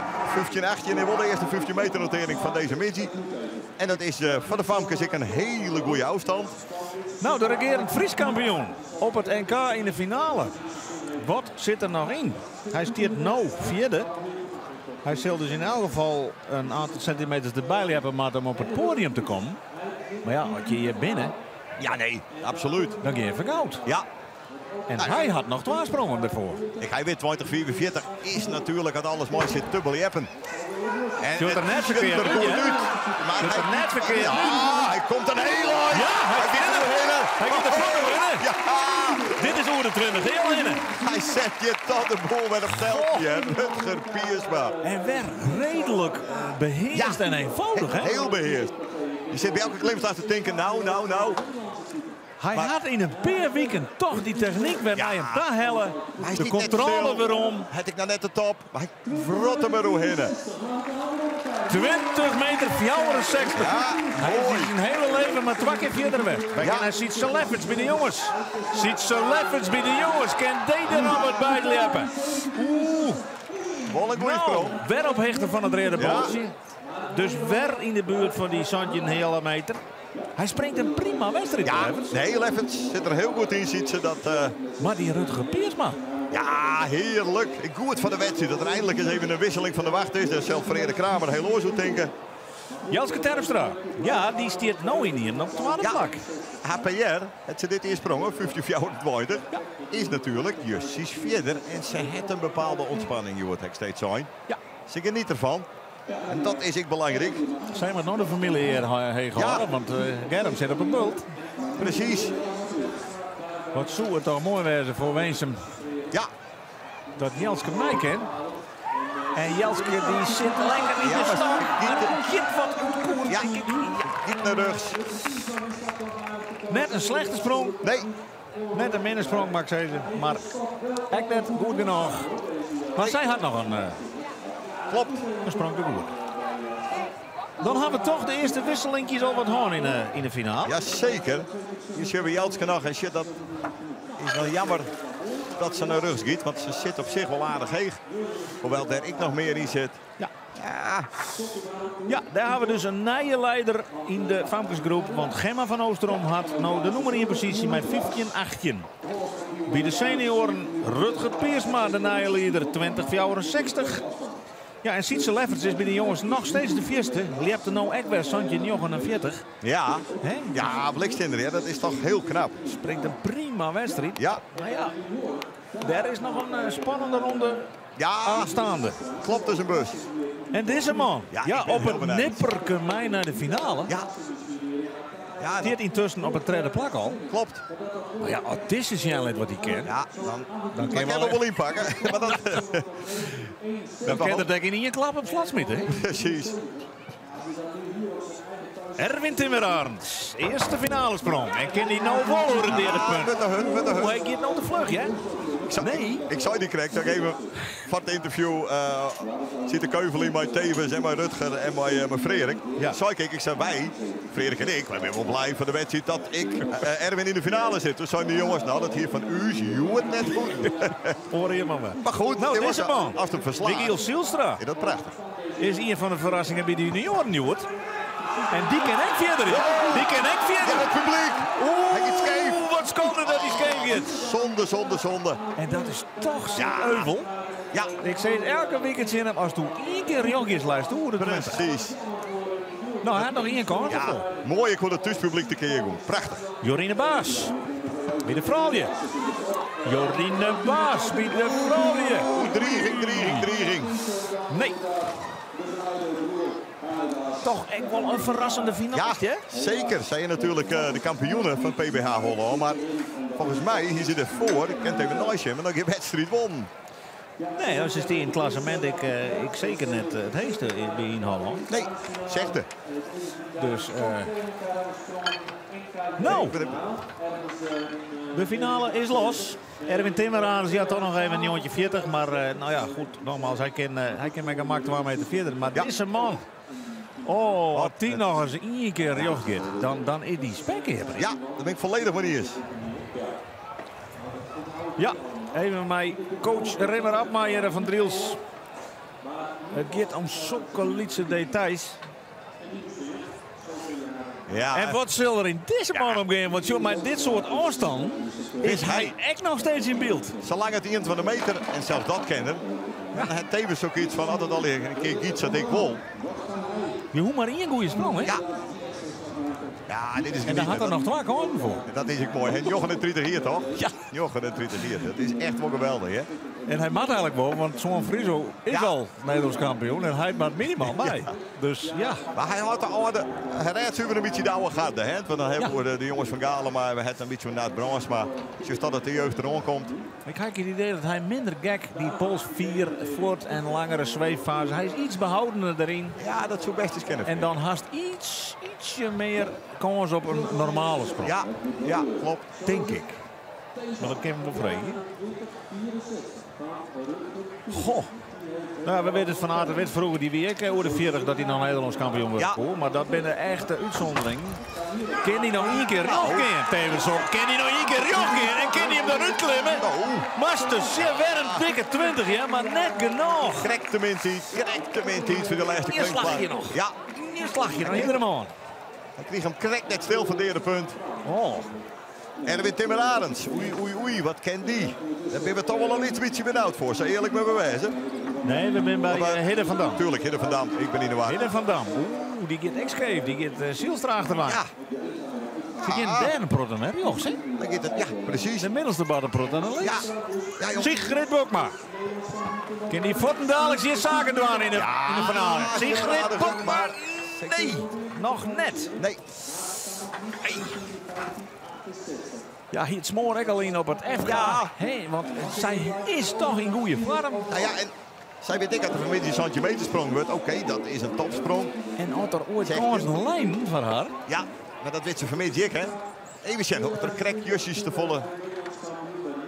15-18 en wel de eerste 15 meter notering van deze missie. En dat is voor de Famkes ik een hele goede afstand. Nou, de regerend Fries kampioen op het NK in de finale. Wat zit er nog in? Hij stiert nou vierde. Hij zal dus in elk geval een aantal centimeters erbij hebben maar om op het podium te komen. Maar ja, als je hier binnen, Ja, nee, absoluut. dan ga je verkoud. Ja, En hij had nog twee sprongen ervoor. ik hij weet 2044 is natuurlijk het alles mooi zit dubbel jeppen. En Doet er het net verkeerd er uit, goed hè? uit. Maar Doet er hij- net verkeerd Ja, uit. hij komt een heel eind. Ja, hij gaat gaat er er. binnen. Hij gaat er voor binnen. Ja, Dit is over de 20 heel in. hij zet je tot de boel met een teltje. Rutger Piersma. En weer redelijk beheerst en eenvoudig, hè? Heel beheerst. Je zit bij elke klimstaat te denken, nou, nou, nou. Hij had in een paar weken toch die techniek weer Ja. bij hem te hellen. Maar hij is De niet net controle stil. weer om. Had ik nou net de top. Maar hij wrot hem er doorheen. 20 meter 64. Ja, hij mooi. is zijn hele leven maar twee keer verder weg. Wij Ja. kennen Sietse Lefferts bij de jongens. Sietse Lefferts bij de jongens. Ken deed er Wer op it byljeppen. Oeh. Wol in goede Nou, sprong. wer op hichte fan it reade Ja. boltsje. Dus wer yn de buert fan dy 17,5 meter. Hy springt in prima wedstriid, Ja, Lefferts. nee, Lefferts sit der hiel goed yn, Sietse. Dat, Mar dy Rutger Piersma. Ja, hearlik. Goed foar de wedstriid dat der einlik ris even in wikseling fan de wacht is. Dêr sil Frere Kramer hiel oars oer tinke. Jelske Terpstra. Ja, dy stiet no ynienen op it twadde Ja. plak. Har PR, hat se dit jier sprongen, 15,24, is natuerlik justjes fierder. En se hat in bepaalde ûntspanning, hjoed, ha ik steeds sein. Ja. Se geniet derfan. En dat is ek belangryk. Sy moat no de famylje heech Ja. hâlde, want Germ sit op in bult. Presys. Wat soe it toch moai wêze foar Winsum Ja. dat Jelske mei kin. En Jelske dy sit lekker yn Ja, de mar stok. giet Maar giet wat út koers, Ja. tink ik. Giet nei rjochts. Net in slechte sprong. Nee. Net in minne sprong, mag ik sizze. Mar ek net goed genôch. Mar sy hat noch in, Klopt. in sprong te goed. Dan hawwe we toch de earste wikselinkjes al wat hân yn de finale. Jazeker. Hjir sjogge we Jelske noch. En shit, dat is wel jammer dat se nei rjochts giet. Want se sit op sich wol aardich heech. Hoewol dêr ek noch mear yn sit. Ja. Ja. Ja, dêr hawwe we dus in nije lieder yn de famkesgroep. Want Gemma van Oosterom hat no de nûmer 1 posysje mei 15-18. By de senioaren Rutger Piersma, de nije lieder, 20-64. Ja, en Sietse Lefferts is by de jonges noch steeds de fierste. Ljepte no ek wer 17-49. Ja. Hè? Ja, blikstinder, ja, dat is toch hiel knap. Springt in prima wedstriid. Ja. Maar ja, dêr is noch in spannende ronde Ja. aanstaande. Klopt dus in bus. En dizze man, Ja, ja, ik ben op heel it benijd. nipperke mei nei de finale. Ja. Ja, Stiet yntusken op it tredde plak al. Klopt. Mar ja, as dizze sjen lit wat hy kin. Ja, dan, Dan dan kin kin wel we wol ynpakke. Mar dat, Dan kin er dêr yn ien klap op slot smite, hè? Presys. Erwin Timmerarends, earste finalesprong. En kin hy no wol oer it deade punt? Met de hut, met de hut. Oeh, hy giet no te fluch, hè? Ik zei, Nee. Ik zei die correct, dat ik even voor het interview zit de keuvel in met Tevens en met Rutger en met Frederik. Ja. Zei ik, ik zei wij, Frederik en ik, wij zijn wel blij van de wedstrijd dat ik Erwin in de finale zit. Toen zeiden de jongens, nou dat hier van u is het net goed. Hoor je maar. Maar goed, Nou, dit was deze man. Als het hem verslaat. Michiel Zijlstra. Is dat prachtig. Is een van de verrassingen bij de junioren, Joert. En die ken ik verder. Die ken ik verder. Ja, het publiek. Oeh, Hij gaat scheef. wat schande dat hij scheef gaat. Zonde, zonde, zonde. En dat is toch zo'n Ja. euvel. Ja. Ik zei het elke week het zin heb, als toen één keer jochies luistert, hoe dat Precies. Nou, hij had nog één kans. Ja, mooi, ik hoor het thuispubliek te keer doen. Prachtig. Jorine Baas. Bij de vrouwen. Jorine Baas bij de vrouwen. Oeh, dreiging, dreiging, dreiging. Nee. Toch echt wel een verrassende finalist, Ja, hè? zeker. Zij zijn natuurlijk de kampioenen van PBH Holland. Maar volgens mij, hier zit ervoor, ik ken het even nooit, maar nog geen wedstrijd won. Nee, als is die in het klassement, ik zeker net het heetste bij in Holland. Nee, zegt de. Dus, nou, de finale is los. Erwin Timmerarends, ja, toch nog even een jongetje 40. Maar nou ja, goed, nogmaals, hij kan met gemak 2 meter verder. Maar deze man, oh, als die nog eens één keer jocht gaat, dan is die spekkeer. Ja, daar ben ik volledig mee eens. Ja, even mij coach Rimmer Abmaier van Driels. Het gaat om zulke lietse details. Ja. En wat zal er in deze man omgaan? Want joh, maar dit soort afstand is hij echt nog steeds in beeld. Zolang het eind van de meter, en zelfs dat kennen, dan heeft tevens ook iets van altijd al een keer iets dat ik wil. Je hoeft maar één goede sprong, hè? Ja. Ja, dit is En daar had er nog 2 kanten voor. Dat is ook mooi. En Jochen en Trieter hier, toch? Ja. Jochen en Trieter hier. Dat is echt wel geweldig, hè? En hij mag eigenlijk wel, want zo'n Friso is al Nederlands kampioen en hij maakt minimaal mee. Ja. Dus ja. Maar hij had de oude, hij rijdt zuiver een beetje de oude garde, hè? Want dan hebben we de jongens van Galen, maar we hebben een beetje naar het brons. Maar zoals dat het de jeugd erom komt. Ik heb het idee dat hij minder gek die pols 4 voort en langere zweeffase. Hij is iets behoudener erin. Ja, dat zou best eens kennen. En dan haast ietsje meer kans op een normale sprong. Ja, ja, klopt. Denk ik. Maar dat kan we wel vragen. Goh. Nou, we weten het van Aert de Wit vroeger, die wie ik over de 40 dat hij nog Nederlands kampioen wordt. Ja. Maar dat binnen echte uitzondering. Kan die nog één keer nou. Tevens op. Kan die nog één keer jokken? En kan die hem dan uitklimmen? Nou. Master, zeer weer een dikke 20, ja, maar net genoeg. Krek de minst iets voor de laatste klimslag. slagje nog. Ja. Een slagje nog, iedere man. Hij kreeg hem krek net stil van de derde punt. Oh. Erwin Timmer Arends. Oei, oei, oei, wat kent die? Daar ben we toch wel een iets beetje benauwd voor, zou eerlijk me bewijzen. Nee, we zijn bij Hidde van Dam. Tuurlijk, Hidde van Dam. Ik ben in de war. Hidde van Dam. Oeh, die gaat scheef. Die gaat Zielstra achteraan. Ja. Ze gaan derde protten, hè, jongens? Dan gaat het, ja, precies. De middelste protten aan de links. Ja. Ja, Sigrid Bokma. Kan die voeten dadelijk hier zaken doen in de, in de finale. Sigrid Bokma. Nee, nog net. Nee. Ja, hier het smoor ik alleen op het FK. Ja. Hey, want zij is toch in goede vorm. Nou ja, en zij weet ik dat er vanmiddag een centimeter metersprong wordt. Oké, dat is een topsprong. En had er ooit kans een lijn van haar? Ja, maar dat weet ze vanmiddag ik, hè. Even zien, of er krek justjes te volle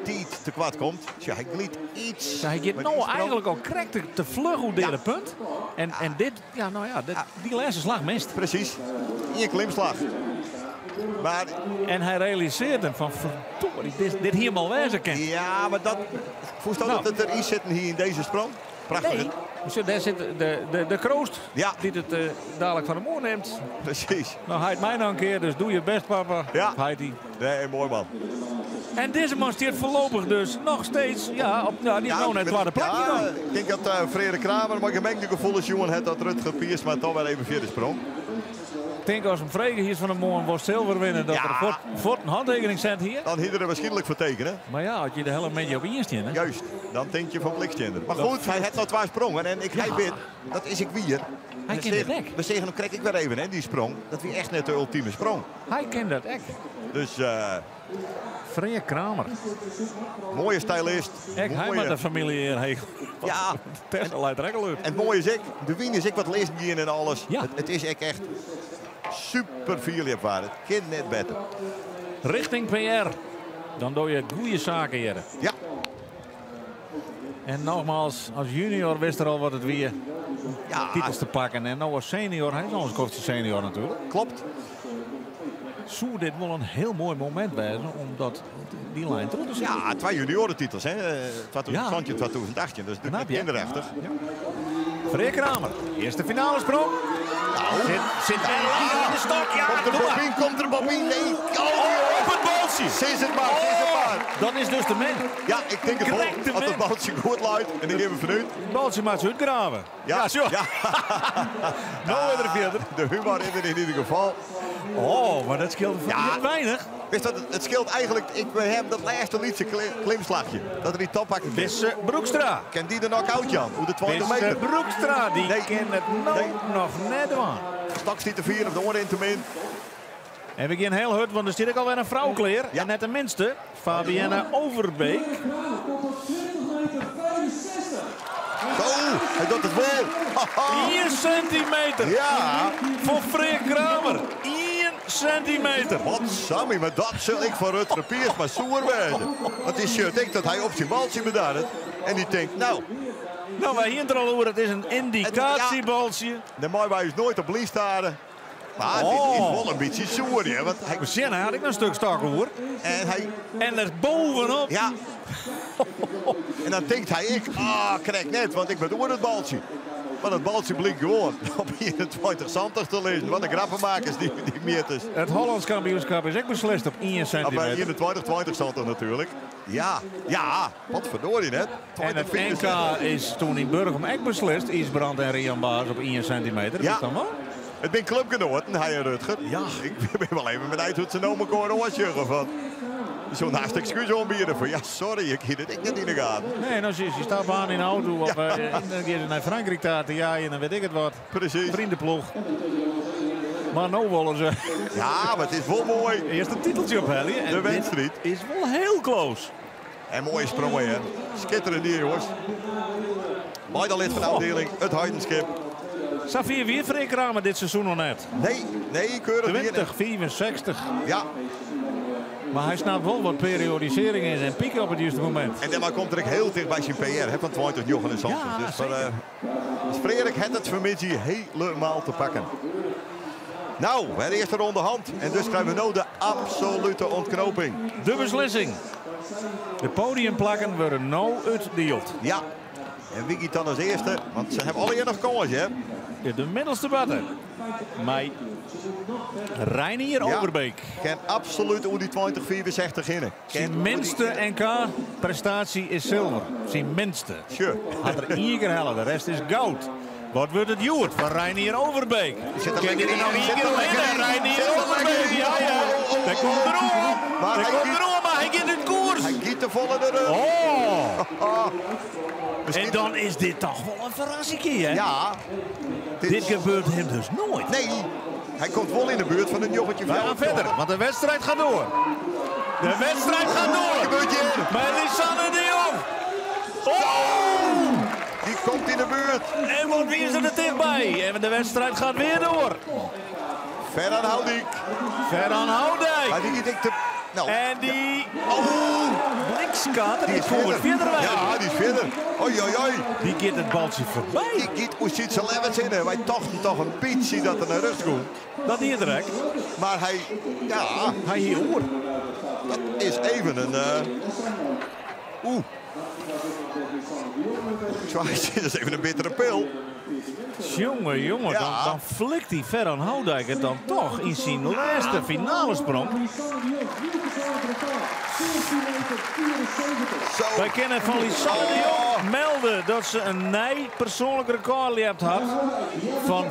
tijd te kwad komt. Tja, hij gliet iets. Ja, hij gaat nou eigenlijk al krek te vlug hoe derde punt. En, en dit, ja, nou ja, dit, die laatste slag mist. Precies. Eén klimslag. Maar, en hij realiseert hem van verdorie, dit hier maar wezen kan. Ja, maar dat. Voest dat het erin zitten hier in deze sprong? Prachtig. Nee. Zo, daar zit de kroost die het dadelijk van de moer neemt. Precies. Nou, hij het mij nou een keer, dus doe je best, papa. Ja. Hij die. Nee, mooi man. En deze man stiert voorlopig dus nog steeds. Ja, op, nou, die is nou net waar de plekje ja, dan. Ik denk dat Frederik Kramer, maar gemengde gevoelens, jongen, het dat Rutger Piers, maar toch wel even vierde sprong. Ik denk als een vregen hier van de morgen was zilver winnen, dat er voor een handtekening zet hier. Dan hier er waarschijnlijk voor tekenen. Maar ja, had je de hele beetje op eerst in, hè? Juist, dan denk je van blikstender. Maar goed, hij heeft nog twee sprongen en ik hij weet, dat is ik weer. Hij kent het ek. We zeggen hem krijg ik weer even, hè, die sprong. Dat wie echt net de ultieme sprong. Hij kent dat ek. Dus Freek Kramer. Mooie stylist. Ik, hij met de familie hier. Ja. Tesla leidt er ook En het mooie is ik, de wien is ik wat lezen en alles. Ja. Het is echt echt super veel waar. Het kind net beter. Richting PR. Dan doe je goede zaken hier. Ja. En nogmaals, als junior wist er al wat het weer ja. titels te pakken. En nou als senior, hij is al een senior natuurlijk. Klopt. Zou dit wel een heel mooi moment zijn omdat die lijn terug te zetten. Ja, twee juniorentitels, hè. 2017, 2018. Dat is natuurlijk kinderachtig. Ja. Freek Kramer, eerste finale sprong. Nou, zit er in de stok. Ja, komt er Bobien, komt er Bobien? Nee. Oh, op het baltje. Sinds het maar, sinds het maar. Dat is dus de man. Ja, ik denk het wel. Als het baltje goed luidt en ik geef hem vanuit. Het baltje maakt ze uitgraven. Ja, ja, zo. Ja. Nou weer er verder. De humor is er in ieder geval. Oh, maar dat scheelt ja. weinig. Wist dat, het scheelt eigenlijk, ik heb dat laatste liedje klimslagje. Dat er die toppakken Wisse Broekstra. Ken die de knock-out, Jan? Hoe de 20 Wisse meter. Broekstra, die nee. kent het nou nog net aan. Straks niet te vieren of de oren in te min. En we gaan heel hard, want er zit ook alweer een vrouwkleer. Ja. En net de minste, Fabienne Overbeek. Zo, hij doet het wel. 4 centimeter. Ja. Voor Freek Kramer. 1 centimeter. Wat Sammy, maar dat zul ik van Rutger Piers maar soer worden. Want die shirt ik dat hij op zijn baltje bedaart. En die denkt, nou... Nou, wij hier al over, het is een indicatiebaltje. Ja, de mooi wij is nooit op bliestaren. Maar oh. dit is wel een beetje soer, hè? Want hij... Misschien had ik een stuk stakken, hoor. En hij... En er bovenop. Ja. En dan denkt hij, ik, ah, krijg net, want ik ben door het baltje. Maar dat baltje blinkt gewoon op 21 cent te lezen. Wat een grappenmakers die meters. Het Hollands kampioenschap is ook beslist op 1 centimeter. Op 21, 20 cent natuurlijk. Ja, ja, wat verdorie net. En het NK is toen in Burgum ook beslist. Isbrand en Rian Baas op 1 centimeter. Ja. Dat is dan wel. Het ben clubgenoten, hij en Rutger. Ja. Ik ben wel even benieuwd hoe ze nou elkaar oortjuggen van. Zo'n naast excuus aanbieden van ja, sorry, ik hield het ik net in de gaten. Nee, en als je stapt aan in de auto of ja. Dan ga je naar Frankrijk daar te jaaien en weet ik het wat. Precies. Vriendenploeg. Maar nou willen ze. Ja, maar het is wel mooi. Eerst een titeltje op Helly. De wedstrijd is wel heel close. En mooie sprongen, hè. Schitterend hier, jongens. Beide lid van de afdeling, het Heidenschip. Safir wie Freek Kramer dit seizoen nog net? Nee, nee, keurig 20, 64. Ja. Mar hy snapt wol wat periodisering is en pike op it juste momint. En dêrmei komt er ek hiel ticht by syn PR hè, fan 2079. Ja, dus foar, seker. dus Freark hat it fanmiddei helemaal te pakken. No, wer de earste ronde hân. En dus krije we no de absolute ûntknoping. De beslissing. De podiumplakken wurde no útdield. Ja, en wie giet dan as earste? Want se hawwe allegear noch kâns, hè? De middelste butte mei Reinier Ja. Overbeek. Kin absolút oer dy 2065 hinne. Syn minste NK-prestaasje is silver. Syn minste. Sure. Hat er ien kear helle, de rest is goud. Wat wurdt it hjoed foar Reinier Overbeek? Sit er Kin lekker dit er yn, noch ien sit keer er oerhinne? lekker yn, Reinier sit er lekker Overbeek, yn. ja, ja. Oh, oh, oh, Daar oh, komt oh. er oan. Maar Daar hij komt giet- er oan, mar hy giet út koers. Hy giet te folle de rug. Oh. Miskien- En dan is dit toch wol in ferrassingke, hè? Ja. Dit gebeurt him dus noait. Nee, hy komt wol yn de buert fan de njoggentjin We gaan fierder, want de wedstriid giet troch. De wedstriid giet troch. Gebeurt hjir? Mei Lisanne de Jong. Oh! Dy komt yn de buert. En wat wie se der tichtby? En de wedstriid giet wer troch. Ferran Houtdijk. Ferran Houtdijk. Maar dy giet ek te... No. En dy... Oh! Blikskater, Die die is komt fierder. fierder wei. Ja, dy is fierder. Oei, oei, oei. Dy giet it baltsje foarby. Dy giet oer Sietse Lemmens hinne. Wy tochten toch in bytsje dat er nei rjochts gie. Dat die er ek. Mar hy, ja, Hy hie oer. dat is even in... Oeh. Zo, dat is even in bittere pil. Jonge, jonge, Ja. dan flikt dy Ferran Houtdijk it dan toch yn syn lêste finalesprong. Zo. Wy kinne fan Lisanne de Jong melde dat se in nij persoanlik rekôr ljept hat fan 14,74.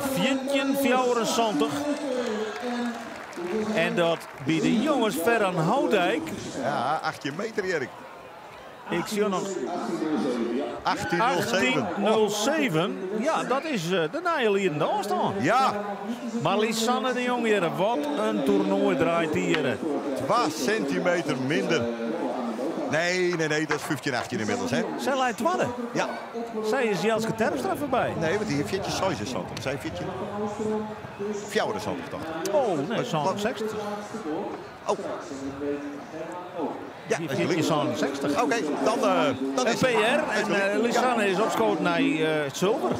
En dat by de jonges Ferran Houtdijk, Ja, 18 meter, Erik. ik zie noch 18,07. 18,07. Ja, dat is de nije liedende ôfstân. Ja, Mar Lisanne de Jong hjir, wat in toernoai draait hjir. 2 centimeter minder. Nee, nee, nee, dat is 15, 18 ynmiddels, hè? Sy leit twadde. Ja. Sy is Jelske Terpstra foarby. Nee, want dy hat 14,76. Sy 14... 74, tocht ik. Oh, nee, 60. Oh. Ja, Die dat is gelyk. 14,60. Oké, dan En is PR en Ja. Lisanne is opskood nei sulver.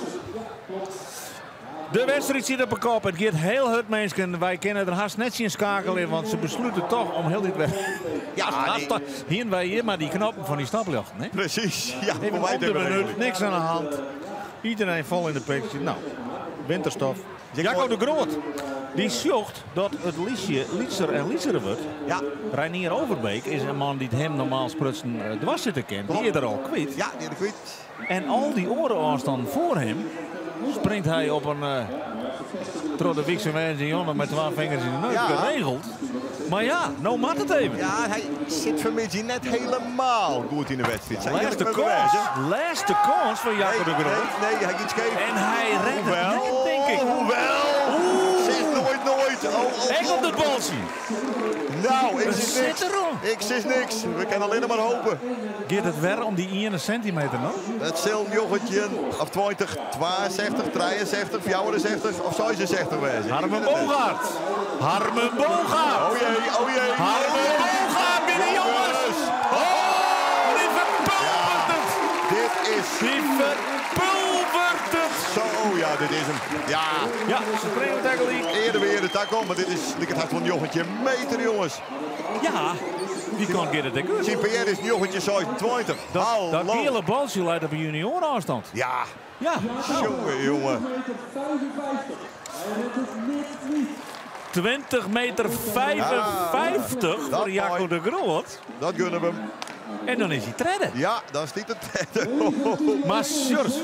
De wedstriid sit op 'e kop. It giet hiel hurd, minsken. Wy kinne der hast net tsjin skeakelje, want se beslute toch om hiel dit wer. Ja, Hast Hiene wy hjir mar dy knoppen fan dy stopljochten, hè? Precies. Ja, Even voor mij op de minuut, niks oan de hân. Iedereen fol yn de picture. No, winterstof. Jacco de Groot, dy sjocht dat it listje lytser en lytser wurdt. Ja. Reinier Overbeek is in man dy't him normaal sprutsen dwers sitte kin. Dy is der al kwyt. Ja, dy is der kwyt. En al dy oare ôfstannen foar him springt hy op in troch de wykse woansdei mei twa fingers yn de neus geregeld. Mar ja, no moat it even. Ja, hy sit fanmiddei net hielendal goed yn de wedstriid. Sy Lêste eerlik kâns. bewize. Lêste kâns foar Jacco Nee, de Groot. nee, nee, hy giet skeef. En hy rêdt it Hoewel, net, tink ik. Hoewel. Sis noait noait. Oh, oh, Ek op oh. it baltsje. No, ik Het sis sit niks. derop. Ik sis niks. We kinne allinnich mar hoopje. Giet it wer om dy iene sintimeter no? It sil 19 of 20, 62, 63, 64 of 66 wêze. Harmen Ik wit it net. Bogaert. Harmen Bogaert. Oh jee, oh jee. Harmen Bogaert binnen jonges. Oh, dy ferpulveret it. Dit is... Dy ferpulveret it. Zo, ja, dit is 'm. Ja. Ja, se springe tagelyk. Earder wer de tak om, mar dit is liket hast wol 19 meter, jonges. Ja, dy kant giet it ek út. Syn PR is 1926. Dat Hallo. giele baltsje leit op in juniorenôfstân. Ja. Ja. Jonge, jonge. 20 meter 55 dat foar Jacco moai. de Groot. Dat gunne we 'm. En dan is hy tredde. Ja, dan stiet it tredde. Mar sjors.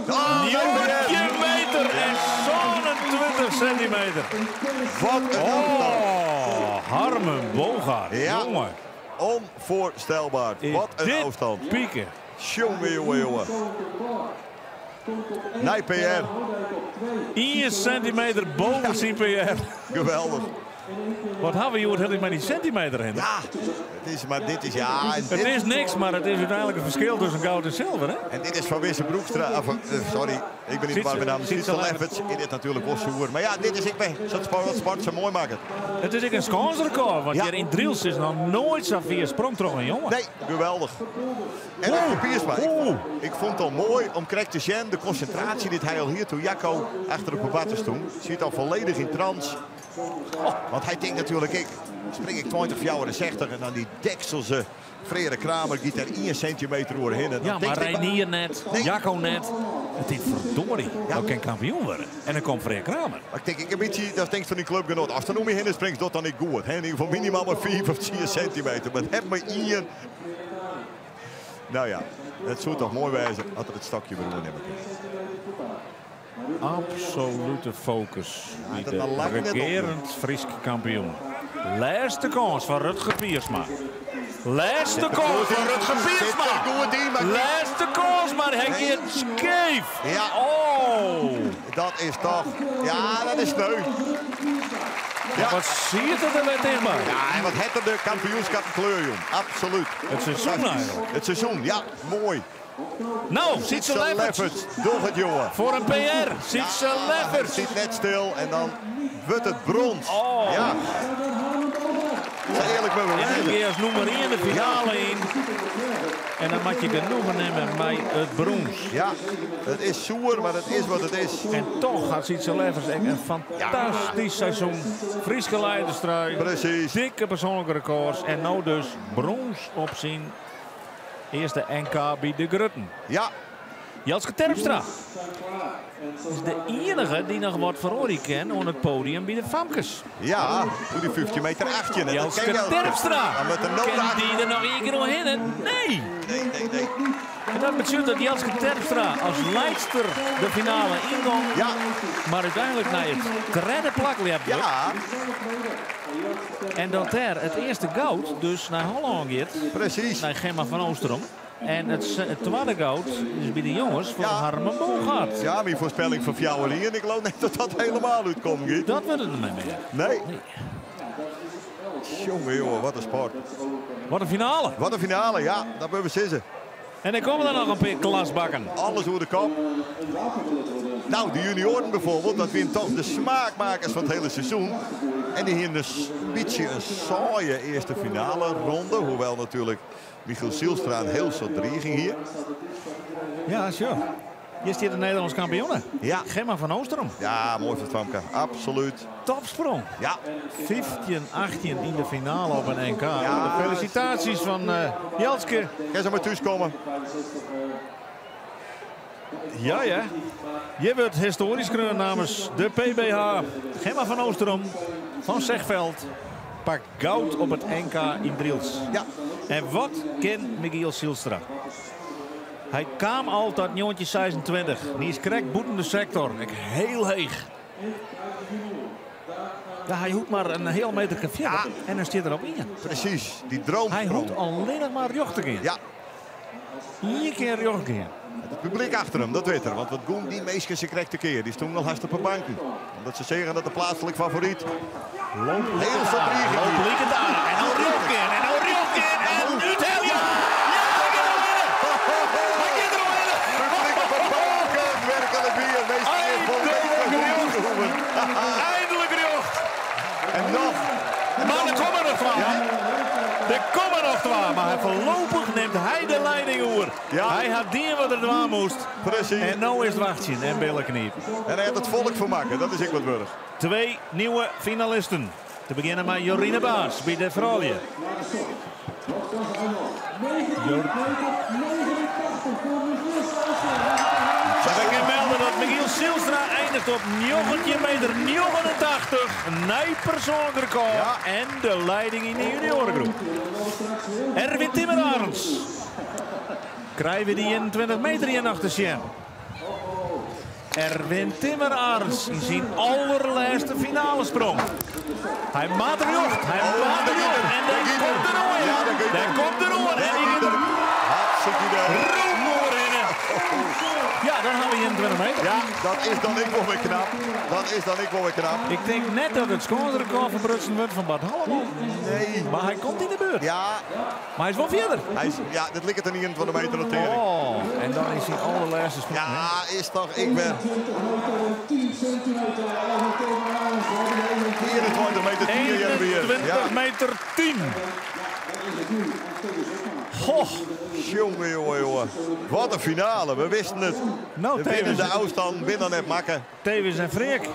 Ah, 19 meter en 27 sintimeter. Wat in ôfstân. Oh, Harmen Bogaert. Ja. Jonge. Onvoorstelbaar. Is Wat in dit ôfstân. Pieken. Jonge, jonge, jonge. Nij PR. 1 sintimeter boppe syn PR. Geweldich. Wat hawwe we hjoed hieltyd mei dy sintimeter hinne? Ja, het is, maar dit is, ja, en It dit, is niks, mar it is úteinlik it ferskil tusken goud en silver, hè? en dit is van Wisse Broekstra. Of, sorry, ik ben niet Sietse- waar met naam. Sietse Sietse Lefferts. In dit natuurlijk wel zoer. Maar ja, dit is ik ben. Dat sport, wat sport zo mooi maakt. It is ek in skânsrekôr, want Ja. hjir yn Drylts is noch noait sa fier sprong troch in jonge. Nee, geweldig. En ook voor Piersma. Ik vond het al mooi om krekt te zien de concentratie die hij al hier toen Jacco achter op de batten stond. Zit al volledig in trance. Oh, want hij denkt natuurlijk, ik spring ik 20 64 en dan die dekselse Frere Kramer giet er 1 centimeter oer heen. En dan Ja, maar denkt hij, Reinier net, Nee. Jacco net. Het is verdorie. Ja. Nou kan kampioen worden. En dan komt Freer Kramer. Maar ik denk, ik een beetje, dat denkt van die clubgenoot. Als er nog meer heen springt, dat dan niet goed. Hè? In ieder geval minimaal maar 4 of 10 centimeter. Maar heb maar één. Nou ja, het zou toch mooi wijzen als er het stokje weer nemen kan. Absolute focus. Die dat de dan lijkt net op. regerend Frysk kampioen. Laatste kans van Rutger Piersma. Laatste Zit er kans goed van in. Rutger Zit er Piersma. goed in, maar Laatste kans, maar hij Nee. gaat scheef. Ja. Oh. Dat is toch... Ja, dat is sneu. Ja. Wat zie je het er weer tegen maar? Ja, en wat het er de kampioenschap kleur, jong. Absoluut. Het seizoen eigenlijk. Het seizoen, ja, mooi. Nou, Sietse Lefferts. Lefferts, doe het, jongen. Voor een PR. Sietse Lefferts. Zit net stil en dan wordt het brons. Oh. Ja. Zijn eerlijk met me. En dan keer als nummer 1 de finale in. En dan moet je genoegen nemen met het brons. Ja, het is zoer, maar het is wat het is. En toch gaat Sietse Leffers echt een fantastisch seizoen. Frieske leiderstrui. Precies. Dikke persoonlijke records. En nou dus brons op zijn eerste NK bij de Grutten. Ja, Jelske Terpstra is de enige die nog wat verloren kan op het podium bij de Famkes. ja, doe die 15 meter achtje. En dat Jelske ken Jelske. Terpstra. Dan met de nood Kan achter. die er nog één keer omheen? Nee. Nee, nee, nee. En dat betekent dat Jelske Terpstra als leidster de finale ingaat. Ja, Maar uiteindelijk naar het derde plak liep. ja, En dat daar het eerste goud dus naar Holland gaat. precies. Naar Gemma van Oosterom. En het tweede goud is bij de jongens voor Ja. Harmen Bogaert. Ja, mijn voorspelling van Fjouwerien. Ik geloof net dat dat helemaal uitkomt, Guy. Dat wordt het niet meer. Nee. Nee. Jongen, jongen, wat een sport. Wat een finale. Wat een finale, ja, dat moeten we sissen. En dan komen er nog een paar klasbakken. Alles over de kop. Nou, de junioren bijvoorbeeld, dat wint toch de smaakmakers van het hele seizoen. En die hier dus een beetje een saaie eerste finale ronde. Hoewel natuurlijk Michiel Zielstra een heel soort drie ging hier. Ja, sure. Hier staat de Nederlands kampioen. Ja. Gemma van Oosterom. Ja, mooi van Famke. Absoluut. Topsprong. Ja, 15-18 in de finale op een NK. Ja. De felicitaties van Jelske. ga ze maar thuiskomen. Ja, ja. Je wordt historisch kroon namens de PBH. Gemma van Oosterom van Zegveld pakt goud op het NK in Drylts. Ja. En wat kent Michiel Zijlstra? Hij kwam al tot 1926. Die is krek boeten de sector. Ik heel heeg. Ja, hij hoeft maar een heel meter verder en dan zit er op in. Precies, die droom. Hij hoeft alleen nog maar jocht te gaan. Ja, Eén keer jocht gaan. het publiek achter hem, dat weet er. Want wat Goen, die meisjes ze krijgt de keer. Die stond al hartstikke op de banken. Omdat ze zeggen dat de plaatselijk favoriet. Loop Heel veel drie ging Loop hier. liekend aan. En nou Rjochtken. En nou Rjochtken. En nu tel je. Ja, hij gaat er winnen. Hij gaat er winnen. Publiek op de banken, werkelijk weer. Meestal Eindelijk volledig. Eindelijk Rjocht. En nog. Maar er komen nog twee. Er komen nog twee. Maar voorlopig neemt hij de leiding over. Ja. Hij had die wat er dwaan moest. Precies. En nou is het wachtje en billen kniep. En hij had het volk vermaken, dat is ik wat wurg. Twee nieuwe finalisten. Te beginnen met Jorine Baas bij de vrouwen. En we kunnen melden dat Michiel Zijlstra eindigt op 19 meter 89. Een nieuw persoonlijk record. Ja. En de leiding in de juniorengroep. Erwin Timmerarends. Krijgen we die 21 meter hier nog te zien? Erwin Timmerarends in zijn allerlaatste finale sprong. Hij maakt er jocht. Hij Oh, maakt er daar jocht. gaat er. En daar Daar gaat komt er. er oor. Ja, daar gaat Daar er. komt er oor. En die Daar gaat gaat er. Hartstikke idee. roem oor in. Ja, dan ha we 21 meter. Ja, dat is dan ek wol wer knap. Dat is dan ek wol wer knap. Ik tink net dat it skânsrekôr ferbrutsen wurdt fan Bart Halleman. Nee. Mar hy komt yn de buert. Ja. Mar hy is wol fierder. Hy is, ja, dit liket in 21 meter notering. Oh, en dan is syn alderlêste sprong. Ja, is toch ek wer. 21 meter 10, 21 ja. meter 10. Goh. Jonge, jonge, jonge. Wat in finale. We wisten it. Nou, de winnende Tewes. ôfstân binne net makke. Tewes en Freerk.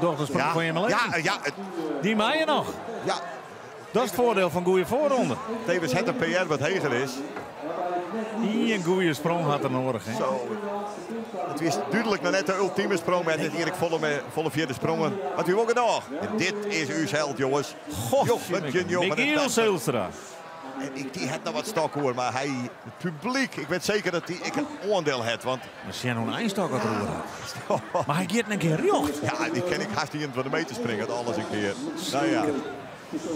Docht de sprong Ja, fan jimme ja, ja, het, Dy meie noch. Ja. Dat is it foardiel fan goede foarronde. Tewes hat in PR wat heger is. Ien goede sprong hat er nedich. Hè? Zo. It is dúdlik noch net de ultime sprong, mar it is eigentlik folle, folle fierder sprongen. Wat wy wol genôch. En dit is ús held, jonges. Goh, Michiel Michiel Zijlstra. En ik, dy hat noch wat stok hoor, mar hy, it publyk, ik wit seker dat dy ek in oandiel hat. Want We sjen hoe in einstok it roer hat. Mar hy giet in kear rjocht. Ja, dy kin ek hast 21 meter springe, dat alles in kear. Nou ja.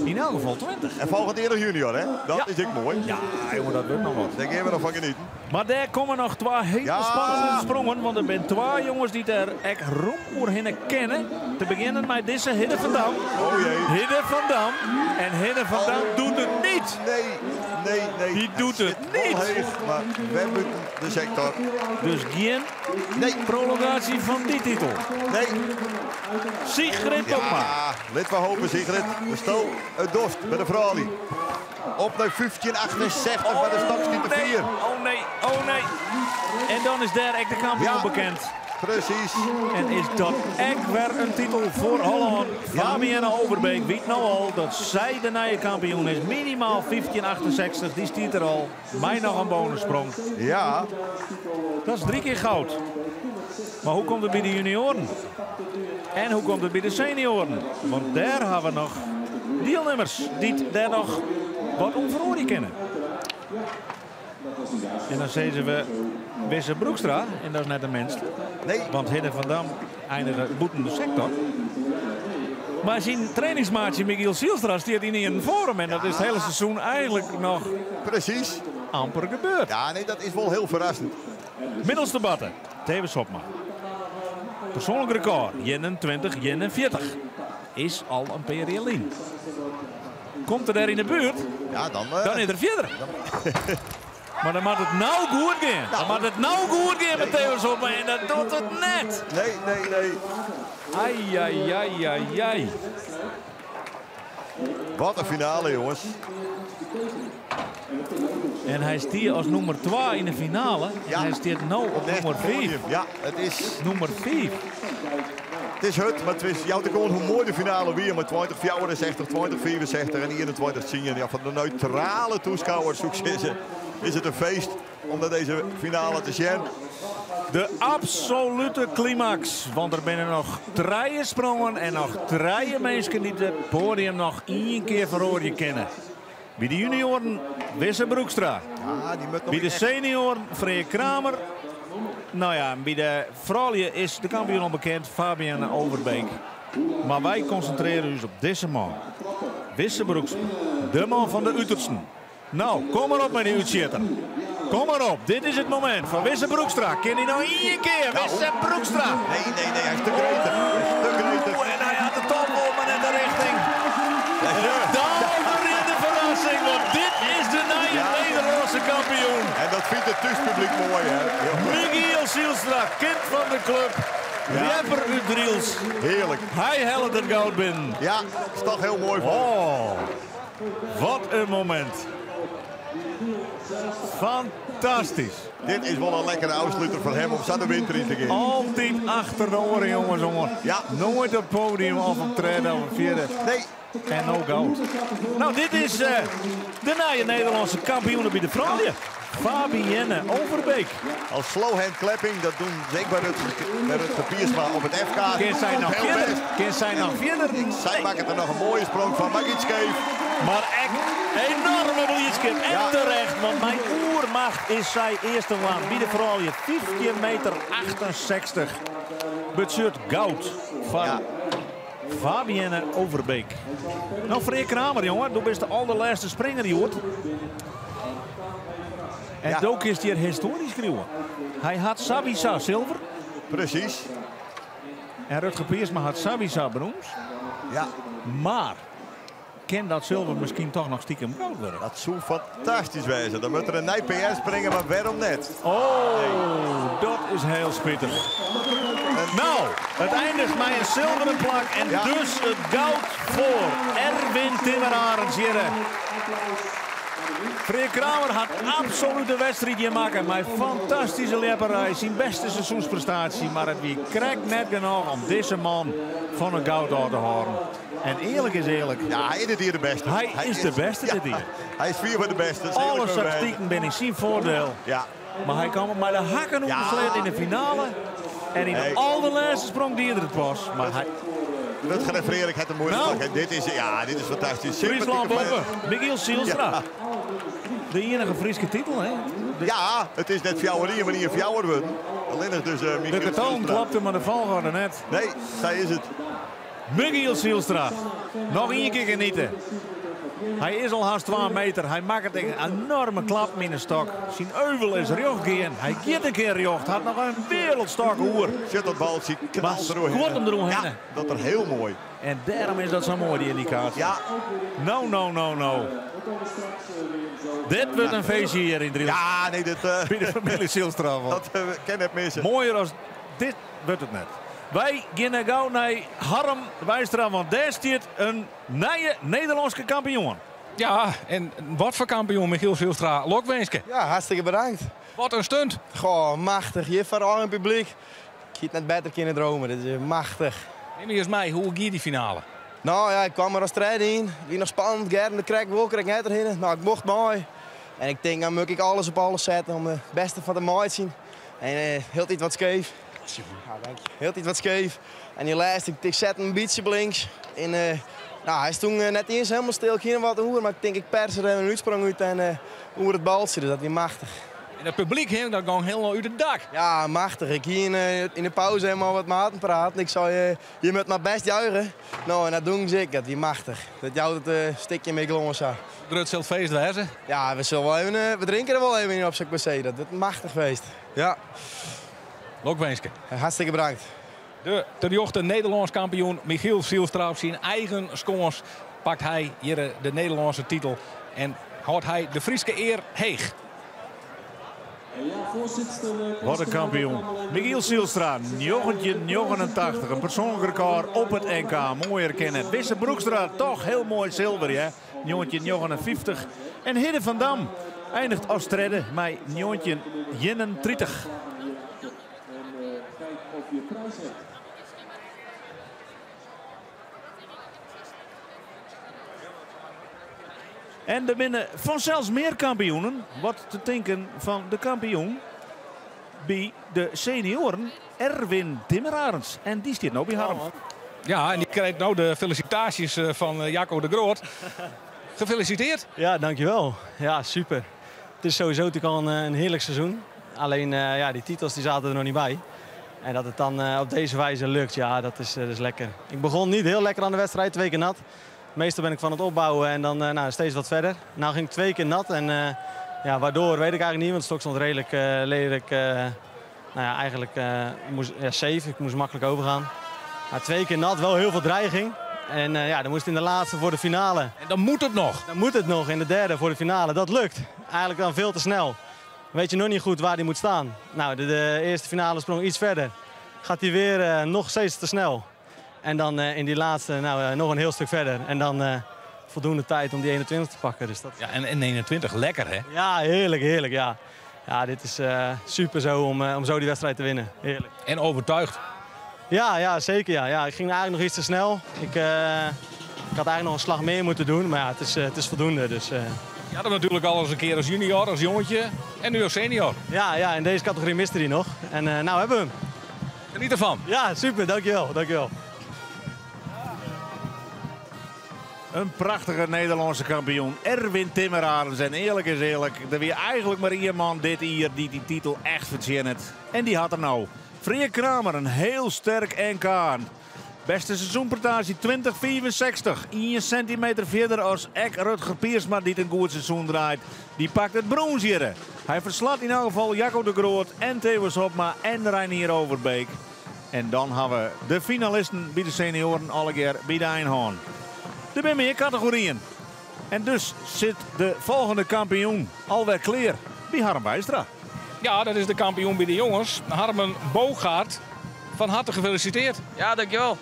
Yn elk gefal 20. En folgjend jier noch junior, hè? Dat Ja. is ek moai. Ja, jongen, dat wurdt noch wat. Dêr geane we noch fan genietsjen. Mar dêr komme noch twa hiele Ja. spannende sprongen. Want der binne twa jonges dy't der ek rom oerhinne kinne. Te begjinnen mei dizze Hidde van Dam. Oh jee. Hidde van Dam. En Hidde van Dam Oh. doet it net. Nee, nee, nee. Dy doet it Sit wol net. heech, mar wer bûten de sektor. Dus gjin Nee. prolongaasje fan dy titel. Nee. Sigrid Bokma. Ja, lit we hoopje, Sigrid. De sto, it dochst by de froulju. Op nei 1568 by de stokskiet nee. 4. Oh nee, oh nee. En dan is dêr ek de kampioen Ja. bekend. Presys. En is dat ek wer in titel foar Hollân. Fabienne Overbeek wit no al dat sy de nije kampioen is. Minimaal 1568, dy stiet der al. Mei noch in bonussprong. Ja. Dat is drie kear goud. Mar hoe komt it by de junioaren? En hoe komt it by de senioaren? Want dêr ha we noch dielnimmers dy't dêr noch wat om feroarje kinne. En dan sizze we Wisse Broekstra, en dat is net de minste. Nee. Want Hidde van Dam einige bûten de sektor. Mar syn trainingsmaatsje Michiel Zijlstra stiet yn in foarm. En dat is it hiele seizoen eigentlik noch Presys. amper gebeurd. Ja, nee, dat is wol hiel ferrassend. Middelste batte, Tewes Hopma. Persoanlik rekôr, 21, 41. Is al in pear jier lyn. Komt er dêr yn de buert, Ja, dan... dan is er fierder. Mar dan moat it no goed gean. Dan moat it no goed gean mei Tewes Hopma en dat docht it net. Nee, nee, nee. Ai, ai, ai, ai, ai. Wat in finale, jonges. En hy stiet as nûmer 2 yn de finale. En Ja. hy stiet no op Echt nûmer 5. podium. Ja, it is, Nûmer 5. it is hurd, mar it is jout ek oan hoe moai de finale wie. Mei 20, 64, 20, 64 en 21, 10. Ja, fan de neutrale taskôgers, soe ik sizze, is it in feest om nei dizze finale te sjen. De absolute klimaks. Want der binne noch trije sprongen en noch trije minsken dy't it poadium noch ien kear feroarje kinne. By de junioaren Wisse Broekstra. Ja, dy moat noch By de echt- senioaren Freerk Kramer. Nou ja, by de froulju is de kampioen al bekend, Fabienne Overbeek. Mar wy konsintrearje ús op dizze man. Wisse Broekstra, de man fan de utersten. No, kom mar op mei dy útsjitter. Kom mar op, dit is it momint fan Wisse Broekstra. Kin hy noch ien kear? Wisse Broekstra. Nee, nee, nee, hy is te gretig. Hy is te gretig. Oeh, en hy hat de top op, mar net de rjochting. Daverjende ferrassing, want dit is de nije Ja. Nederlânske kampioen. En dat fynt it thúspublyk moai, hè? Michiel Zijlstra, kind fan de klup. Rapper út Drylts. Hearlik. Hy hellet it goud binnen. Ja, is toch hiel moai foar. Oh, wat in momint. Fantastysk. Dit is wol in lekkere ôfsluter foar him om sa de winter yn te gean. Altyd achter de oaren, jonges, jongen. Ja. Noait op it poadium of op tredde of op fjirde. Nee. En no goud. No, dit is de nije Nederlânske kampioen by de froulju. Fabienne Overbeek. Al slow hand clapping, dat dogge se ek by Rutger, by Rutger Piersma op it FK. Kin sy noch Hiel fierder? bêst. Kin sy noch fierder? Sy makket der noch in moaie sprong fan, mar iets skeef. Mar ek enoarme blydskip. En Ja. terecht, want mei oermacht is sy earste man. By de froulju 15 meter 68. Betsjut goud fan Ja. Fabienne Overbeek. No, Freerk Kramer, jongen, do bist de alderlêste springer, hjoed. En Ja. do kinst hjir histoarje skriuwe. Hy hat sawiesa silver. Presys. En Rutger Piersma hat sawiesa brûns. Ja. Mar kin dat silver miskien dochs noch stiekem goud wurde? Dat soe fantastysk wêze. Dan moat er in nij PS bringe, mar wêrom net? Oh, dat is hiel spitich. No, it einiget mei in silveren plak en dus it goud foar Erwin Timmerarends hjir. Freark Kramer hat absolút de wedstriid hjir makke mei fantastyske ljepperij. Syn bêste seizoensprestaasje, mar it wie krekt net genôch om dizze man fan it goud ôf te hâlden. En earlik is earlik. Ja, hy is dit jier de bêste. Hy is de bêste dit jier. Hy is fierwei de bêste. Alle statistiken binne yn syn foardiel. Ja. Mar hy kaam mei de hakken oer de sleat yn de finale. En yn de alderlêste sprong die er it pas. Mar hy... Rutger en Freark hat in moaie No. plak. Dit is, ja, dit is fantastysk. Fryslân Sympathieke boppe. Michiel Zijlstra. Ja. De iennige Fryske titel, hè? Ja, it is net 4-1, mar 1-4 wurden. Allinnich dus Michiel De getallen Zijlstra. klopte, mar de folchoarder net. Nee, sa is it. Michiel Zijlstra. Noch ien kear genietsje. Hy is al hast 2 meter. Hy makket in enoarme klap yn de stok. Syn euvel is rjocht gean. Hy giet in kear rjocht. Hat noch in wereldstôk oer. Sit dat baltsje knalt Maar deroerhinne. skuort him deroerhinne. Ja, dat er hiel moai. En dêrom is dat sa moai, dy yndikaasje. Ja. No, no, no, no. Dit wurdt in feestje hjir yn Drylts. Ja, nee, dit... By de famylje Zijlstra. Dat kin net misse. Moaier as dit wurdt it net. Wy geane gau nei Harm Wijstra, want dêr stiet in nije Nederlânske kampioen. Ja, en wat foar kampioen, Michiel Zijlstra. Lokwinske. Ja, hartstikke bedankt. Wat in stunt. Goh, machtich. Hjir foar al it publyk. Ik hie it net better kinnen dreame. Dit is machtich. Nim my ris mei, hoe gie dy finale? No ja, ik kaam der as tredde yn. It wie noch spannend. Gerben krekt wol, krekt net derhinne. No, ik mocht mei. En ik tink, dan moat ik alles op alles sette om it bêste fan te meitsjen. En hieltyd wat skeef. Ja, dank je. Hieltyd wat skeef. En dy lêste, ik set him in bytsje blinks. En no, hy stie net iens hielendal stil. Ik hie noch wat oer, mar ik tink ik pers der even in útsprong út en oer it baltsje. Dus dat wie machtich. En it publyk, hè, dat gie hielendal út it dak. Ja, machtich. Ik hie yn de pauze hielendal wat maten praat. Ik sei, je moatte mar bêst juiche. No, en dat diene se ek. Dat wie machtich. Dat jout it stikje mear glâns sa. Grut sil it feest wêze? Ja, we sille wol even, we drinke der wol even yn op, sil ik mar sizze. Dat wurdt in machtich feest. Ja. Lokwinske. Hartstikke bedankt. De terjochte Nederlânsk kampioen Michiel Zijlstra op syn eigen skâns pakt hy hjir de Nederlânske titel en hâldt hy de Fryske ear heech. Wat in kampioen. Michiel Zijlstra, 1989. In persoanlik rekôr op it NK. Moaier kin net. Wisse Broekstra, dochs hiel moai silver, hè? 1959. En Hidde van Dam einiget as tredde mei 1931. Kijk of je prijs hebt. En der binne fansels mear kampioenen. Wat te tinken fan de kampioen by de senioaren, Erwin Timmerarends. En dy stiet no by Harm. Ja, en dy krijt no de felisitaasjes fan Jacco de Groot. Gefeliciteerd. Ja, dankjewel. Ja, super. Het is sowieso natuurlijk al een heerlijk seizoen. Alleen ja, die titels die zaten er nog niet bij. En dat het dan op deze wijze lukt, ja, dat is lekker. Ik begon niet heel lekker aan de wedstrijd, 2 keer nat. Meestal ben ik van het opbouwen en dan nou, steeds wat verder. Nou ging ik 2 keer nat en ja, waardoor weet ik eigenlijk niet, want de stok stond redelijk, nou ja, eigenlijk, moest, ja, safe. Ik moest makkelijk overgaan. Maar 2 keer nat, wel heel veel dreiging. En ja, dan moest in de laatste voor de finale. En dan moet het nog. Dan moet het nog in de derde voor de finale. Dat lukt. Eigenlijk dan veel te snel. Weet je nog niet goed waar hij moet staan. Nou, de eerste finale sprong iets verder. Gaat hij weer nog steeds te snel. En dan in die laatste nou, nog een heel stuk verder. En dan voldoende tijd om die 21 te pakken. Dus dat... Ja, en 21, lekker hè? Ja, heerlijk, heerlijk. Ja. Ja, dit is super zo om zo die wedstrijd te winnen. Heerlijk. En overtuigd? Ja, ja, zeker. Ja. Ja, ik ging eigenlijk nog iets te snel. Ik had eigenlijk nog een slag meer moeten doen, maar ja, het is voldoende. Dus. Je had hem natuurlijk al eens een keer als junior, als jongetje en nu als senior. Ja, ja, in deze categorie miste hij nog. En nou hebben we hem. Geniet ervan. Ja, super. Dankjewel. Dankjewel. Een prachtige Nederlânske kampioen, Erwin Timmerarends. En earlik is earlik, der wie eigentlik mar ien man dit jier dy't dy titel echt fertsjinnet. En dy hat er no. Freark Kramer, in hiel sterk NK. Bêste seizoensprestaasje 2065. 1 sintimeter fierder as ek Rutger Piersma dy't in goed seizoen draait. Dy pakt it brûns hjir. Hy ferslacht yn elk gefal Jacco de Groot en Thewis Hobma en Reinier Overbeek. En dan hawwe we de finalisten by de senioaren allegear by de ein hân. Der binne mear kategoryen. En dus sit de folgjende kampioen alwer klear by Harm Weistra. Ja, dat is de kampioen by de jonges. Harmen Boogaard, van harte gefeliciteerd. Ja, dankjewel.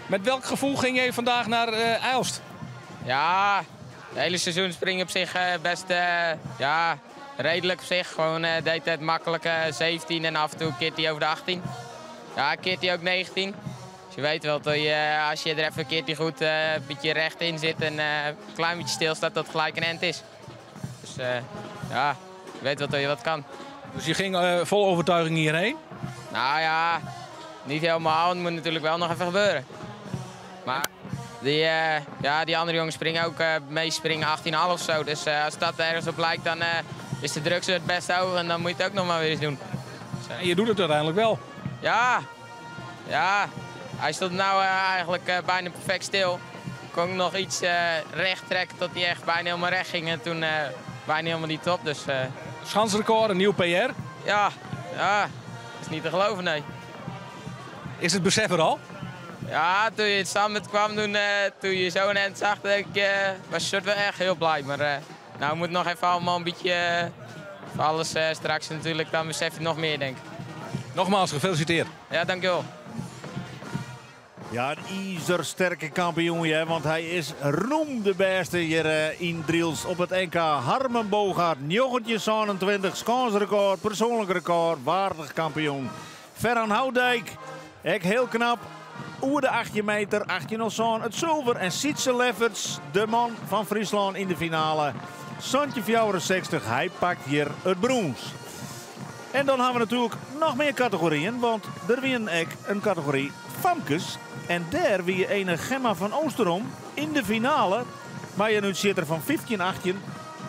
Met welk gevoel ging jij vandaag naar IJlst? Ja, het hele seizoen spring op zich best ja, redelijk op zich. Gewoon deed het makkelijk 17 en af en toe keert hij over de 18. Ja, keert hij ook 19. Dus je weet wel dat je, als je er even keert hij goed een beetje recht in zit en een klein beetje stilstaat, dat het gelijk een end is. Dus ja, je weet wel dat je wat kan. Dus je ging vol overtuiging hierheen? Nou ja, niet helemaal. Het moet natuurlijk wel nog even gebeuren. Maar die, ja, die andere jongens springen ook, meest springen 18,5 of zo. Dus als dat ergens op lijkt, dan is de druk het best hoog en dan moet je het ook nog maar weer eens doen. Dus, en je doet het uiteindelijk wel? Ja, ja. Hij stond nou eigenlijk bijna perfect stil. Kon ik nog iets recht trekken tot hij echt bijna helemaal recht ging. En toen bijna helemaal die top. Dus, Schansrecord, een nieuw PR? Ja, ja, dat is niet te geloven, nee. Is het besef er al? Ja, toen je het samen kwam doen, toen je zo'n end zag, denk ik, was je soort wel echt heel blij. Maar nou moet nog even allemaal een beetje, voor alles straks natuurlijk, dan besef je het nog meer, denk ik. Nogmaals, gefeliciteerd. Ja, dankjewel. Ja, een ijzersterke kampioen, hè, want hij is roem de beste hier in Drylts op het NK. Harmen Boogaard, 1927, schansrecord, persoonlijk record, waardig kampioen. Ferran Houdijk, ook heel knap, oer de 18 meter, 18 het zilver. En Sietse Lefferts, de man van Friesland in de finale. 64, hij pakt hier het brons. En dan hebben we natuurlijk nog meer categorieën, want er wint ook een categorie famkes. En daar wie ene Gemma van Oosterom in de finale, maar je nu zit er van 15-18,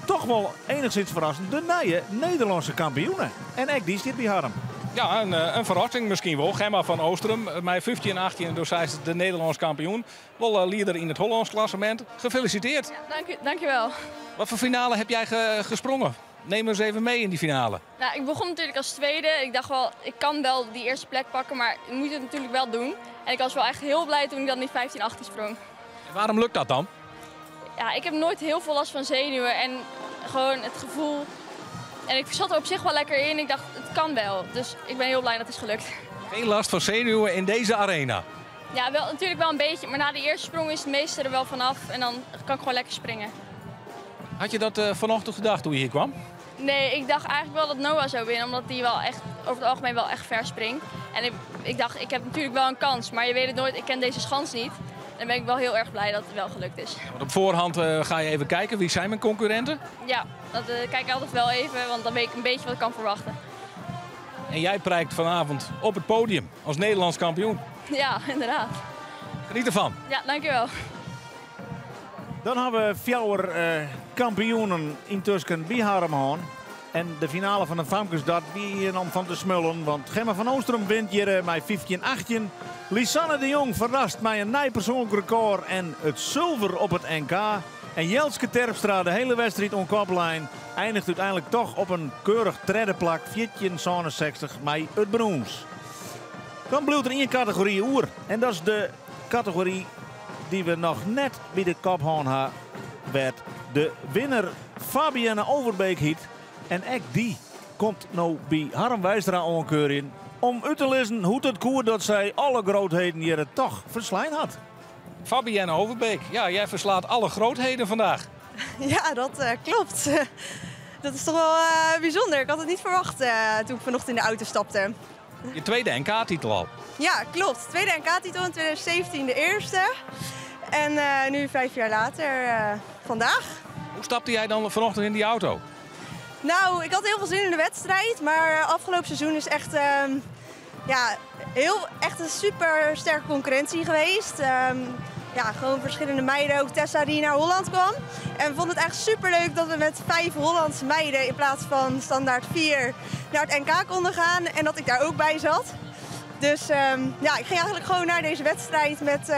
toch wel enigszins verrassend, de nieuwe Nederlandse kampioene. En ook die zit bij Harm. Ja, een verrassing misschien wel. Gemma van Oosterom, met 15-18, dus zij is de Nederlands kampioen. Wel leader in het Hollands klassement. Gefeliciteerd. Ja, dank u, dankjewel. Wat voor finale heb jij gesprongen? Neem eens even mee in die finale. Nou, ik begon natuurlijk als tweede. Ik dacht wel, ik kan wel die eerste plek pakken, maar ik moet het natuurlijk wel doen. En ik was wel echt heel blij toen ik dan die 15-18 sprong. En waarom lukt dat dan? Ja, ik heb nooit heel veel last van zenuwen en gewoon het gevoel. En ik zat er op zich wel lekker in. Ik dacht, het kan wel. Dus ik ben heel blij dat het is gelukt. Geen last van zenuwen in deze arena? Ja, wel, natuurlijk wel een beetje. Maar na de eerste sprong is het meeste er wel vanaf. En dan kan ik gewoon lekker springen. Had je dat vanochtend gedacht toen je hier kwam? Nee, ik dacht eigenlijk wel dat Noah zou winnen. Omdat hij wel echt, over het algemeen wel echt ver springt. En ik dacht, ik heb natuurlijk wel een kans. Maar je weet het nooit, ik ken deze schans niet. Dan ben ik wel heel erg blij dat het wel gelukt is. Want op voorhand ga je even kijken, wie zijn mijn concurrenten? Ja, dat kijk ik altijd wel even, want dan weet ik een beetje wat ik kan verwachten. En jij prijkt vanavond op het podium als Nederlands kampioen. Ja, inderdaad. Geniet ervan. Ja, dankjewel. Dan hebben we vier kampioenen intussen bij Harm gehad. En de finale van de famkes, dat wie om van te smullen. Want Gemma van Oosterom wint hier met 15-18. Lisanne de Jong verrast met een nieuw persoonlijk record en het zilver op het NK. En Jelske Terpstra, de hele wedstrijd on koplijn, eindigt uiteindelijk toch op een keurig derde plak. 14,67 met het brons. Dan blijft er één categorie oer. En dat is de categorie die we nog net bij de kop hadden. Werd de winnaar Fabienne Overbeek hiet. En ook die komt nou bij Harm Weistra onkeuren om uit te lezen hoe het koer dat zij alle grootheden hier het toch verslijn had. Fabienne Overbeek, ja, jij verslaat alle grootheden vandaag. Ja, dat klopt. Dat is toch wel bijzonder. Ik had het niet verwacht toen ik vanochtend in de auto stapte. Je tweede NK-titel al. Ja, klopt. Tweede NK-titel in 2017 de eerste. En nu 5 jaar later vandaag. Hoe stapte jij dan vanochtend in die auto? Nou, ik had heel veel zin in de wedstrijd, maar afgelopen seizoen is echt, ja, heel, echt een super sterke concurrentie geweest. Ja, gewoon verschillende meiden, ook Tessa die naar Holland kwam. En we vonden het echt super leuk dat we met 5 Hollandse meiden in plaats van standaard 4 naar het NK konden gaan en dat ik daar ook bij zat. Dus ja, ik ging eigenlijk gewoon naar deze wedstrijd met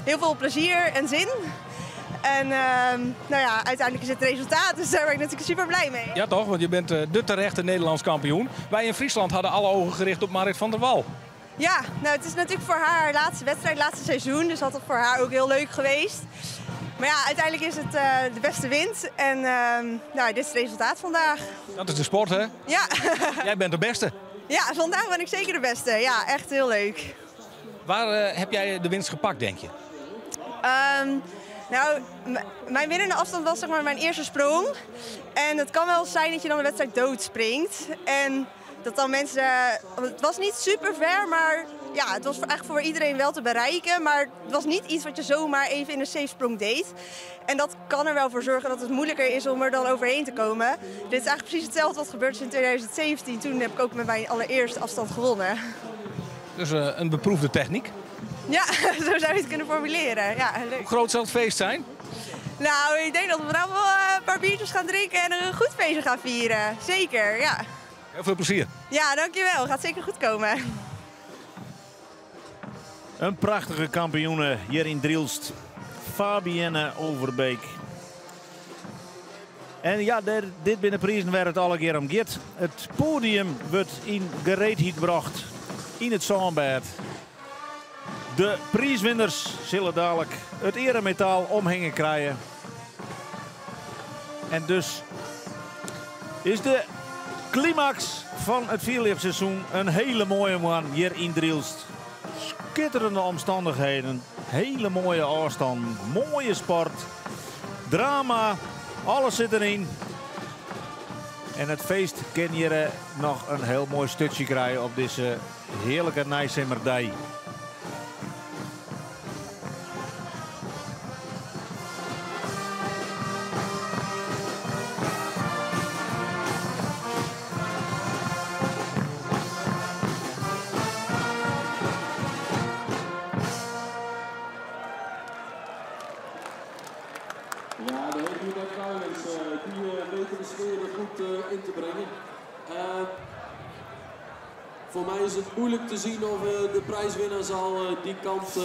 heel veel plezier en zin. En ehm, nou ja, uiteindelijk is het resultaat, dus daar ben ik natuurlijk super blij mee. Ja toch, want je bent eh, de terechte Nederlands kampioen. Wij in Friesland hadden alle ogen gericht op Marit van der Wal. Ja, nou het is natuurlijk voor haar haar laatste wedstrijd, laatste seizoen. Dus dat is voor haar ook heel leuk geweest. Maar ja, uiteindelijk is het eh, de beste wint. En ehm, nou, dit is het resultaat vandaag. Dat is de sport, hè? Ja. Jij bent de beste. Ja, vandaag ben ik zeker de beste. Ja, echt heel leuk. Waar eh, heb jij de winst gepakt, denk je? Ehm, nou, mijn winnende afstand was zeg maar mijn eerste sprong. En het kan wel zijn dat je dan de wedstrijd dood springt. En dat dan mensen... Het was niet super ver, maar ja, het was echt voor iedereen wel te bereiken. Maar het was niet iets wat je zomaar even in een safe sprong deed. En dat kan er wel voor zorgen dat het moeilijker is om er dan overheen te komen. Dit is eigenlijk precies hetzelfde wat gebeurd is in 2017. Toen heb ik ook met mijn allereerste afstand gewonnen. Dus eh, een beproefde techniek. Ja, zo zou je het kunnen formuleren. Ja, leuk. Hoe groot zal het feest zijn? Nou, ik denk dat we vanavond wel eh, een paar biertjes gaan drinken en een goed feestje gaan vieren. Zeker, ja. Heel veel plezier. Ja, dankjewel. Gaat zeker goed komen. Een prachtige kampioene hier in Drielst. Fabienne Overbeek. En ja, dit binnen prijzen werd het alle keer om gaat. Het podium wordt in gereedheid gebracht. In het Zandbed. De prijswinners zullen dadelijk het eremetaal omhangen krijgen. En dus is de climax van het vierlipseizoen een hele mooie man hier in Drielst. Schitterende omstandigheden, hele mooie afstand, mooie sport, drama, alles zit erin. En het feest kan hier eh, nog een heel mooi stukje krijgen op deze heerlijke Nijsimmerdij. Ja, de Hubert Kruijers, die weten de sfeer er goed in te brengen. Voor mij is het moeilijk te zien of de prijswinnaars al die kant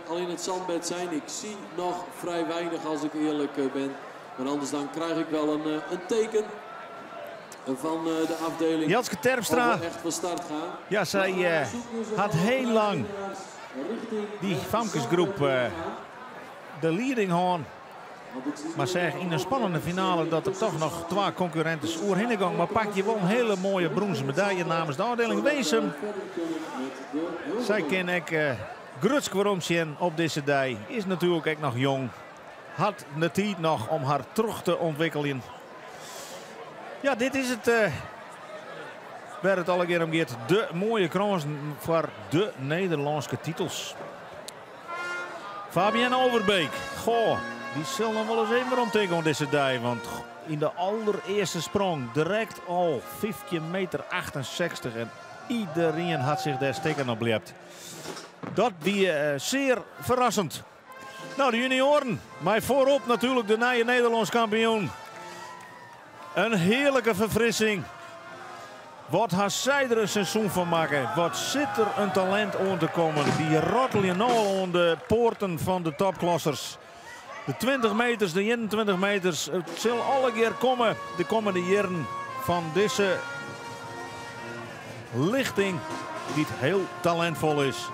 al in het zandbed zijn. Ik zie nog vrij weinig als ik eerlijk ben. Maar anders dan krijg ik wel een, een teken van de afdeling. Jelske Terpstra. Of we echt van start gaan. Ja, zij had heel lang die famkesgroep de leading horn. Maar zeg in een spannende finale dat er toch nog twee concurrenten oerheen gaan. Maar pak je wel een hele mooie bronzen medaille namens de afdeling Weesum. Zij ken ik grutsk waarom zien op deze dag. Is natuurlijk ook nog jong. Had de tijd nog om haar terug te ontwikkelen. Ja, dit is het. Waar het alle keer om gaat. De mooie kroon voor de Nederlandse titels. Fabienne Overbeek. Goh, die zal nog wel eens even omtekenen deze dag. Want in de allereerste sprong direct al 15 meter 68. En iedereen had zich daar steken op gelept. Dat wie zeer verrassend. Nou, de junioren. Maar voorop natuurlijk de nieuwe Nederlands kampioen. Een heerlijke verfrissing. Wat had zij er een seizoen van maken? Wat zit er een talent om te komen? Die rottelen nu al aan de poorten van de topklassers. De 20 meters, de 21 meters. Het zal alle keer komen de komende jaren van deze lichting die heel talentvol is.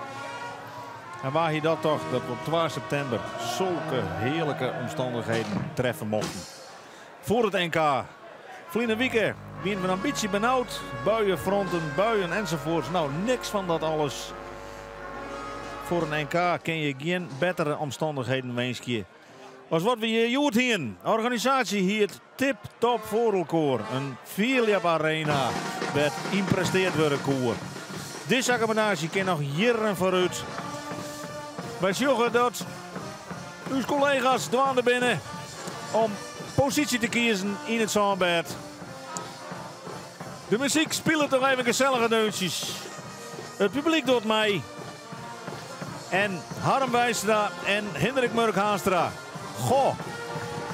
En waar hij dat toch, dat we op 12 september zulke heerlijke omstandigheden treffen mochten. Voor het NK. Vliene Wieke, wie een ambitie benauwd. Buien, fronten, buien enzovoorts. Nou, niks van dat alles. Voor een NK ken je geen betere omstandigheden wensen. Als wat we hier joert hier. Organisatie hier tip-top voor elkaar. Een Philips Arena werd impresteerd worden koer. Deze accommodatie kan nog jaren vooruit. Wij zorgen dat uw collega's dwaande binnen om positie te kiezen in het zandbed. De muziek speelt toch even gezellige deuntjes. Het publiek doet mij. En Harm Wijstra en Hendrik Murk-Haanstra. Goh,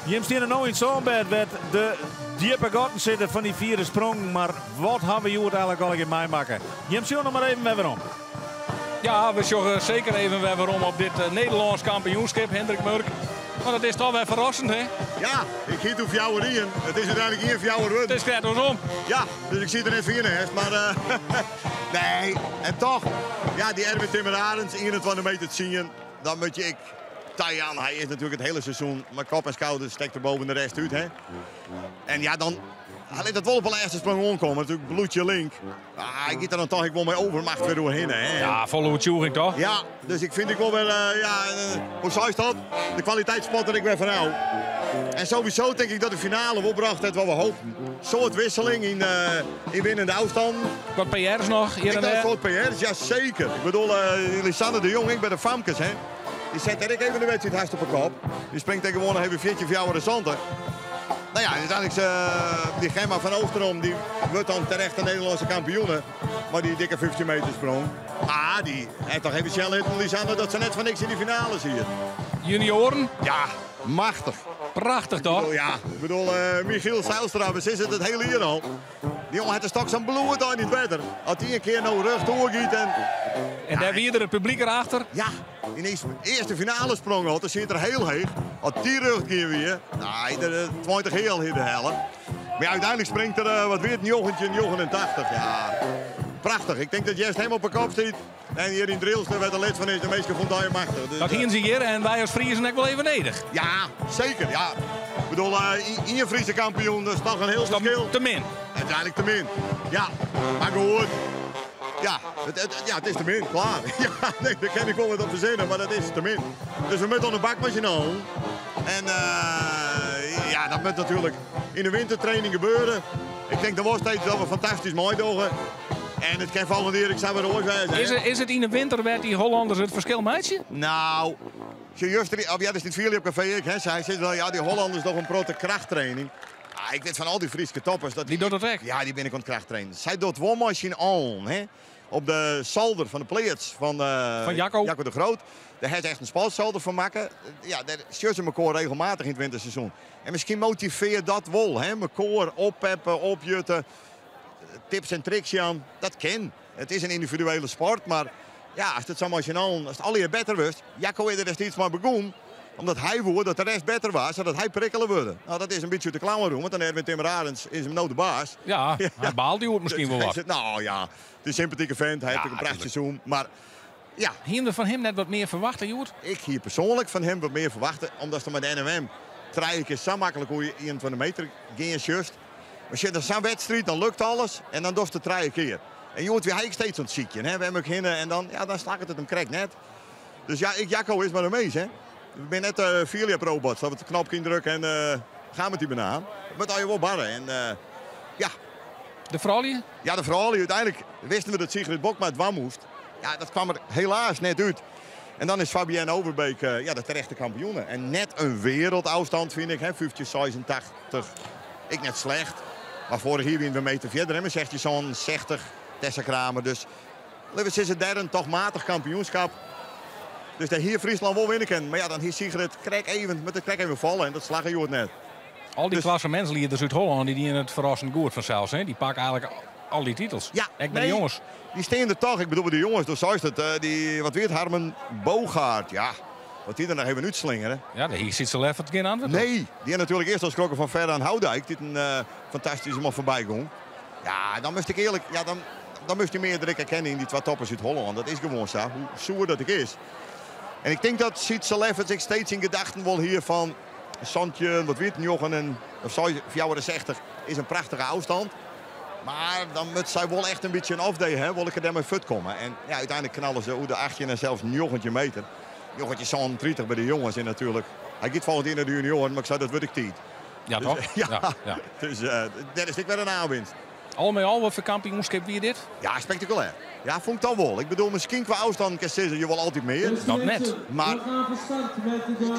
Jim Stienen nou in het zandbed werd de diepe gaten zitten van die vierde sprong. Maar wat hebben we hier eigenlijk al in mij maken? Jim, zie nog maar even weer om. Ja, we zorgen zeker even weer om op dit Nederlands kampioenschap, Hendrik Murk. Maar dat is toch weer verrassend, hè? Ja, ik hiet toen fjouwer ien. It is úteinlik ien fjouwer wurden. It is krekt oarsom. Ja, dus ik siet der net fier neist. Mar eh, nee, en toch. Ja, die Erwin Timmer Arends, 21 meter 10. Dan moet je ik Tajan, hij is natuurlijk het hele seizoen met kop en schouders stekt er boven de rest uit. Hè? En ja, dan hij liet het wel op de laatste sprong omkomen. Natuurlijk bloedje link. Ah, hij gaat er dan toch ik wel mee overmacht weer doorheen. Hè? Ja, volle overtuiging toch? Ja, dus ik vind ik wel weer, ja, hoe zei je dat? De kwaliteitsspot dat ik weer van hou. En sowieso denk ik dat de finale opbracht het wat we hopen. Soort wisseling in winnende afstand. Wat PR's nog hier Ik en dacht daar? soort PR's, ja zeker. Ik bedoel, Lisanne de Jong, ik bij de Famkes, hè. Die zet er ik even de wedstrijd haast op de kop. Die springt tegenwoordig even 14 voor de Zanten. Nou ja, uiteindelijk die Gemma van Oosterom, die wordt dan terecht de Nederlandse kampioene. Maar die dikke 15 meter sprong. Ah, die heeft toch even snel in Lisanne dat ze net van niks in die finale zie je. Junioren? Ja, machtig. Prachtig toch? Ja, ik bedoel, Michiel Zijlstra, we zitten het hele hier al. Die jongen had de stok zijn bloed al niet beter. Als die een keer nou rug doorgiet en... En daar weer het publiek erachter. Ja, in de eerste finale sprong al, dan zit er heel heeg. Als die rug keer weer, nou, de 20 heel in de helle. Maar ja, uiteindelijk springt er wat weer, 1989. Ja, prachtig. Ik denk dat Jest hem op de kop ziet. En hier in Drilster werd er lid van is, de meeste vond hij machtig. Dus, dat hier ze hier en wij als Friesen ook wel even nedig. Ja, zeker. Ja. Ik bedoel, in Friese kampioen, dat is toch een heel verschil. Te min. Uiteindelijk te min. Ja, maar goed. Ja, het is te min, klaar. Ja, nee, daar kan ik wel wat op verzinnen, maar dat is te min. Dus we moeten aan de bakmachine aan. En ja, dat moet natuurlijk in de wintertraining gebeuren. Ik denk dat was steeds dat we fantastisch mooi doen. En het kan volgende keer, ik zou weer ooit zijn. Is het in de winter werd die Hollanders het verschil, meisje? Nou, juist, oh, ja, dat is niet veel op café, ik, hè. Zij zegt wel, ja, die Hollanders toch een grote krachttraining. Ah, ik weet van al die Friese toppers. Dat die doet dat echt? Ja, die ben ik aan het krachttrainen. Zij doet machine on, hè. Op de zolder van de Pleats van Jacco. Jacco de Groot. Daar heeft echt een spaltzolder van maken. Ja, daar stuurt ze elkaar regelmatig in het winterseizoen. En misschien motiveert dat wel, hè. Mekaar oppeppen, opjutten. Tips en tricks, Jan. Dat kan. Het is een individuele sport, maar ja, als het zo machine on, als het al je beter was, Jacco is er destijds maar begon. Omdat hij voelde dat de rest beter was, zodat hij prikkelen wilde. Nou, dat is een beetje de clown room, want dan Erwin Timmer Arends is hem nou de baas. Ja, hij baalt die misschien wel wat. Nou ja, het is een sympathieke vent, hij heeft ook een prachtig seizoen, maar ja. Hier we van hem net wat meer verwachten, Joert? Ik hier persoonlijk van hem wat meer verwachten, omdat ze met de NMM drie keer zo makkelijk hoe je een van de meter ging just. Maar als je dan zo'n wedstrijd, dan lukt alles en dan dorst het drie keer. En Joert, wie hij steeds zo'n ziekje, hè? We hebben ook hinnen en dan, ja, dan stak het hem krek net. Dus ja, ik, Jacco is maar een mees, hè. Ik ben net Filia robots, dat we het knopje indrukken en gaan met die banaan. Met al je wel barren en ja. De vrouwen? Ja, de vrouwen. Uiteindelijk wisten we dat Sigrid Bokma het wam moest. Ja, dat kwam er helaas net uit. En dan is Fabienne Overbeek ja, de terechte kampioene. En net een wereldafstand vind ik, hè, 15,86. Ik net slecht. Maar vorig jaar winnen we een meter verder, hè, maar zegt je zo'n 60, Tessa Kramer. Dus Lewis is het derde toch matig kampioenschap. Dus daar hier Friesland wel winnen kan. Maar ja, dan hier Sigrid krek even, met de krek even vallen en dat slagen je net. Al die Dus klassementsleiders uit Holland die dienen het verrassend goed vanzelfs. Hè? Die pakken eigenlijk al die titels. Ja, ik ben nee, de jongens. Die steen er toch. Ik bedoel, de jongens, door zo is het. Die, wat weet Harmen Bogaert, ja. Wat die er nog even uitslingeren. Ja, hier zit ze even geen antwoord op. Nee, die had natuurlijk eerst al schrokken van Ferran Houdijk. Die een fantastische man voorbij ging. Ja, dan moest ik eerlijk, ja, dan moest je meer direct herkennen in die twee toppers uit Holland. Dat is gewoon zo, hoe zoer dat ik is. En ik denk dat Sietse Lefferts zich steeds in gedachten wel hier van Santje, wat weet Jochen en of zo, 64 is een prachtige afstand. Maar dan moet zij wel echt een beetje een off-day hebben, wil ik er daarmee fut komen. En ja, uiteindelijk knallen ze hoe de 18 en zelfs 9 meter. Jochentje zo'n 30 bij de jongens en natuurlijk. Hij gaat volgend jaar naar de junioren, maar ik zei dat word ik tijd. Ja, Dus, toch? ja. Ja, ja. Dus dat is ik weer een aanwinst. Al met al, wat voor kampioenschap wie dit? Ja, spectaculair. Ja, vond ik dan wel. Ik bedoel, misschien qua afstand kan zeggen, je wil altijd meer. Dat net. Maar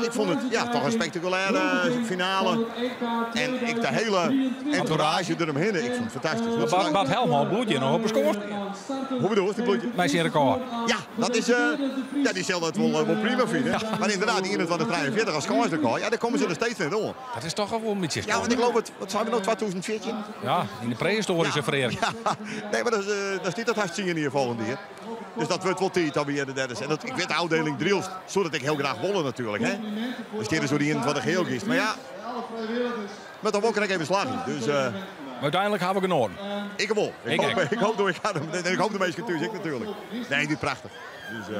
ik vond het ja, toch een spectaculaire finale. En ik de hele entourage eromheen, ik vond het fantastisch. Dat Bart Helmholt bloedje nog op een score. Hoe bedoel je, die bloedje? Wij zijn record. Ja, dat is, ja, die zal dat wel prima vinden. Ja. Maar inderdaad, die 21-43 als kansrecord, ja, daar komen ze er steeds mee door. Dat is toch wel een beetje Ja, want ik geloof het, wat zijn we nou, 2014? Ja, in de prehistorische Ja. vereniging. Ja. Nee, maar dat is niet dat hartstikke hier volgende keer. Dus dat wurdt wol tiid dat we hjir de derde. En dat, ik wit de ôfdieling Drylts soe dat ek hiel graach wolle natuerlik. Hè? Dus dit is oer 21 heel giest. Mar ja, moat dan wol krekt even slagje. Dus, Maar úteinlik ha we genoaten. Ik wol. Ik, Ik hoop, ek. ik hoop, ik, ik hoop de minsken thús ek natuerlik. Nee, die prachtich. Dus,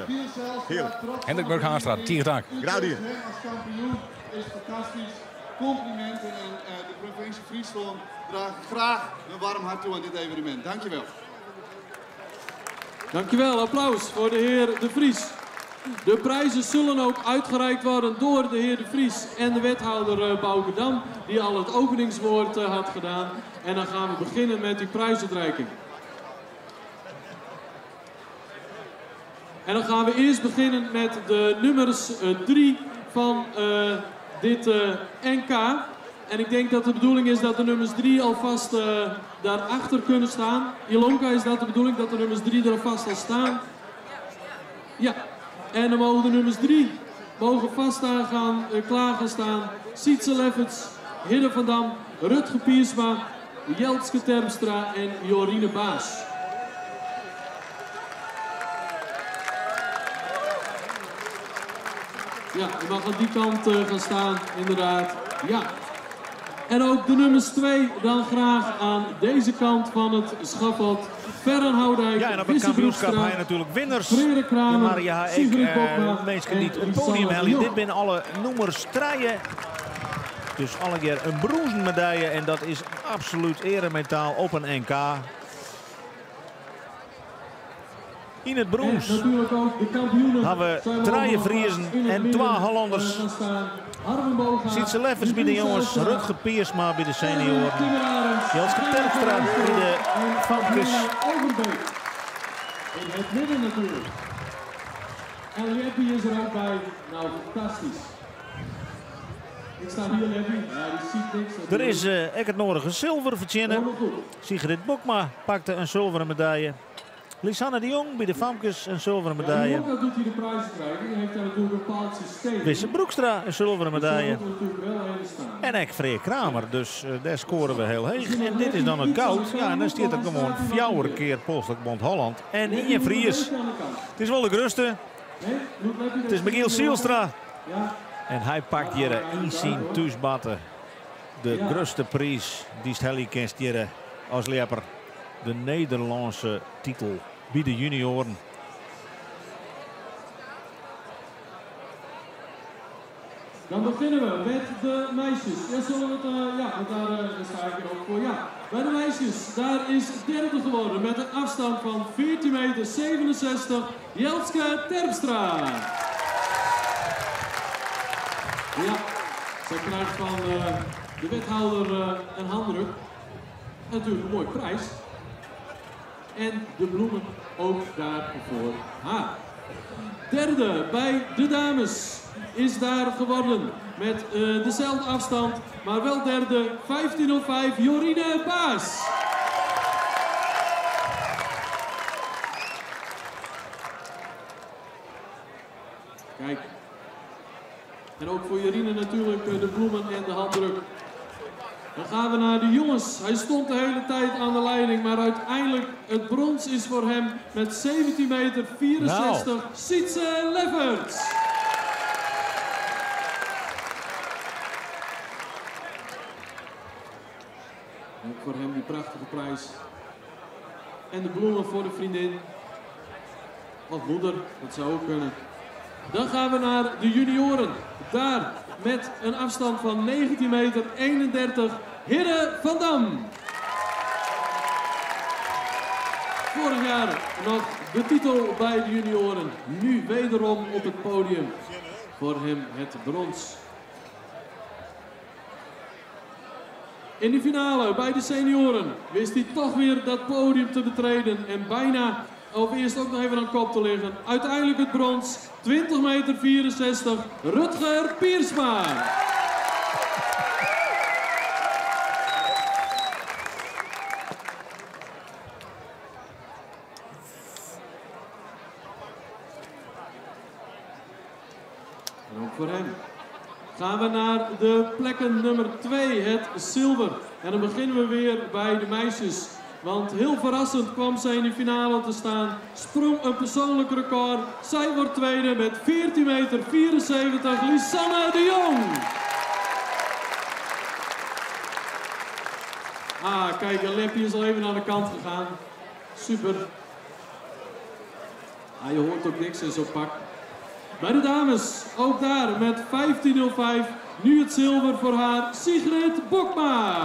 hearlik. Hendrik Murk Haanstra, tige tank. Graach dien. Als kampioen is fantastisch. Complimenten en de provincie Fryslân draagt graag een warm hart toe aan dit evenement. Dankjewel. Dankjewel, applaus voor de heer De Vries. De prijzen zullen ook uitgereikt worden door de heer De Vries en de wethouder Bouke Dam, die al het openingswoord had gedaan. En dan gaan we beginnen met die prijsuitreiking. En dan gaan we eerst beginnen met de nummers 3 van dit NK. En ik denk dat de bedoeling is dat de nummers 3 alvast daarachter kunnen staan. Ilonka, is dat de bedoeling dat de nummers 3 er alvast al staan? Ja, en dan mogen de nummers 3 vast daar klaar gaan staan. Sietse Lefferts, Hidde van Dam, Rutger Piersma, Jeltske Terpstra en Jorine Baas. Ja, je mag aan die kant gaan staan, inderdaad. Ja. En ook de nummers 2 dan graag aan deze kant van het schavot. Ferran Houdijk, Ja, en op het Wisse kampioenschap Broekstra, hij natuurlijk winnaars. Frere Kramer, Maria, ik, Sigrid Bokma mensen die en het op het podium Lisanne halen. de Dit zijn alle nummers 3. Dus alle keer een bronzen medaille. En dat is absoluut eremetaal op een NK. In het brons En natuurlijk ook de kampioenen hebben we zijn we 3 allemaal Friezen in het en midden, 2 Hollanders. gaan staan. Harmen Bogaert, Sietse Leffers bij de Jeroen jongens, Zijlstra, Rutger Piersma bij de senioren, Timmer Arends, Jelske Gerrit Terpstra Terpstra bij de en famkes. Maria Overbeek. In het midden natuurlijk. En Leppie is er ook bij. Nou, fantastisch. Ik sta hier, Leppie. Ja, die ziet niks. Er is ook het nodige zilver verdienen. Helemaal goed. Sigrid Bokma pakte een zilveren medaille. Lisanne de Jong bij de famkes een zilveren Ja, medaille. Ilonka doet hier de prijs krijgen. Die heeft daar natuurlijk een bepaald systeem. Wisse Broekstra een zilveren medaille. Die moet natuurlijk wel even staan. En ook Freer Kramer, dus daar scoren we heel heeg. En dit is dan het goud. Ja, en dan staat er gewoon 4 keer Polstok Bond Holland. En Inge Vries. Het is wel de grootste. Het is Michiel Zijlstra. En hij pakt hier in zijn thuisbatten de grootste prijs die Stelly kan stieren als lepper. De Nederlandse titel bij de junioren. Dan beginnen we met de meisjes. Ja, zullen we het, ja, want daar sta ik er ook voor. Ja, bij de meisjes, daar is derde geworden met een afstand van veertien meter zevenenzestig, Jeltske Terpstra. Ja, zij krijgt van de wethouder een handdruk. En natuurlijk een mooie prijs. En de bloemen ook daar voor haar. Derde bij de dames is daar geworden met dezelfde afstand, maar wel derde, 15.05, Jorine Baas. Kijk. En ook voor Jorine natuurlijk de bloemen en de handdruk. Dan gaan we naar de jongens. Hij stond de hele tijd aan de leiding, maar uiteindelijk het brons is voor hem met zeventien meter vierenzestig. Sietse Lefferts. Ook voor hem die prachtige prijs. En de bloemen voor de vriendin. Of moeder, dat zou ook kunnen. Dan gaan we naar de junioren. Daar met een afstand van negentien meter eenendertig, Hidde van Dam. Vorig jaar nog de titel bij de junioren. Nu wederom op het podium. Voor hem het brons. In de finale bij de senioren wist hij toch weer dat podium te betreden. En bijna, of eerst ook nog even aan kop te liggen. Uiteindelijk het brons, twintig meter vierenzestig, Rutger Piersma. En ook voor hem gaan we naar de plekken nummer 2, het zilver. En dan beginnen we weer bij de meisjes. Want heel verrassend kwam zij in de finale te staan. Sprong een persoonlijk record. Zij wordt tweede met 14,74 meter. Lisanne de Jong. Ah, kijk, Leppie is al even naar de kant gegaan. Super. Ah, je hoort ook niks in zo'n pak. Bij de dames, ook daar met 15.05. Nu het zilver voor haar, Sigrid Bokma.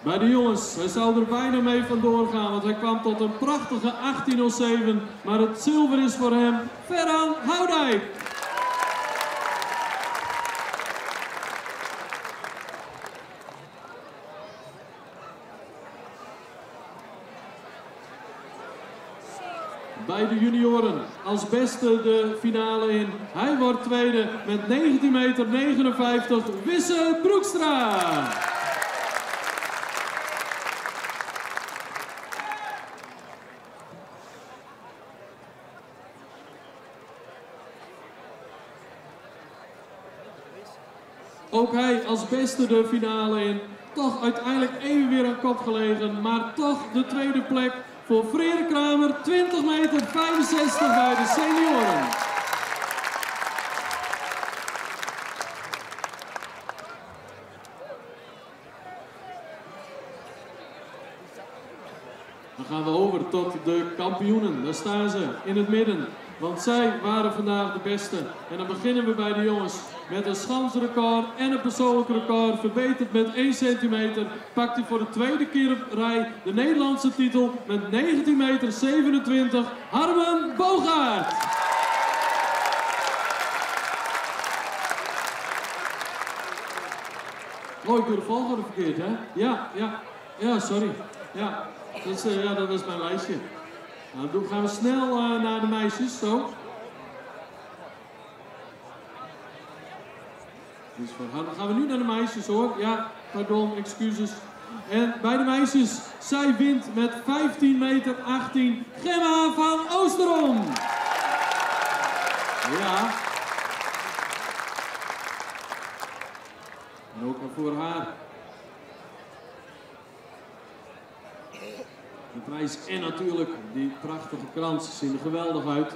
Bij de jongens, hij zou er bijna mee vandoor gaan, want hij kwam tot een prachtige 18.07. Maar het zilver is voor hem Ferran Houdijk. Bij de junioren als beste de finale in. Hij wordt tweede met 19,59 meter. Wisse Broekstra. Ook hij als beste de finale in. Toch uiteindelijk even weer aan kop gelegen, maar toch de tweede plek voor Frere Kramer, 20 meter 65 bij de senioren. Dan gaan we over tot de kampioenen. Daar staan ze in het midden. Want zij waren vandaag de beste. En dan beginnen we bij de jongens. Met een schansrecord en een persoonlijk record. Verbeterd met 1 centimeter. Pakt hij voor de tweede keer op rij de Nederlandse titel met 19,27 meter. Harmen Bogaert. Oh, ik doe de volgorde verkeerd, hè? Ja, ja. Ja, sorry. Ja, dat is mijn lijstje. Nou, dan gaan we snel naar de meisjes, zo. Dus dan gaan we nu naar de meisjes, hoor. Ja, pardon, excuses. En bij de meisjes, zij wint met 15,18 meter Gemma van Oosterom. Ja. En ook voor haar. De prijs en natuurlijk die prachtige krans zien er geweldig uit.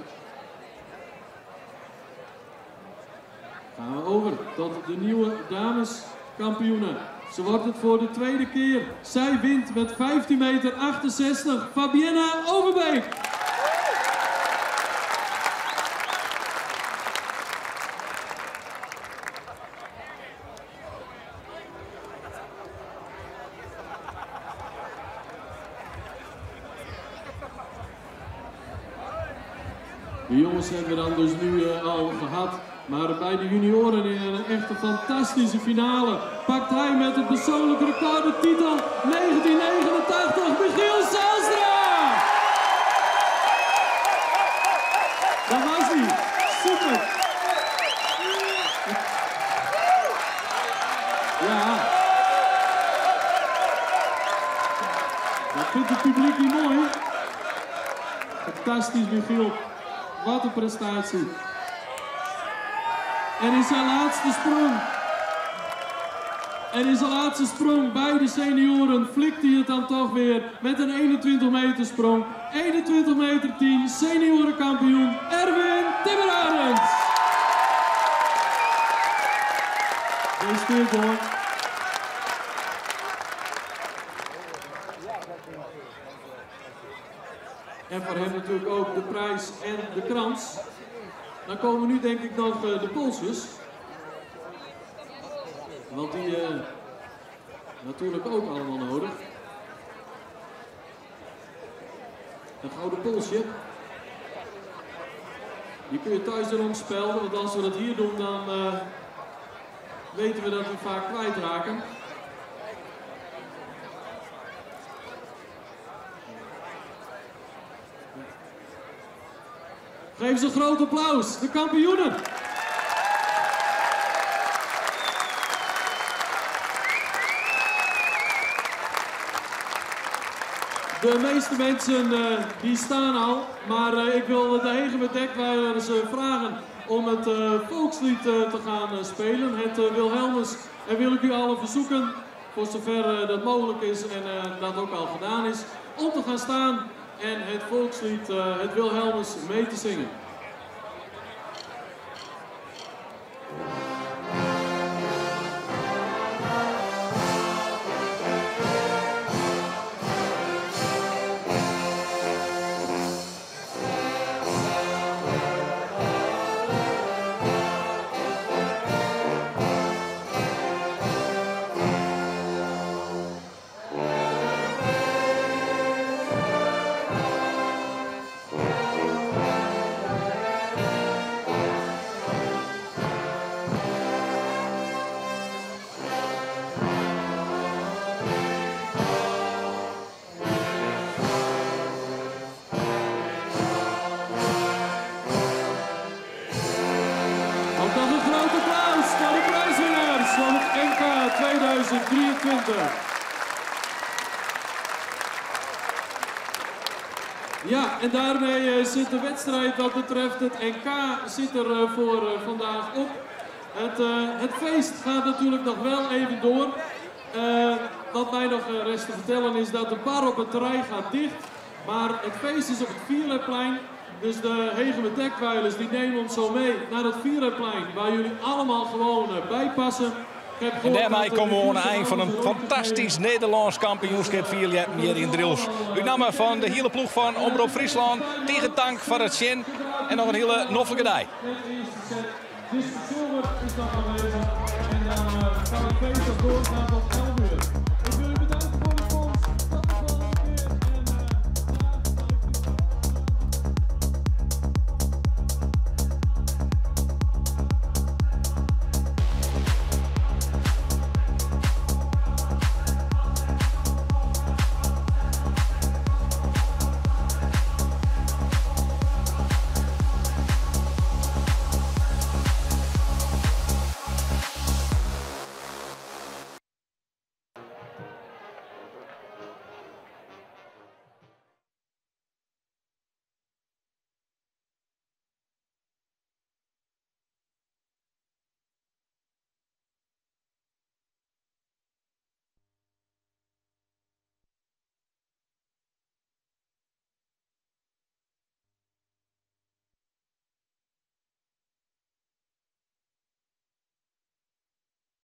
Gaan we over tot de nieuwe dameskampioene. Ze wordt het voor de tweede keer. Zij wint met 15,68 meter. Fabienne Overbeek. De jongens hebben we dan dus nu al gehad. Maar bij de junioren in een echte fantastische finale pakt hij met het persoonlijk record de titel 1989 Michiel Zijlstra! Daar was hij. Super! Ja. Dat vindt het publiek niet mooi. Fantastisch, Michiel. Wat een prestatie. En in zijn laatste sprong. En in zijn laatste sprong bij de senioren flikt hij het dan toch weer met een 21 meter sprong. 21 meter 10, seniorenkampioen Erwin Timmerarends. Gefeliciteerd hoor. En voor hem natuurlijk ook de prijs en de krans. Dan komen nu denk ik nog de polsjes. Want die natuurlijk ook allemaal nodig. Een gouden polsje. Die kun je thuis erom spelden, want als we dat hier doen dan weten we dat we vaak kwijtraken. Geef ze een groot applaus, de kampioenen. De meeste mensen die staan al, maar ik wil de Hegemer Dekweilers vragen om het volkslied te gaan spelen, het Wilhelmus. En wil ik u allen verzoeken, voor zover dat mogelijk is en dat ook al gedaan is, om te gaan staan en het volkslied, het Wilhelmus, mee te zingen. Ook nog een groot applaus naar de prijswinnaars van het NK 2023. Ja, en daarmee zit de wedstrijd wat betreft het NK zit er voor vandaag op. Het feest gaat natuurlijk nog wel even door. Wat mij nog rest te vertellen is dat de bar op het terrein gaat dicht. Maar het feest is op het Vierleplein. Dus de Hegemer Dekweilers die nemen ons zo mee naar het Vierleplein. Waar jullie allemaal gewoon bij passen. Ik heb En gehoord daarmee dat de komen we aan het Friese eind van een ouders er ook fantastisch Nederlands kampioenschap vierljeppen hier in Drylts. U nam van de hele ploeg van Omrop Fryslân tegen tank van het zin en nog een hele noffelijke dag. Het eerste set. Dus de Silver is dan aanwezig. En dan kan het feest nog doorgaan tot 11 uur.